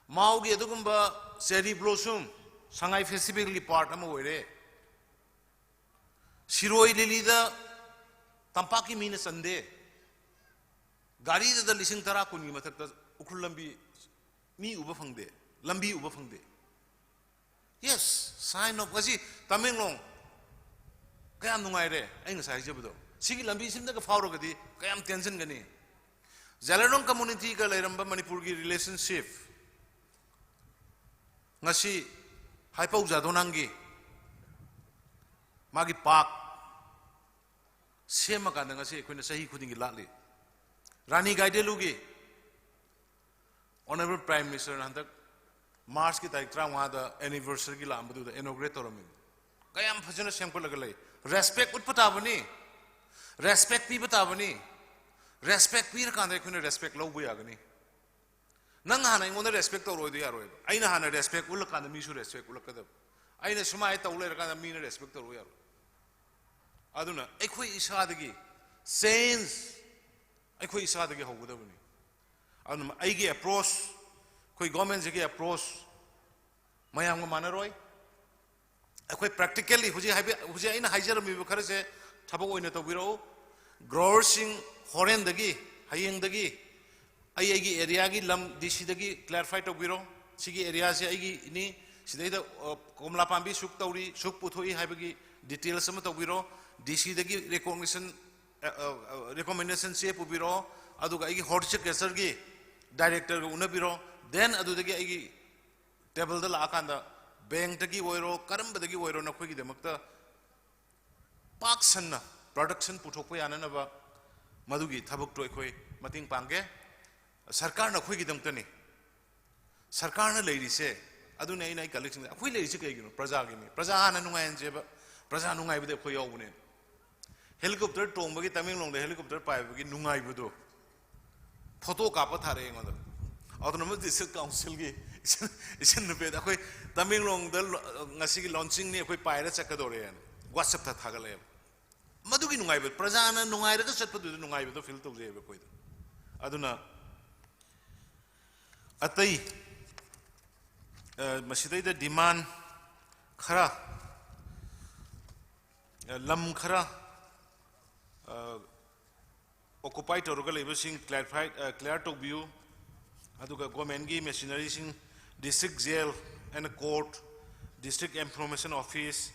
ꯃꯥꯎꯒꯤ ꯑꯗꯨꯒꯨꯝꯕ cherry blossom ꯁꯉꯥꯏ festivalꯒꯤ part ꯑꯃ ꯑꯣꯏꯔꯦ꯫ ꯁꯤꯔꯣꯏ ꯂꯤꯂꯤꯗ ꯇꯝꯄꯥꯛꯀꯤ ꯃꯤꯅ ꯆꯟꯗꯦ꯫ ꯒꯥꯔꯤꯗꯨꯗ ꯂꯤꯁꯤꯡ ꯇꯔꯥ ꯀꯨꯟꯒꯤ ꯃꯊꯛꯇ ꯎꯈ꯭ꯔꯨꯜ ꯂꯝꯕꯤ ꯃꯤ ꯎꯕ ꯐꯪꯗꯦ, ꯂꯝꯕꯤ ꯎꯕ ꯐꯪꯗꯦ꯫ Yes, sign of, ꯉꯁꯤ ꯇꯃꯦꯡꯂꯣꯡ ꯀꯌꯥꯝ ꯅꯨꯡꯉꯥꯏꯔꯦ꯫ ꯑꯩ ꯉꯁꯥꯏ ꯍꯥꯏꯖꯕꯗꯣ, ꯁꯤꯒꯤ ꯂꯝꯕꯤ ꯁꯤꯝꯗꯒ ꯐꯥꯎꯔꯒꯗꯤ ꯀꯌꯥꯝ ꯇꯦꯟꯁꯤꯟꯒꯅꯤ꯫ ꯖꯦꯂꯦꯔꯣꯡ communityꯒ ꯂꯩꯔꯝꯕ ꯃꯅꯤꯄꯨꯔꯒꯤ relationship ꯉꯁꯤ ꯍꯥꯏꯄꯧ ꯖꯥꯗꯣꯅꯥꯡꯒꯤ ꯃꯥꯒꯤ park ꯁꯦꯝꯃꯀꯥꯟꯗ ꯉꯁꯤ ꯑꯩꯈꯣꯏꯅ ꯆꯍꯤ ꯈꯨꯗꯤꯡꯒꯤ ꯂꯥꯠꯂꯤ꯫ ꯔꯥꯅꯤ ꯒꯥꯏꯗꯦꯟꯂꯤꯌꯨꯒꯤ Honourable Prime Ministerꯅ ꯍꯟꯗꯛ Marchꯀꯤ ꯇꯥꯔꯤꯛ ꯇꯔꯥꯃꯉꯥꯗ anniversaryꯒꯤ ꯂꯥꯛꯑꯝꯕꯗꯨꯗ inaugurate ꯇꯧꯔꯝꯃꯤ꯫ ꯀꯌꯥꯝ ꯐꯖꯅ ꯁꯦꯝꯒꯠꯂꯒ ꯂꯩ꯫ Respect ꯎꯠꯄ ꯇꯥꯕꯅꯤ, respect ꯄꯤꯕ ꯇꯥꯕꯅꯤ꯫ Respect ꯄꯤꯔꯀꯥꯟꯗ ꯑꯩꯈꯣꯏꯅ respect ꯂꯧꯕ ꯌꯥꯒꯅꯤ꯫ ꯅꯪ ꯍꯥꯟꯅ ꯑꯩꯉꯣꯟꯗ respect ꯇꯧꯔꯣꯏꯗꯤ ꯌꯥꯔꯣꯏꯕ꯫ ꯑꯩꯅ ꯍꯥꯟꯅ respect ꯎꯠꯂꯀꯥꯟꯗ ꯃꯤꯁꯨ respect ꯎꯠꯂꯛꯀꯗꯕ꯫ ꯑꯩꯅ ꯁꯨꯃꯥꯏꯅ ꯇꯧ ꯂꯩꯔꯀꯥꯟꯗ ꯃꯤꯅ respect ꯇꯧꯔꯣꯏ ꯌꯥꯔꯣꯏ꯫ ꯑꯗꯨꯅ ꯑꯩꯈꯣꯏ ꯏꯁꯥꯗꯒꯤ change ꯑꯩꯈꯣꯏ ꯏꯁꯥꯗꯒꯤ ꯍꯧꯒꯗꯕꯅꯤ꯫ ꯑꯗꯨꯅ ꯑꯩꯒꯤ approach, ꯑꯩꯈꯣꯏ governmentꯁꯤꯒꯤ approach ꯃꯌꯥꯝꯒ ꯃꯥꯟꯅꯔꯣꯏ꯫ ꯑꯩꯈꯣꯏ practically ꯍꯧꯖꯤꯛ ꯍꯥꯏꯕꯤ-, ꯍꯧꯖꯤꯛ ꯑꯩꯅ ꯍꯥꯏꯖꯔꯝꯃꯤꯕ ꯈꯔꯁꯦ ꯊꯕꯛ ꯑꯣꯏꯅ ꯇꯧꯕꯤꯔꯛꯎ꯫ Growerꯁꯤꯡ ꯍꯣꯔꯦꯟꯗꯒꯤ, ꯍꯌꯦꯡꯗꯒꯤ ꯑꯩ ꯑꯩꯒꯤ areaꯒꯤ ꯂꯝ DCꯗꯒꯤ clarify ꯇꯧꯕꯤꯔꯣ꯫ ꯁꯤꯒꯤ areaꯁꯦ ꯑꯩꯒꯤꯅꯤ, ꯁꯤꯗꯩꯗ, ꯑ, ꯀꯣꯝꯂꯥ ꯄꯥꯝꯕꯤ ꯁꯨꯛ ꯇꯧꯔꯤ, ꯁꯨꯛ ꯄꯨꯊꯣꯛꯏ ꯍꯥꯏꯕꯒꯤ details ꯑꯃ ꯇꯧꯕꯤꯔꯣ꯫ DCꯗꯒꯤ recognition, ꯑ, ꯑ, recommendation ꯆꯦ ꯄꯨꯕꯤꯔꯛꯑꯣ꯫ ꯑꯗꯨꯒ ꯑꯩꯒꯤ ꯍꯣꯔꯇꯤꯀꯜꯆꯔꯒꯤ ꯗꯥꯏꯔꯦꯛꯇꯔꯒ ꯎꯅꯕꯤꯔꯣ꯫ ꯗꯦꯟ ꯑꯗꯨꯗꯒꯤ ꯑꯩꯒꯤ ꯇꯦꯕꯜꯗ ꯂꯥꯛꯑꯀꯥꯟꯗ ꯕꯦꯡꯛꯇꯒꯤ ꯑꯣꯏꯔꯣ, ꯀꯔꯝꯕꯗꯒꯤ ꯑꯣꯏꯔꯣ, ꯅꯈꯣꯏꯒꯤꯗꯃꯛꯇ ꯄꯥꯛ ꯁꯟꯅ ꯄ꯭ꯔꯗꯛꯁꯟ ꯄꯨꯊꯣꯛꯄ ꯌꯥꯅꯅꯕ ꯃꯗꯨꯒꯤ ꯊꯕꯛꯇꯣ ꯑꯩꯈꯣꯏ ꯃꯇꯦꯡ ꯄꯥꯡꯒꯦ꯫ ꯁꯔꯀꯥꯔꯅ ꯑꯩꯈꯣꯏꯒꯤꯗꯃꯛꯇꯅꯤ꯫ ꯁꯔꯀꯥꯔꯅ ꯂꯩꯔꯤꯁꯦ, ꯑꯗꯨꯅꯦ ꯑꯩꯅ ꯑꯩ ꯀꯂꯤꯛꯁꯤꯡꯗ, ꯑꯩꯈꯣꯏ ꯂꯩꯔꯤꯁꯦ ꯀꯩꯒꯤꯅꯣ? ꯄ꯭ꯔꯖꯥꯒꯤꯅꯤ꯫ ꯄ꯭ꯔꯖꯥ ꯍꯥꯟꯅ ꯅꯨꯡꯉꯥꯏꯍꯟꯁꯦꯕ꯫ ꯄ꯭ꯔꯖꯥ ꯅꯨꯡꯉꯥꯏꯕꯗ ꯑꯩꯈꯣꯏ ꯌꯥꯎꯕꯅꯦ꯫ ꯍꯦꯂꯤꯀꯣꯞꯇꯔ ꯇꯣꯡꯕꯒꯤ, ꯇꯃꯦꯡꯂꯣꯡꯗ ꯍꯦꯂꯤꯀꯣꯞꯇꯔ ꯄꯥꯏꯕꯒꯤ ꯅꯨꯡꯉꯥꯏꯕꯗꯣ ꯐꯣꯇꯣ ꯀꯥꯞꯄ ꯊꯥꯔꯛꯑꯦ ꯑꯩꯉꯣꯟꯗ꯫ ꯑꯣꯇꯣꯅꯣꯃꯁ ꯗꯤꯁꯇ꯭ꯔꯤꯛ ꯀꯥꯎꯟꯁꯤꯜꯒꯤ ꯏꯆꯟ, ꯏꯆꯟ ꯅꯨꯄꯤꯗ, "ꯑꯩꯈꯣꯏ ꯇꯃꯦꯡꯂꯣꯡꯗ ꯂꯣ-, ꯉꯁꯤꯒꯤ ꯂꯣꯟꯆꯤꯡꯅꯤ, ꯑꯩꯈꯣꯏ ꯄꯥꯏꯔ ꯆꯠꯀꯗꯧꯔꯦꯅ" ꯋꯥꯆꯞꯇ ꯊꯥꯒꯠꯂꯛꯑꯦꯕ꯫ ꯃꯗꯨꯒꯤ ꯅꯨꯡꯉꯥꯏꯕ, ꯄ꯭ꯔꯖꯥꯅ ꯅꯨꯡꯉꯥꯏꯔꯒ ꯆꯠꯄꯗꯨꯗ ꯅꯨꯡꯉꯥꯏꯕꯗꯣ ꯐꯤꯜ ꯇꯧꯖꯩꯑꯕ ꯑꯩꯈꯣꯏꯗ꯫ ꯑꯗꯨꯅ ꯑꯇꯩ, ꯑ, ꯃꯁꯤꯗꯩꯗ ꯗꯤꯃꯥꯟ ꯈꯔ, ꯑ, ꯂꯝ ꯈꯔ, ꯑ, ꯑꯣꯀꯨꯄꯥꯏ ꯇꯧꯔꯒ ꯂꯩꯕꯁꯤꯡ ꯀ꯭ꯂꯦꯔꯤꯐꯥꯏ, ꯑ, ꯀ꯭ꯂꯤꯌꯥꯔ ꯇꯧꯕꯤꯌꯨ꯫ ꯑꯗꯨꯒ ꯒꯣꯔꯃꯦꯟꯒꯤ ꯃꯦꯁꯤꯅꯔꯤꯁꯤꯡ, district jail and court, district information office,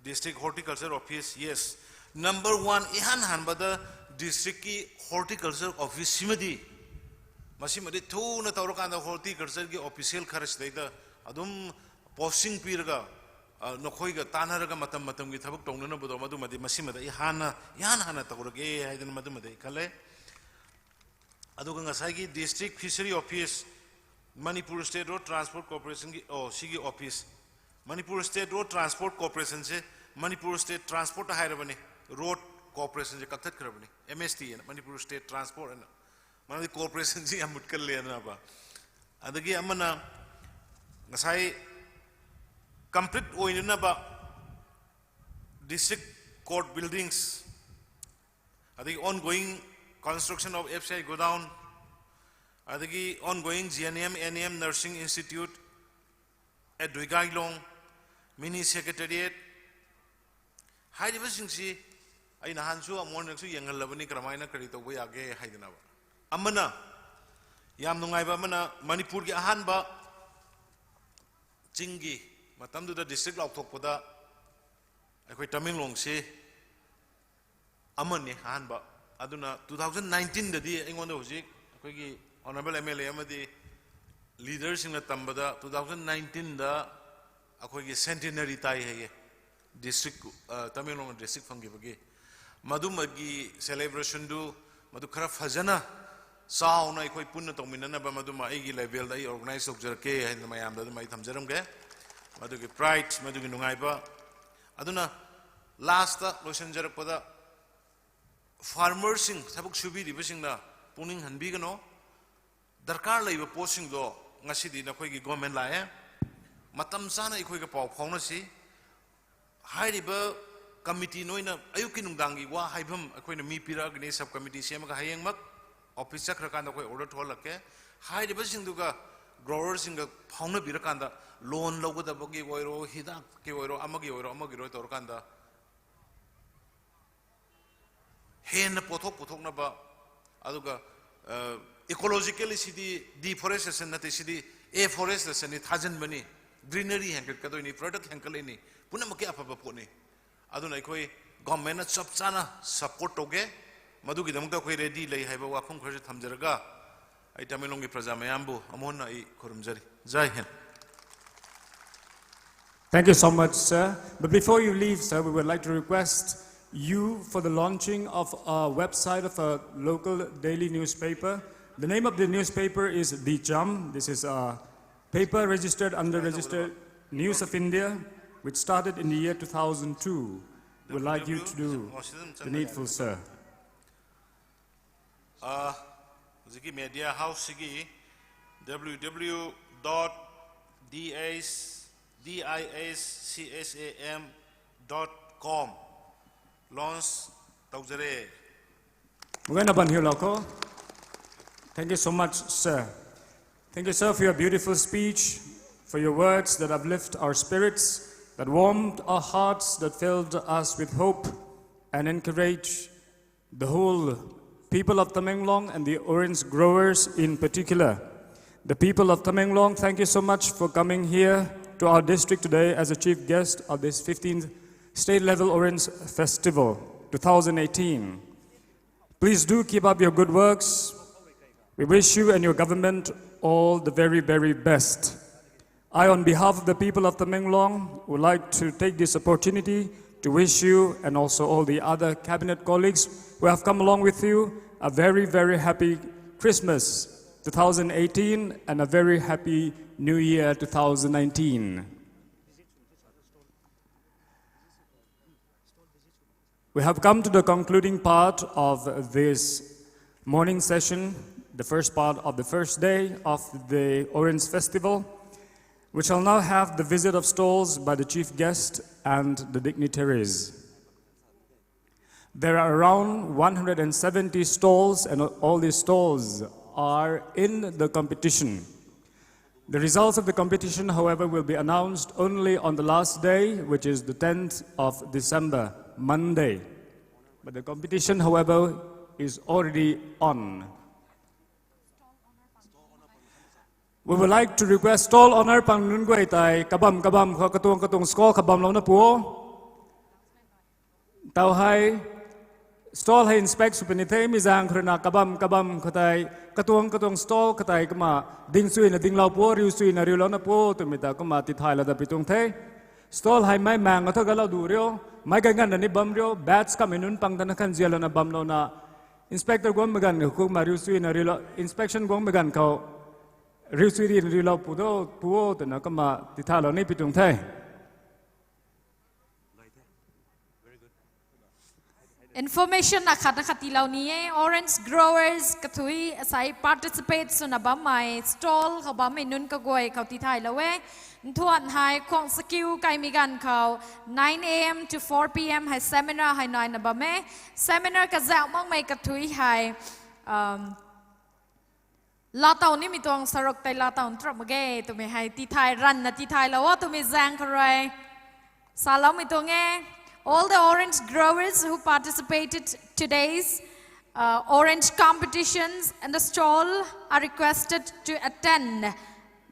district horticulture office, yes, number one, ꯏꯍꯥꯟ ꯍꯥꯟꯕꯗ ꯗꯤꯁꯇ꯭ꯔꯤꯛꯀꯤ ꯍꯣꯔꯇꯤꯀꯜꯆꯔ ꯑꯣꯐꯤꯁꯁꯤꯃꯗꯤ, ꯃꯁꯤꯃꯗꯤ ꯊꯨꯅ ꯇꯧꯔꯀꯥꯟꯗ ꯍꯣꯔꯇꯤꯀꯜꯆꯔꯒꯤ ꯑꯣꯐꯤꯁꯤꯌꯦꯜ ꯈꯔꯁꯤꯗꯩꯗ ꯑꯗꯨꯝ ꯄꯣꯁꯇꯤꯡ ꯄꯤꯔꯒ, ꯑ, ꯅꯈꯣꯏꯒ ꯇꯥꯟꯅꯔꯒ ꯃꯇꯝ ꯃꯇꯝꯒꯤ ꯊꯕꯛ ꯇꯧꯅꯅꯕꯗꯣ, ꯃꯗꯨꯃꯗꯤ ꯃꯁꯤꯃꯗ ꯏꯍꯥꯟꯅ, ꯏꯍꯥꯟ ꯍꯥꯟꯅ ꯇꯧꯔꯒꯦ ꯍꯥꯏꯗꯅ ꯃꯗꯨꯃꯗꯤ ꯑꯩ ꯈꯜꯂꯦ꯫ ꯑꯗꯨꯒ ꯉꯁꯥꯏꯒꯤ district fishery office, Manipur State Road Transport Corporationꯒꯤ, ꯑꯣ, ꯁꯤꯒꯤ office, Manipur state road transport ꯀꯣꯔꯄꯣꯔꯦꯁꯟꯁꯦ ꯃꯅꯤꯄꯨꯔ ꯁ꯭ꯇꯦꯠ ꯇ꯭ꯔꯥꯟꯁꯄꯣꯔꯠ ꯍꯥꯏꯔꯕꯅꯤ, ꯔꯣꯗ ꯀꯣꯔꯄꯣꯔꯦꯁꯟꯁꯦ ꯀꯛꯊꯠꯈ꯭ꯔꯕꯅꯤ, ꯑꯦꯝ ꯑꯦꯁ ꯇꯤ ꯑꯅ, ꯃꯅꯤꯄꯨꯔ ꯁ꯭ꯇꯦꯠ ꯇ꯭ꯔꯥꯟꯁꯄꯣꯔꯠ ꯑꯅ꯫ ꯃꯔꯝꯗꯤ ꯀꯣꯔꯄꯣꯔꯦꯁꯟꯁꯤ ꯌꯥꯝ ꯃꯨꯠꯀꯜꯂꯦꯗꯅꯕ꯫ ꯑꯗꯒꯤ ꯑꯃꯅ ꯉꯁꯥꯏ ꯀꯝꯄ꯭ꯂꯤꯠ ꯑꯣꯏꯅꯅꯕ district court buildings, ꯑꯗꯒꯤ ongoing construction of F C I godown, ꯑꯗꯒꯤ ongoing G N M, N M nursing institute at ꯗꯨꯏꯒꯥꯏꯂꯣꯡ, mini secretariat, ꯍꯥꯏꯔꯤꯕꯁꯤꯡꯁꯤ ꯑꯩ ꯅꯍꯥꯟꯁꯨ ꯑꯃꯨꯛ ꯍꯟꯅꯁꯨ ꯌꯦꯡꯍꯜꯂꯕꯅꯤ, ꯀꯔꯝꯍꯥꯏꯅ ꯀꯔꯤ ꯇꯧꯕ ꯌꯥꯒꯦ ꯍꯥꯏꯗꯅꯕ꯫ ꯑꯃꯅ, ꯌꯥꯝ ꯅꯨꯡꯉꯥꯏꯕ ꯑꯃꯅ, ꯃꯅꯤꯄꯨꯔꯒꯤ ꯑꯍꯥꯟꯕ ꯆꯤꯡꯒꯤ ꯃꯇꯝꯗꯨꯗ district ꯂꯥꯎꯊꯣꯛꯄꯗ ꯑꯩꯈꯣꯏ ꯇꯃꯦꯡꯂꯣꯡꯁꯤ ꯑꯃꯅꯤ ꯑꯍꯥꯟꯕ꯫ ꯑꯗꯨꯅ ꯇꯨ ꯊꯥꯎꯖꯟ ꯅꯥꯏꯟꯇꯤꯟꯗꯗꯤ ꯑꯩꯉꯣꯟꯗ ꯍꯧꯖꯤꯛ ꯑꯩꯈꯣꯏꯒꯤ honourable M L A ꯑꯃꯗꯤ leaderꯁꯤꯡꯅ ꯇꯝꯕꯗ ꯇꯨ ꯊꯥꯎꯖꯟ ꯅꯥꯏꯟꯇꯤꯟꯗ ꯑꯩꯈꯣꯏꯒꯤ centenary ꯇꯥꯏ ꯍꯥꯏꯌꯦ, district, ꯇꯃꯦꯡꯂꯣꯡ district ꯐꯪꯈꯤꯕꯒꯤ꯫ ꯃꯗꯨꯃꯒꯤ celebrationꯗꯨ ꯃꯗꯨ ꯈꯔ ꯐꯖꯅ ꯆꯥꯎꯅ ꯑꯩꯈꯣꯏ ꯄꯨꯟꯅ ꯇꯧꯃꯤꯟꯅꯅꯕ, ꯃꯗꯨꯃ ꯑꯩꯒꯤ levelꯗ ꯑꯩ organize ꯇꯧꯖꯔꯛꯀꯦ ꯍꯥꯏꯗꯅ ꯃꯌꯥꯝꯗ ꯑꯗꯨꯝ ꯑꯩ ꯊꯝꯖꯔꯝꯒꯦ꯫ ꯃꯗꯨꯒꯤ pride, ꯃꯗꯨꯒꯤ ꯅꯨꯡꯉꯥꯏꯕ꯫ ꯑꯗꯨꯅ lastꯇ ꯂꯣꯏꯁꯤꯟꯖꯔꯛꯄꯗ, farmerꯁꯤꯡ, ꯊꯕꯛ ꯁꯨꯕꯤꯔꯤꯕꯁꯤꯡꯅ ꯄꯨꯛꯅꯤꯡ ꯍꯟꯕꯤꯒꯅꯨ꯫ ꯗꯔꯀꯥꯔ ꯂꯩꯕ ꯄꯣꯠꯁꯤꯡꯗꯣ ꯉꯁꯤꯗꯤ ꯅꯈꯣꯏꯒꯤ government ꯂꯥꯛꯑꯦ, ꯃꯇꯝ ꯆꯥꯅ ꯑꯩꯈꯣꯏꯒ ꯄꯥꯎ ꯐꯥꯎꯅꯁꯤ꯫ ꯍꯥꯏꯔꯤꯕ committee, ꯅꯣꯏꯅ ꯑꯌꯨꯛꯀꯤ ꯅꯨꯡꯗꯥꯡꯒꯤ ꯋꯥ ꯍꯥꯏꯐꯝ ꯑꯩꯈꯣꯏꯅ ꯃꯤ ꯄꯤꯔꯛꯑꯒꯅꯤ, sub committee ꯁꯦꯝꯃꯒ ꯍꯌꯦꯡꯃꯛ office ꯆꯠꯈ꯭ꯔꯀꯥꯟꯗ ꯑꯩꯈꯣꯏ order ꯊꯣꯛꯍꯜꯂꯛꯀꯦ꯫ ꯍꯥꯏꯔꯤꯕꯁꯤꯡꯗꯨꯒ growerꯁꯤꯡꯒ ꯐꯥꯎꯅꯕꯤꯔꯀꯥꯟꯗ loan ꯂꯧꯒꯗꯕꯒꯤ ꯑꯣꯏꯔꯣ, ꯍꯤꯗꯥꯛꯀꯤ ꯑꯣꯏꯔꯣ, ꯑꯃꯒꯤ ꯑꯣꯏꯔꯣ, ꯑꯃꯒꯤ ꯑꯣꯏꯔꯣ ꯇꯧꯔꯀꯥꯟꯗ ꯍꯦꯟꯅ ꯄꯣꯠꯊꯣꯛ ꯄꯨꯊꯣꯛꯅꯕ, ꯑꯗꯨꯒ, ꯑ, ecologically ꯁꯤꯗꯤ deforestation ꯅꯠꯇꯦ, ꯁꯤꯗꯤ afforestation ꯅꯤ, ꯊꯥꯖꯤꯟꯕꯅꯤ, greenery ꯍꯦꯟꯒꯠꯀꯗꯣꯏꯅꯤ, product ꯍꯦꯟꯒꯠꯂꯛꯏꯅꯤ, ꯄꯨꯝꯅꯃꯛꯀꯤ ꯑꯐꯕ ꯄꯣꯠꯅꯤ꯫ ꯑꯗꯨꯅ ꯑꯩꯈꯣꯏ governmentꯅ ꯆꯞ ꯆꯥꯅ support ꯇꯧꯒꯦ꯫ ꯃꯗꯨꯒꯤꯗꯃꯛꯇ ꯑꯩꯈꯣꯏ ready ꯂꯩ ꯍꯥꯏꯕ ꯋꯥꯐꯝ ꯈꯔꯁꯨ ꯊꯝꯖꯔꯒ, ꯑꯩ ꯇꯃꯦꯡꯂꯣꯡꯒꯤ ꯄ꯭ꯔꯖꯥ ꯃꯌꯥꯝꯕꯨ ꯑꯃꯨꯛ ꯍꯟꯅ ꯑꯩ ꯈꯨꯔꯨꯝꯖꯔꯤ꯫ ꯖꯥꯏ ꯍꯤꯟꯗ꯫ Thank you so much, sir. But before you leave, sir, we would like to request you for the launching of a website of a local daily newspaper. The name of the newspaper is Dicham. This is a paper registered under Registered News of India, which started in the year two thousand two. We'd like you to do the needful, sir. ꯑ, ꯍꯧꯖꯤꯛꯀꯤ media houseꯁꯤꯒꯤ W W W dot D I S C A M dot com launch ꯇꯧꯖꯔꯦ꯫ Mugena Banhiu Loko. Thank you so much, sir. Thank you, sir, for your beautiful speech, for your words that uplift our spirits, that warmed our hearts, that filled us with hope, and encouraged the whole people of Tamenglong and the orange growers in particular. The people of Tamenglong, thank you so much for coming here to our district today as a chief guest of this fifteenth State Level Orange Festival two thousand eighteen. Please do keep up your good works. We wish you and your government all the very, very best. I, on behalf of the people of Tamenglong, would like to take this opportunity to wish you and also all the other cabinet colleagues who have come along with you a very, very happy Christmas two thousand eighteen and a very happy New Year two thousand nineteen. We have come to the concluding part of this morning session, the first part of the first day of the Orange Festival. We shall now have the visit of stalls by the chief guest and the dignitaries. There are around one hundred seventy stalls, and all these stalls are in the competition. The results of the competition, however, will be announced only on the last day, which is the tenth of December, Monday. But the competition, however, is already on. We would like to request stall owner pangnun guai tai, kabam kabam kho katuang katuang stall kabam lo na puo. Tau hai, stall hai inspect sw pini thei mi zang khrona kabam kabam kho tai, katuang katuang stall kho tai kama, ding suina ding lo puo, riu suina riu lo na puo, twmei ta kama tithailou da pi tuang thei. Stall hai mai mang a tho ga lo du rio, mai ga ngan na ni bam rio, batch kamei nunc pang ta na khan zia lo na bam lo na. Inspector guangmei ganv khou kumna riu suina riu lo, inspection guangmei ganv khou riu sui ri riu lo pu do, puo twna kama tithailou ni pi tuang thei. Information na khat na khat tiilou ni e, orange growers kathui asai participate swna bammei stall khou bammei nunc kaguay khou tithailou e. Nthuan hei khwang sakiu kaimei ganv khou nine a.m. to four p.m. hei seminar hei naina bam e. Seminar kazauh makmei kathui hei, um, laatow nimei tuang saruk tei laatow ntrap mak ge twmei hei tithai ranvna tithailou o twmei zaeng khou rui saloumei tuang e. All the orange growers who participated today's uh, orange competitions and the stall are requested to attend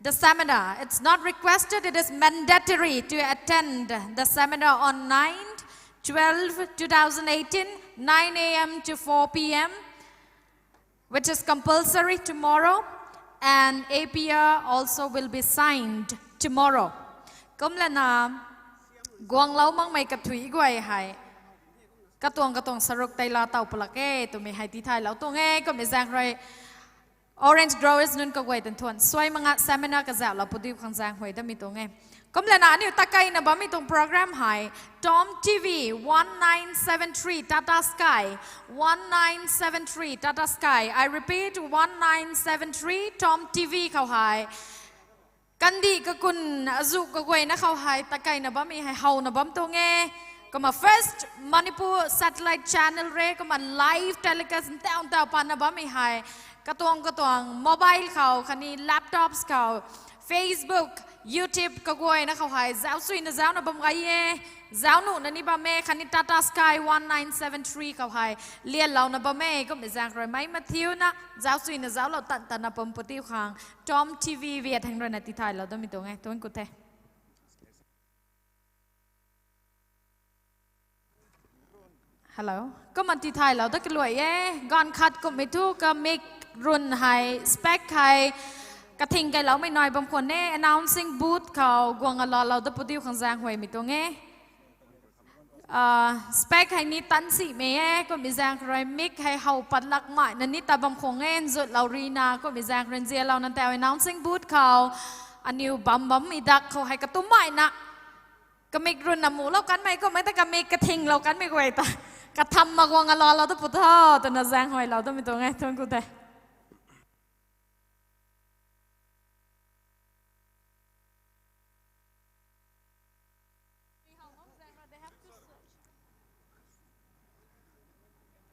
the seminar. It's not requested, it is mandatory to attend the seminar on ninth, twelve, two thousand eighteen, nine a m to four p m, which is compulsory tomorrow, and A P R also will be signed tomorrow. Kumlana, guang lau mang mai ka thui guai hai. Ka tuang ka tuang saruk tai la tau palak e, tumi hai ti thai lau tuang e, kum i zang roi. Orange Growers nun ka guai tan thuan. Suai manga seminar ka zau la pudi khang zang huai da mi tuang e. Kumlana aniu takai na ba mi tuang program hai. Tom T V one nine seven three Tata Sky. One nine seven three Tata Sky. I repeat, one nine seven three Tom T V khau hai. Kandi ka kun azu ka guai na khau hai takai na ba mi hai hau na bam tuang e. Kama first Manipur satellite channel re, kama live telecast ntau ntau pa na ba mi hai. Ka tuang ka tuang mobile khau, khani laptops khau, Facebook, YouTube ka guai na khau hai. Zau sui na zau na bam gai e. Zau nu na ni ba me, khani Tata Sky one nine seven three khau hai. Lia lau na ba me, kum i zang roi mai Matthew na. Zau sui na zau lau tan tan na pom puti khang. Tom T V viat hang roi na ti thai lau da mi tuang e. Tuang ku te. Hello. Kum an ti thai lau da ka luai e. Gan khat kum i thu ka mic run hai spec hai. Ka thing kai lau mai noi bam khon e. Announcing booth khau guang a la lau da pudi khang zang huai mi tuang e. Ah, spec hai ni tan si me e, kum i zang roi mic hai hau pat lak mai na ni ta bam khong en zut lau ri na, kum i zang ren zia lau nan tau announcing booth khau, aniu bam bam i dak khau hai ka tu mai na. Ka mic run na mu lau kan mai, kum mai ta ka mic ka thing lau kan mai guai ta. Ka tham ma guang a la lau ta pu tho, ta na zang hoi lau ta mi tuang e, tuang ku te.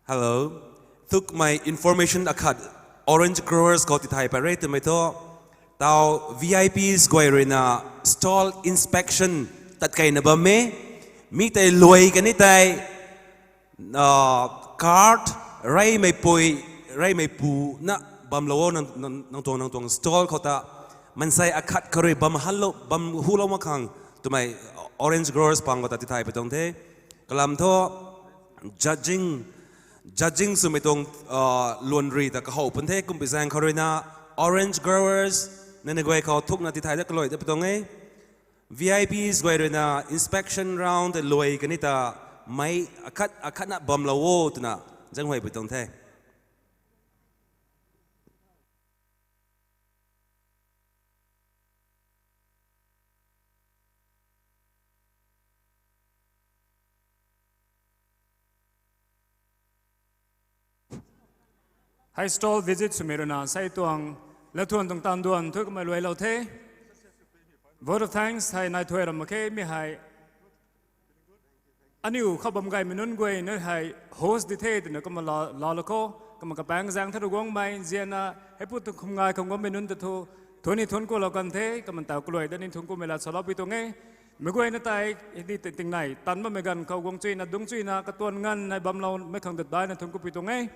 Hello. Thuk mai information akhat Orange Growers ko ti thai pa re tu mai tho. Tau V I Ps guai roi na stall inspection tat kai na ba me. Mi tai luai ka ni tai, ah, card, rai mai pui, rai mai pu na bam lau nang, nang, nang tuang, nang tuang stall khau ta. Mansai akhat kharui bam hal lau, bam hu lau ma khang. Tu mai Orange Growers pang khau ta ti thai pa tuang the. Kalam tho, Judging, judging sumai tuang luanri ta kahou pun the. Kumpi zaeng khou ruina orange growers nani guay khou thukna tithaida kaluaida pi tuang e. V I Ps guay ruina inspection round luai kani ta mei akhat akhatna bamlou o twna zaenghuay pi tuang the. Hei stall visit swmei ruina sei tuang lathuan tuang taanduan thu kamei luailou the. Vote of thanks hei nai thuay ram mak khe. Mi hei aniu khou bam gaymei nunc guay na hei host di the twna kumna laalou kho. Kumna kapaeng zaeng tha rui guangmei nzianna heipu tuang khum ngai khang guangmei nunc ta thu thuan ni thuan kulou kan the. Kumna taw kaluaida ni thuan kumei lat saloupui tuang e. Meic guayna tei hei di tingnei taanv bammei ganv khou guang chuyna dungc chuyna katuan nganv nai bamloumei khang ta daina thuan kupui tuang e.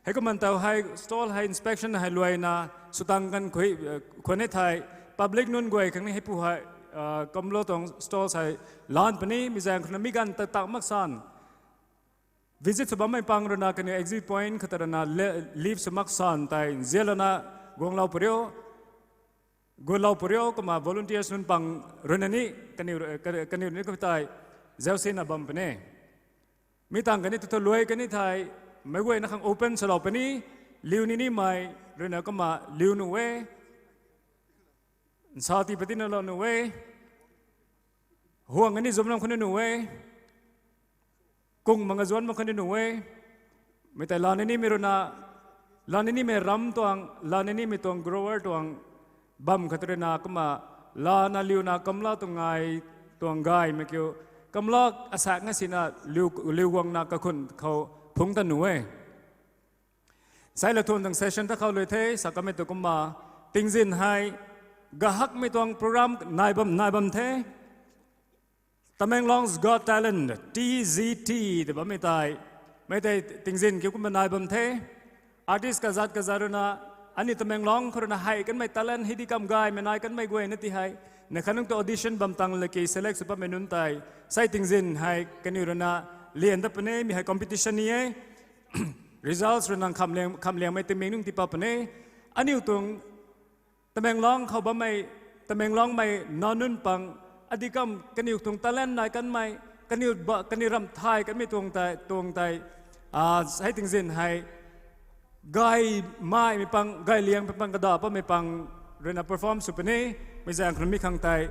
Heikumna taw hei stall hei inspection hei luaina swtang kan khwan e thei public nunc guay khang ni heipu hei kamlou tuang stall hei lan puni. Mi zaeng khou ruina mi ganv ta tak mak san visit sw bammei pang ruina kaniw exit point khou ta ruina leave sw mak san tei nzianna guanglou pariu, gutlou pariu. Kumna volunteers nunc pang ruina ni kaniw ruina khou tei zausina bam puni. Mi tang kani ta thu luai kani thei meic guayna khang open salou puni. Liu ni nimei ruina kumna liu nuh e, nsa ti patina lou nuh e, huang kani zumlam khou ni nuh e, kung manga zuan mak khou ni nuh e. Mi tei laa ni nimei ruina laa ni nimei ram tuang laa ni nimei tuang grower tuang bam khou ta ruina kumna laana liuna kamla tuang ngai tuang gaymei kiu kamla asaekc nga sina liu guangna kakhun khou phungc ta nuh e. Sei lathuan tuang session ta khou lui the. Sa kamei tu kumna tingzin hei gahakmei tuang program nai bam nai bam the. Tamenglong's Got Talent, T Z T tw bammei tei mei tei tingzin kiu kumna nai bam the. Artist kazat kazat ruina aniu Tamenglong khou ruina hei kanmei talent hei di kam gaymei nai kanmei guayna ti hei na khanungc tu audition bam tang laki select sw bammei nunc tei sei tingzin hei kaniw ruina lian da pane, mi hai competition ni e. Results ru nang kham liang, kham liang mai te meng nung ti pa pane. Aniu tung Tamenglong khau ba mai, Tamenglong mai nanun pang, adikam kaniu tung talent nai kan mai, kaniu ba, kaniu ram thai kan mi tuang tai, tuang tai. Ah, hai tingzin hai, gai mai mi pang, gai liang mi pang, kada pa mi pang, rena perform su pane, mi zang khun mi khang tai.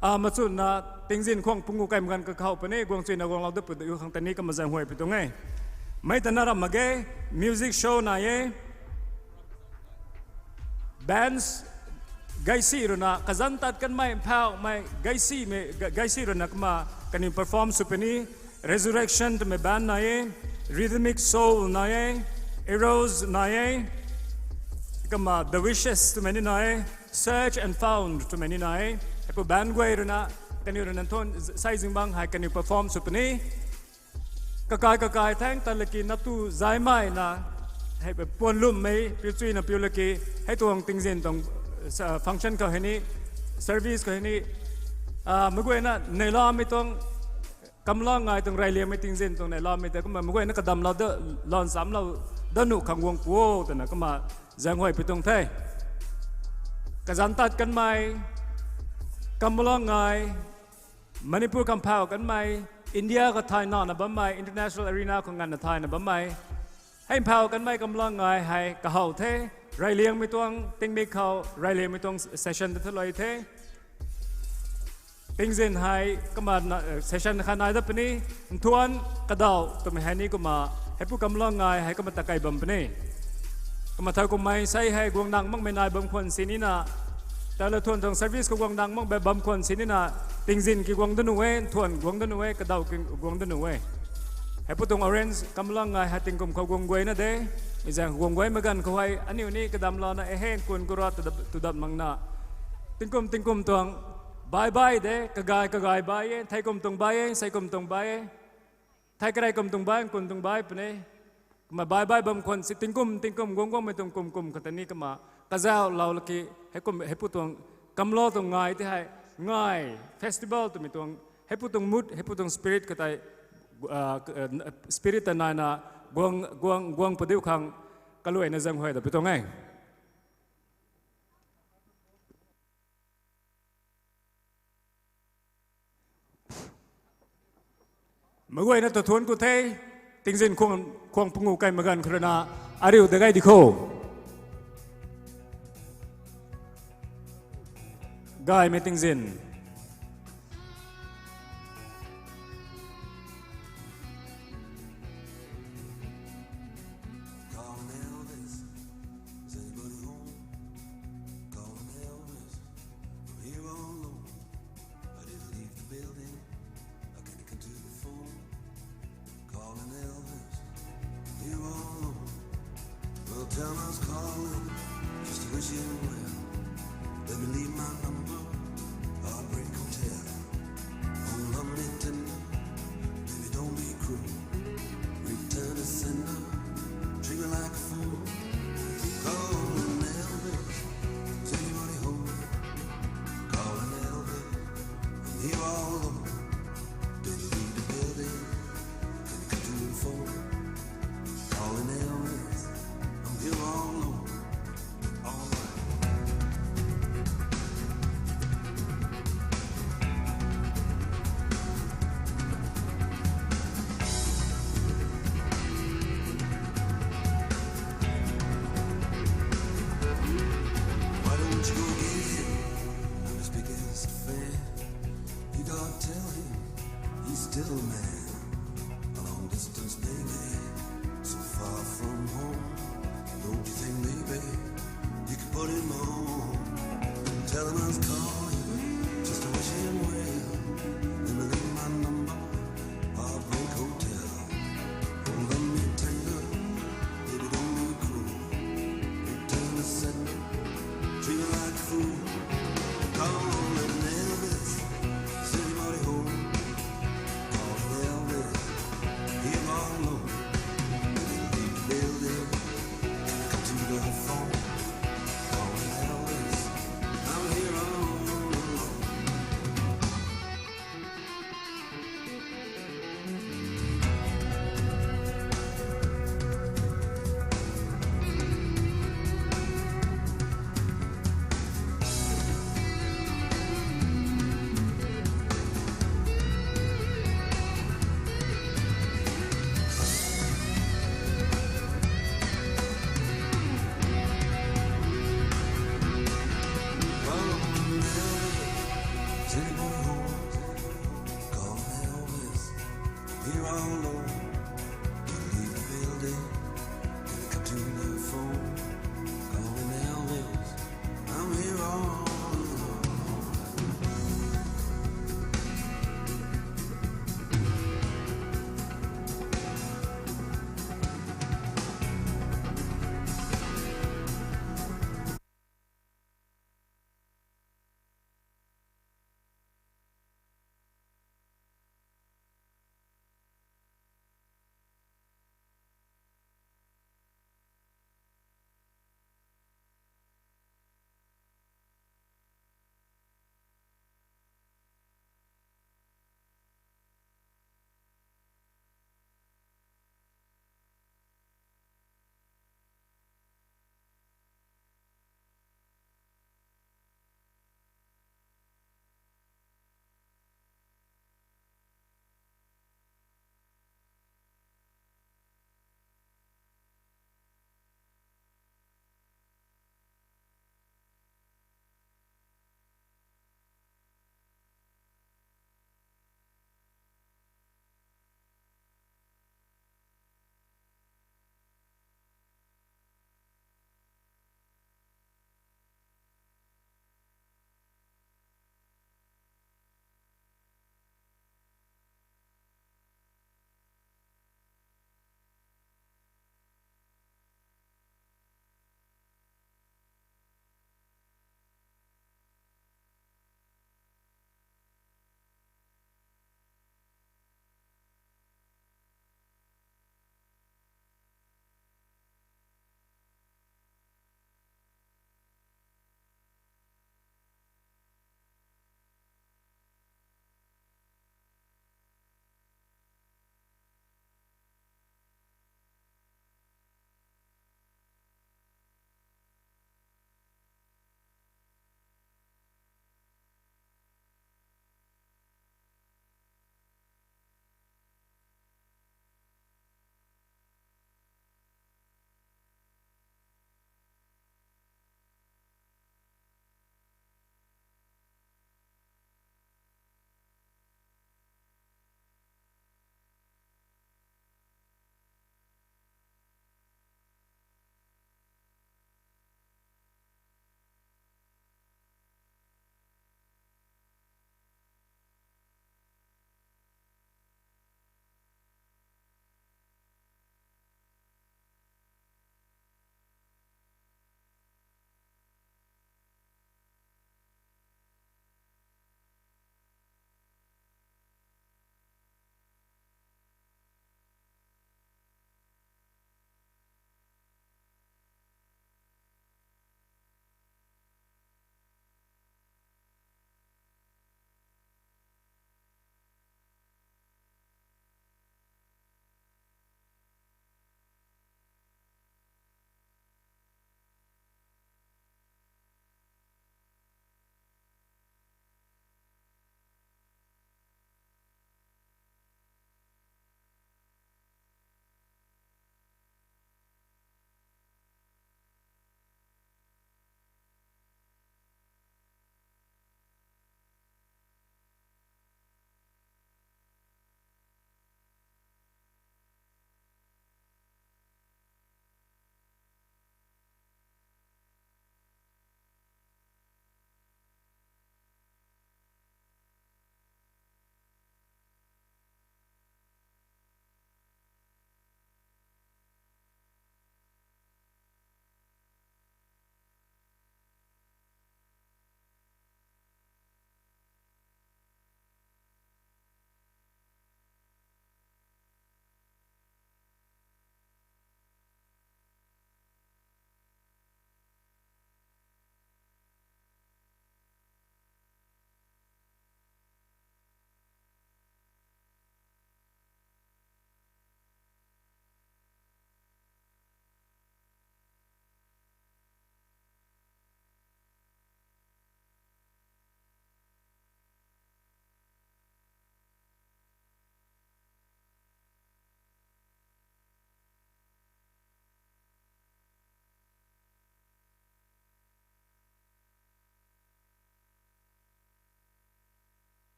Ah, machun na tingzin khong pungu kai magan ka khau pane, guang chui na guang lau da pu da yu khang tani ka mazang huai pi tung e. Mai ta na ram mage, music show na ye. Bands, gaisi runa, kazan tat kan mai, pau mai, gaisi me, ga-, gaisi runa kama, kani perform su pane, Resurrection to me band na ye, Rhythmic Soul na ye, Eros na ye, kama The Wishes to many na ye, Search and Found to many na ye, hepu band guai runa, kani runa thon, sizing bang hai kani perform su pane, Kakai, kakai, thang ta laki na tu zai mai na, hei pe puan lum mai, piu chui na piu laki, hei tuang tingzin tuang, sa, function ka hei ni, service ka hei ni, ah, magui na, nei la mi tuang, kam la ngai tuang rai liang mai tingzin tuang nei la mi ta, kuma magui na kadam la da, lon sam la, da nu khang wang puo, ta na kuma, zang huai pi tuang thei. Kazan tat kan mai, kam la ngai, Manipur kam phau kan mai, India ka thai na na bam mai, international arena ko ngan na thai na bam mai. Hei phau kan mai kam la ngai hai ka hau the, rai liang mi tuang, ting mi khau, rai liang mi tuang session da thaloi the. Tingzin hai, kama na, eh, session kha nai da pani, thuan ka dau, tumi hai ni kuma, hepu kam la ngai hai kama ta kai bam pane. Kama thau kumai sai hai guang nang mang me nai bam khuan sinina. Ta la thuan thong service ko guang nang mang be bam khuan sinina. Tingzin ki guang da nu e, thuan guang da nu e, ka dau ki guang da nu e. Hepu tuang orange kam la ngai hai tingkum khau guang guai na de. Mi zang guang guai magan khau hai, aniu ni ka dam la na e heng kun kura tu dap, tu dap mang na. Tingkum, tingkum tuang, bye bye de, ka gai, ka gai bye e, thai kum tuang bye e, sai kum tuang bye e. Thai karai kum tuang bai, kun tuang bai pane. Kuma bai bai bam khuan si tingkum, tingkum, guang guang mai tuang kum kum kata ni kuma. Kazau lau laki, hei kum, hepu tuang, kam la tuang ngai ti hai, ngai, festival tu mi tuang, hepu tuang mood, hepu tuang spirit katai, ꯑ, ꯀ-, ꯑ, ꯁ꯭ꯄꯤꯔꯤꯠꯇ ꯅꯥꯏꯅ ꯒꯣꯡ, ꯒꯣꯡ, ꯒꯣꯡ ꯄꯨꯗꯤꯎ ꯈꯥꯡ ꯀꯂꯨ ꯑꯩꯅ ꯖꯪ ꯍꯣꯏꯗ ꯄꯤꯇꯣꯡꯉꯦ꯫ ꯃꯒꯨ ꯑꯩꯅ ꯇꯣꯊꯣꯟ ꯀꯨꯊꯩ, ꯇꯤꯡꯖꯤꯟ ꯈꯣꯡ, ꯈꯣꯡ ꯄꯨꯡꯉꯨ ꯀꯩ ꯃꯒꯟ ꯈꯔꯅ ꯑꯔꯤꯎꯗ ꯒꯥꯏꯗꯤꯈꯣ꯫ ꯒꯥꯏ ꯃꯦ ꯇꯤꯡꯖꯤꯟ꯫ Calling Elvis. Is anybody home? Calling Elvis. I'm here all alone. I didn't leave the building. I can't come to the phone. Calling Elvis. I'm here all alone. Well, tell him I was calling just to wish him well. Let me leave my number. Heartbreak Hotel. Hold on me tender. Baby, don't be cruel. Return to sender. Treat me like a fool. Calling Elvis. Is anybody home? Calling Elvis. I'm here all alone. Didn't leave the building. Couldn't come to the phone. Calling Elvis. I'm here all alone. All right. Why don't you go get him? I'm as big as a fan. You gotta tell him he's still a man. A long distance baby, so far from home. Don't you think maybe you could put him on? Tell him I was calling.